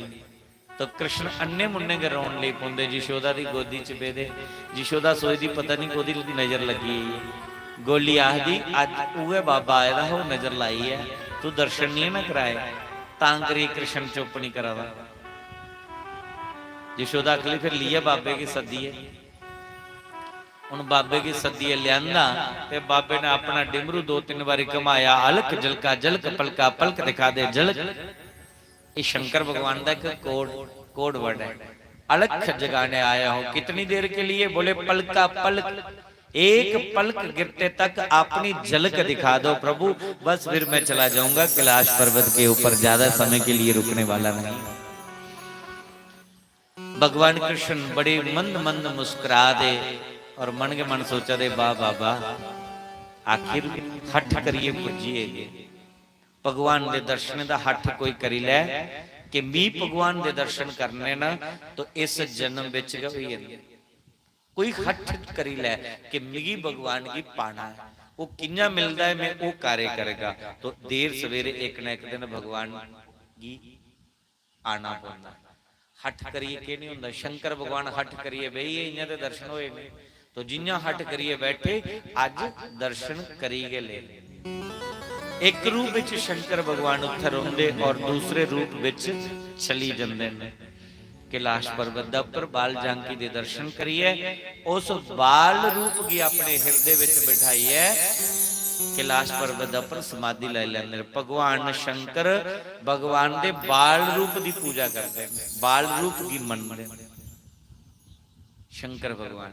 तो कृष्ण अन्ने मुन्ने गै रोन लेई पौंदे, जशोदा दी गोदी च बेदे। जशोदा सोचदी, "पता नहीं कोदी नजर लग्गी गेई ऐ।" गोली आखदी, "अज्ज उ'ऐ बाबा आए दा हा, ओह् नजर लाई ऐ, तू दर्शन नहीं ना कराए, तां करियै कृष्ण चुप नहीं करा दा।" जशोदा आखली, "फिर लिया बाबे गी सद्दियै।" उन बाबे गी सद्दियै लेआंदा ते बाबे ने अपना डिमरू दो तिन्न बारी घमाया, "अलख झलका झलक, पलका पलक दिखा दे झलक।" ये शंकर भगवान का एक कोड, कोड वर्ड है। "अलख जगाने आया हूँ।" कितनी देर के लिए? बोले, "पलका पलक, एक पलक गिरते तक अपनी झलक दिखा दो प्रभु, बस फिर मैं चला जाऊंगा कैलाश पर्वत के ऊपर, ज्यादा समय के लिए रुकने वाला नहीं।" भगवान कृष्ण बड़े मंद मंद मुस्कुरा दे और मन के मन सोचा दे, "वाह बाबा, आखिर हठ करियै पुज्जी गए। भगवान दे दर्शनें दा हठ कोई करी लै कि मी भगवान दे दर्शन करने न, तो इस जन्म बिच गै होई जंदे। कोई हठ करी लै कि मिगी भगवान गी पाना ऐ, ओह् कि'यां मिलदा ऐ, में ओह् कार्य करगा, तो देर सवेरे इक ना इक दिन भगवान गी आना पौंदा। हठ करियै केह् नहीं होंदा? शंकर भगवान हठ करियै बेही गे, इ'यां ते दर्शन होए नहीं। तो जि'यां हठ करियै बैठे, अज्ज दर्शन करी गै ले। एक रूप विच शंकर भगवान उत्थे रौंदे और दूसरे रूप विच चली जंदे ने। कैलाश पर्वत दा उप्पर बाल जानकी दे दर्शन करियै, उस बाल रूप गी अपने हिरदे विच बिठाइयै कैलाश पर्वत दा उप्पर समाधि लाई लैंदे ने। भगवान शंकर भगवान दे बाल रूप दी पूजा करदे ने, बाल रूप गी मनदे ने। शंकर भगवान,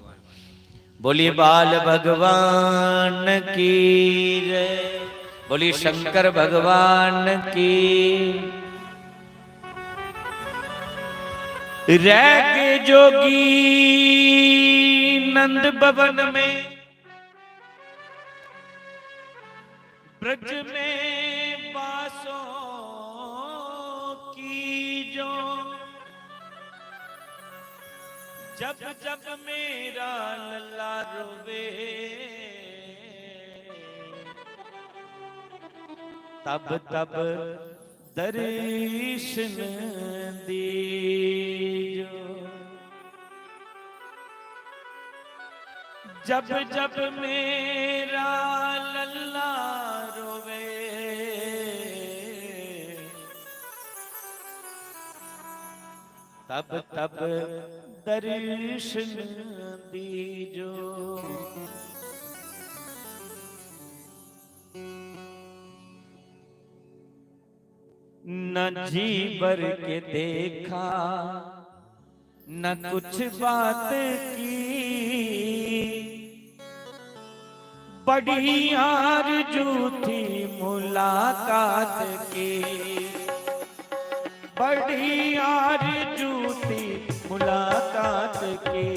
बोलिए बाल भगवान की जय, बोलिए शंकर भगवान की। रह गए जोगी नंद भवन में, ब्रज में बासों की जो, जब जब मेरा लल्ला रोवे, तब तब दर्शन दीजो। जब जब मेरा लल्ला रोवे, तब तब दर्शन दीजो। न जी भर के देखा, न कुछ बात की, बड़ी आरजू थी मुलाकात की, बड़ी आरजू थी मुलाकात की।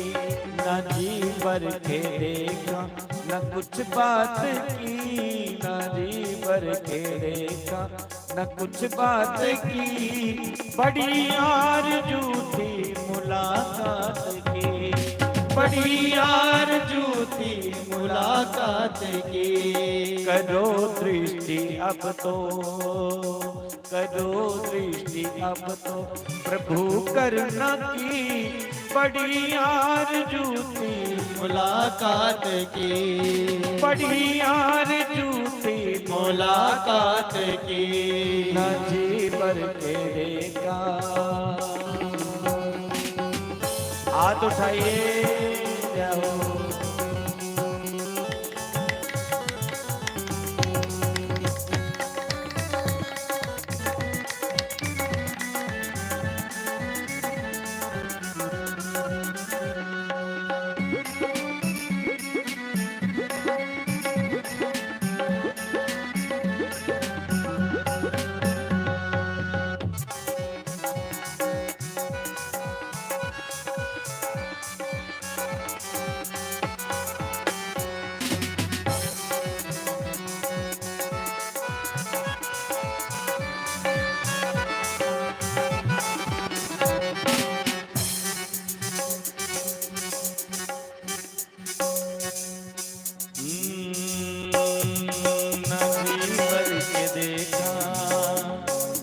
न जी भर के देखा, न कुछ बात की, न जी भर के देखा, न कुछ बात की, बड़ी आरजू थी मुलाकात की, बड़ी आरजू थी मुलाकात की। करो दृष्टि अब तो, करो दृष्टि अब तो प्रभु करुणा की, बड़ी आरजू थी मुलाकात की, बड़ी आरजू थी मुलाकात की। ना जी भर के देखा। हाथ उठाइए, जय हो। ना जी भर के देखा।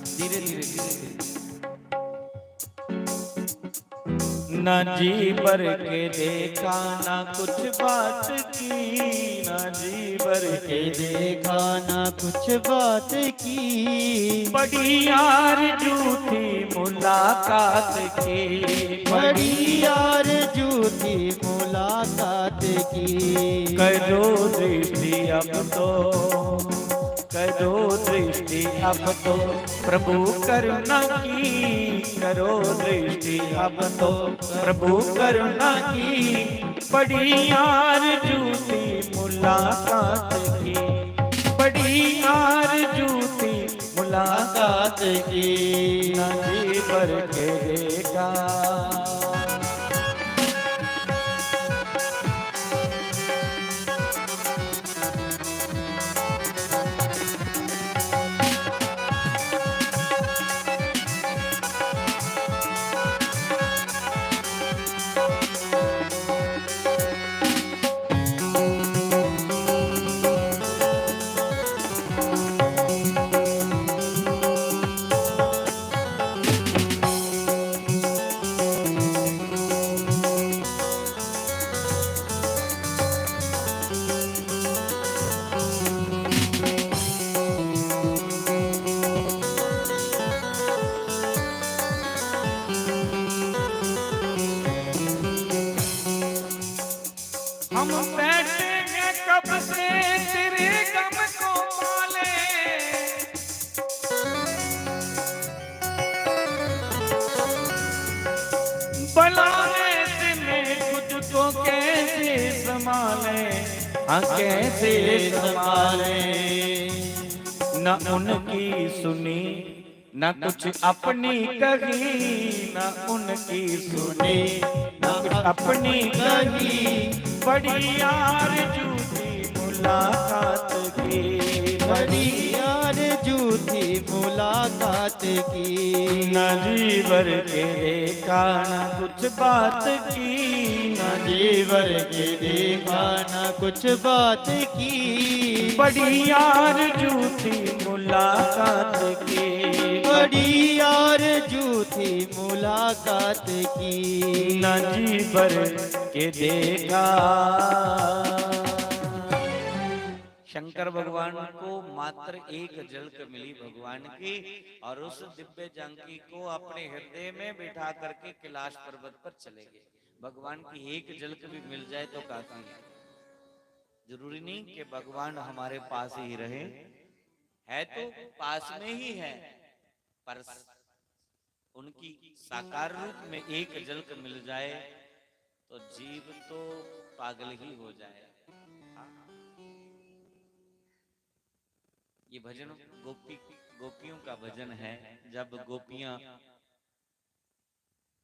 धीरे धीरे धीरे धीरे। ना जी भर के देखा, ना कुछ बात की, ना जी भर के देखा, ना कुछ बात की। बड़ी आरजू थी मुलाकात की, बड़ी आरजू थी मुलाकात की। करो दृष्टि अब तो, करो दृष्टि अब तो प्रभु करुणा की, करो दृष्टि अब तो प्रभु करुणा की। बड़ी आरजू थी मुलाकात की, बड़ी आरजू थी मुलाकात की। ना जी भर के देखा। बैठे हैं कब से तेरे गम को पाले। भला ऐसे में खुद को कैसे संभाले, हाँ, कैसे संभाले। न उनकी सुनी, न कुछ अपनी कही, न उनकी सुनी, न कुछ अपनी कही। बड़ी आरजू थी मुलाकात की, बड़ी आरजू थी मुलाकात की। न जीवर के देखा, न कुछ बात की, न जीवर के देखा, न कुछ बात की। बड़ी आरजू थी मुलाकात की, बड़ी आरजू थी मुलाकात की। न जीवर के देखा। शंकर भगवान को मात्र एक झलक मिली भगवान की, और उस दिव्य झांकी को अपने हृदय में बिठा करके कैलाश पर्वत पर चले गए। भगवान की एक झलक भी मिल जाए तो काफी है। जरूरी नहीं कि भगवान हमारे पास ही रहे, है तो पास में ही है, पर उनकी साकार रूप में एक झलक मिल जाए तो जीव तो पागल ही हो जाए। हाँ। ये भजन गोपी, गोपियों का भजन है। जब गोपियां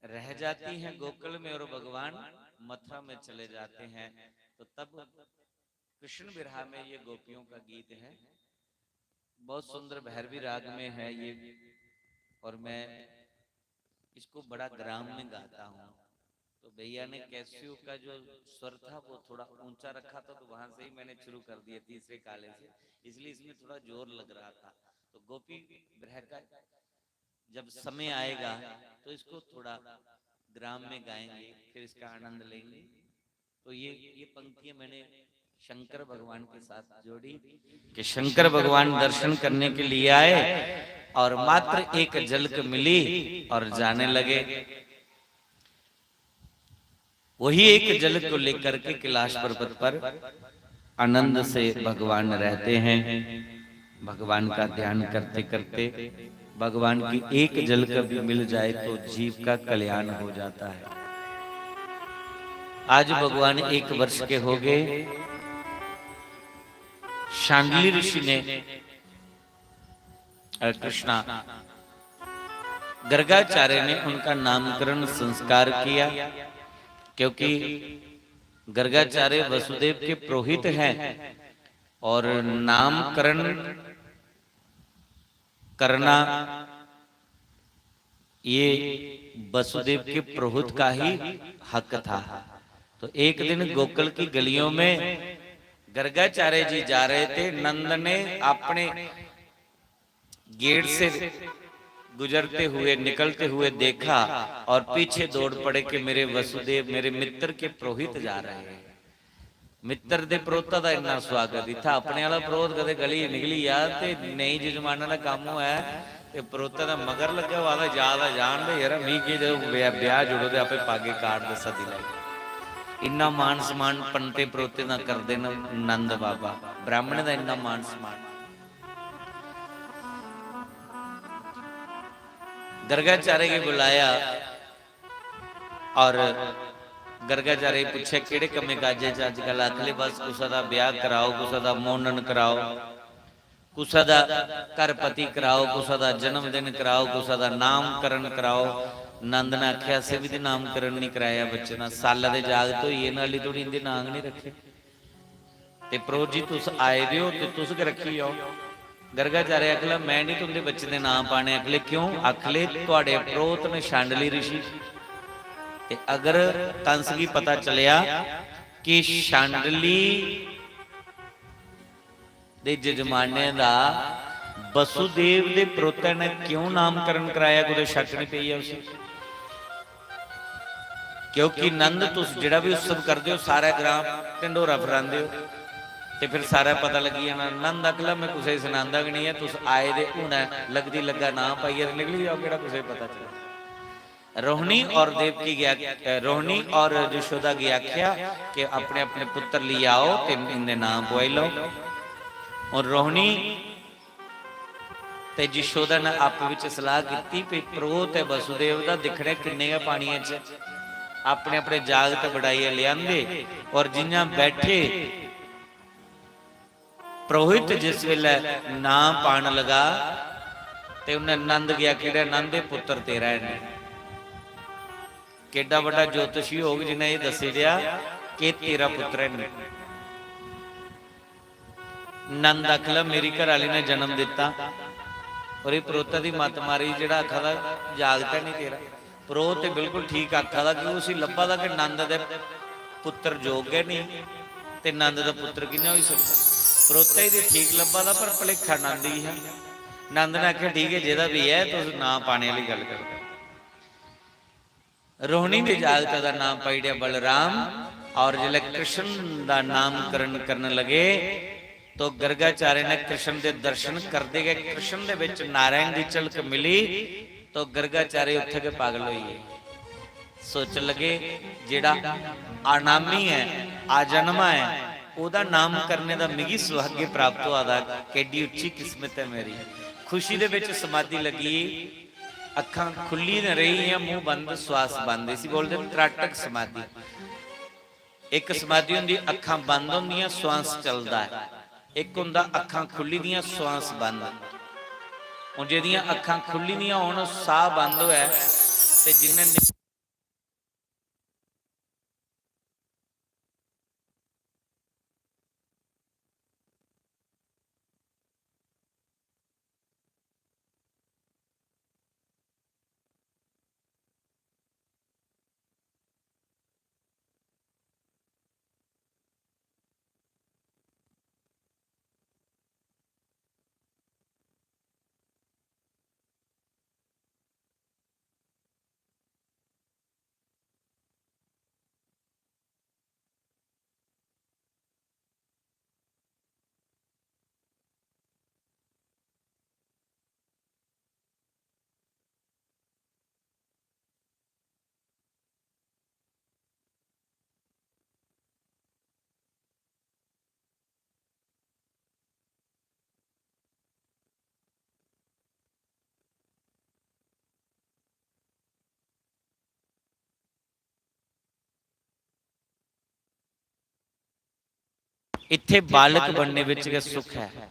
रह जाती हैं गोकुल में और भगवान मथुरा में चले जाते हैं, तो तब कृष्ण विरह में ये गोपियों का गीत है। बहुत सुंदर भैरवी राग में है ये, और मैं इसको बड़ा ग्राम में गाता हूँ। तो भैया ने कैसियो का जो स्वर था वो थोड़ा ऊंचा रखा था, तो वहां से ही मैंने शुरू कर दिया तीसरे काले से, इसलिए इसमें थोड़ा जोर लग रहा था। तो गोपी विरह का जब समय आएगा तो इसको थोड़ा ग्राम में गाएंगे, फिर इसका आनंद लेंगे। तो ये, ये पंक्तियां मैंने शंकर भगवान के साथ जोड़ी कि शंकर भगवान दर्शन करने के लिए आए और मात्र एक झलक मिली और जाने लगे। वही एक झलक को लेकर के कैलाश पर्वत पर आनंद से भगवान रहते हैं। भगवान का ध्यान करते करते भगवान की एक झलक भी मिल जाए तो जीव का कल्याण हो जाता है। आज भगवान एक वर्ष के हो गए। शांडिल्य ऋषि ने, अ, कृष्णा, गर्गाचार्य ने उनका नामकरण संस्कार किया, क्योंकि गर्गाचार्य वसुदेव के पुरोहित हैं और नामकरण करना ये वसुदेव के पुरोहित का ही हक था। तो एक दिन गोकुल की गलियों में गर्गाचार्य जी जा रहे थे, नंद ने अपने गेट से गुजरते हुए, निकलते हुए देखा और पीछे दौड़ पड़े कि मेरे वसुदेव, मेरे मित्र के पुरोहित जा रहे हैं। मित्र दे पुरोहिता दा इन्ना स्वागत, इत्थै अपने आह्ला पुरोहित कदें गली निकली जा ते नेईं जजमाना दा कम्म होऐ ते पुरोहिता दा मगर लग्गेआ होआ दा जा दा जान दे यरा, मी केह्, जदूं ब्याह, ब्याह जुड़ो ते आपे पागे कार्ड ते सद्दी लैगे। इन्ना मान सम्मान पंते पुरोहितें दा करदे न नंद बाबा, ब्राह्मणें दा इन्ना मान सम्मान। गर्गाचार्य गी बुलाया और गर्गाचार्य गी पुच्छेआ, "केह्ड़े कम्मै काजै च अज्जकल?" आखले, "बस कुसै दा ब्याह कराओ, कुसै दा मोनन कराओ, कुसै दा घरपति कराओ, कुसै दा जन्मदिन कराओ, कुसै दा नामकरण कराओ।" नंद ने आखेआ, "असें बी ते नामकरण निं कराया बच्चे दा, साल्लै दे जागत होई गे न, हाली धोड़ी इं'दे नांऽ गै निं रक्खे।" ते प्रोत जी, तुस आए दे ओ ते तुस गै रक्खी आओ। गर्गाचार्य आखला, "मैं निं तुं'दे बच्चे दे नांऽ पाने।" आखले, "क्यों?" आखले, "थुआढ़े प्रोत न शांडली ऋषि।" ते अगर कंस गी पता चलेआ कि शांडली दे जजमाने दा वसुदेव दे प्रोतै ने क्यों नामकरण कराया, कुतै शक निं पेई जा उसी। क्योंकि नंद, तुस जेह्ड़ा बी उत्सव करदे ओ, सारै ग्रां ढंडोरा फरांदे ओ, ते फिर सारै पता लग्गी जाना। नंद आखला, "मैं कुसै गी सनांदा गै निं ऐ, तुस आए दे हुनै, लगदी लग्गा नांऽ पाइयै ते निकली जाओ, केह्ड़ा कुसै गी पता चलै।" रोहिणी और देवकी गी आख-, अ, रोहिणी और यशोदा गी आख्या कि अपने अपने पुत्र लेई आओ ते इंदे नां पुआई लो। और रोहिणी ते यशोदा ने आपस विच सलाह कीती, "भई प्रोह ते वसुदेव दा दिक्खने किन्ने गै पानियै च अपने अपने जागत बड़ाइयै लेआंदे।" और जियां बैठे, पुरोहित जिस वेले नां पान लगा ते उन्हें नंद गी आखी ओड़ेआ, "नंद, एह पुत्र तेरा है नहीं।" केड्डा बड्डा ज्योतिषी होग जिन्हें एह दस्सी ओड़ेआ कि तेरा पुत्र है नहीं। नंद आखला, "मेरी घर आली ने जन्म दिता।" और एह परोहता दी मत मारी, जेहड़ा आखा दा जागत है नहीं तेरा। परोहत ते बिल्कुल ठीक आखा दा, क्यों उसी लब्भा दा कि नंद दे पुत्र जोग गै नहीं, ते नंद दा पुत्र कि'यां होई सकदा? परोहता गी ते ठीक लब्भा दा, पर भलेखा नंद गी हा। नंद ने आखेआ, "ठीक ऐ, जेह्दा बी ऐ, तुस नांऽ पाने आह्ली गल्ल करो।" रोहिणी दे जागता दा नांऽ पाई ओड़ेआ बलराम, और जिसलै कृष्ण दा नामकरण करन लगे, तो गर्गाचार्य ने कृष्ण दे दर्शन करदे गै कृष्ण दे विच नारायण दी झलक मिली, तो गर्गाचार्य उत्थे गै पागल होई गे। सोचन लगे, "जेड़ा अनामी ऐ, आजन्मा ऐ, ओदा नाम करने दा मिगी सौभाग्य प्राप्त होआ दा, केडी उच्ची किस्मत ऐ मेरी।" खुशी दे विच समाधि लगी, अखां खुल्ली न रही, मूंह बंद, श्वास बंद, इसी बोलदे न त्राटक समाधि। इक समाधि होंदी, अक्खां बंद होंदियां, श्वास चलदा ऐ। इक होंदा, अक्खां खु'ल्ली दियां, श्वास बंद। हून जेह्दियां अक्खां खु'ल्ली दियां होन, साह् बंद होऐ, ते जिन्ने नि- इत्थे बालक बनने विच गै सुख है।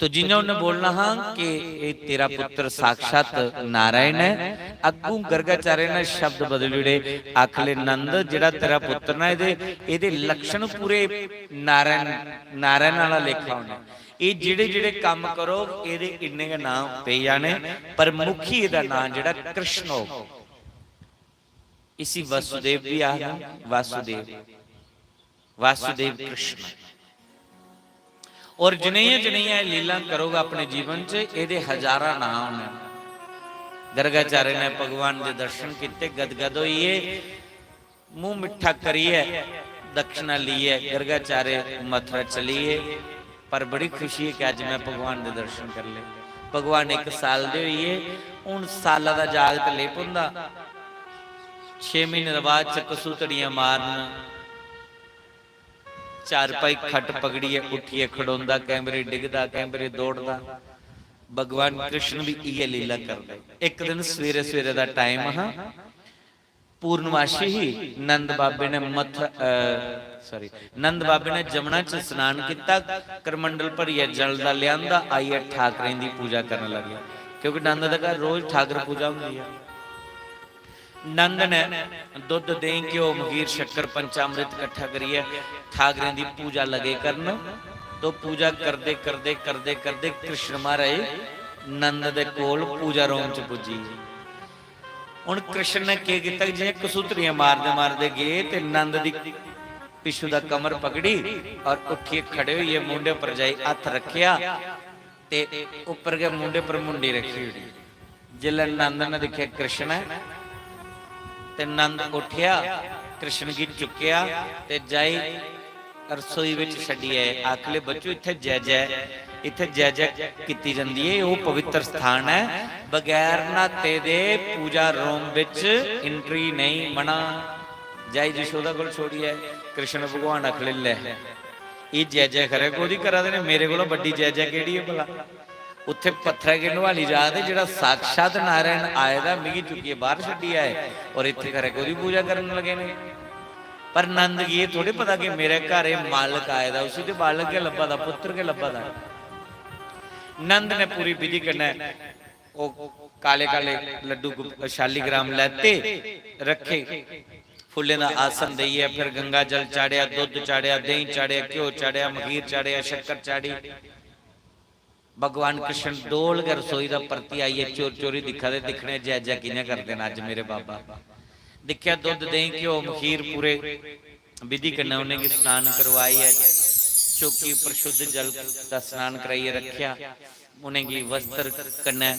तो जियां उन्हें बोलना हा कि ये तेरा पुत्र साक्षात नारायण है, अगू गर्गाचार्य ने शब्द बदली ओड़े, आखले, "नंद, जेड़ा तेरा पुत्र ना, एदे, एदे लक्षण पूरे नारायण, नारायण आला लेखा होने। ये जेड़े जेड़े काम करो, एदे इन्ने गै नाम पेई जाने, पर मुखी एदा नाम जेड़ा कृष्ण हो।" इसी वसुदेव भी आखदे, वासुदेव, वासुदेव कृष्ण। और जनेहियां जनेहियां एह लीला करोगा अपने जीवन च, एहदे हजारां नाम न। गर्गाचार्य ने भगवान दे दर्शन कीते, गदगद होइए, मुंह मिट्ठा करिए दक्षिणा लेइए गर्गाचार्य मथुरा चलिए। पर बड़ी खुशी है कि अज्ज मैं भगवान दे दर्शन कर ले। भगवान इक साल दे होई गे, हून साला दा जागत ले पौंदा। छे महीने दे बाद च कसूतड़ियां मारन, चारपाई खट पकड़ियै उठियै खड़ोंदा, कैंह बारी डिगदा, कैंह बारी दौड़दा। भगवान कृष्ण भी इयै लीला करदे। इक दिन सवेरे सवेरे दा टाइम हा, पूर्णमाशी ही। नंद बाबे ने मथ, अ, sorry, नंद बाबे ने जमुना च स्नान किता, करमंडल भरियै जल दा लियांदा, आइयै ठाकरें दी पूजा करन लगे, क्योंकि नंद दे घर रोज ठाकर पूजा होंदी है। नंद ने दुद्ध, देहीं, घ्यो, मखीर, शक्कर, पंचामृत इकट्ठा करियै ठाकरें दी पूजा लगे करन। तो पूजा करदे, करदे, करदे, करदे कृष्ण महाराज नंद दे कोल पूजा रूम च पुज्जी गे। हुन कृष्ण ने केह् कीता कि जि'यां कसूतड़ियां मारदे मारदे गे ते नंद दी पिच्छू दा कमर पकड़ी और उट्ठियै खड़े होइयै मूंढे पर जाई हत्थ रखेआ ते उप्पर गै मूंढे पर मुंडी रखी ओड़ी। जिसलै नंद ने दिक्खेआ कृष्ण ऐ ते नंद उट्ठेआ, कृष्ण गी चुक्केआ ते जाई रसोई बिच छड्डी आए। आखले, "बच्चू, इत्थै जय जय इत्थै जय जय कीती जंदी ऐ। ओह् पवित्र स्थान ऐ, बगैर न्हाते दे पूजा रूम बिच एंट्री नेईं, मना। जाई जशोदा कोल छोड़ियै कृष्ण भगवान आखले, "लै, एह् जय जय खरै कोह्दी करा दे न? मेरे कोला बड्डी जय जय केह्ड़ी ऐ भला?" उत्थै पत्थरै गी नुहाली जा दे, जेह्ड़ा साक्षात नारायण आए दा, मिगी चुक्कियै बाह्र छड्डी आए, और इत्थै खरै कोह्दी पूजा करन लगे न? पर नंद गी एह् थोड़े पता कि मेरे घर एह् मालक आए दा, उसी ते बालक गै लब्भा दा, पुत्र गै लब्भा दा। नंद ने पूरी विधि कन्नै ओह् काले काले लड्डू गुप-, शालीग्राम लैते, रखे, फुल्लें दा आसन देइयै, फिर गंगा जल चाढ़ेआ, दुद्ध चाढ़ेआ, देहीं चाढ़ेआ, घ्यो चाढ़ेआ, मखीर चाढ़ेआ, शक्कर चाढ़ी। भगवान कृष्ण डोल गै रसोई दा परती आइयै चोर चोरी दिक्खा दे, दिक्खने जय जय कि'यां करदे न अज्ज मेरे बाबा। दिक्खेआ, दुद्ध, देहीं, घ्यो, मखीर पूरे विधि कन्नै उ'नेंगी स्नान करवाइयै, चौकी उप्पर शुद्ध जल दा स्नान कराइयै रक्खेआ। उ'नेंगी वस्त्र कन्नै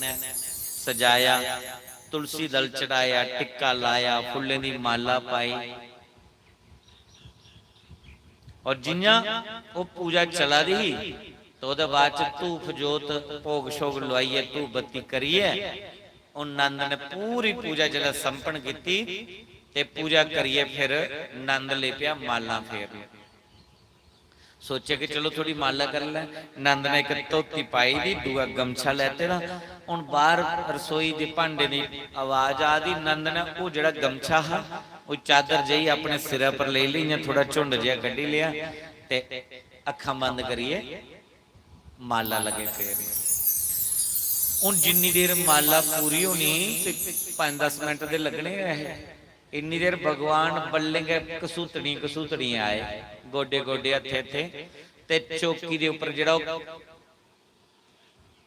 सजाया, तुलसी दल चढ़ाया, टिक्का लाया, फुल्लें दी माला पाई। और जि'यां ओह् पूजा चला दी ही, ते ओह्दे बाद च धूफ जोत, भोग शोग लोआइयै, धूफ बत्ती करियै, ओह् नंद ने पूरी पूजा जिसलै संपन्न कीती, ते पूजा करियै फिर नंद लेई पेआ मालां फेरन। सोचेआ कि चलो, थोड़ी माला करी लै। नंद ने इक धोती पाई दी, दूआ गमछा लैते दा। हुन बाहर रसोई दे भांडे दी आवाज आ दी। नंद ने ओह् जेह्ड़ा गमछा हा, ओह् चादर जेही अपने सिरै पर लेई लेई, इ'यां थोड़ा झुंड जेहा कड्ढी लेआ ते अक्खां बंद करियै माला लगे फेरन। हुन जिन्नी देर माला पूरी होनी, ते पंज दस मिंट दे लग्गने गै हे। इन्नी देर भगवान बल्लें गै घसूतड़ी घसूतड़ी आए, गोडे गोडे, हत्थे हत्थे, ते चौकी दे उप्पर जेह्ड़ा ओह्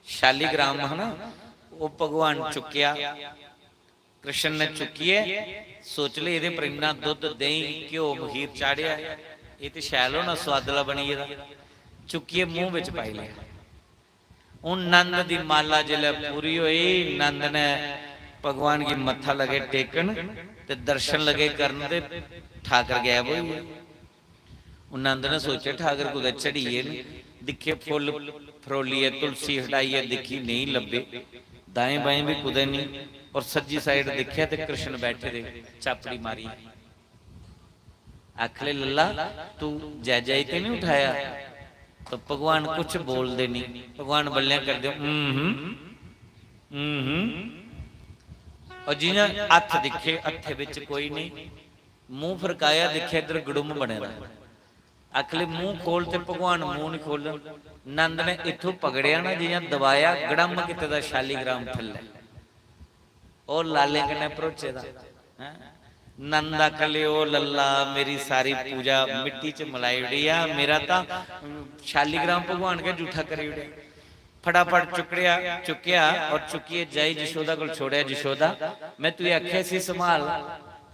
शालीग्राम हा ना, ओह् भगवान चुक्केआ। कृष्ण ने चुक्कियै, सोच ले, एह्दे पर इन्ना दुद्ध, देहीं, घ्यो, मखीर चाढ़ेआ, एह् ते शैल होना, सोआदला बनी गेदा। चुक्कियै मूंह बिच पाई लेआ। हुन नंद दी माला जिसलै पूरी होई, नंद ने भगवान गी मत्था लगे टेकन ते दर्शन लगे करन, ते ठाकर गायब होई गे। हुन नंद ने सोचेआ, ठाकर कुतै चढ़ी गे न। दिक्खे, फुल्ल फरोलियै, तुलसी हटाइयै दिक्खी, नेईं लब्भे। दाएं बाएं बी कुतै नेईं, और सज्जी साइड दिक्खेआ ते कृष्ण बैठे दे, चापड़ी मारी। आखले, "लल्ला, तू जय जय ते नहीं उठाया?" तो भगवान कुछ बोलदे नहीं। भगवान बल्लें करदे, "हम्म, हम्म, हम्म, हम्म।" और जियां हत्थ दिक्खे, हत्थे बिच कोई नहीं, मूंह फरकाया, दिक्खे इधर गड़ुम बने दा। आखले, "मूंह खोल," ते भगवान मूंह नहीं खोलन। नंद ने इत्थों पकड़ेआ ना, जियां दबाया, गड़म कीते दा शालीग्राम थल्ले। ओह् लालें कन्नै भरोचे दा, हैं? नंद आखले, "ओ लल्ला, मेरी सारी पूजा मिट्टी च मलाई ओड़ी आ, मेरा तां शालीग्राम भगवान गै जूठा करी ओड़ेआ।" फटाफट चुकड़ेआ, चुक्केआ और चुक्कियै जाई जशोदा कोल छोड़ेआ, "जशोदा, मैं तुगी आखेआ सी संभाल,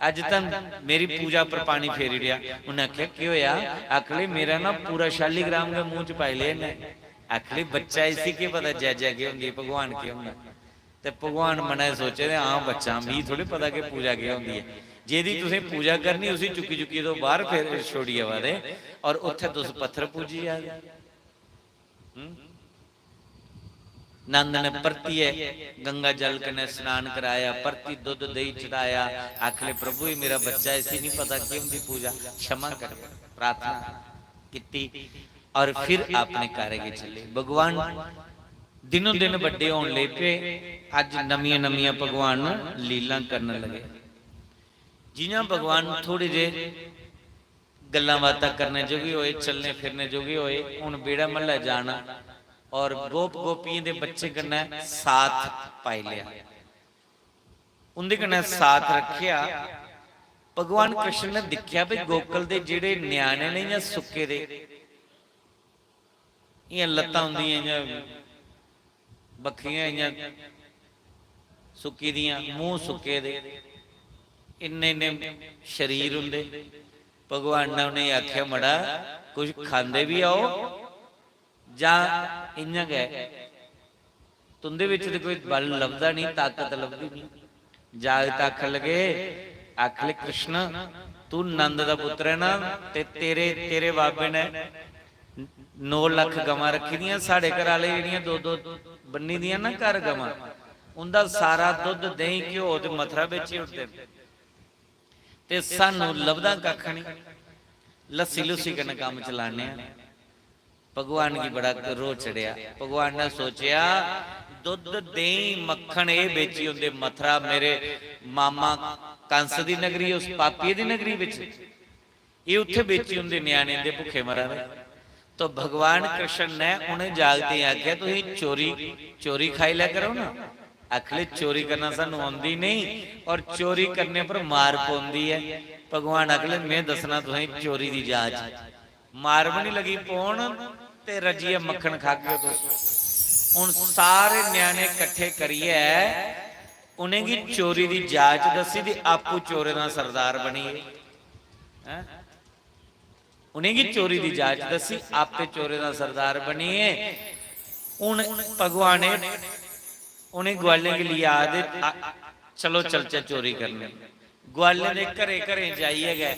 अज्ज तां मेरी पूजा पर पानी फेरी ओड़ेआ।" उन्नै आखेआ, "केह् होएआ?" आखले, "मेरा ना पूरा शालीग्राम गै मूंह च पाई लेआ इन्नै।" आखले, "बच्चा, इसी केह् पता जय जय केह् होंदी, भगवान केह् होंदा?" ते भगवान मनै च सोचे दे, "हां बच्चा, मिगी थोड़ी पता कि पूजा केह् होंदी ऐ। जेह्दी तुसें पूजा करनी, उसी चुक्की चुक्कियै तो बाहर फेर छोड़ी आवा दे, और उत्थै तुस पत्थर पूजी जा दे।" हम्म? नंद ने परतियै गंगा जल कन्नै स्नान कराया, परती दुद्ध देही चढ़ाया। आखले, "प्रभु, ये मेरा बच्चा, इसी नहीं पता केह् होंदी पूजा, क्षमा कर।" प्रार्थना कीती और फिर अपने कार्य गी चले। भगवान दिनों दिन बड्डे होन लगी पे। अज्ज नमियां नमियां भगवान लीलां करन लगे। जियां भगवान थोड़े जे गल्लां बातां करने जोगे होए, चलने फिरने जोगे होए, हुन बेड़ा म्हल्लै जाना और गोप गोपियें दे बच्चें कन्नै साथ पाई लेआ, उंदे कन्नै साथ रखेआ। भगवान कृष्ण ने दिक्खेआ भी गोकुल दे जेह्ड़े ञ्याणे ने इ'यां सुक्के दे, इ'यां लत्तां उंदियां इ'यां बक्खियां इ'यां सुक्की दियां, मूंह सुक्के दे, इन्ने इन्ने शरीर उंदे। भगवान ने उ'नेंगी आखेआ, "मड़ा, कुछ खंदे बी आओ जां इ'यां गै? तुंदे बिच ते कोई बल लभदा निं, ताकत लभदी निं।" जागत आखन लगे, आखन लगे, "कृष्ण, तू नंद दा पुत्र ऐ ना, ते तेरे, तेरे बाबे ने नौ लक्ख गवां रक्खी दियां साढ़े घरा आह्ले, जेह्ड़ियां दो दो बन्नी दियां ना घर गवां, उं'दा सारा दुद्ध, देहीं, घ्यो ते मथरा बेची ओड़दे न। ते सानू लभदा कक्ख निं, लस्सी लुस्सी कन्नै कम्म चलाने आं। भगवान गी बड़ा रोह् चढ़ेआ। भगवान ने सोचेआ, दुद्ध, देहीं, मक्खन एह् बेची उं'दे मथरा, मेरे मामा कंस दी नगरी, उस पापिये दी नगरी बिच, एह् उत्थै बेची उं'दे ञ्याणे, इं'दे भुक्खे मरा दे। तो भगवान कृष्ण ने उ'नें जागतें गी आखेआ, "तुसीं चोरी, चोरी खाई लै करो ना।" आखले, "चोरी करना सानू औंदी नहीं, और चोरी करने पर मार पौंदी है।" भगवान आखले, "मैं दसना तुसें चोरी दी जाच।" मार भी नहीं लगी पौन ते रजियै मक्खन खागे तुस। हुन सारे ञ्याणे कट्ठे करियै उ'नेंगी चोरी दी जाच दस्सी ते आपूं चोरें दा सरदार बनी गे। हैं? उ'नेंगी चोरी दी जाच दस्सी, आपे चोरें दा सरदार बनियै। हून भगवान ने उ'नें ग्वालें गी लेइयै आखदे, "आ, चलो चलचै चोरी करने।" ग्वालें दे घरें घरें जाइयै गै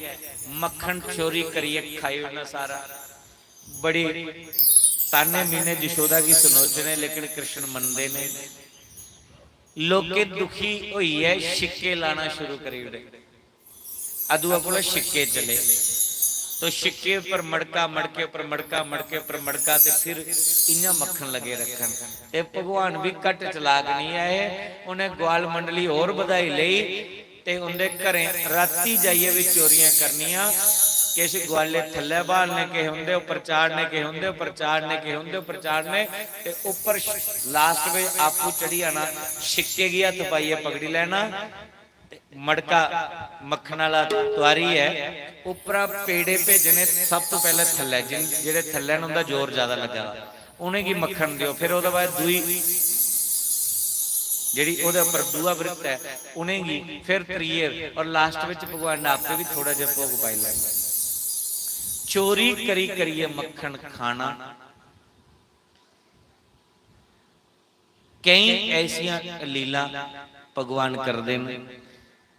मक्खन चोरी करियै खाई ओड़ना सारा। बड़ी ताने मीने जशोदा गी सनोचने, लेकिन कृष्ण मनदे नेईं। लोकें दुखी होइयै शिक्के लाना शुरू करी ओड़े। अदुआ कोला शिक्के चले, तो शिक्के उप्पर मड़का, मड़के उप्पर मड़का, मड़के उप्पर मड़का, ते फिर इ'यां मक्खन लगे रक्खन। ते भगवान बी घट्ट चलाक निं आए, उ'नें ग्वाल मंडली होर बधाई लेई ते उं'दे घरें रातीं जाइयै बी चोरियां करनियां। किश ग्वाले थल्लै ब्हालने, किश उं'दे उप्पर चाढ़ने, किश उं'दे उप्पर चाढ़ने, किश उं'दे उप्पर चाढ़ने, ते उप्पर लास्ट बिच आपूं चढ़ी जाना, शिक्के गी हत्थ पाइयै पकड़ी लैना। ते मड़का मक्खन आह्ला तुआरियै उप्परा पेड़े भेजने, सब तो पैह्लें थल्लै, जिन-, जेह्ड़े थल्लै न, उं'दा जोर जैदा लग्गा दा, उ'नेंगी मक्खन देओ। फिर ओह्दे बाद दूई, जेह्ड़ी ओह्दे उप्पर दूआ वृत्त ऐ, उ'नेंगी, फिर त्रिये, और लास्ट बिच भगवान ने आपे बी थोड़ा जेहा भोग पाई लैना। चोरी करी करियै मक्खन खाना। केईं ऐसियां लीला भगवान करदे न,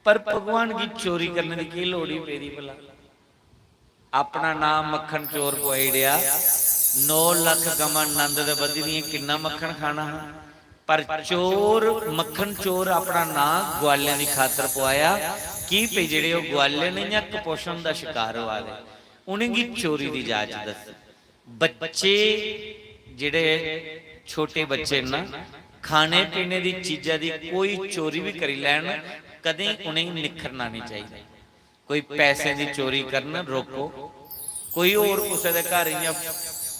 पर भगवान गी चोरी करने दी केह् लोड़ ही पेदी भला? अपना नाम मक्खन चोर पुआई ओड़ेआ, नौ लक्ख गमां नंद दे बधी दियां, किन्ना मक्खन खाना हा? पर चोर, मक्खन चोर अपना नां ग्वालें दी खातर पुआया। की? भई जेह्ड़े ओह् ग्वाले न, इ'यां कुपोषण दा शकार होआ दे, उ'नेंगी चोरी दी जाच दस्सी। बच्चे जेह्ड़े छोटे बच्चे न, खाने पीने दी चीजा दी कोई चोरी बी करी लैन, कदें उ'नेंगी निक्खरना निं चाहिदा। कोई पैसें दी चोरी करन, रोको। कोई होर कुसै दे घर इ'यां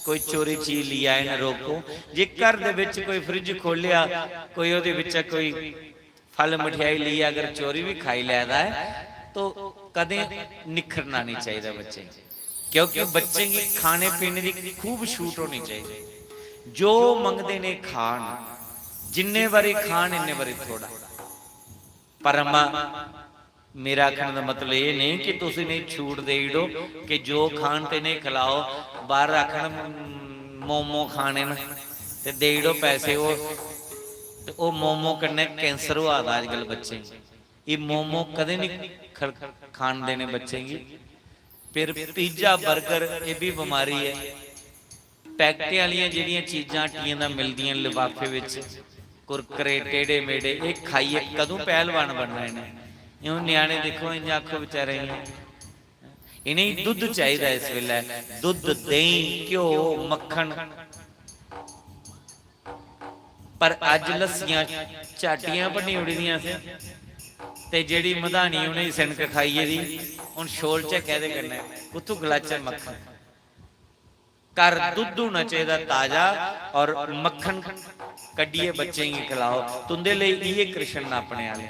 कोई चोरी चीज लेई आए न, रोको। जे घर दे बिच कोई फ्रिज खोह्लेआ, कोई ओह्दे बिच्चा कोई फल मठेआई लेइयै अगर चोरी बी खाई लै दा ऐ, तो कदें निक्खरना निं चाहिदा बच्चें गी, क्योंकि बच्चें गी खाने पीने दी खूब छूट होनी चाहिदी। जो मंगदे ने खान, जिन्ने बारी खान, इन्ने बारी थोड़ा। पर अम्मा, मेरा आखने दा मतलब एह् नेईं कि तुस इ'नेंगी छूट देई ओड़ो कि जो खान ते इ'नेंगी खलाओ। बाहर आखन, "मोमो खाने न" ते देई ओड़ो पैसे। ओह्, ते ओह् मोमो कन्नै कैंसर होआ दा अजकल बच्चें गी। एह् मोमो कदें निं ख-, खान देने बच्चें गी। फिर पिज्जा, बर्गर, एह् बी बमारी ऐ। पैकेटें आह्लियां जेह्ड़ियां चीजां हट्टियें दा मिलदियां न लफाफे बिच, कुरकुरे, टेढ़े मेढ़े, एह् खाइयै कदूं पैह्लवान बनना इ'नें? एह् हून ञ्याणे दिक्खो, इ'यां आक्खो बेचारे गी, इ'नेंगी दुद्ध चाहिदा इस बेल्लै, दुद्ध, देहीं, घ्यो, मक्खन। पर अज्ज लस्सियां झाटियां भन्नी ओड़ी दियां असें, ते जेह्ड़ी मधानी उ'नेंगी सिनक खाई गेदी, हून छोलचै कैह्दे कन्नै, कुत्थूं गलाचै मक्खन? घर दुद्ध होना चाहिदा ताजा, और मक्खन कड्ढियै बच्चें गी खलाओ। तुं'दे लेई इ'यै कृष्ण न अपने आह्ले।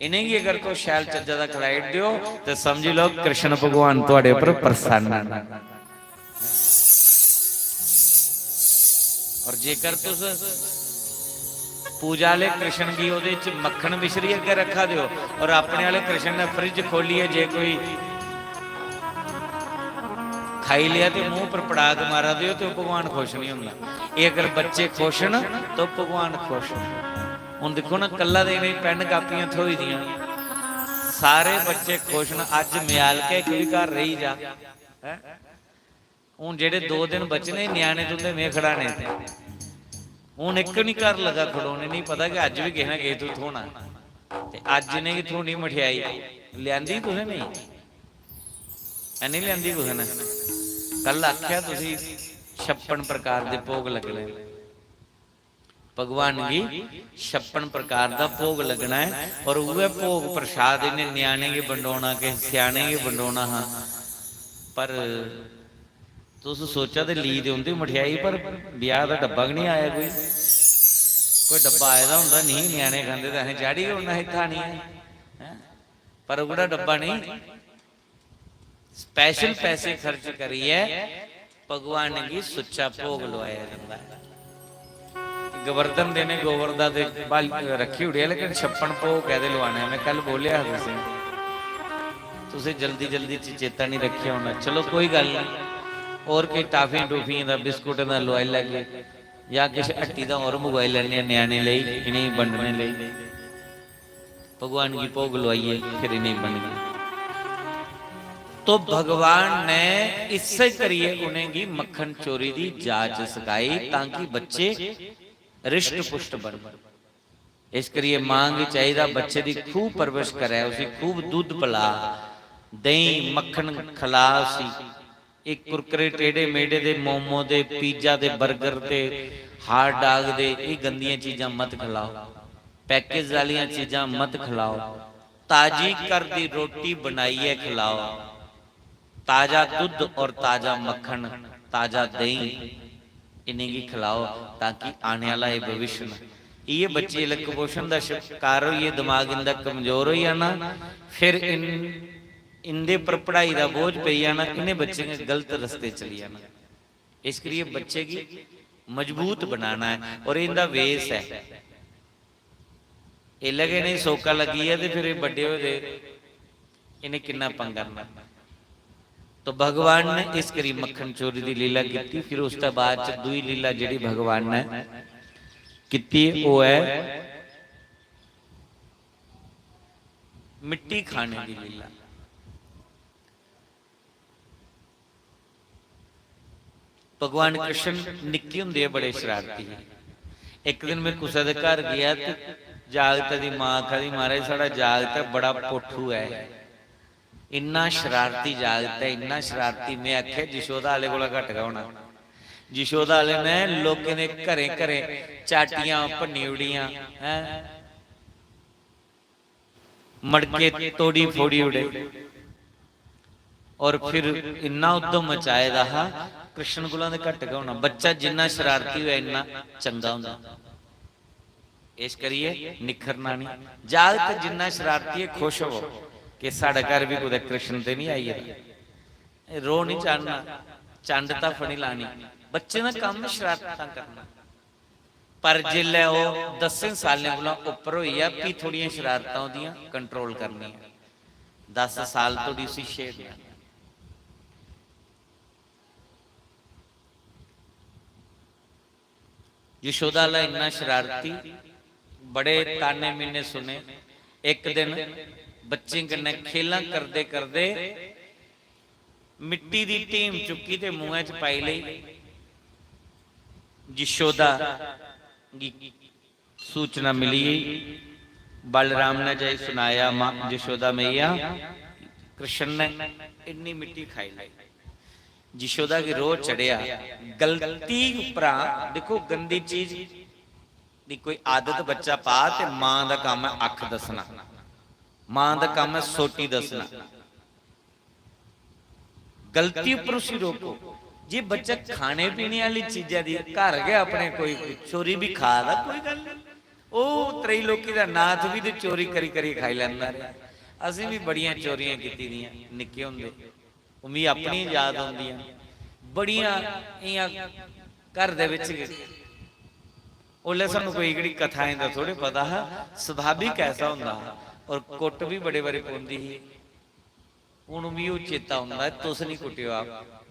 इ'नेंगी अगर तुस शैल चज्जा दा खलाई ओड़दे ओ, ते समझी लैओ कृष्ण भगवान थुआढ़े उप्पर प्रसन्न न। और जेकर तुस पूजा आह्ले कृष्ण गी ओह्दे च मक्खन मिश्री अग्गें रक्खा दे ओ और अपने आह्ले कृष्ण ने फ्रिज खोलियै जे कोई खाई लेआ ते मूंह पर पड़ाक मारा दे ओ ते ओह् भगवान खुश निं होंदा। एह् अगर बच्चे खुश न तो भगवान खुश न। हून दिक्खो ना, कल्ला ते इ'नेंगी पैन कापियां थ्होई दियां, सारे बच्चे खुश न। अज्ज म्यालके इक बी घर रेही जा, हैं? हून जेह्ड़े दो दिन बचने ञ्याणे तुं'दे, में खड़ाने इत्थै। हून इक निं घर लगा खड़ोने, निं पता कि अज्ज बी किश ना किश तूं थ्होना। ते अज्ज इ'नेंगी थ्होनी मठेआई। लेआंदी तुसें नेईं? है निं लेआंदी कुसै ने? कल आखेआ तुसी छप्पन प्रकार दे भोग लग्गने। भगवान गी छप्पन प्रकार दा भोग लग्गना ऐ और उ'ऐ भोग प्रसाद इ'नें ञ्याणें गी बंडोना, किश स्याने गी बंडोना हा। पर तुस सोचा ते ली ते उं'दी मठेआई, पर ब्याह दा डब्बा गै निं आया कोई। कोई डब्बा आए दा होंदा, निं ञ्याणे खंदे ते असें चाढ़ी गै ओड़ना हा इत्थै आनियै, हैं? पर ओह्कड़ा डब्बा नेईं। स्पैशल पैसे खर्च करियै भगवान गी सुच्चा भोग लोआया जंदा ऐ। गोवर्धन दे ने गोवर्धा ते बाल-, रक्खी ओड़ेआ, लेकिन छप्पन भोग कैह्दे लोआने? में कल बोलेआ हा तुसें, तुसें जल्दी जल्दी च चेता निं रक्खेआ होना। चलो, कोई गल्ल निं, होर किश टाफियां टूफियें दा, बिस्कुटें दा लोआई लैगे, जां किश हट्टी दा होर मंगवाई लैन्ने आं ञ्याणें लेई, इ'नेंगी बंडने लेई। भगवान गी भोग लोआइयै फिर इ'नेंगी बंडगे। तो भगवान ने इस्सै करियै उ'नेंगी मक्खन चोरी दी जाच सखाई, तां कि बच्चे रिश्ट पुष्ट बनन। इस करियै मां गी चाहिदा बच्चे दी खूब परवरिश करै, उसी खूब दुद्ध पला, देहीं मक्खन खला उसी। एह् कुरकुरे, टेढ़े मेढ़े दे, मोमो दे, पिज्जा दे, बर्गर दे, हाट डाग दे, एह् गंदियां चीजां मत खलाओ। पैकेज आह्लियां चीजां मत खलाओ। ताजी घर दी रोटी बनाइयै खलाओ। ताजा दुद्ध और ताजा मक्खन, ताजा देहीं इ'नेंगी खलाओ, ताकि आने आह्ला एह् भविष्य न। इ'यै बच्चे जेल्लै कुपोषण दा शकार होइयै दमाग इं'दा कमजोर होई जाना, फिर इन-, इं'दे पर पढ़ाई दा बोझ पेई जाना, इ'नें बच्चें गी गलत रस्ते चली जाना। इस करियै बच्चे गी मजबूत बनाना ऐ और इं'दा बेस ऐ। एल्लै गै इ'नेंगी सोका लग्गी ऐ ते फिर एह् बड्डे होए दे इ'नें किन्ना पंगा करना। तो भगवान ने इस करी मक्खन चोरी दी लीला कीती। फिर उसदे बाद च दूई लीला जेह्ड़ी भगवान ने कीती, ओह् ऐ मिट्टी खाने दी लीला। भगवान कृष्ण निक्के होंदे गै बड़े शरारती हे। इक दिन में कुसै दे घर गेआ ते जागतै दी मां आखा दी, "महाराज, साढ़ा जागत ऐ, बड़ा पोठू ऐ, इन्ना शरारती जागत ऐ, इन्ना शरारती।" में आखेआ, "यशोदा आह्ले कोला घट्ट गै होना।" यशोदा आह्ले ने लोकें दे घरें घरें चाटियां भन्नी ओड़ियां, हैं, मड़के तोड़ी फोड़ी ओड़े। और फिर इन्ना उद्दम मचाए दा हा, कृष्ण कोला ते घट्ट गै होना। बच्चा जिन्ना शरारती होऐ, इन्ना चंगा होंदा। इस करियै निक्खरना निं। जागत जिन्ना शरारती ऐ, खुश होवो कि साढ़े घर बी कुतै कृष्ण ते निं आई गेदा। रोह् निं चाढ़ना, चंड धफ्फ निं लानी। बच्चें दा कम्म शरारतां करना। पर जिसलै ओह् दसें सालें कोला उप्पर होई जा, फ्ही थोह्ड़ियां शरारतां ओह्दियां कंट्रोल करनियां। दस साल धोड़ी उसी छेड़ना। यशोदा आह्ला इन्ना शरारती, बड़े ताने मीने सुने। इक दिन बच्चें कन्नै खेलां करदे करदे मिट्टी दी ढीम चुक्की ते मुंहै च पाई लेई। यशोदा गी सूचना मिली गेई। बलराम ने जाई सनाया, "मां यशोदा मैया, कृष्ण ने इन्नी मिट्टी खाई लेई।" यशोदा गी रोह चढ़ेआ। गलती उप्परा, दिक्खो, गंदी चीज दी कोई आदत बच्चा पा ते मां दा कम्म ऐ अक्ख दस्सना, मां दा कम्म ऐ सोटी दस्सना। गलती उप्पर उसी रोको। जे बच्चा खाने पीने आह्ली चीजा दी घर गै अपने कोई चोरी बी खा दा, कोई गल्ल निं। ओह् त्रैलोकी दा नाथ बी ते चोरी करी करी खाई लैंदा रेहा। असें बी बड़ियां चोरियां कीती दियां निक्के होंदे। ओह् मिगी अपनियां याद औंदियां। बड़ियां इ'यां घर दे बिच गै। उसलै सानूं कोई एह्कड़ी कथाएं दा थोह्ड़े पता हा, स्वाभाविक ऐसा होंदा हा। और कुट्ट बी बड़े बारी पौंदी ही। हून मिगी ओह् चेता औंदा ऐ, तुस निं कुट्टेओ आप।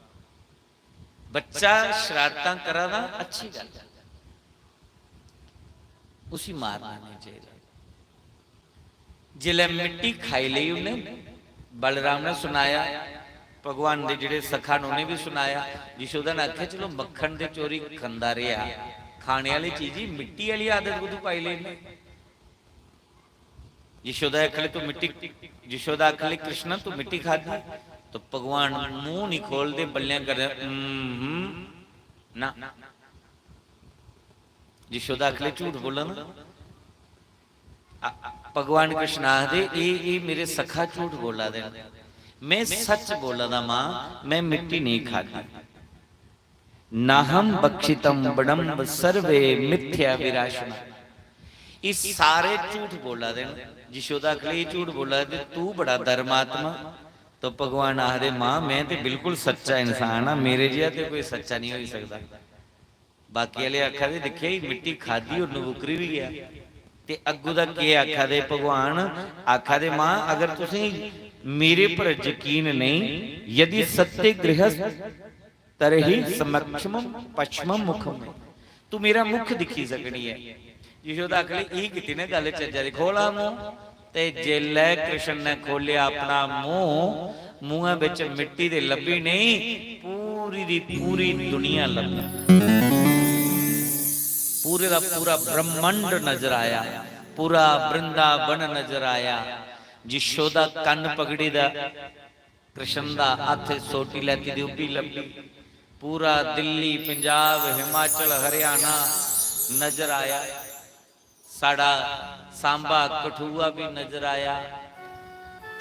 बच्चा शरारतां करा दा, अच्छी गल्ल ऐ, उसी मारना नेईं चाहिदा। जिसलै मिट्टी खाई लेई उन्नै, बलराम ने सनाया, भगवान दे जेह्ड़े सखा न, उ'नें बी सुनाया। यशोदा ने आखेआ, "चलो, मक्खन ते चोरी खंदा रेहा, खाने आह्ली चीज ही, मिट्टी आह्ली आदत कुतू पाई लेने।" यशोदा आखले, "तू मिट्टी," यशोदा आखले, "कृष्णा, तू मिट्टी खादी?" तो भगवान मूंह नहीं खोलदे, बल्लें करदे, "हम्म, ना।" यशोदा आखले, "झूठ बोला ना।" आ, भगवान कृष्ण आखदे, "एह्, एह् मेरे सखा झूठ बोला दे न, में सच बोला दा मां, में मिट्टी नहीं खादी।" "नाहम भक्षितम बड़म्ब सर्वे मिथ्या विराशना।" एह् सारे झूठ बोला दे न। यशोदा आखले, "एह् झूठ बोला दे, तू बड़ा धर्मात्मा।" तो भगवान आखदे, "मां, में ते बिल्कुल सच्चा इंसान आं, मेरे जेहा ते कोई सच्चा नहीं होई सकदा।" बाकी आह्ले आखा दे, "दिक्खेआ, एह् मिट्टी खादी होर नबुकरी बी गेआ।" ते अग्गू दा केह् आखा दे भगवान? आखा दे, "मां, अगर तुसें मेरे पर यकीन नहीं, यदि सत्य गृहस्थ तरही समक्षम पश्चिम मुखम, तू मेरा मुख दिखी सकनी है।" यशोदा आखले, "एह् कीती ना गल्ल चज्जा दी, खोला मूंह।" ते जेल्लै कृष्ण ने खोलेआ अपना मूंह, मूंहै बिच मिट्टी ते लब्भी नहीं, पूरी दी पूरी दुनिया लब्भी। पूरे दा पूरा ब्रह्मांड नजर आया, पूरा वृंदावन नजर आया। यशोदा कन्न पकड़ी दा, कृष्ण दा हत्थ सोटी लैती दी, ओह् बी लब्भी। पूरा दिल्ली, पंजाब, हिमाचल, हरियाणा नजर आया। साढ़ा सांबा, कठुआ भी नजर आया।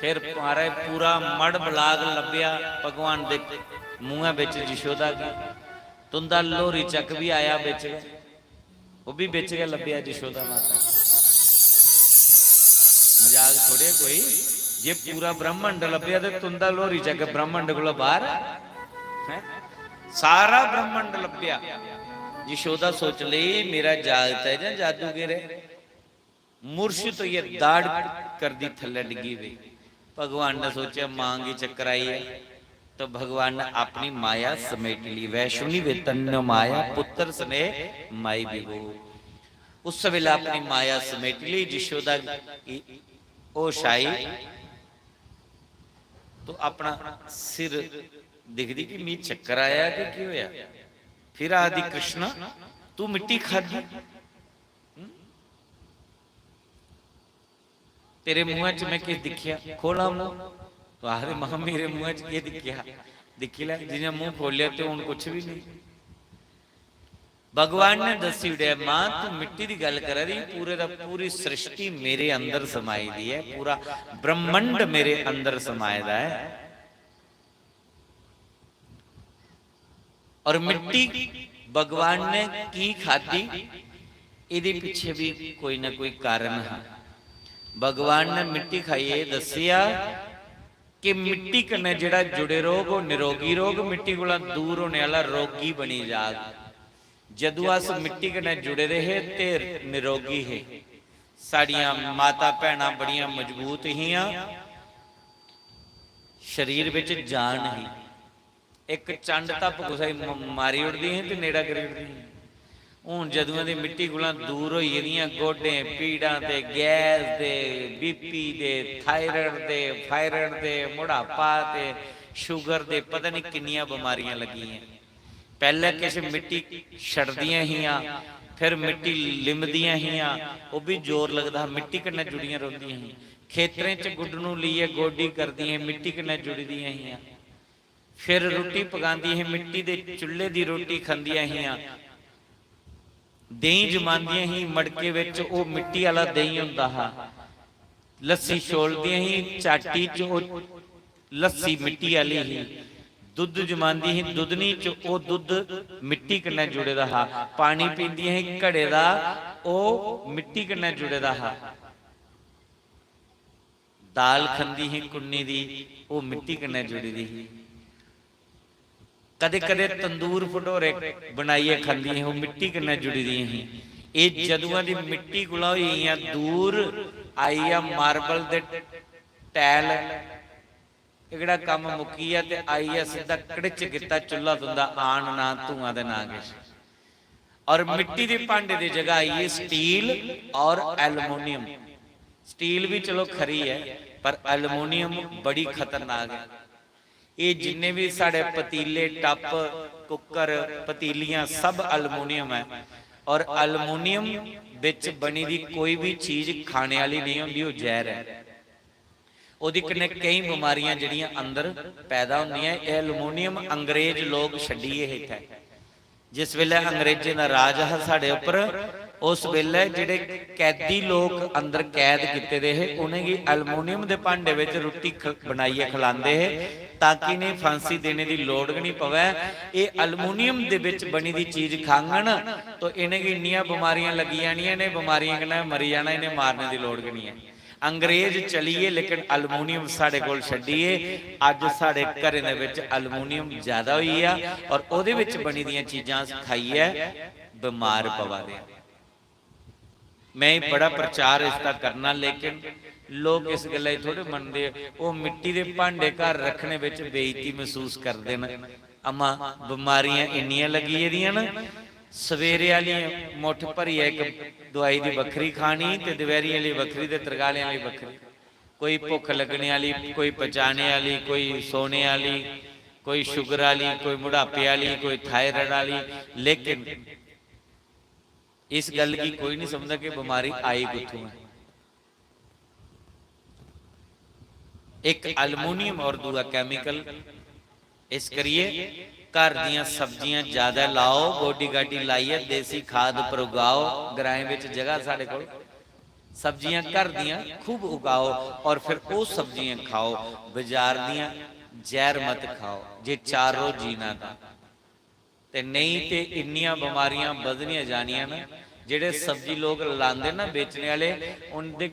फिर म्हाराज पूरा मड़ बलाग लब्भेआ भगवान दे मूंहै बिच यशोदा गी। तुंदा लोहरी चक्क भी आया बिच गै, ओह् भी बिच गै लब्भेआ यशोदा माता। मजाक थोड़े कोई, जे पूरा ब्रह्मांड लब्भेआ ते तुंदा लोहरी चक्क ब्रह्मांड कोला बाहर ऐ? हैं? सारा ब्रह्मांड लब्भेआ। यशोदा सोच लेई, "मेरा जागत ऐ जां जादूगर ऐ?" मूर्छित होइयै दाड़ करदी थल्लै डिग्गी पेई। भगवान ने सोचेआ, "मां गी चक्कर आई ऐ।" तो भगवान ने अपनी माया समेटी ली। "वैष्णवी वे तन्नो माया पुत्र स्नेह माई विभो।" उस वेले अपनी माया समेटी ली। यशोदा गी होश आई तो अपना सिर दिखदी कि, "मी चक्कर आया कि केह् होया?" फिर आखदी, "कृष्णा, तू मिट्टी खादी?" हम्म? "तेरे मुंहै च में किश दिक्खेआ, खोला मूंह।" तो आखदे, "मां, मेरे मुंहै च केह् दिक्खेआ? दिक्खी लै, जि'यां मूंह खोलेआ ते हून कुछ बी नेईं।" भगवान ने दस्सी ओड़ेआ, "मां, तू मिट्टी दी गल्ल करा दी, पूरे दा पूरी सृष्टि मेरे अंदर समाई दी ऐ, पूरा ब्रह्मांड मेरे अंदर समाए दा ऐ।" और मिट्टी भगवान ने की खादी, एह्दे पिच्छे भी कोई ना कोई कारण हा। भगवान ने मिट्टी खाइयै दस्सेआ कि मिट्टी कन्नै जेह्ड़ा जुड़े रौह्ग, ओह् निरोगी रौह्ग, मिट्टी कोला दूर होने आह्ला रोगी बनी जाग। जदूं अस मिट्टी कन्नै जुड़े दे हे ते निरोगी हे। साढ़ियां माता भैनां बड़ियां मजबूत हियां, शरीर बिच जान ही। इक चंड धप्प कुसै गी म-, मारी ओड़दी ही ते नेड़ा करी ओड़दी ही। हून जदुआं दी मिट्टी कोला दूर होई गेदियां, गोडें पीड़ां ते गैस दे, बीपी दे, थायराइड दे, फायराइड दे, मोढ़ापा ते शुगर दे, पता नहीं किन्नियां बमारियां लग्गी दियां। पैह्लें किश मिट्टी छड़दियां हियां, फिर मिट्टी लिमदियां हियां, ओह् बी जोर लगदा हा, मिट्टी कन्नै जुड़ियां रौंह्दियां हियां। खेतरें च गुड्डनू लेइयै गोड्डी करदियां हियां, मिट्टी कन्नै जुड़ी दियां हियां। फिर रुट्टी पकांदियां हियां, मिट्टी दे चु'ल्ले दी रुट्टी खंदियां हियां। देहीं जमांदियां ही मटके बिच, ओह् मिट्टी आह्ला देहीं होंदा हा। लस्सी छोलदियां ही, चाटी च ओह् लस्सी मिट्टी आह्ली ही। दुद्ध जमांदी ही दुद्धनी च, ओह् दुद्ध मिट्टी कन्नै जुड़े दा हा। पानी पींदियां ही घड़े दा, ओह् मिट्टी कन्नै जुड़े दा हा। दाल खंदी ही कुन्नी दी, ओह् मिट्टी कन्नै जुड़ी दी ही। कदे कदे तंदूर भटोरे बनाइयै खंदी ही, ओह् मिट्टी कन्नै जुड़ी दी ही। एह् जदुआं दी मिट्टी कोला होई गेइयां दूर, आई गेआ मार्बल दे टैल, एह्कड़ा कम्म मुक्की गेआ ते आई गेआ सिद्धा कड़िच कीता चुल्हा तुंदा, आन ना धुआं ते ना किश। और मिट्टी दे भांडे दी जगह आई गेई स्टील और एल्यूमिनियम। स्टील भी चलो खरी है, पर एल्यूमिनियम बड़ी खतरनाक है। एह् जिन्ने बी साढ़े पतीले, टप, कुकर, पतीलियां, सब aluminium ऐ। और aluminium बिच बनी दी कोई बी चीज खाने आह्ली नेईं होंदी, ओह् जैह्र ऐ। ओह्दे कन्नै केईं बमारियां जेह्ड़ियां अंदर पैदा होंदियां। एह् aluminium अंग्रेज लोक छड्डियै हे इत्थै। जिस बेल्लै अंग्रेजें दा राज हा साढ़े उप्पर, उस बेल्लै जेह्ड़े कैदी लोक अंदर कैद कीते दे हे, उ'नेंगी aluminium दे भांडे बिच रुट्टी ख-, बनाइयै खलांदे हे, ताकि इ'नेंगी फांसी देने दी लोड़ गै निं पवै। एह् aluminium दे बिच बनी दी चीज खाङन, तो इ'नेंगी इन्नियां बमारियां लग्गी जानियां, इ'नें बमारियें कन्नै मरी जाना, इ'नें मारने दी लोड़ गै निं ऐ। अंग्रेज चली गे, लेकिन aluminium साढ़े कोल छड्डी गे। अज्ज साढ़े घरें दे बिच aluminium ज्यादा होई गेआ और ओह्दे बिच बनी दियां चीजां अस खाइयै बमार पवा दे आं। मैं बड़ा प्रचार इसदा करना, लेकिन लोक इस गल्ला गी थोड़े मनदे। ओह् मिट्टी दे भांडे घर रक्खने बिच बेइज्जती मसूस करदे न। अमा बमारियां इन्नियां लग्गी गेदियां न, सवेरे आह्ली मुट्ठ भरियै इक दवाई दी बक्खरी खानी ते दपैह्री आह्ली बक्खरी ते तरकालें आह्ली बक्खरी। कोई भुक्ख लग्गने आह्ली, कोई पचाने आह्ली, कोई सोने आह्ली, कोई शुगर आह्ली, कोई बुढ़ापे आह्ली, कोई थायराइड आह्ली। लेकिन इस गल्ल गी कोई नहीं समझदा कि बमारी आई कुत्थों है। एक aluminium और दूआ chemical। इस करियै घर दियां सब्जियां ज्यादा लाओ, गोड्डी गाड्डी लाइयै देसी खाद पर उगाओ। ग्राएं बिच जगह साढ़े कोल, सब्जियां घर दियां खूब उगाओ और फिर ओह् सब्जियां खाओ। बाजार दियां जैह्र मत खाओ जे चार रोज जीना तां। ते नेईं ते इन्नियां बमारियां बधनियां जानियां न। जेह्ड़े सब्जी लोक लांदे ना बेचने आह्ले, उं'दे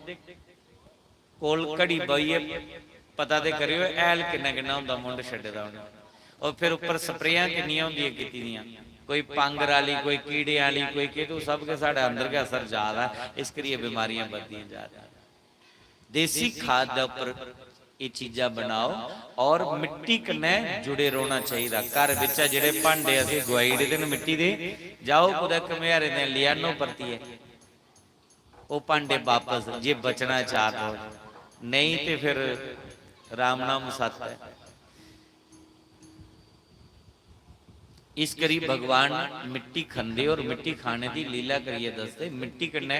कोल घड़ी बेहियै पता ते करेओ, हैल किन्ना किन्ना होंदा मुंढ छड्डे दा उ'नें। और फिर उप्पर स्प्रेआं किन्नियां होंदियां कीती दियां, कोई पांगर आह्ली, कोई कीड़े आह्ली, कोई केह्, तू सब गै साढ़े अंदर गै असर जा दा, इस करियै बमारियां बधदियां जा दियां। देसी खाद दे उप्पर एह् चीजां बनाओ और मिट्टी कन्नै जुड़े रौह्ना चाहिदा। घर बिच्चा जेह्ड़े भांडे असें गुआई ओड़े दे न मिट्टी दे, जाओ कुतै घमेहारें दे लेई आह्नो परतियै। ओह् भांडे बापस, जे बचना चाह् तो, नेईं ते फिर राम नाम सत्त ऐ। इस करी भगवान मिट्टी खंदे और मिट्टी खाने दी लीला करियै दसदे। मिट्टी कन्नै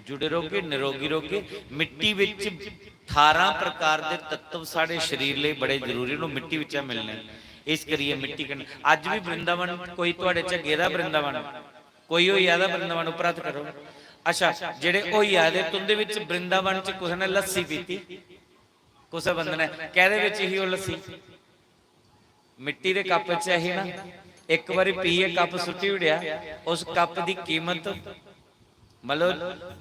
जुड़े रौह्गे, निरोगी रौह्गे। मिट्टी बिच ठारां प्रकार दे तत्व साढ़े शरीर लेई बड़े जरूरी न, ओह् मिट्टी बिच्चा मिलने न। इस करियै मिट्टी कन्नै, अज्ज बी वृंदावन, कोई थुआढ़े च गेदा वृंदावन? कोई होई आए दा वृंदावन, उप्पर हत्थ करो। अच्छा, जेह्ड़े होई आए दे, तुं'दे बिच वृंदावन च कुसै ने लस्सी पीती? कुसै बंदे ने? कैह्दे बिच ही ओह् लस्सी? मिट्टी दे कप च ही ना। इक बारी पीए कप सुट्टी ओड़ेआ, उस कप दी कीमत, मतलब,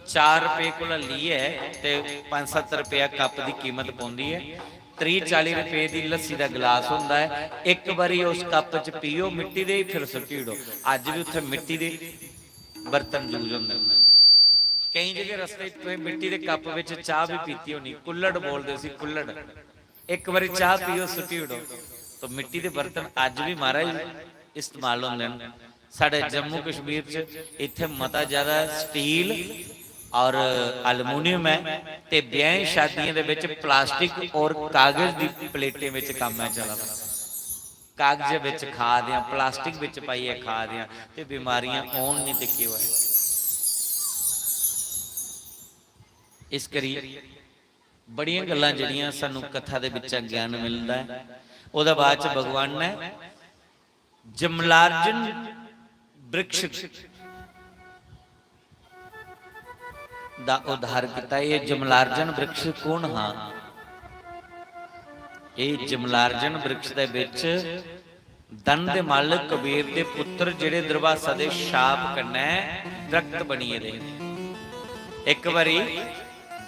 चार रपेऽ कोला लेइयै ते पंज सत्त रपेआ कप दी कीमत पौंदी ऐ। त्रीह् चाली रपेऽ दी लस्सी दा गलास होंदा ऐ। इक बारी उस कप च पीओ मिट्टी दे, फिर सुट्टी ओड़ो। अज्ज बी उत्थै मिट्टी दे बर्तन यूज होंदे न। केईं जगह रस्ते च तुसें मिट्टी दे कप बिच चाह् बी पीती होनी, कुल्लड़ बोलदे उसी, कुल्लड़। इक बारी चाह् पीओ, सुट्टी ओड़ो। तो मिट्टी दे बर्तन अज्ज बी, महाराज, इस्तेमाल होंदे न। साढ़े जम्मू कश्मीर च इत्थै मता ज्यादा स्टील और एल्यूमिनियम ऐ, ते ब्याहें शादियें दे बिच प्लास्टिक और कागज दी प्लेटें बिच कम्म ऐ चला दा। कागज बिच खा दे आं, प्लास्टिक बिच पाइयै खा दे आं, ते बमारियां औन निं ते केह् होऐ। इस करी बड़ियां गल्लां जेह्ड़ियां सानूं कथा दे बिच्चा ज्ञान मिलदा ऐ। ओह्दे बाद च भगवान ने जमलार्जन वृक्ष दा उद्धार कीता। एह् जमलार्जन वृक्ष कौन हा? एह् जमलार्जन वृक्ष दे बिच धन दे मालक कबीर दे पुत्तर जेह्ड़े दुर्वासा दे शाप कन्नै दरख्त बनी गेदे हे। इक बारी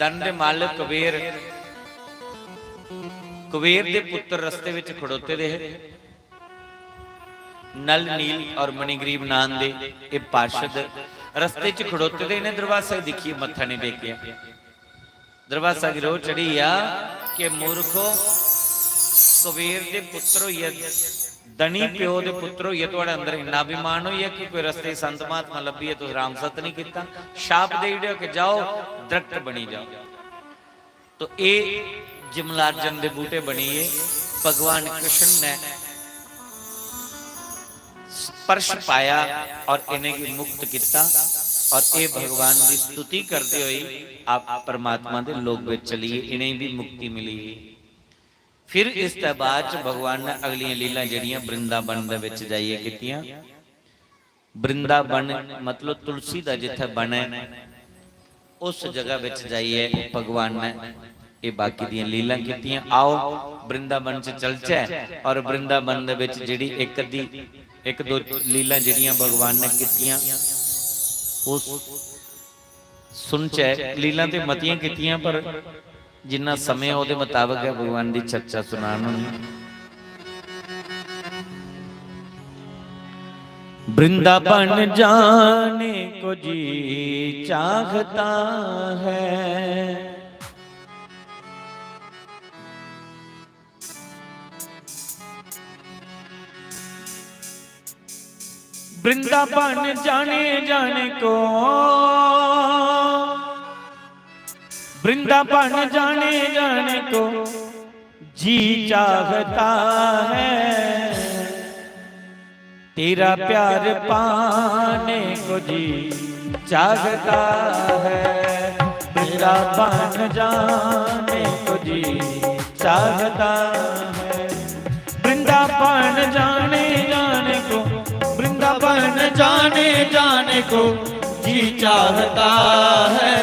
धन दे मालक कबीर, कबीर दे पुत्तर रस्ते बिच खड़ोते दे हे। नल नील और मणिग्रीव नां दे एह् पार्षद रस्ते च खड़ोते दे, इ'नें दुर्वासा गी दिक्खियै मत्था निं टेकेआ। दुर्वासा गी रोह् चढ़ी गेआ कि मूर्खो, कबीर दे पुत्तर होइयै, धनी प्यो दे पुत्तर होइयै थुआढ़े अंदर इन्ना अभिमान होई गेआ कि कोई रस्ते च संत महात्मा लब्भियै तुस राम सत निं कीता, शाप देई ओड़ेआ कि जाओ दरख्त बनी जाओ। तो एह् जमलार्जन दे बूह्टे बनी गे। भगवान कृष्ण ने स्पर्श पाया और इन्हें गी मुक्त किता और ये भगवान की स्तुति करते हुए आप परमात्मा के लोक में चलिए, इन्हें भी मुक्ति मिली। फिर इस दे बाद च भगवान ने अगलियां लीला जड़ियां वृंदावन दे विच जाइए कीतियां। वृंदावन मतलब तुलसी दा जिथे बन है, उस जगह विच जाइए भगवान ने ये बाकी दियां लीला कीतियां। आओ वृंदावन च चलचै और वृंदावन दे विच जिहड़ी एक अद्धी, एक दो लीला जिहड़ियां भगवान ने कीतियां, उस सुनचै। लीलां ते मतियां कीतियां, पर जिन्ना समय ओह्दे मताबक ऐ, भगवान दी चर्चा सुनान होनी। वृंदावन जाने को जी चाहता है। वृंदावन जाने जाने को, वृंदावन जाने जाने को जी चाहता है। तेरा प्यार पाने को जी चाहता है। वृंदावन जाने को जी चाहता है। वृंदावन जाने जाने को, वृंदावन जाने जाने को जी चाहता है।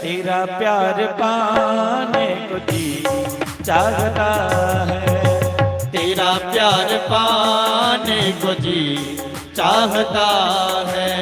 तेरा प्यार पाने को जी चाहता है। तेरा प्यार पाने को जी चाहता है।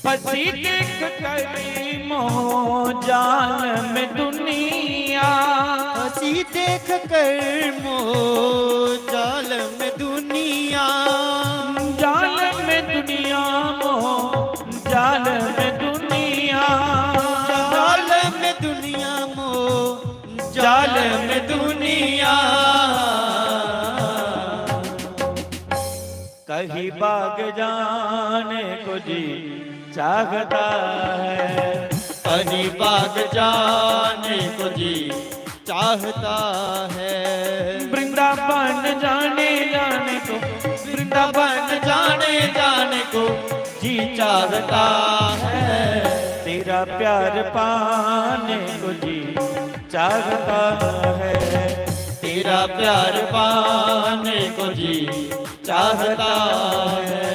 फंसी देख कर मोह जाल में दुनिया। फंसी देख कर मोह जाल में दुनिया। जाल में दुनिया मोह जाल में दुनिया। जाल में दुनिया मोह जाल में दुनिया। कहीं भाग जाने को जी चाहता है। कहीं भाग जाने को जी चाहता है। वृंदावन जाने जाने को, वृंदावन जाने जाने को जी चाहता है। तेरा प्यार पाने को जी चाहता है। तेरा प्यार पाने को जी चाहता है।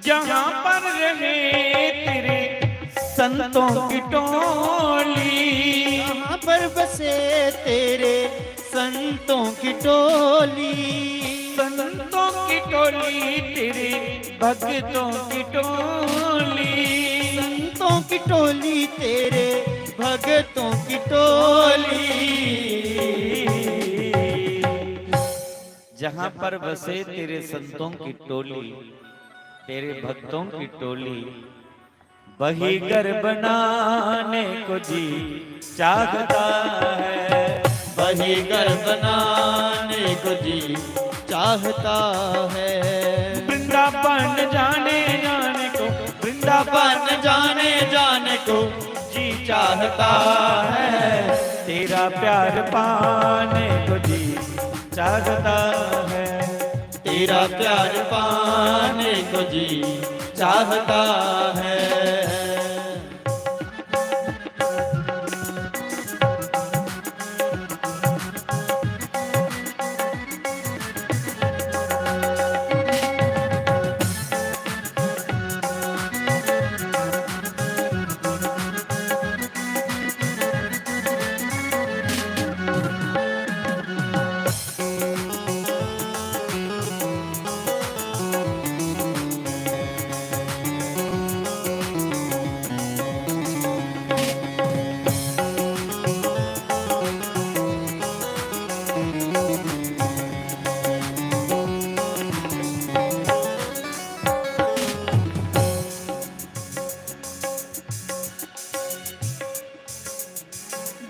जहाँ पर रहे तेरे संतों की टोली। जहाँ पर बसे तेरे संतों की टोली। संतों की टोली तेरे भक्तों की टोली। संतों की टोली तेरे भक्तों की टोली। जहाँ पर बसे तेरे संतों की टोली, तेरे भक्तों की टोली, वही घर बनाने को जी चाहता है। वही घर बनाने को जी चाहता है। वृंदावन जाने जाने को, वृंदावन जाने जाने को जी चाहता है। तेरा प्यार पाने को जी चाहता है। तेरा प्यार पाने को जी चाहता है।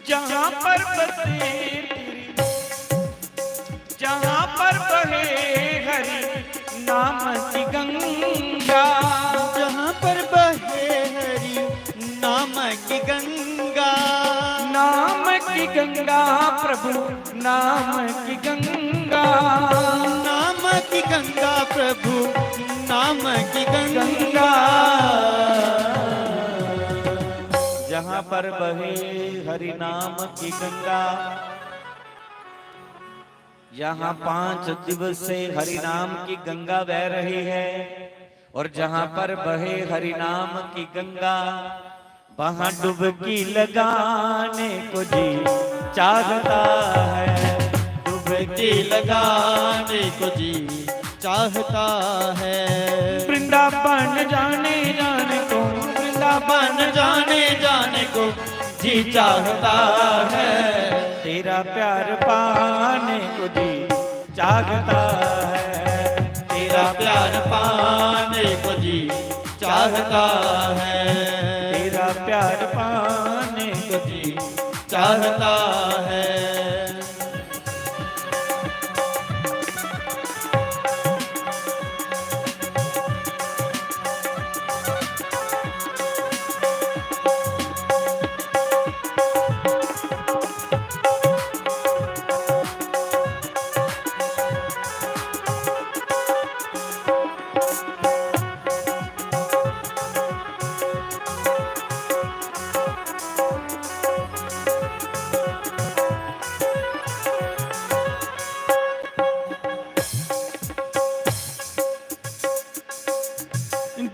जहाँ पर बसे तेरी, जहाँ पर बहे हरि नाम की गंगा, जहाँ पर बहे हरि नाम की गंगा, नाम की गंगा प्रभु, नाम की गंगा, नाम की गंगा प्रभु, नाम की गंगा। जहाँ पर बहे हरि नाम की गंगा, यहाँ पांच दिवस से हरि नाम की गंगा बह रही है, और जहाँ पर बहे हरि नाम की गंगा, वहाँ डुबकी लगाने को जी चाहता है। डुबकी लगाने को जी चाहता है। वृंदावन जाने जाने को, वृंदावन जाने जाने को जी चाहता है। तेरा प्यार पाने को जी चाहता है। तेरा प्यार पाने को जी चाहता है। तेरा प्यार पाने को जी चाहता है।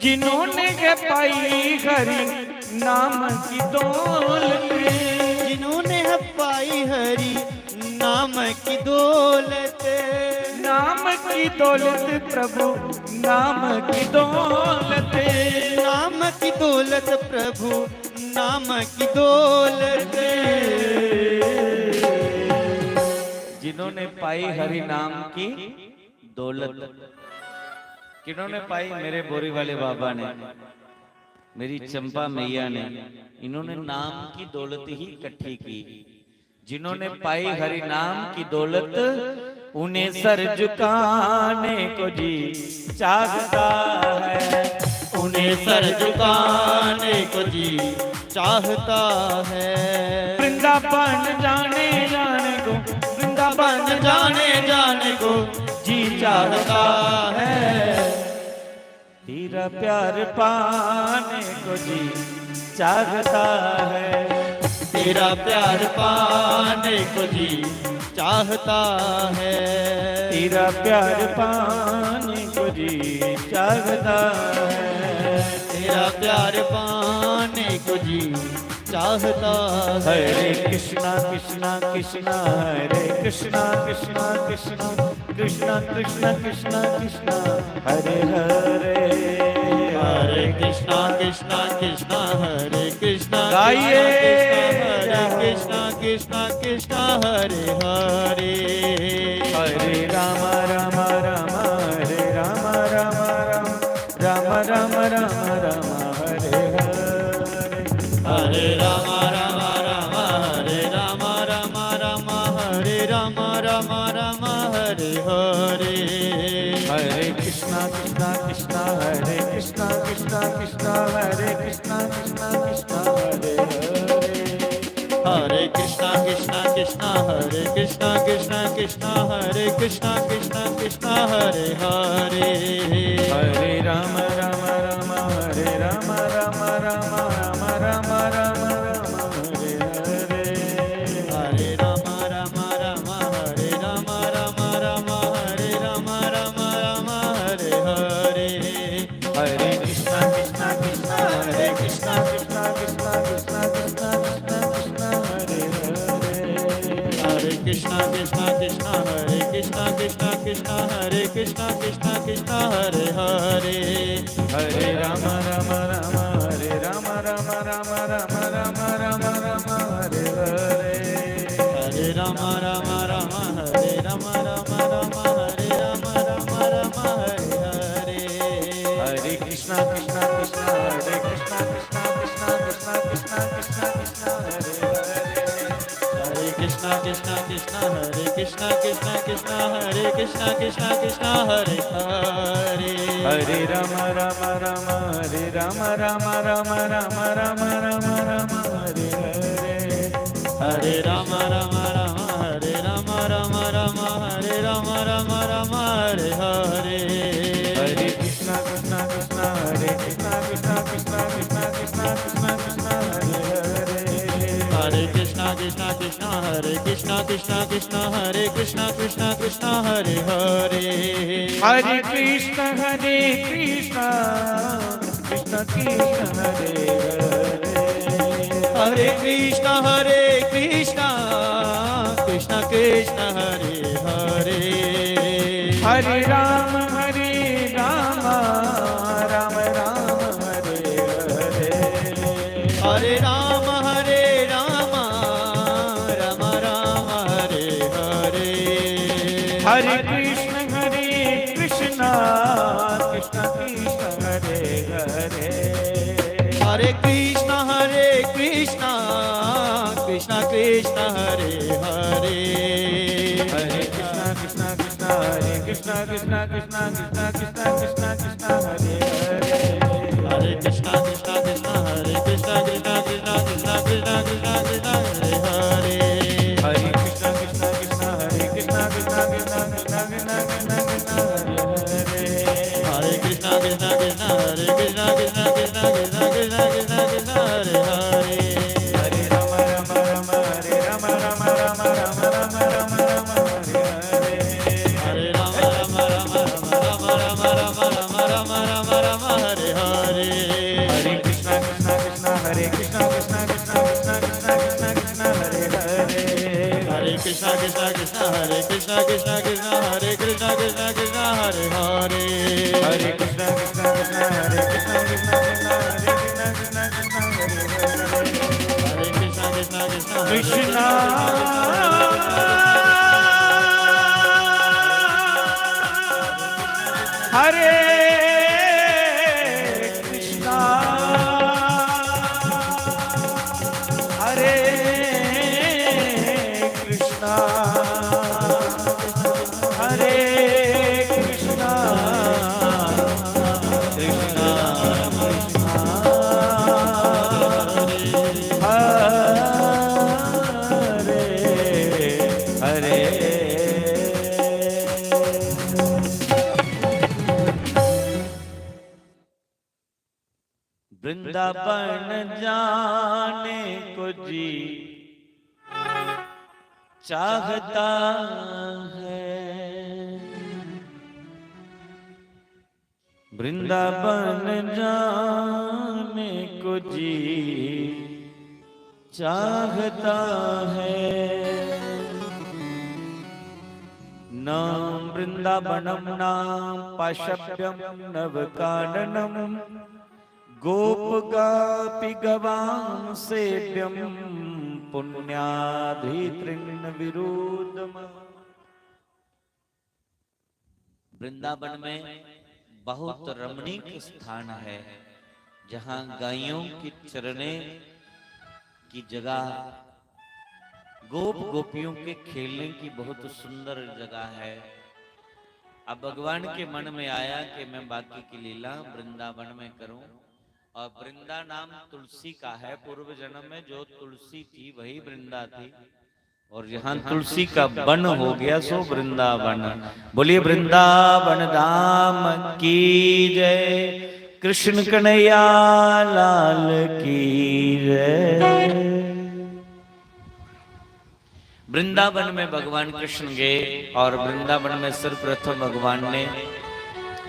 जिन्होंने है पाई हरि नाम की दौलत, जिन्होंने है पाई हरि नाम की दौलत, नाम की दौलत प्रभु, नाम की दौलत, नाम की दौलत प्रभु, नाम की दौलत। जिन्होंने पाई हरि नाम की दौलत, किन्होंने पाई? मेरे बोरी वाले बाबा ने, मेरी चंपा मैया ने, इन्होंने नाम की दौलत ही इकट्ठी की। जिन्होंने पाई हरि नाम की दौलत, उन्हें सर झुकाने को जी चाहता है। उन्हें सर झुकाने को जी चाहता है। वृंदावन जाने जाने को, वृंदावन जाने जाने को जी चाहता है। तेरा प्यार पाने को जी चाहता है। तेरा प्यार पाने को जी चाहता है। तेरा प्यार पाने को जी चाहता है। तेरा प्यार पाने को जी चाहता है। हरे कृष्णा कृष्णा कृष्णा, हरे कृष्णा कृष्णा कृष्णा, कृष्णा कृष्णा कृष्णा कृष्णा, हरे हरे। हरे कृष्णा कृष्णा कृष्णा, हरे कृष्णा गाइए। कृष्णा, हरे कृष्णा कृष्णा कृष्णा, हरे हरे। हरे राम राम राम, हरे राम राम राम, राम राम राम राम, हरे हरे। हरे राम राम राम, हरे राम राम राम, राम राम हरे हरे। हरे कृष्णा कृष्णा कृष्णा हरे कृष्णा कृष्णा कृष्णा हरे कृष्णा कृष्णा कृष्णा हरे हरे। हरे कृष्णा कृष्णा कृष्णा हरे कृष्णा कृष्णा कृष्णा हरे कृष्णा कृष्णा कृष्णा हरे हरे। हरे राम राम राम हरे राम राम राम राम राम राम राम हरे हरे। हरे राम राम राम हरे राम राम राम हरे राम राम राम हरे हरे। हरे कृष्णा कृष्णा कृष्णा हरे कृष्णा कृष्णा कृष्णा कृष्णा कृष्णा कृष्णा कृष्णा हरे हरे। हरे कृष्णा कृष्णा कृष्णा हरे कृष्णा कृष्णा कृष्णा हरे कृष्णा कृष्णा कृष्णा हरे हरे। हरे राम राम राम हरे राम राम राम राम राम राम राम हरे हरे। हरे राम राम राम हरे राम राम राम हरे राम राम राम हरे हरे। हरे कृष्णा कृष्णा कृष्णा हरे कृष्णा कृष्णा कृष्णा कृष्णा कृष्णा कृष्णा कृष्णा हरे हरे। हरे कृष्णा कृष्णा कृष्णा हरे कृष्णा कृष्णा कृष्णा हरे कृष्णा कृष्णा कृष्णा हरे हरे। हरे राम राम राम हरे राम राम राम राम राम राम राम हरे हरे। हरे राम राम राम हरे राम राम राम हरे राम राम राम हरे हरे। हरे कृष्णा कृष्णा कृष्णा हरे कृष्णा कृष्णा कृष्णा कृष्णा कृष्णा कृष्णा कृष्णा हरे हरे। हरे कृष्णा कृष्णा कृष्णा हरे कृष्णा कृष्णा कृष्णा हरे कृष्णा कृष्णा कृष्णा हरे हरे। हरे कृष्ण हरे कृष्ण कृष्ण कृष्ण हरे हरे। हरे कृष्ण हरे कृष्ण कृष्ण कृष्ण हरे हरे। हरे राम हरे राम राम राम हरे हरे। हरे राम हरे राम राम राम हरे हरे। हरे कृष्ण हरे कृष्ण कृष्ण कृष्ण हरे हरे। हरे कृष्ण हरे कृष्ण कृष्ण कृष्ण हरे हरे। हरे कृष्ण कृष्ण कृष्ण हरे कृष्ण कृष्ण कृष्ण कृष्ण कृष्ण कृष्ण कृष्ण हरे हरे। हरे कृष्ण कृष्ण कृष्ण हरे कृष्ण कृष्ण कृष्ण कृष्ण कृष्ण कृष्ण कृष्ण हरे हरे। हरे कृष्ण कृष्ण कृष्ण हरे कृष्ण कृष्ण कृष्ण कृष्ण कृष्ण कृष्ण हरे हरे। हरे कृष्ण कृष्ण कृष्ण हरे कृष्ण कृष्ण कृष्ण कृष्ण कृष्ण कृष्ण कृष्ण हरे हरे। हरे राम राम राम हरे राम राम राम राम राम राम राम हरे हरे। हरे राम राम राम राम राम राम राम राम राम राम राम राम हरे हरे। हरे कृष्णा कृष्णा कृष्णा हरे कृष्णा कृष्णा कृष्णा कृष्णा कृष्णा कृष्णा कृष्णा हरे हरे। हरे कृष्णा कृष्णा कृष्णा हरे कृष्णा कृष्णा कृष्णा हरे कृष्णा कृष्णा कृष्णा हरे हरे। हरे कृष्णा कृष्णा कृष्णा हरे कृष्णा कृष्णा कृष्णा हरे कृष्णा कृष्णा कृष्णा हरे हरे। हरे कृष्णा कृष्णा कृष्णा कृष्णा कृष्णा कृष्णा कृष्णा हरे कृष्णा। हरे कृष्णा। हरे कृष्णा। कृष्णा कृष्णा। हरे हरे। वृंदावन जाने को जी चाहता है। वृंदावन जाने को जी चाहता है। नाम वृंदावनम नाम पाशव्यम नव काननम गोप गापि गवां सेव्यम पुण्याधितृण विरोधम। वृंदावन में बहुत रमणीक स्थान है, जहाँ गायों के चरने की जगह गोप गोपियों के खेलने की बहुत सुंदर जगह है। अब भगवान के मन में आया कि मैं बाकी की लीला वृंदावन में करूं। और वृंदा नाम तुलसी का है, पूर्व जन्म में जो तुलसी थी वही वृंदा थी। और जहां तुलसी का वन हो गया सो वृंदावन। बोलिए वृंदावन धाम की जय, कृष्ण कन्हैया लाल की जय। वृंदावन में भगवान कृष्ण गए और वृंदावन में सर्वप्रथम भगवान ने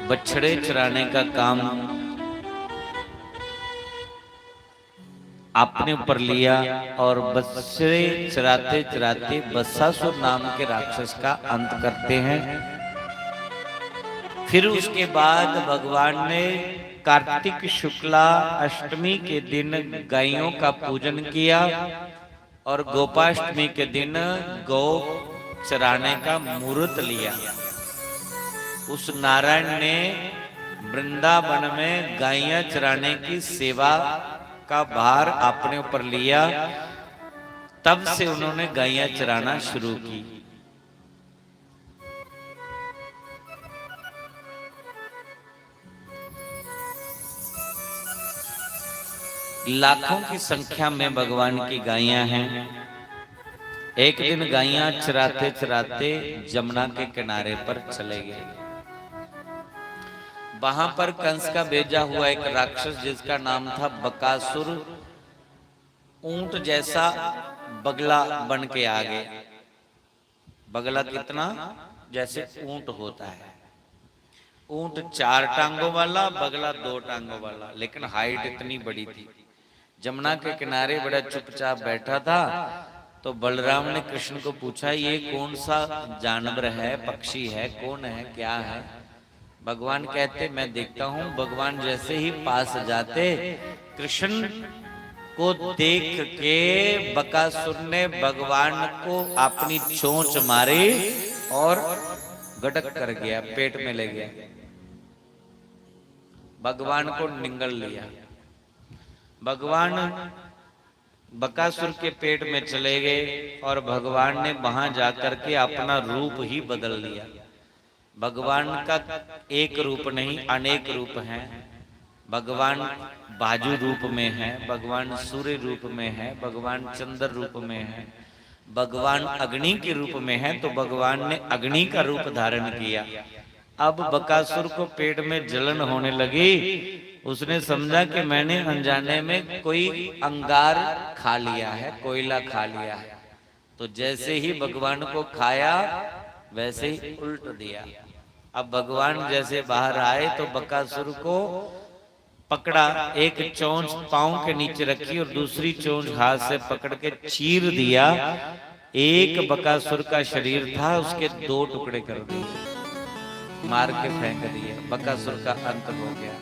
बछड़े चराने का काम आपने ऊपर लिया और बछड़े चराते चराते बसासुर नाम के राक्षस का अंत करते हैं। फिर उसके बाद भगवान ने कार्तिक शुक्ला अष्टमी के दिन गायों का पूजन किया और गोपाष्टमी के दिन गौ चराने का मुहूर्त लिया। उस नारायण ने वृंदावन में गायें चराने की सेवा का भार अपने ऊपर लिया। तब से उन्होंने गायें चराना शुरू की। लाखों की संख्या में भगवान की गायें हैं। एक दिन गायें चराते चराते जमुना के किनारे पर चले गए। वहां पर कंस का भेजा हुआ एक राक्षस, जिसका नाम था बकासुर, ऊंट जैसा बगला बन के आ गया। बगला कितना? जैसे ऊंट होता है, ऊंट चार टांगों वाला, बगला दो टांगों वाला, लेकिन हाइट इतनी बड़ी थी। जमुना के किनारे बड़ा चुपचाप बैठा था। तो बलराम ने कृष्ण को पूछा, ये कौन सा जानवर है, पक्षी है, कौन है, क्या है? भगवान कहते, मैं देखता हूं। भगवान जैसे ही पास जाते, कृष्ण को देख के बकासुर ने भगवान को अपनी चोंच मारी और गटक कर गया, पेट में ले गया, भगवान को निगल लिया। भगवान बकासुर के पेट में चले गए और भगवान ने वहां जाकर के अपना रूप ही बदल लिया। भगवान का एक रूप नहीं, अनेक रूप हैं। भगवान बाजू रूप में है, भगवान सूर्य रूप में है, भगवान चंद्र रूप में है, भगवान अग्नि के रूप में है। तो भगवान ने अग्नि का रूप धारण किया। अब बकासुर को पेट में जलन होने लगी। उसने समझा कि मैंने अनजाने में कोई अंगार खा लिया है, कोयला खा लिया है। तो जैसे ही भगवान को खाया, वैसे ही उल्ट दिया। अब भगवान जैसे बाहर आए तो बकासुर को पकड़ा, एक चोंच पांव के नीचे रखी और दूसरी चोंच हाथ से पकड़ के चीर दिया। एक बकासुर का शरीर था, उसके दो टुकड़े कर दिए, मार के फेंक दिए। बकासुर का अंत हो गया।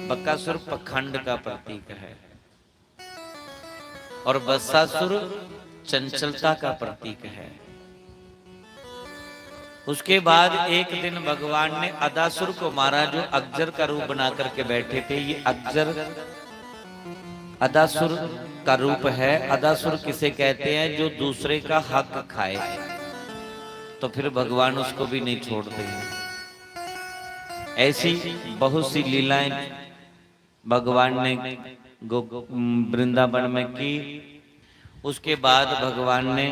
बकासुर पखंड का प्रतीक है और बसासुर चंचलता का प्रतीक है। उसके बाद एक दिन भगवान ने अदासुर को मारा, जो अगजर का रूप बना करके बैठे थे। ये अगजर, अदासुर का रूप है। अदासुर किसे कहते हैं? जो दूसरे का हक खाए, तो फिर भगवान उसको भी नहीं छोड़ते हैं। ऐसी बहुत सी लीलाएं भगवान ने गो-, वृंदावन में की। उसके बाद भगवान ने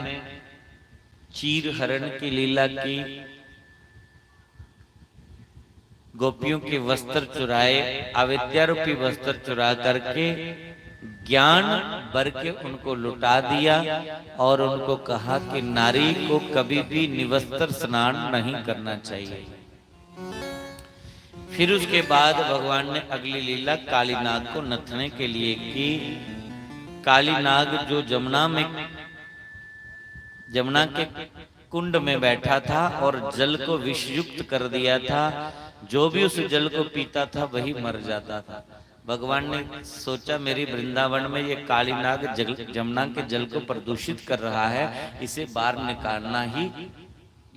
चीर हरण की लीला की, गोपियों के वस्त्र चुराए, अविद्या रूपी वस्त्र चुरा करके ज्ञान भर के उनको लुटा दिया और उनको कहा कि नारी को कभी भी निवस्त्र स्नान नहीं करना चाहिए। फिर उसके बाद भगवान ने अगली लीला कालीनाग को नथने के लिए की। कालीनाग जो जमुना में, जमुना के कुंड में बैठा था और जल को विषयुक्त कर दिया था। जो भी उस जल को पीता था, वही मर जाता था। भगवान ने सोचा, मेरी वृंदावन में ये कालीनाग जल, जमुना के जल को प्रदूषित कर रहा है, इसे बाहर निकालना ही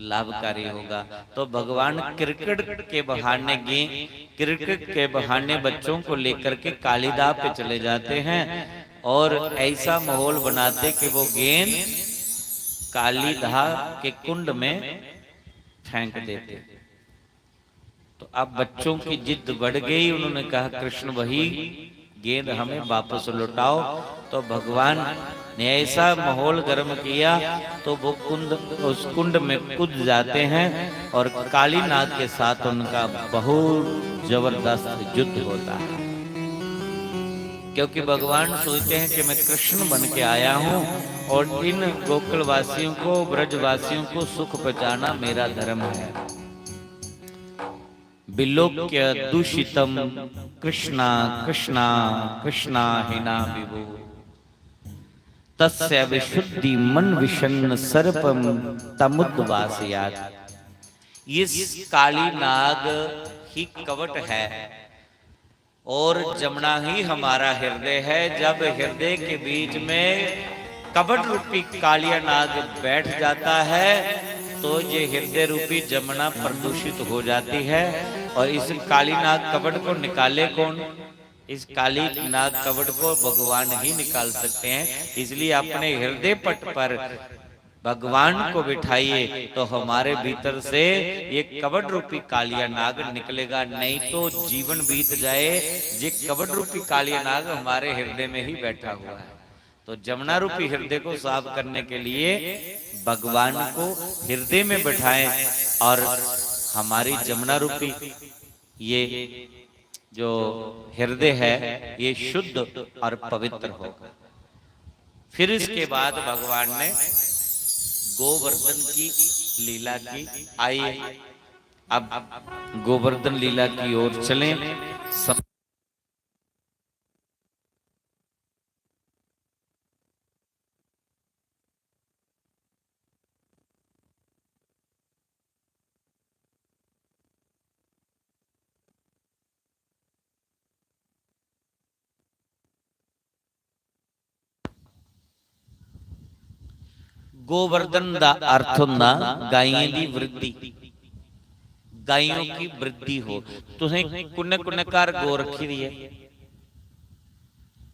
लाभकारी होगा। तो भगवान क्रिकेट के बहाने गे-, क्रिकेट के बहाने बच्चों को लेकर के कालीदाह पे चले जाते हैं और ऐसा माहौल बनाते कि वो गेंद काली धा के कुंड में फेंक देते। तो अब बच्चों की जिद बढ़ गई, उन्होंने कहा, "कृष्ण, वही गेंद हमें वापस लौटाओ।" तो भगवान ने ऐसा माहौल गर्म किया, तो वो कुंद, उस कुंड में कूद जाते हैं और काली नाग के साथ उनका बहुत जबरदस्त युद्ध होता है। क्योंकि भगवान सोचते हैं कि मैं कृष्ण बन के आया हूँ और इन गोकुल वासियों को, ब्रजवासियों को सुख पहुंचाना मेरा धर्म है। विलोक्य दूषितम कृष्णा कृष्णा कृष्णा हिना विभु, तस्य विशुद्धि मन विषन्न सर्पम तमुद्वासयात। इस काली नाग ही कवट है और जमुना ही हमारा हृदय है। जब हृदय के बीच में कवट रूपी कालिया नाग बैठ जाता है, तो ये हृदय रूपी जमुना प्रदूषित हो जाती है। और इस काली नाग कवट को निकाले कौन? इस काली नाग कवट को भगवान ही निकाल सकते हैं। इसलिए अपने हृदय पट पर भगवान को बिठाइए, तो हमारे भीतर से ये कवट रूपी कालिया नाग निकलेगा। नहीं तो जीवन बीत जाए, ये कवट रूपी कालिया नाग हमारे हृदय में ही बैठा हुआ है। तो जमुना रूपी हृदय को साफ करने के लिए भगवान को हृदय में बैठाएं और हमारी जमुना रूपी ये जो हृदय है, ये शुद्ध और पवित्र होगा। फिर इसके बाद भगवान ने गोवर्धन की लीला की। आइए, अब गोवर्धन लीला की ओर चलें। सम- गोवर्धन दा अर्थ हुंदा गाइयें दी वृद्धि, गाइयों की वृद्धि हो। तुसें कुन्ने कुन्ने घर गौ रखी दी है?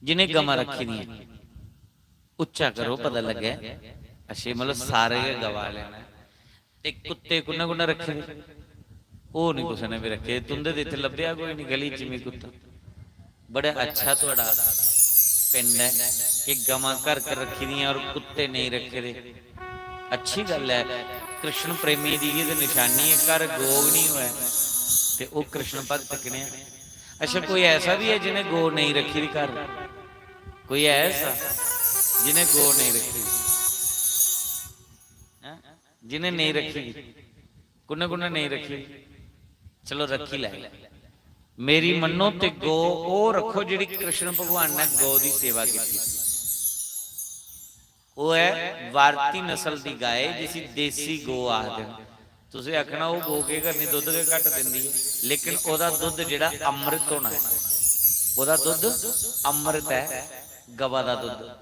जिन्हें गवां रखी दियां, उच्चा करो, पता लग्गे। अच्छे, मतलब, सारे गै गवा लेना। ते कुत्ते कुन्ने कुन्ने रखे दे? ओह् निं कुसै ने बी रखे। तुं'दे ते इत्थै लब्भेआ कोई निं गली च मी कुत्ता। बड़ा अच्छा थुआढ़ा पिंड ऐ कि गवां घर घर रखी दियां और कुत्ते नेईं रखे दे। अच्छी गल्ल ऐ, कृष्ण प्रेमी दी गै ते निशानी ऐ, घर गौ गै निं होऐ ते ओह् कृष्ण भक्त कनेहा। अच्छा, कोई ऐसा बी ऐ जि'नें गौ नेईं रखी दी घर? कोई ऐ ऐसा जि'नें गौ नेईं रखी दी? हैं? जि'नें नेईं रखी दी, कु'न्नै कु'न्नै नेईं रखी दी? चलो, रखी लै। मेरी मन्नो ते गौ ओह् रखो जेह्ड़ी कृष्ण भगवान ने गौ दी सेवा कीती। ओह् ऐ भारती नस्ल दी गाय, जिसी देसी गौ आखदे न। तुसें आखना, "ओह् गौ केह् करनी, दुद्ध गै घट्ट दिंदी ऐ।" लेकिन ओह्दा दुद्ध जेह्ड़ा अमृत होना ऐ, ओह्दा दुद्ध अमृत ऐ, गवा दा दुद्ध।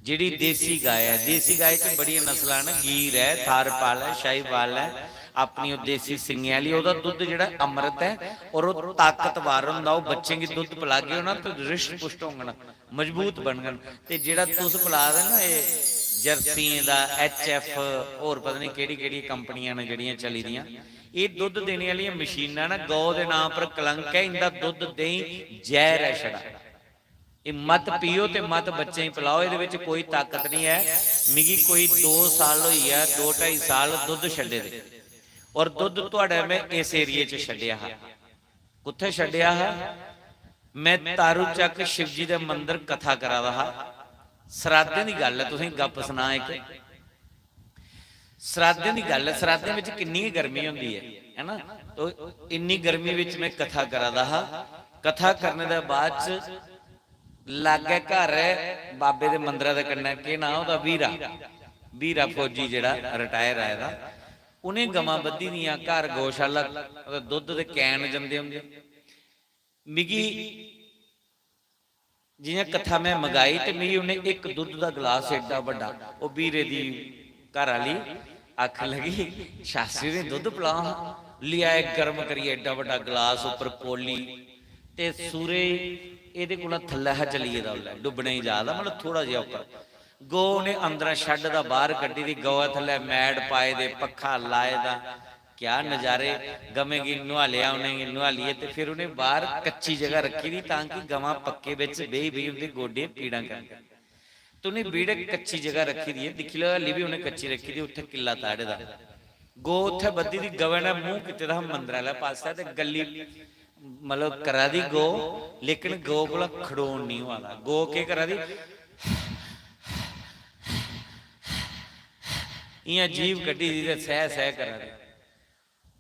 जेह्ड़ी देसी गाय ऐ, देसी गाय च बड़ियां नस्लां न, गीर ऐ, थारपाल ऐ, शाहीवाल ऐ, अपनी ओह् देसी सिंगें आह्ली, ओह्दा दुद्ध जेह्ड़ा अमृत ऐ और ओह् ताकतवर होंदा। ओह् बच्चें गी दुद्ध पलागे ओ ना, ते रिश्ट पुश्ट होंगन, मजबूत बनगन। ते जेह्ड़ा तुस पला दे ना, एह् जर्सियें दा, एच एफ, होर पता निं केह्ड़ी केह्ड़ी कंपनियां न जेह्ड़ियां चली दियां, एह् दुद्ध देने आह्लियां मशीनां ना, गौ दे नांऽ पर कलंक ऐ। इं'दा दुद्ध देहीं जैह्र ऐ छड़ा। एह् मत पियो ते मत बच्चें गी पलाओ, एह्दे बिच कोई ताकत निं ऐ। मिगी कोई दो साल होई गेआ, दो ढाई साल दुद्ध छड्डे दे, और दुद्ध थुआढ़े में इस एरिया च छड्डेआ हा। कुत्थै छड्डेआ हा? में तारू चक शिवजी दे मंदर कथा करा दा हा। सराधें दी गल्ल ऐ, तुसें गी गप्प सनां इक। सराधें दी गल्ल ऐ, सराधें बिच किन्नी गै गर्मी होंदी ऐ, है ना? तो इन्नी गर्मी बिच में कथा करा दा हा। कथा करने दे बाद च लागै घर ऐ बाबे दे मंदरा दे कन्नै, केह् नांऽ ओह्दा, बीरा, बीरा फौजी जेह्ड़ा रिटायर आए दा, उ'नें गवां बद्धी दियां घर, गौशाला, दुद्ध दे कैन जंदे होंदे। मिगी जि'यां कथा में मंगाई ते मिगी उ'नें इक दुद्ध दा गलास एड्डा बड्डा, ओह् बीरे दी घर आह्ली आखन लगी, "शास्त्री होरें दुद्ध पलाओ हां।" लेआए गर्म करियै एड्डा बड्डा गलास, उप्पर कौली, ते सूरज एह्दे कोला थल्लै हा चली गेदा, उसलै डुब्बने गी जा दा, मतलब थोह्ड़ा जेहा उप्पर। गौ उ'नें अंदरा शैड दा बाहर कड्ढी दी, गवै थल्लै मैट पाए दे, पक्खा लाए दा, क्या नजारे। गवें गी नुहालेआ, उ'नेंगी नुहालियै ते फिर उ'नें बाहर कच्ची जगह रक्खी दी, तां कि गवां पक्के बिच बेही बेही उं'दे गोडे पीड़ां करन। ते उ'नें बेहड़े कच्ची जगह रक्खी दी ऐ, दिक्खी लैओ, हाल्ली बी उ'नें कच्ची रक्खी दी, उत्थै किल्ला ताड़े दा। गौ उत्थै बद्धी दी, गवै ने मूंह कीते दा हा मंदरै आह्ले पासै, ते गल्ली, मतलब, करा दी गौ, लेकिन गौ कोला खड़ोन निं होआ दा। गौ केह् करा दी? इ'यां जीभ कड्ढी दी ते सैह् सैह् करा दी।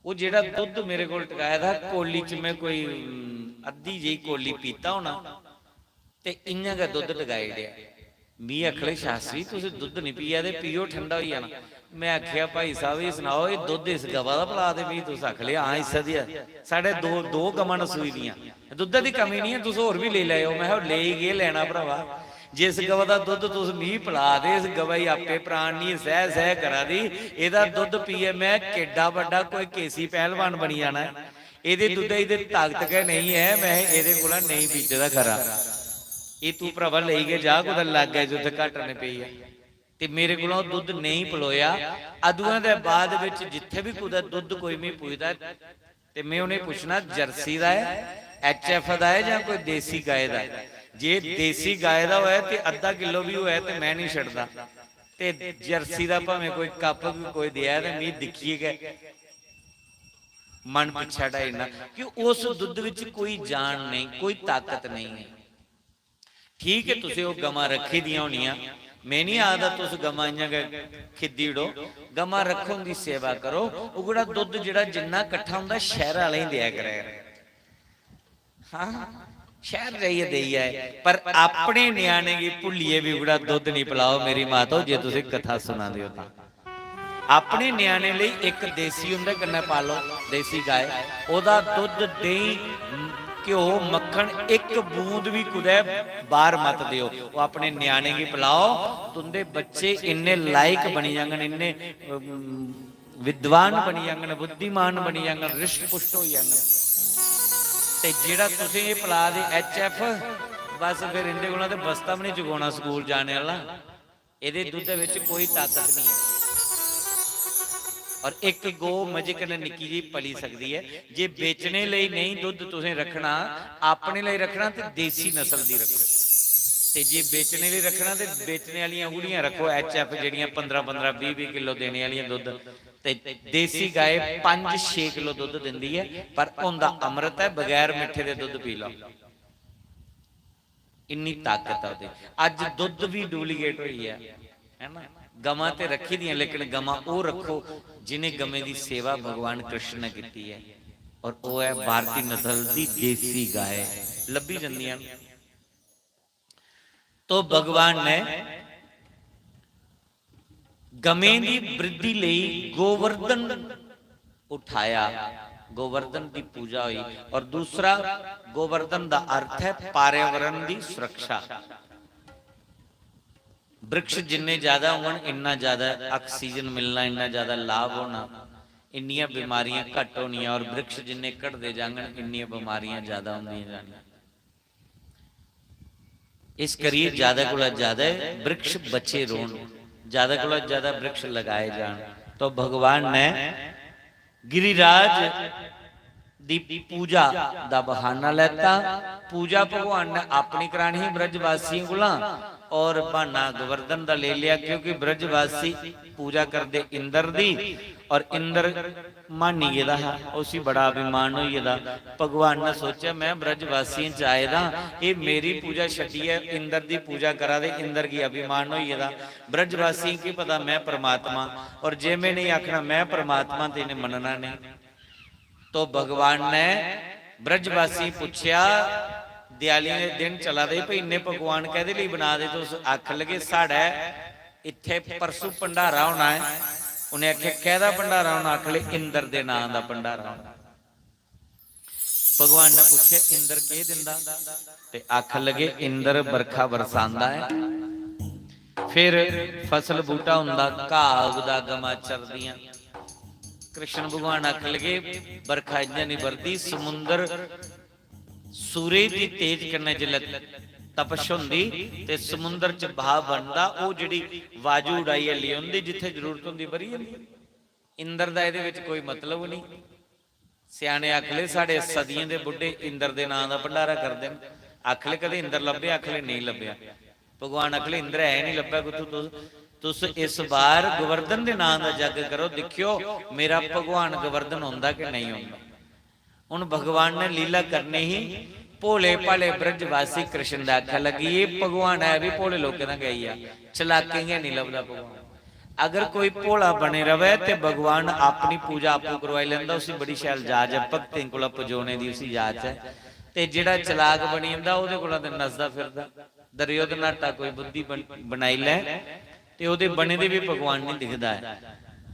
ओह् जेह्ड़ा दुद्ध मेरे कोल टकाए दा हा, कोली च में कोई, अम, अद्धी जेही कोली पीता होना, ते इ'यां गै दुद्ध टकाई ओड़ेआ। मी आखन लगे, "शास्त्री, तुस दुद्ध निं पिया दे, पियो, ठंडा होई जाना।" में आखेआ, "भाई साहब, एह् सनाओ, एह् दुद्ध इस गवा दा पला दे?" मी तुस आखन लगे, "हां, इस्सै दी ऐ।" साढ़े दो, दो गवां न सूई दियां, दुद्धै दी कमी निं ऐ, तुस होर बी लेई लैओ। में आखेआ, "लेई केह् लैना, भ्रावा? जिस गवा दा दुद्ध तुस मी पला दे, इस गवा गी आपे प्राण निं, सैह् सैह् करा दी, एह्दा दुद्ध पियै में केड्डा बड्डा कोई केसी पैह्लवान बनी जाना ऐ। एह्दे दुद्धै च ते ताकत गै नेईं ऐ, में एह्दे कोला नेईं पीते दा खरा। एह् तूं भ्रावा लेई गै जा, कुतै लागै च उत्थै घाटा निं पेई जा।" ते मेरे कोला ओह् दुद्ध नेईं पलोआ। अदुआं दे बाद बिच जित्थै बी कुतै दुद्ध कोई मी पुछदा ऐ, ते में उ'नेंगी पुच्छना, "जर्सी दा ऐ, एच एफ दा ऐ, जां कोई देसी गाय दा ऐ?" जे देसी गाय दा होऐ ते अद्धा किलो बी होऐ ते में निं छड्डदा। ते जर्सी दा भामें कोई कप बी कोई देऐ ते मी दिक्खियै गै मन पिच्छें हटाई ओड़ना, कि उस दुद्ध बिच कोई जान नेईं, कोई ताकत नेईं ऐ। ठीक ऐ, तुसें ओह् गमां रक्खी दियां होनियां, में निं आखदा तुस गमां इ'यां गै खिद्दी ओड़ो, गमां रक्खो, उं'दी सेवा करो। उगड़ा दुद्ध जेह्ड़ा जिन्ना कट्ठा होंदा, शैह्रा आह्लें गी देआ करै। हां, शैह्र जाइयै देई आए, पर अपने ञ्याणें गी भुल्लियै बी उगड़ा दुद्ध निं पलाओ, मेरी मातो, जे तुसें कथा सुना दे ओ तां। अपने ञ्याणें लेई इक देसी उं'दे कन्नै पालो, देसी गाय, ओह्दा दुद्ध, देहीं, घ्यो, मक्खन, इक बूंद बी कुतै बाह्र मत देओ। ओह् अपने ञ्याणें गी पलाओ, तुं'दे बच्चे इन्ने लायक बनी जाङन, इन्ने, अम, विद्वान बनी जाङन, बुद्धिमान बनी जाङन, रिश्ट पुश्ट होई जाङन। ते जेह्ड़ा तुसें एह् पला दे एच एफ, बस फिर इं'दे कोला ते बस्ता बी निं चुकोना स्कूल जाने आह्ला। एह्दे दुद्धै बिच कोई ताकत निं ऐ। और इक गौ मजे कन्नै निक्की जेही पली सकदी ऐ। जे बेचने लेई नेईं दुद्ध तुसें रक्खना, अपने लेई रक्खना ते देसी नस्ल दी रक्खो। ते जे बेचने लेई रक्खना ते बेचने आह्लियां उगड़ियां रक्खो, एच एफ, जेह्ड़ियां पंदरां पंदरां, बीह् बीह् किलो देने आह्लियां दुद्ध। ते देसी गाय पंज छे किलो दुद्ध दिंदी ऐ, पर होंदा अमृत ऐ, बगैर मिट्ठे दे दुद्ध पी लैओ। इन्नी ताकत ऐ ओह्दे। अज्ज दुद्ध बी डुप्लीकेट होई गेआ, है ना? गवां ते रक्खी दियां, लेकिन गवां ओह् रक्खो जिनें गवें दी सेवा भगवान कृष्ण ने कीती ऐ, और ओह् ऐ भारती नस्ल दी देसी गाय, लब्भी जंदियां न। तो भगवान ने गवें दी वृद्धि लेई गोवर्धन उठाया, गोवर्धन दी पूजा हुई। और दूसरा, गोवर्धन दा अर्थ है पर्यावरण दी सुरक्षा। वृक्ष जिन्ने ज्यादा होङन, इन्ना ज्यादा ऑक्सीजन मिलना, इन्ना ज्यादा लाभ होना, इन्नियां बीमारियां घट होनियां, और वृक्ष जिन्ने घटदे जाङन, इन्नियां बीमारियां ज्यादा होंदियां जानियां। इस करियै ज्यादा कोला ज्यादा वृक्ष बचे रौह्न, ज्यादा कोला ज्यादा वृक्ष लगाए जान। तो भगवान ने गिरिराज दी पूजा दा बहाना लैता। पूजा भगवान ने अपनी करानी ही ब्रजवासियें कोला, और बहाना गोवर्धन दा ले लिया, क्योंकि ब्रजवासी पूजा करदे इंद्र दी, और इंद्र मानी गेदा हा, उसी बड़ा अभिमान होई गेदा। भगवान ने सोचेआ, "मैं ब्रजवासियें च आए दा, एह् मेरी पूजा छड्डियै इंद्र दी पूजा करा दे।" इंद्र गी अभिमान होई गेदा, "ब्रजवासियें गी पता मैं परमात्मा, और जे मैं नेईं आखना मैं परमात्मा, ते इ'नें मन्नना नेईं।" तो भगवान ने ब्रजवासियें पुच्छेआ, "दियालियें दे दिन चला दे, भई इन्ने पकवान कैह्दे लेई बना दे?" तुस आखन लगे, "साढ़ै इत्थै परसों भंडारा होना ऐ।" उ'नें आखेआ, "कैह्दा भंडारा होना?" आखन लगे, "इंद्र दे नांऽ दा भंडारा होना।" भगवान ने पुच्छेआ, "इंद्र केह् दिंदा?" ते आखन लगे, "इंद्र बरखा बरसांदा ऐ, फिर फसल बूह्टा होंदा, घाऽ उगदा, गमां चरदियां।" कृष्ण भगवान आखन लगे, "बरखा इ'यां निं बरदी, समुंदर सूरज दी तेज कन्नै जिसलै तपश होंदी ते समुंदर च भाव बनदा, ओह् जेह्ड़ी बाजू उड़ाइयै लेई औंदी, जित्थै जरूरत होंदी बरी जंदी। इंद्र दा एह्दे बिच कोई मतलब निं। स्याने आखले, "साढ़े सदियें दे बुड्ढे इंद्र दे नां दा भंडारा करदे न।" आखले, "कदें इंद्र लब्भेआ?" आखले, "नेईं लब्भेआ।" भगवान आखले, "इंद्र है निं लब्भा कुत्थूं तुस? तुस इस बार गोवर्धन दे नां दा जग करो, दिक्खेओ मेरा भगवान गोवर्धन होंदा कि नेईं होंदा।" हुन भगवान ने लीला करनी ही, भोले भाले ब्रजवासी कृष्ण दा आखै लगी, "एह् भगवान है बी भोले लोकें दा गै इ'यै, चलाकें गै निं लभदा भगवान।" अगर कोई भोला बने रवै ते भगवान अपनी पूजा आपूं करवाई लैंदा, उसी बड़ी शैल जाच ऐ, भक्तें कोला पजोने दी उसी जाच ऐ। ते जेह्ड़ा चलाक बनी जंदा, ओह्दे कोला ते नसदा फिरदा। दुर्योधन आटा कोई बुद्धि बन-, बनाई लै ते ओह्दे बने दे बी भगवान निं दिखदा ऐ।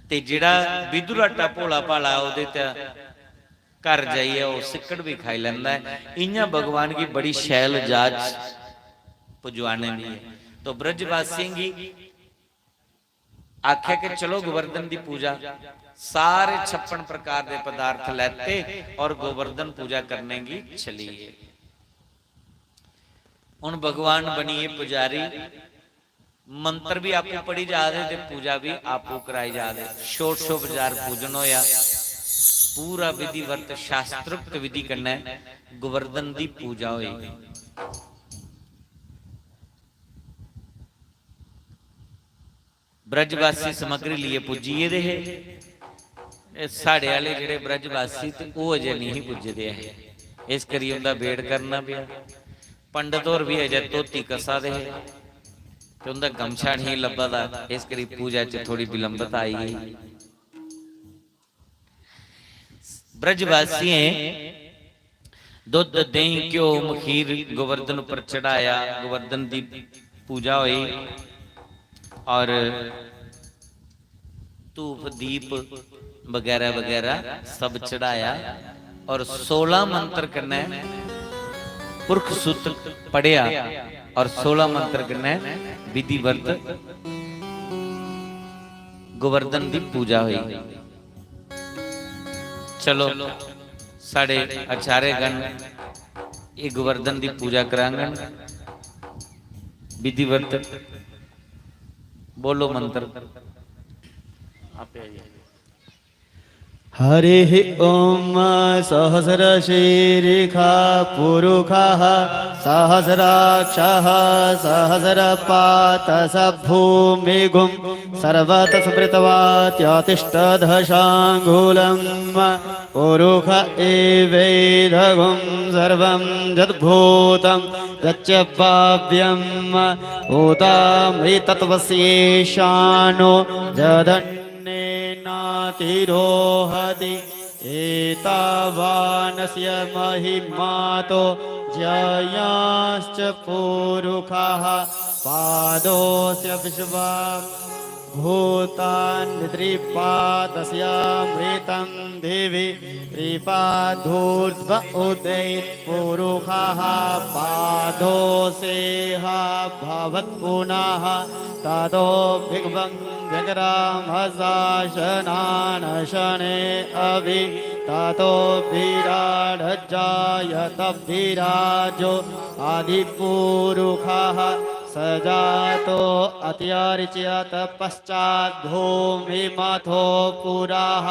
ते जेह्ड़ा विदुर आटा भोला भाला, ओह्दे ते घर जाइयै ओह् सिक्कड़ बी खाई लैंदा ऐ। इ'यां भगवान गी बड़ी शैल जाच पुजवाने दी ऐ। तो ब्रजवासियें गी आखेआ कि चलो गोवर्धन दी पूजा, सारे छप्पन प्रकार दे पदार्थ लैते और गोवर्धन पूजा करने गी चली गे। हुन भगवान बनिए पुजारी, मंत्र भी आपूं पढ़ी जा दे ते पूजा भी आपूं कराई जा दे। षोडशोपचार पूजन होया, पूरा विधिवत शास्त्रोक्त विधि कन्नै गोवर्धन दी पूजा होई। ब्रजवासी समग्री लेइयै पुज्जी गेदे हे। एह् साढ़े आह्ले जेह्ड़े ब्रजवासी ते ओह् अजें नेईं हे पुज्जे दे ऐ, इस करी उं'दा वेट करना पेआ। पंडत होर बी अजें धोती कस्सा दे हे ते उं'दा गमछा नेईं लब्भा दा, इस करी पूजा च थोड़ी विलंबता आई गेई। ब्रजवासियें दुद्ध, देहीं, घ्यो, मखीर गोवर्धन उप्पर चढ़ाया, गोवर्धन दी पूजा होई और धूप, दीप बगैरा बगैरा सब चढ़ाया और सोलां मंत्र कन्नै पुरख सूत्र पढ़ेआ और सोलां मंत्र कन्नै विधिवत गोवर्धन दी पूजा होई। चलो, साढ़े आचार्यगण एह् गोवर्धन दी पूजा करांगन विधिवत। बोलो मंत्र। आपे आइए। हरिः ॐ। सहस्रशीर्षा पुरुखाः सहस्राक्षाः सहस्रपादशो भूमिगुं सर्वतः स्मृत्वा त्यातिष्ठदशाङ्गुलम्। पुरुख एवेदगुं सर्वं यद्भूतं यच्च भाव्यं भूतामृतत्वस्येशानो यदन्येनातिरोहति। एतावानस्य महिमातो ज्ञेयाश्च पुरुखाः। पादोऽस्य विश्वा भूतान्यद्रिपादस्यामृतं दिवि त्रिपादूर्ध्व उदेत् पुरुखाः। पादोऽस्येह भवत् पुनः ततो भृगवं व्यग्रामशासनानशने अभि ततो विराडजायतभिराजो आदिपुरुखाः। स जातो अत्यरिच्यत पश्चाद्भूमिमथो पुराः।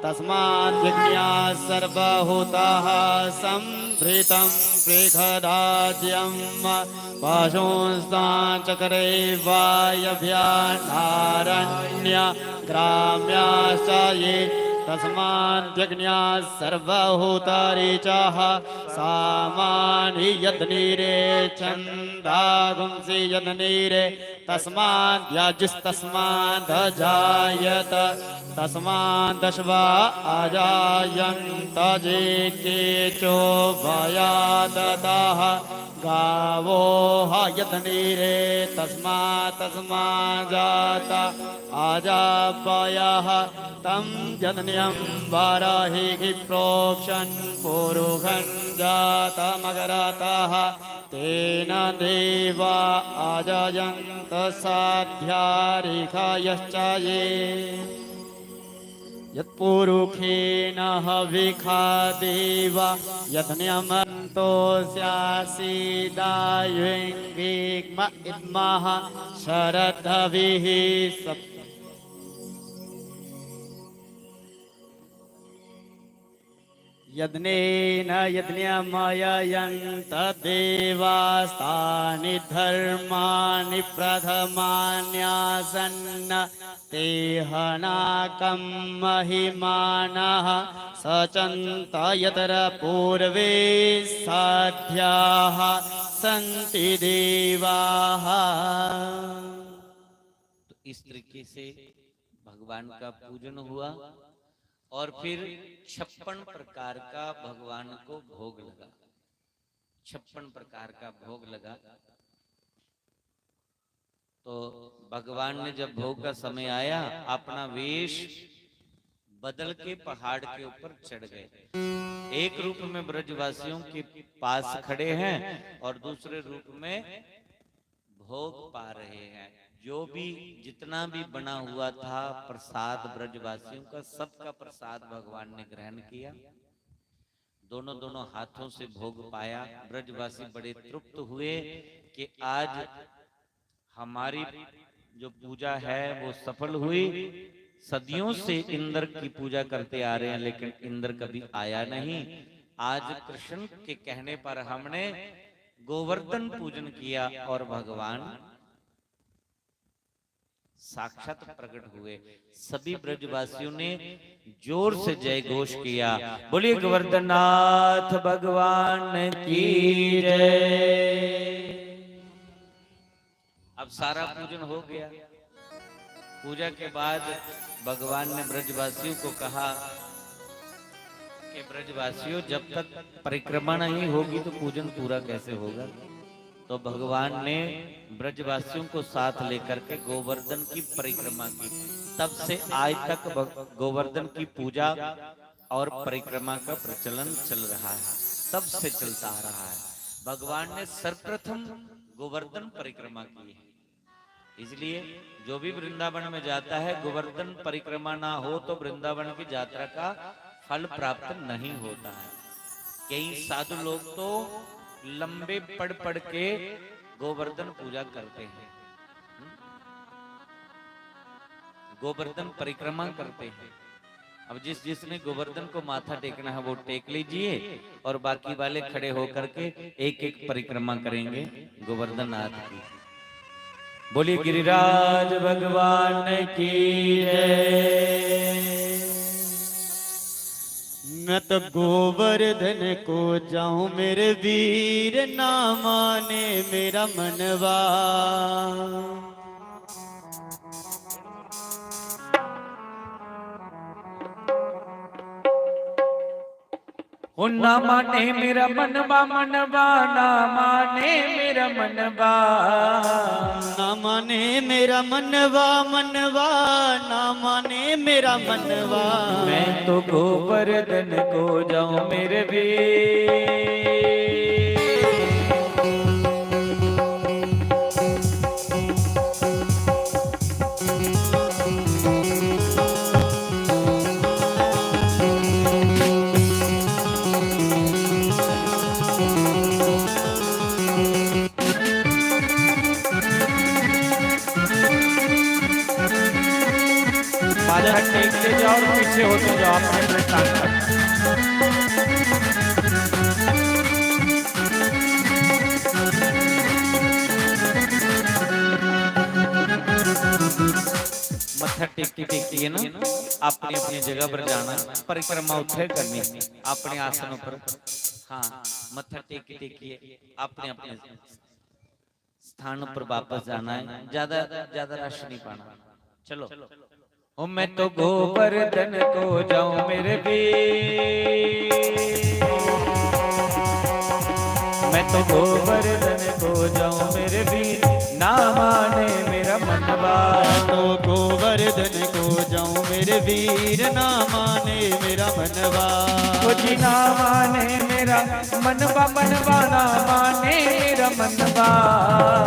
तस्माद्यज्ञाः सर्वभूताः सम्भृतं पृथदाद्यम्। पशूंस्त्वां चक्रे वायव्यानारण्यग्राम्याश्च ये। तस्माद्यज्ञाः सर्वभूतारिचः। सामानि यदन्निरे छन्दागुंसि यदन्निरे। तस्माद्याजिस्तस्मादजायत। तस्मादश्वा अजायन्त। ये केचोभयादतः। गावो ह यदन्निरे। तस्मात्तस्माज्जाता अजावयः। तं यदन्यं वाराहीः प्रोक्षन् पुरुखञ्जातमग्रतः। तेन देवा अजायन्त साध्या ऋषयश्च ये। यत्पुरुखेण हविखा देवा यज्ञमन्तो स्यासीदायुङ्गिग्म इद्मः शरदभिः सप्त। यज्ञेन यज्ञमययन्त देवास्तानि धर्माणि प्रथमान्यासन्न तेहनाकं महिमानः सचन्त यत्र पूर्वे साध्याः सन्ति देवाः। तो इस तरीके से भगवान का पूजन हुआ और फिर छप्पन प्रकार का भगवान को भोग लगा। छप्पन प्रकार का भोग लगा। तो भगवान ने जब भोग का समय आया, अपना वेश बदल के पहाड़ के ऊपर चढ़ गए। एक रूप में ब्रजवासियों के पास खड़े हैं और दूसरे रूप में भोग पा रहे हैं। जो भी, जितना भी बना हुआ था प्रसाद ब्रजवासियों का, सबका प्रसाद भगवान ने ग्रहण किया। दोनों दोनों हाथों से भोग पाया। ब्रजवासी बड़े तृप्त हुए कि आज हमारी जो पूजा है वो सफल हुई। सदियों से इंद्र की पूजा करते आ रहे हैं, लेकिन इंद्र कभी आया नहीं। आज कृष्ण के कहने पर हमने गोवर्धन पूजन किया और भगवान साक्षात प्रकट हुए। सभी ब्रजवासियों ने जोर से जय घोष किया, बोलिए गोवर्धननाथ भगवान की जय। अब सारा पूजन हो गया। पूजा के बाद भगवान ने ब्रजवासियों को कहा कि ब्रजवासियों, जब तक परिक्रमा नहीं होगी तो पूजन पूरा कैसे होगा? तो भगवान ने ब्रजवासियों को साथ लेकर के गोवर्धन की परिक्रमा की। तब से आज तक भग-, गोवर्धन की पूजा और परिक्रमा का प्रचलन चल रहा है, तब से चलता आ रहा है। भगवान ने सर्वप्रथम गोवर्धन परिक्रमा की है। इसलिए जो भी वृंदावन में जाता है, गोवर्धन परिक्रमा ना हो तो वृंदावन की यात्रा का फल प्राप्त नहीं होता है। कई साधु लोग तो लंबे पड़ पड़ के गोवर्धन पूजा करते हैं। हम्म? गोवर्धन परिक्रमा करते हैं। अब जिस जिसने गोवर्धन को माथा टेकना है, वो टेक लीजिए और बाकी वाले खड़े होकर के एक एक परिक्रमा करेंगे गोवर्धन नाथ की। बोलिए गिरिराज भगवान की जय। मैं तो गोवर्धन को जाऊं मेरे वीर, ना माने मेरा मनवा। ओ ना माने मेरा मनवा, मनवा, ना माने मेरा मनवा। ना माने मेरा मनवा, मनवा, ना माने मेरा मनवा। मैं तो गोवर्धन को जाऊं मेरे वीर। माथा टेकते जाओ और पीछे होते जाओ अपने अपने स्थान पर। मत्था टेकी टेकी है ना, अपनी अपनी जगह पर जाना, परिक्रमा उत्थे करनी, अपने आसन पर। हाँ, मत्था टेकी टेकी है, अपने अपने स्थान पर वापस जाना है, ज्यादा ज्यादा रश नहीं पाना। चलो। ओ मैं तो गोवर्धन को जाऊं मेरे वीर, मैं तो गोवर्धन को जाऊं मेरे वीर, ना माने मेरा मनवा। मैं तो गोवर्धन को जाऊं मेरे वीर, ना माने मेरा मनवा। ओ जी ना माने मेरा मनवा, मनवा ना माने मेरा मनवा।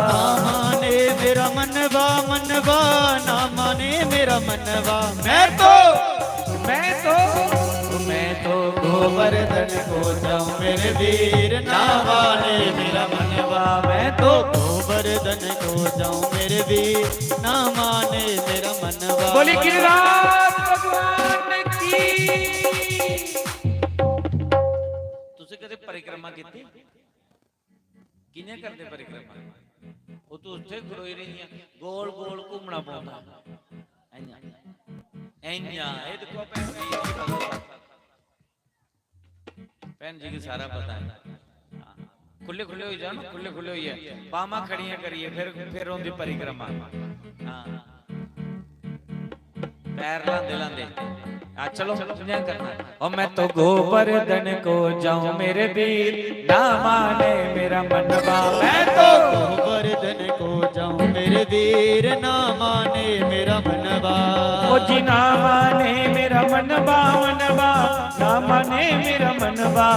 ना माने मेरा मनवा, मनवा ना माने मेरा मनवा। मैं तो, मैं तो मैं तो गोवर्धन को जाऊं मेरे वीर, ना माने मेरा मनवा। मैं तो गोवर्धन को जाऊं मेरे वीर, ना माने मेरा मनवा। बोली गिरिराज भगवान की। तुझे कदे परिक्रमा कीती? कि'यां करदे परिक्रमा? ओह् तूं उत्थै खड़ोई रेही ऐ, गोल गोल घूमना पौंदा। इ'यां, इ'यां, एह् दिक्खो भैन जी, भैन जी गी सारा पता है। हां, खु'ल्ले खु'ल्ले होई जाओ ना, खु'ल्ले खु'ल्ले होइयै, बाह्मां खड़ियां करियै, फिर, फिर होंदी परिक्रमा। हां। पैर लांदे लांदे। आ, चलो, इ'यां करना। ओ मैं तो गोवर्धन को जाऊं मेरे वीर, ना माने मेरा मनवा। मैं तो गोवर्धन को जाऊं मेरे वीर, ना माने मेरा मनवा। ओ जी ना माने मेरा मनवा, मनवा, ना माने मेरा मनवा।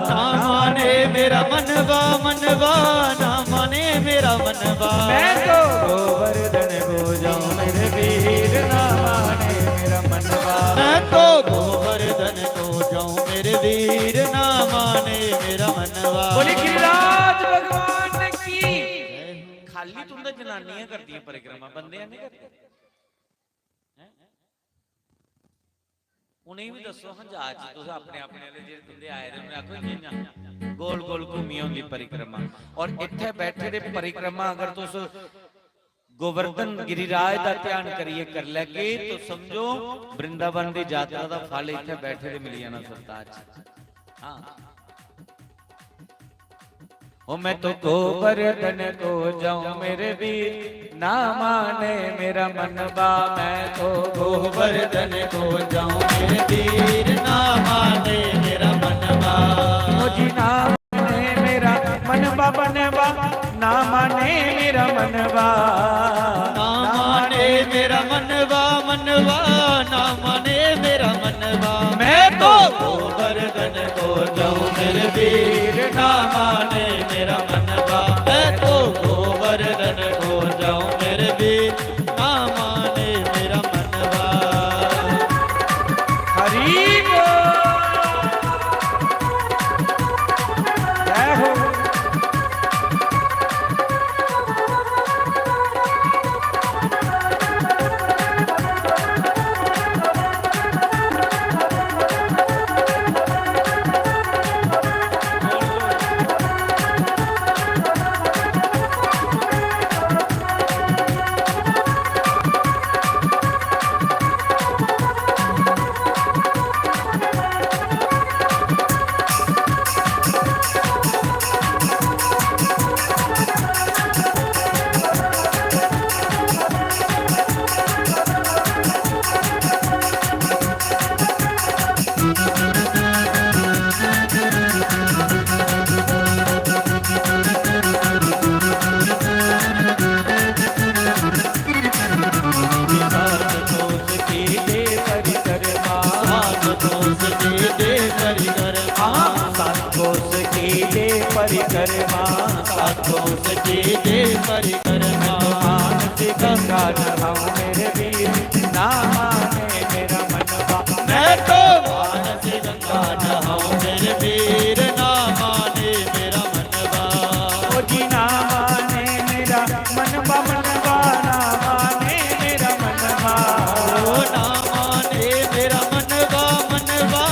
ना माने मेरा मनवा, मनवा, ना माने मेरा मनवा। मैं तो गोवर्धन को जाऊं मेरे वीर, ना माने मेरा मनवा। मैं तो गोवर्धन को जाऊं मेरे वीर, ना माने मेरा मनवा। बोली गिरिराज भगवान की। खाली तुं'दा जनानियां करदियां परिक्रमा, बंदे नहीं करदे। हैं? उ'नेंगी बी दस्सो हां जाच, तुस अपने, अपने आह्ले जेह्ड़े तुं'दे आए दे, उ'नें आखो इ'यां, इ'यां गोल, गोल घूमियै होंदी परिक्रमा। और इत्थै बैठे दे परिक्रमा अगर तुस गोवर्धन गिरिराज दा ध्यान करियै कर लैगे, तो समझो वृंदावन दी यात्रा दा फल इत्थै बैठे दे मिली जाना सरताज जी। हां। ओ मैं तो गोवर्धन को जाऊं मेरे वीर, ना माने मेरा मनवा। मैं तो गोवर्धन को जाऊं मेरे वीर, ना माने मेरा मनवा। ओ जी ना माने मेरा मनवा, मनवा, ना माने मेरा मनवा। ना माने मेरा मनवा, मनवा, ना माने मेरा मनवा। मैं तो गोवर्धन को जाऊं मेरे वीर, ना माने मेरा मनवा। मैं तो गोवर्धन को जाऊं मेरे वीर, ना माने मेरा मनवा। हरि बोल। जय हो। परिक्रमा, सात कोस की दे परिक्रमा, सात कोस की दे परिक्रमा। मानस गंगा नहाऊं मेरे वीर, ना माने मेरा मनवा। मैं तो मानस गंगा नहाऊं मेरे वीर, ना माने मेरा मनवा। ओ जी ना माने मेरा मनवा, मनवा, ना माने मेरा मनवा। ओ ना माने मेरा मनवा, मनवा,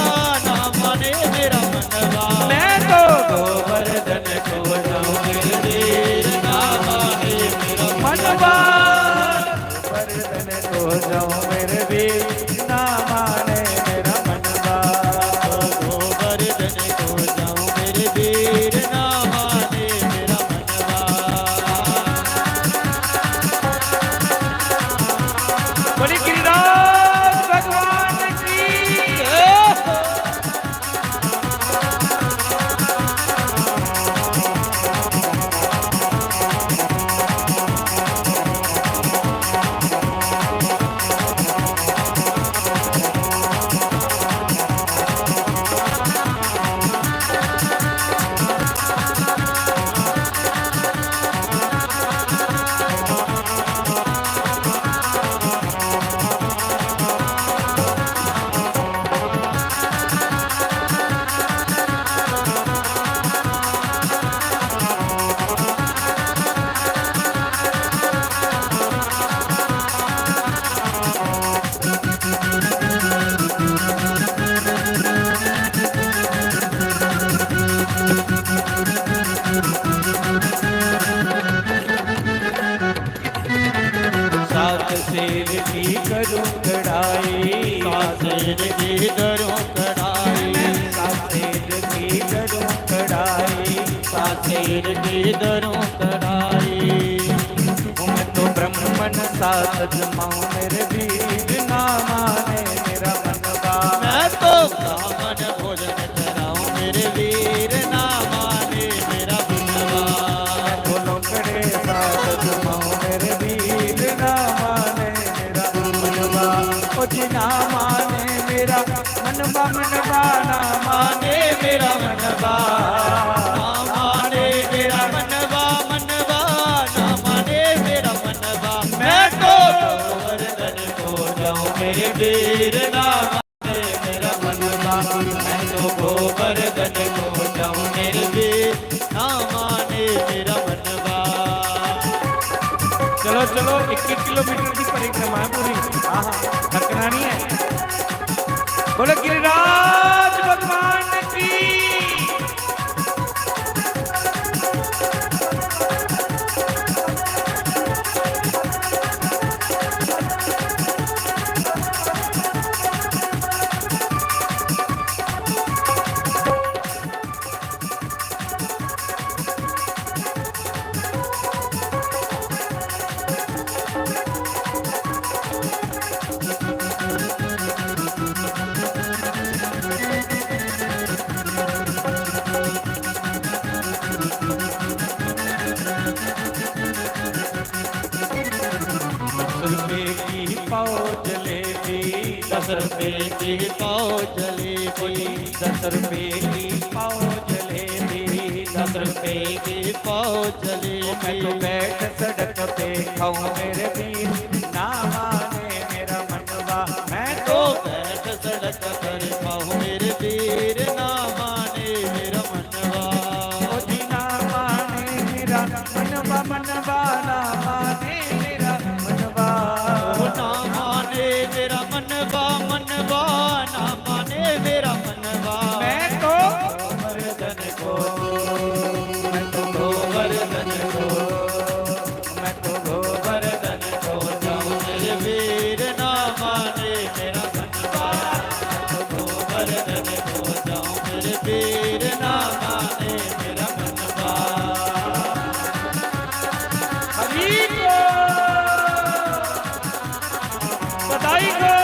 ना माने मेरा मनवा। मैं तो गोवर्धन को जाऊं मेरे वीर, ना माने मेरा मनवा। गोवर्धन को जाऊं मेरे वीर, ना माने मेरा मनवा। ओ इधरों कढ़ाई। मैं तो ब्राह्मण सा सजमाऊं मेरे वीर, ना माने मेरा मनवा। मैं तो ब्राह्मण भोजन कराऊं मेरे वीर, ना माने मेरा मनवा। मैं तो लोकड़े सा सजमाऊं मेरे वीर, ना माने मेरा मनवा। ओ जी ना माने मेरा मनवा, मनवा ना माने मेरा मनवा। ना माने मेरा मनवा, मनवा ना माने मेरा मनवा। मैं तो गोवर्धन को जाऊं मेरे वीर, ना माने मेरा मनवा। मैं तो गोवर्धन को जाऊं मेरे वीर, ना माने मेरा मनवा। चलो, चलो, इक्की किलोमीटर की परिक्रमा है पूरी। हाँ, हाँ, थकना नहीं है। बोलो गिरिराज भगवान की। दस रुपए की पाओ जलेबी, दस रुपए की पाओ जलेबी, दस रुपए की पाओ जलेबी, दस रुपए की पाओ जलेबी। मैं तो बैठ सड़क पे खाऊं मेरे वीर, ना माने मेरा मनवा। मैं तो बैठ सड़क पर खाऊं मेरे वीर, ना माने मेरा मनवा। ओ जी ना माने मेरा मनवा, मनवा ना माने मेरा मनवा। ओ ना माने मेरा मनवा, मनवा ना माने मेरा मनवा। मैं तो गोवर्धन को, मैं तो गोवर्धन को, मैं तो गोवर्धन को जाऊं मेरे वीर, ना माने मेरा मनवा। मैं तो गोवर्धन को जाऊं मेरे वीर, ना माने मेरा मनवा। हरि को, बधाई को।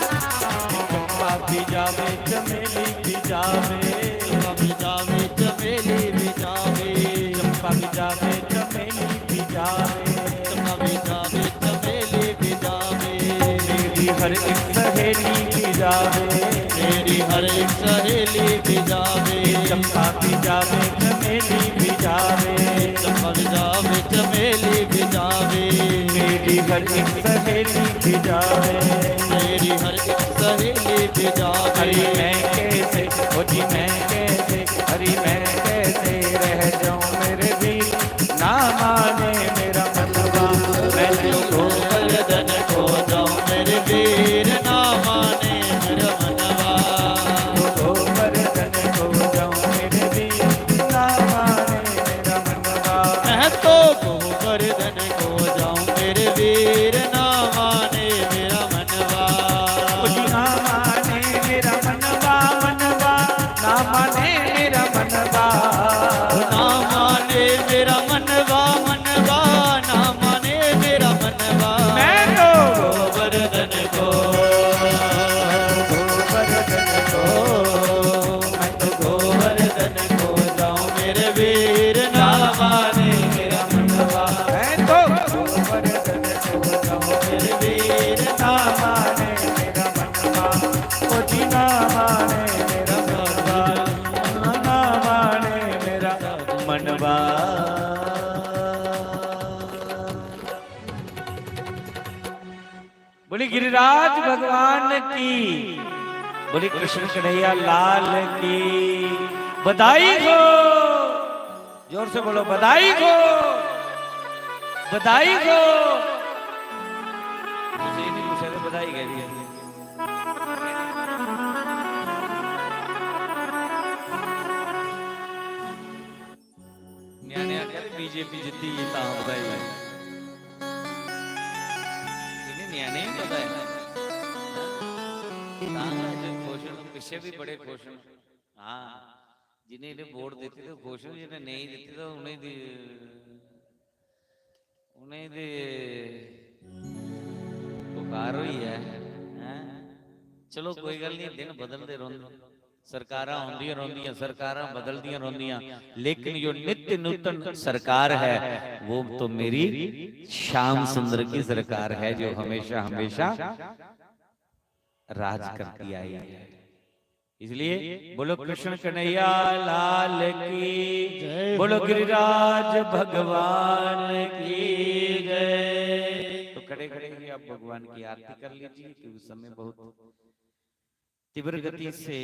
चंपा भी जावे, चमेली भी जावे। चंपा भी जावे, चमेली भी जावे। चंपा भी जावे, चमेली भी जावे। चंपा भी जावे, चमेली भी जावे। मेरी हर एक सहेली भी जावे। मेरी हर एक सहेली भी जावे। चंपा भी जावे, चमेली भी जावे। चंपा भी जावे, चमेली भी जावे। मेरी हर एक सहेली भी जावे। मेरी हर एक सहेली भी जावे। अरे मैं कैसे, ओ जी मैं कैसे, अरे मैं कैसे रह जाऊं मेरे वीर, ना माने मेरा मनवा। मैं तो गोवर्धन को जाऊं मेरे वीर, ना माने मेरा मनवा। तो गोवर्धन को जाऊं मेरे वीर, ना माने मेरा मनवा। मैं तो गोवर्धन को जाऊं मेरे वीर, ना माने मेरा मनवा। ओ जी ना माने मेरा मनवा, मनवा ना माने मेरा मनवा। ओ ना माने मेरा मनवा, मनवा ना माने मेरा मनवा। मैं तो गोवर्धन को, गोवर्धन को, मैं तो गोवर्धन को जाऊं मेरे वीर, ना माने मेरा मनवा। मैं तो गोवर्धन को जाऊं मेरे वीर, ना माने मेरा मनवा। ओ जी ना माने मेरा मनवा, ना माने मेरा मनवा। बोली गिरिराज भगवान की, बोली कृष्ण कन्हैया लाल की। बधाई हो, जोर से बोलो, बधाई हो, बधाई हो। तुसीं नहीं पूछा तो बधाई कह दी। न्याणे आखिया ते बीजेपी जित्ती, तां बधाई। इ'नें न्याणे ही पता है। तां गै खुश न, पिच्छे भी बड़े खुश न। हाँ, जिन्हें इ'नें वोट दित्ती ते खुश न, जिन्हें नेईं दित्ती ते उ'नें दी, उ'नें दी पुकार होई ऐ, हैं? चलो, कोई गल्ल नहीं, दिन बदलदे रौंह्दे। सरकारां औंदियां रौंह्दियां, सरकारां बदलदियां रौंह्दियां, लेकिन जो नित्य नूतन सरकार है, वो तो मेरी श्याम सुंदर की सरकार है, जो हमेशा, हमेशा राज करती आई है। इसलिए बोलो कृष्ण कन्हैया लाल की, जय बोलो हो। गिरिराज भगवान की जय। तो खड़े खड़े ही आप भगवान की आरती कर लीजिए, क्योंकि समय बहुत तीव्र गति से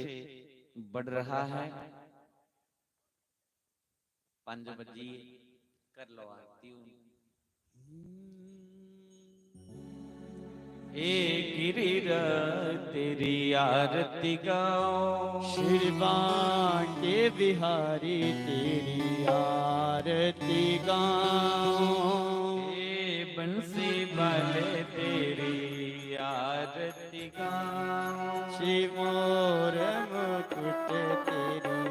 बढ़ रहा है। पाँच बजी, कर लो आरती हूँ। हे गिरिराज तेरी आरती गाऊं। श्री बांके बिहारी तेरी आरती गाऊं। हे बंसी वाले तेरी आरती गाऊं। श्री मोर मुकुट तेरी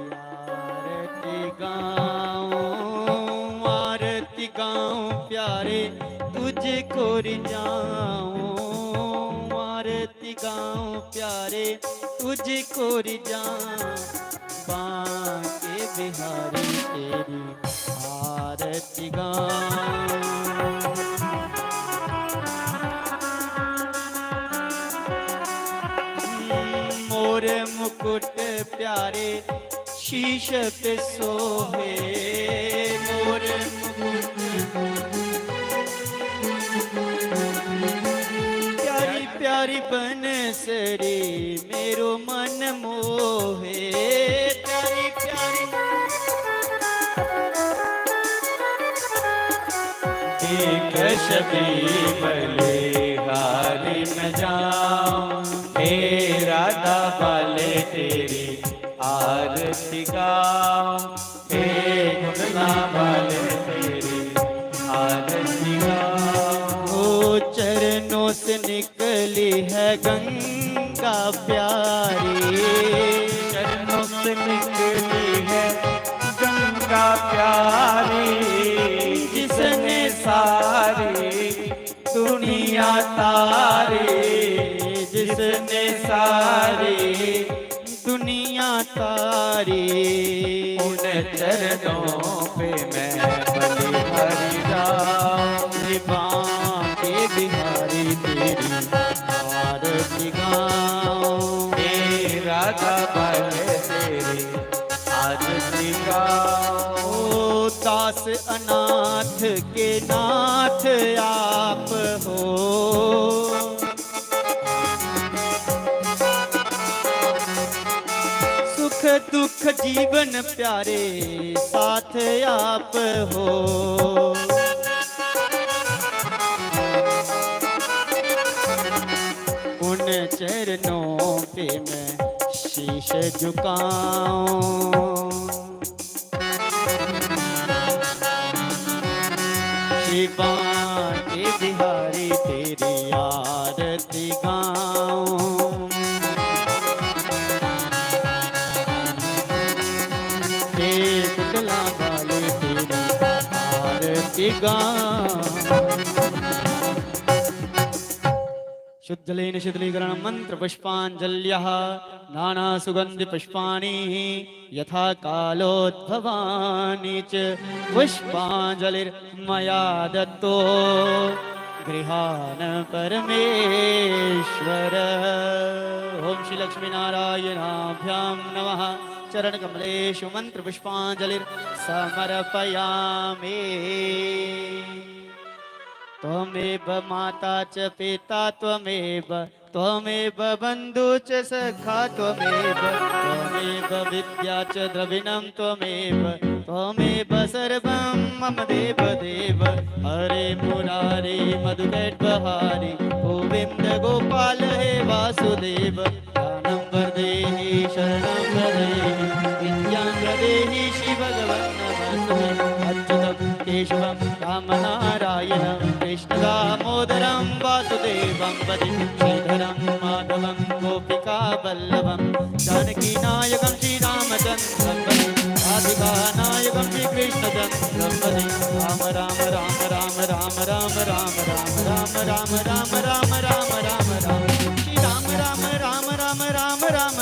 आरती गाऊं, आरती गाऊं प्यारे तुझको रिझाऊं, आरती गाऊं प्यारे तुझको रिझाऊं, बांके बिहारी तेरी आरती गाऊं। मोर मुकुट प्यारे शीश पे सोहे, मोर मुकुट प्यारी प्यारी बनसरी मेरो मन मोहे, प्यारी प्यारी देख छवि बलिहारी न जाऊं, हे राधा बाले तेरी आरती गाऊं, हे कुंडला वाले तेरी आरती गाऊं। ओ चरणों से निकली है गंगा प्यारी, चरणों से निकली है गंगा प्यारी, जिसने सारी दुनिया तारी, जिसने सारी दुनिया तारी। उन चरणों पे मैं बलिहारी गाऊं, बांके बिहारी तेरी आरती गाऊं। हे राधा बाले तेरी आरती गाऊं। ओ दास अनाथ के नाथ आप हो, सुख दुख जीवन प्यारे साथ आप हो। उन चरणों पे मैं शीश झुकाऊं। श्री बांके बिहारी तेरी आरती गाऊं। हे कुंडला वाले तेरी आरती गाऊं। शुद्धलेन शिथिलीकरण मंत्र पुष्पांजल्यः। नाना सुगंधि पुष्पाणि यथा कालोद्भवानि च। पुष्पांजलिर्मया दत्तो गृहाण परमेश्वर। ओम श्री लक्ष्मी नारायणाभ्याम नमः। चरण कमलेशु मंत्र पुष्पांजलिर्समर्पयामि। त्वमेव माता च पिता त्वमेव, त्वमेव बन्धु च सखा त्वमेव, त्वमेव विद्या च द्रविणं त्वमेव, त्वमेव सर्वं मम देव देव। हरे मुरारी मधुकैटभहारी गोविन्द गोपाल हे वासुदेव। दानं वर देहि शरणं वर देहि विद्यां वर देहि श्री भगवन् नमस्तुते। अच्युतं केशवं रामनारायण कृष्णदामोदरं वासुदेवं भजे। श्रीधरं माधवं गोपिकावल्लभं जानकीनायकं श्रीरामचन्द्रं भजे। राधिकानायकं श्रीकृष्णचन्द्रं भजे। राम राम राम राम राम राम राम राम राम राम राम राम राम राम राम राम श्री राम राम राम राम राम राम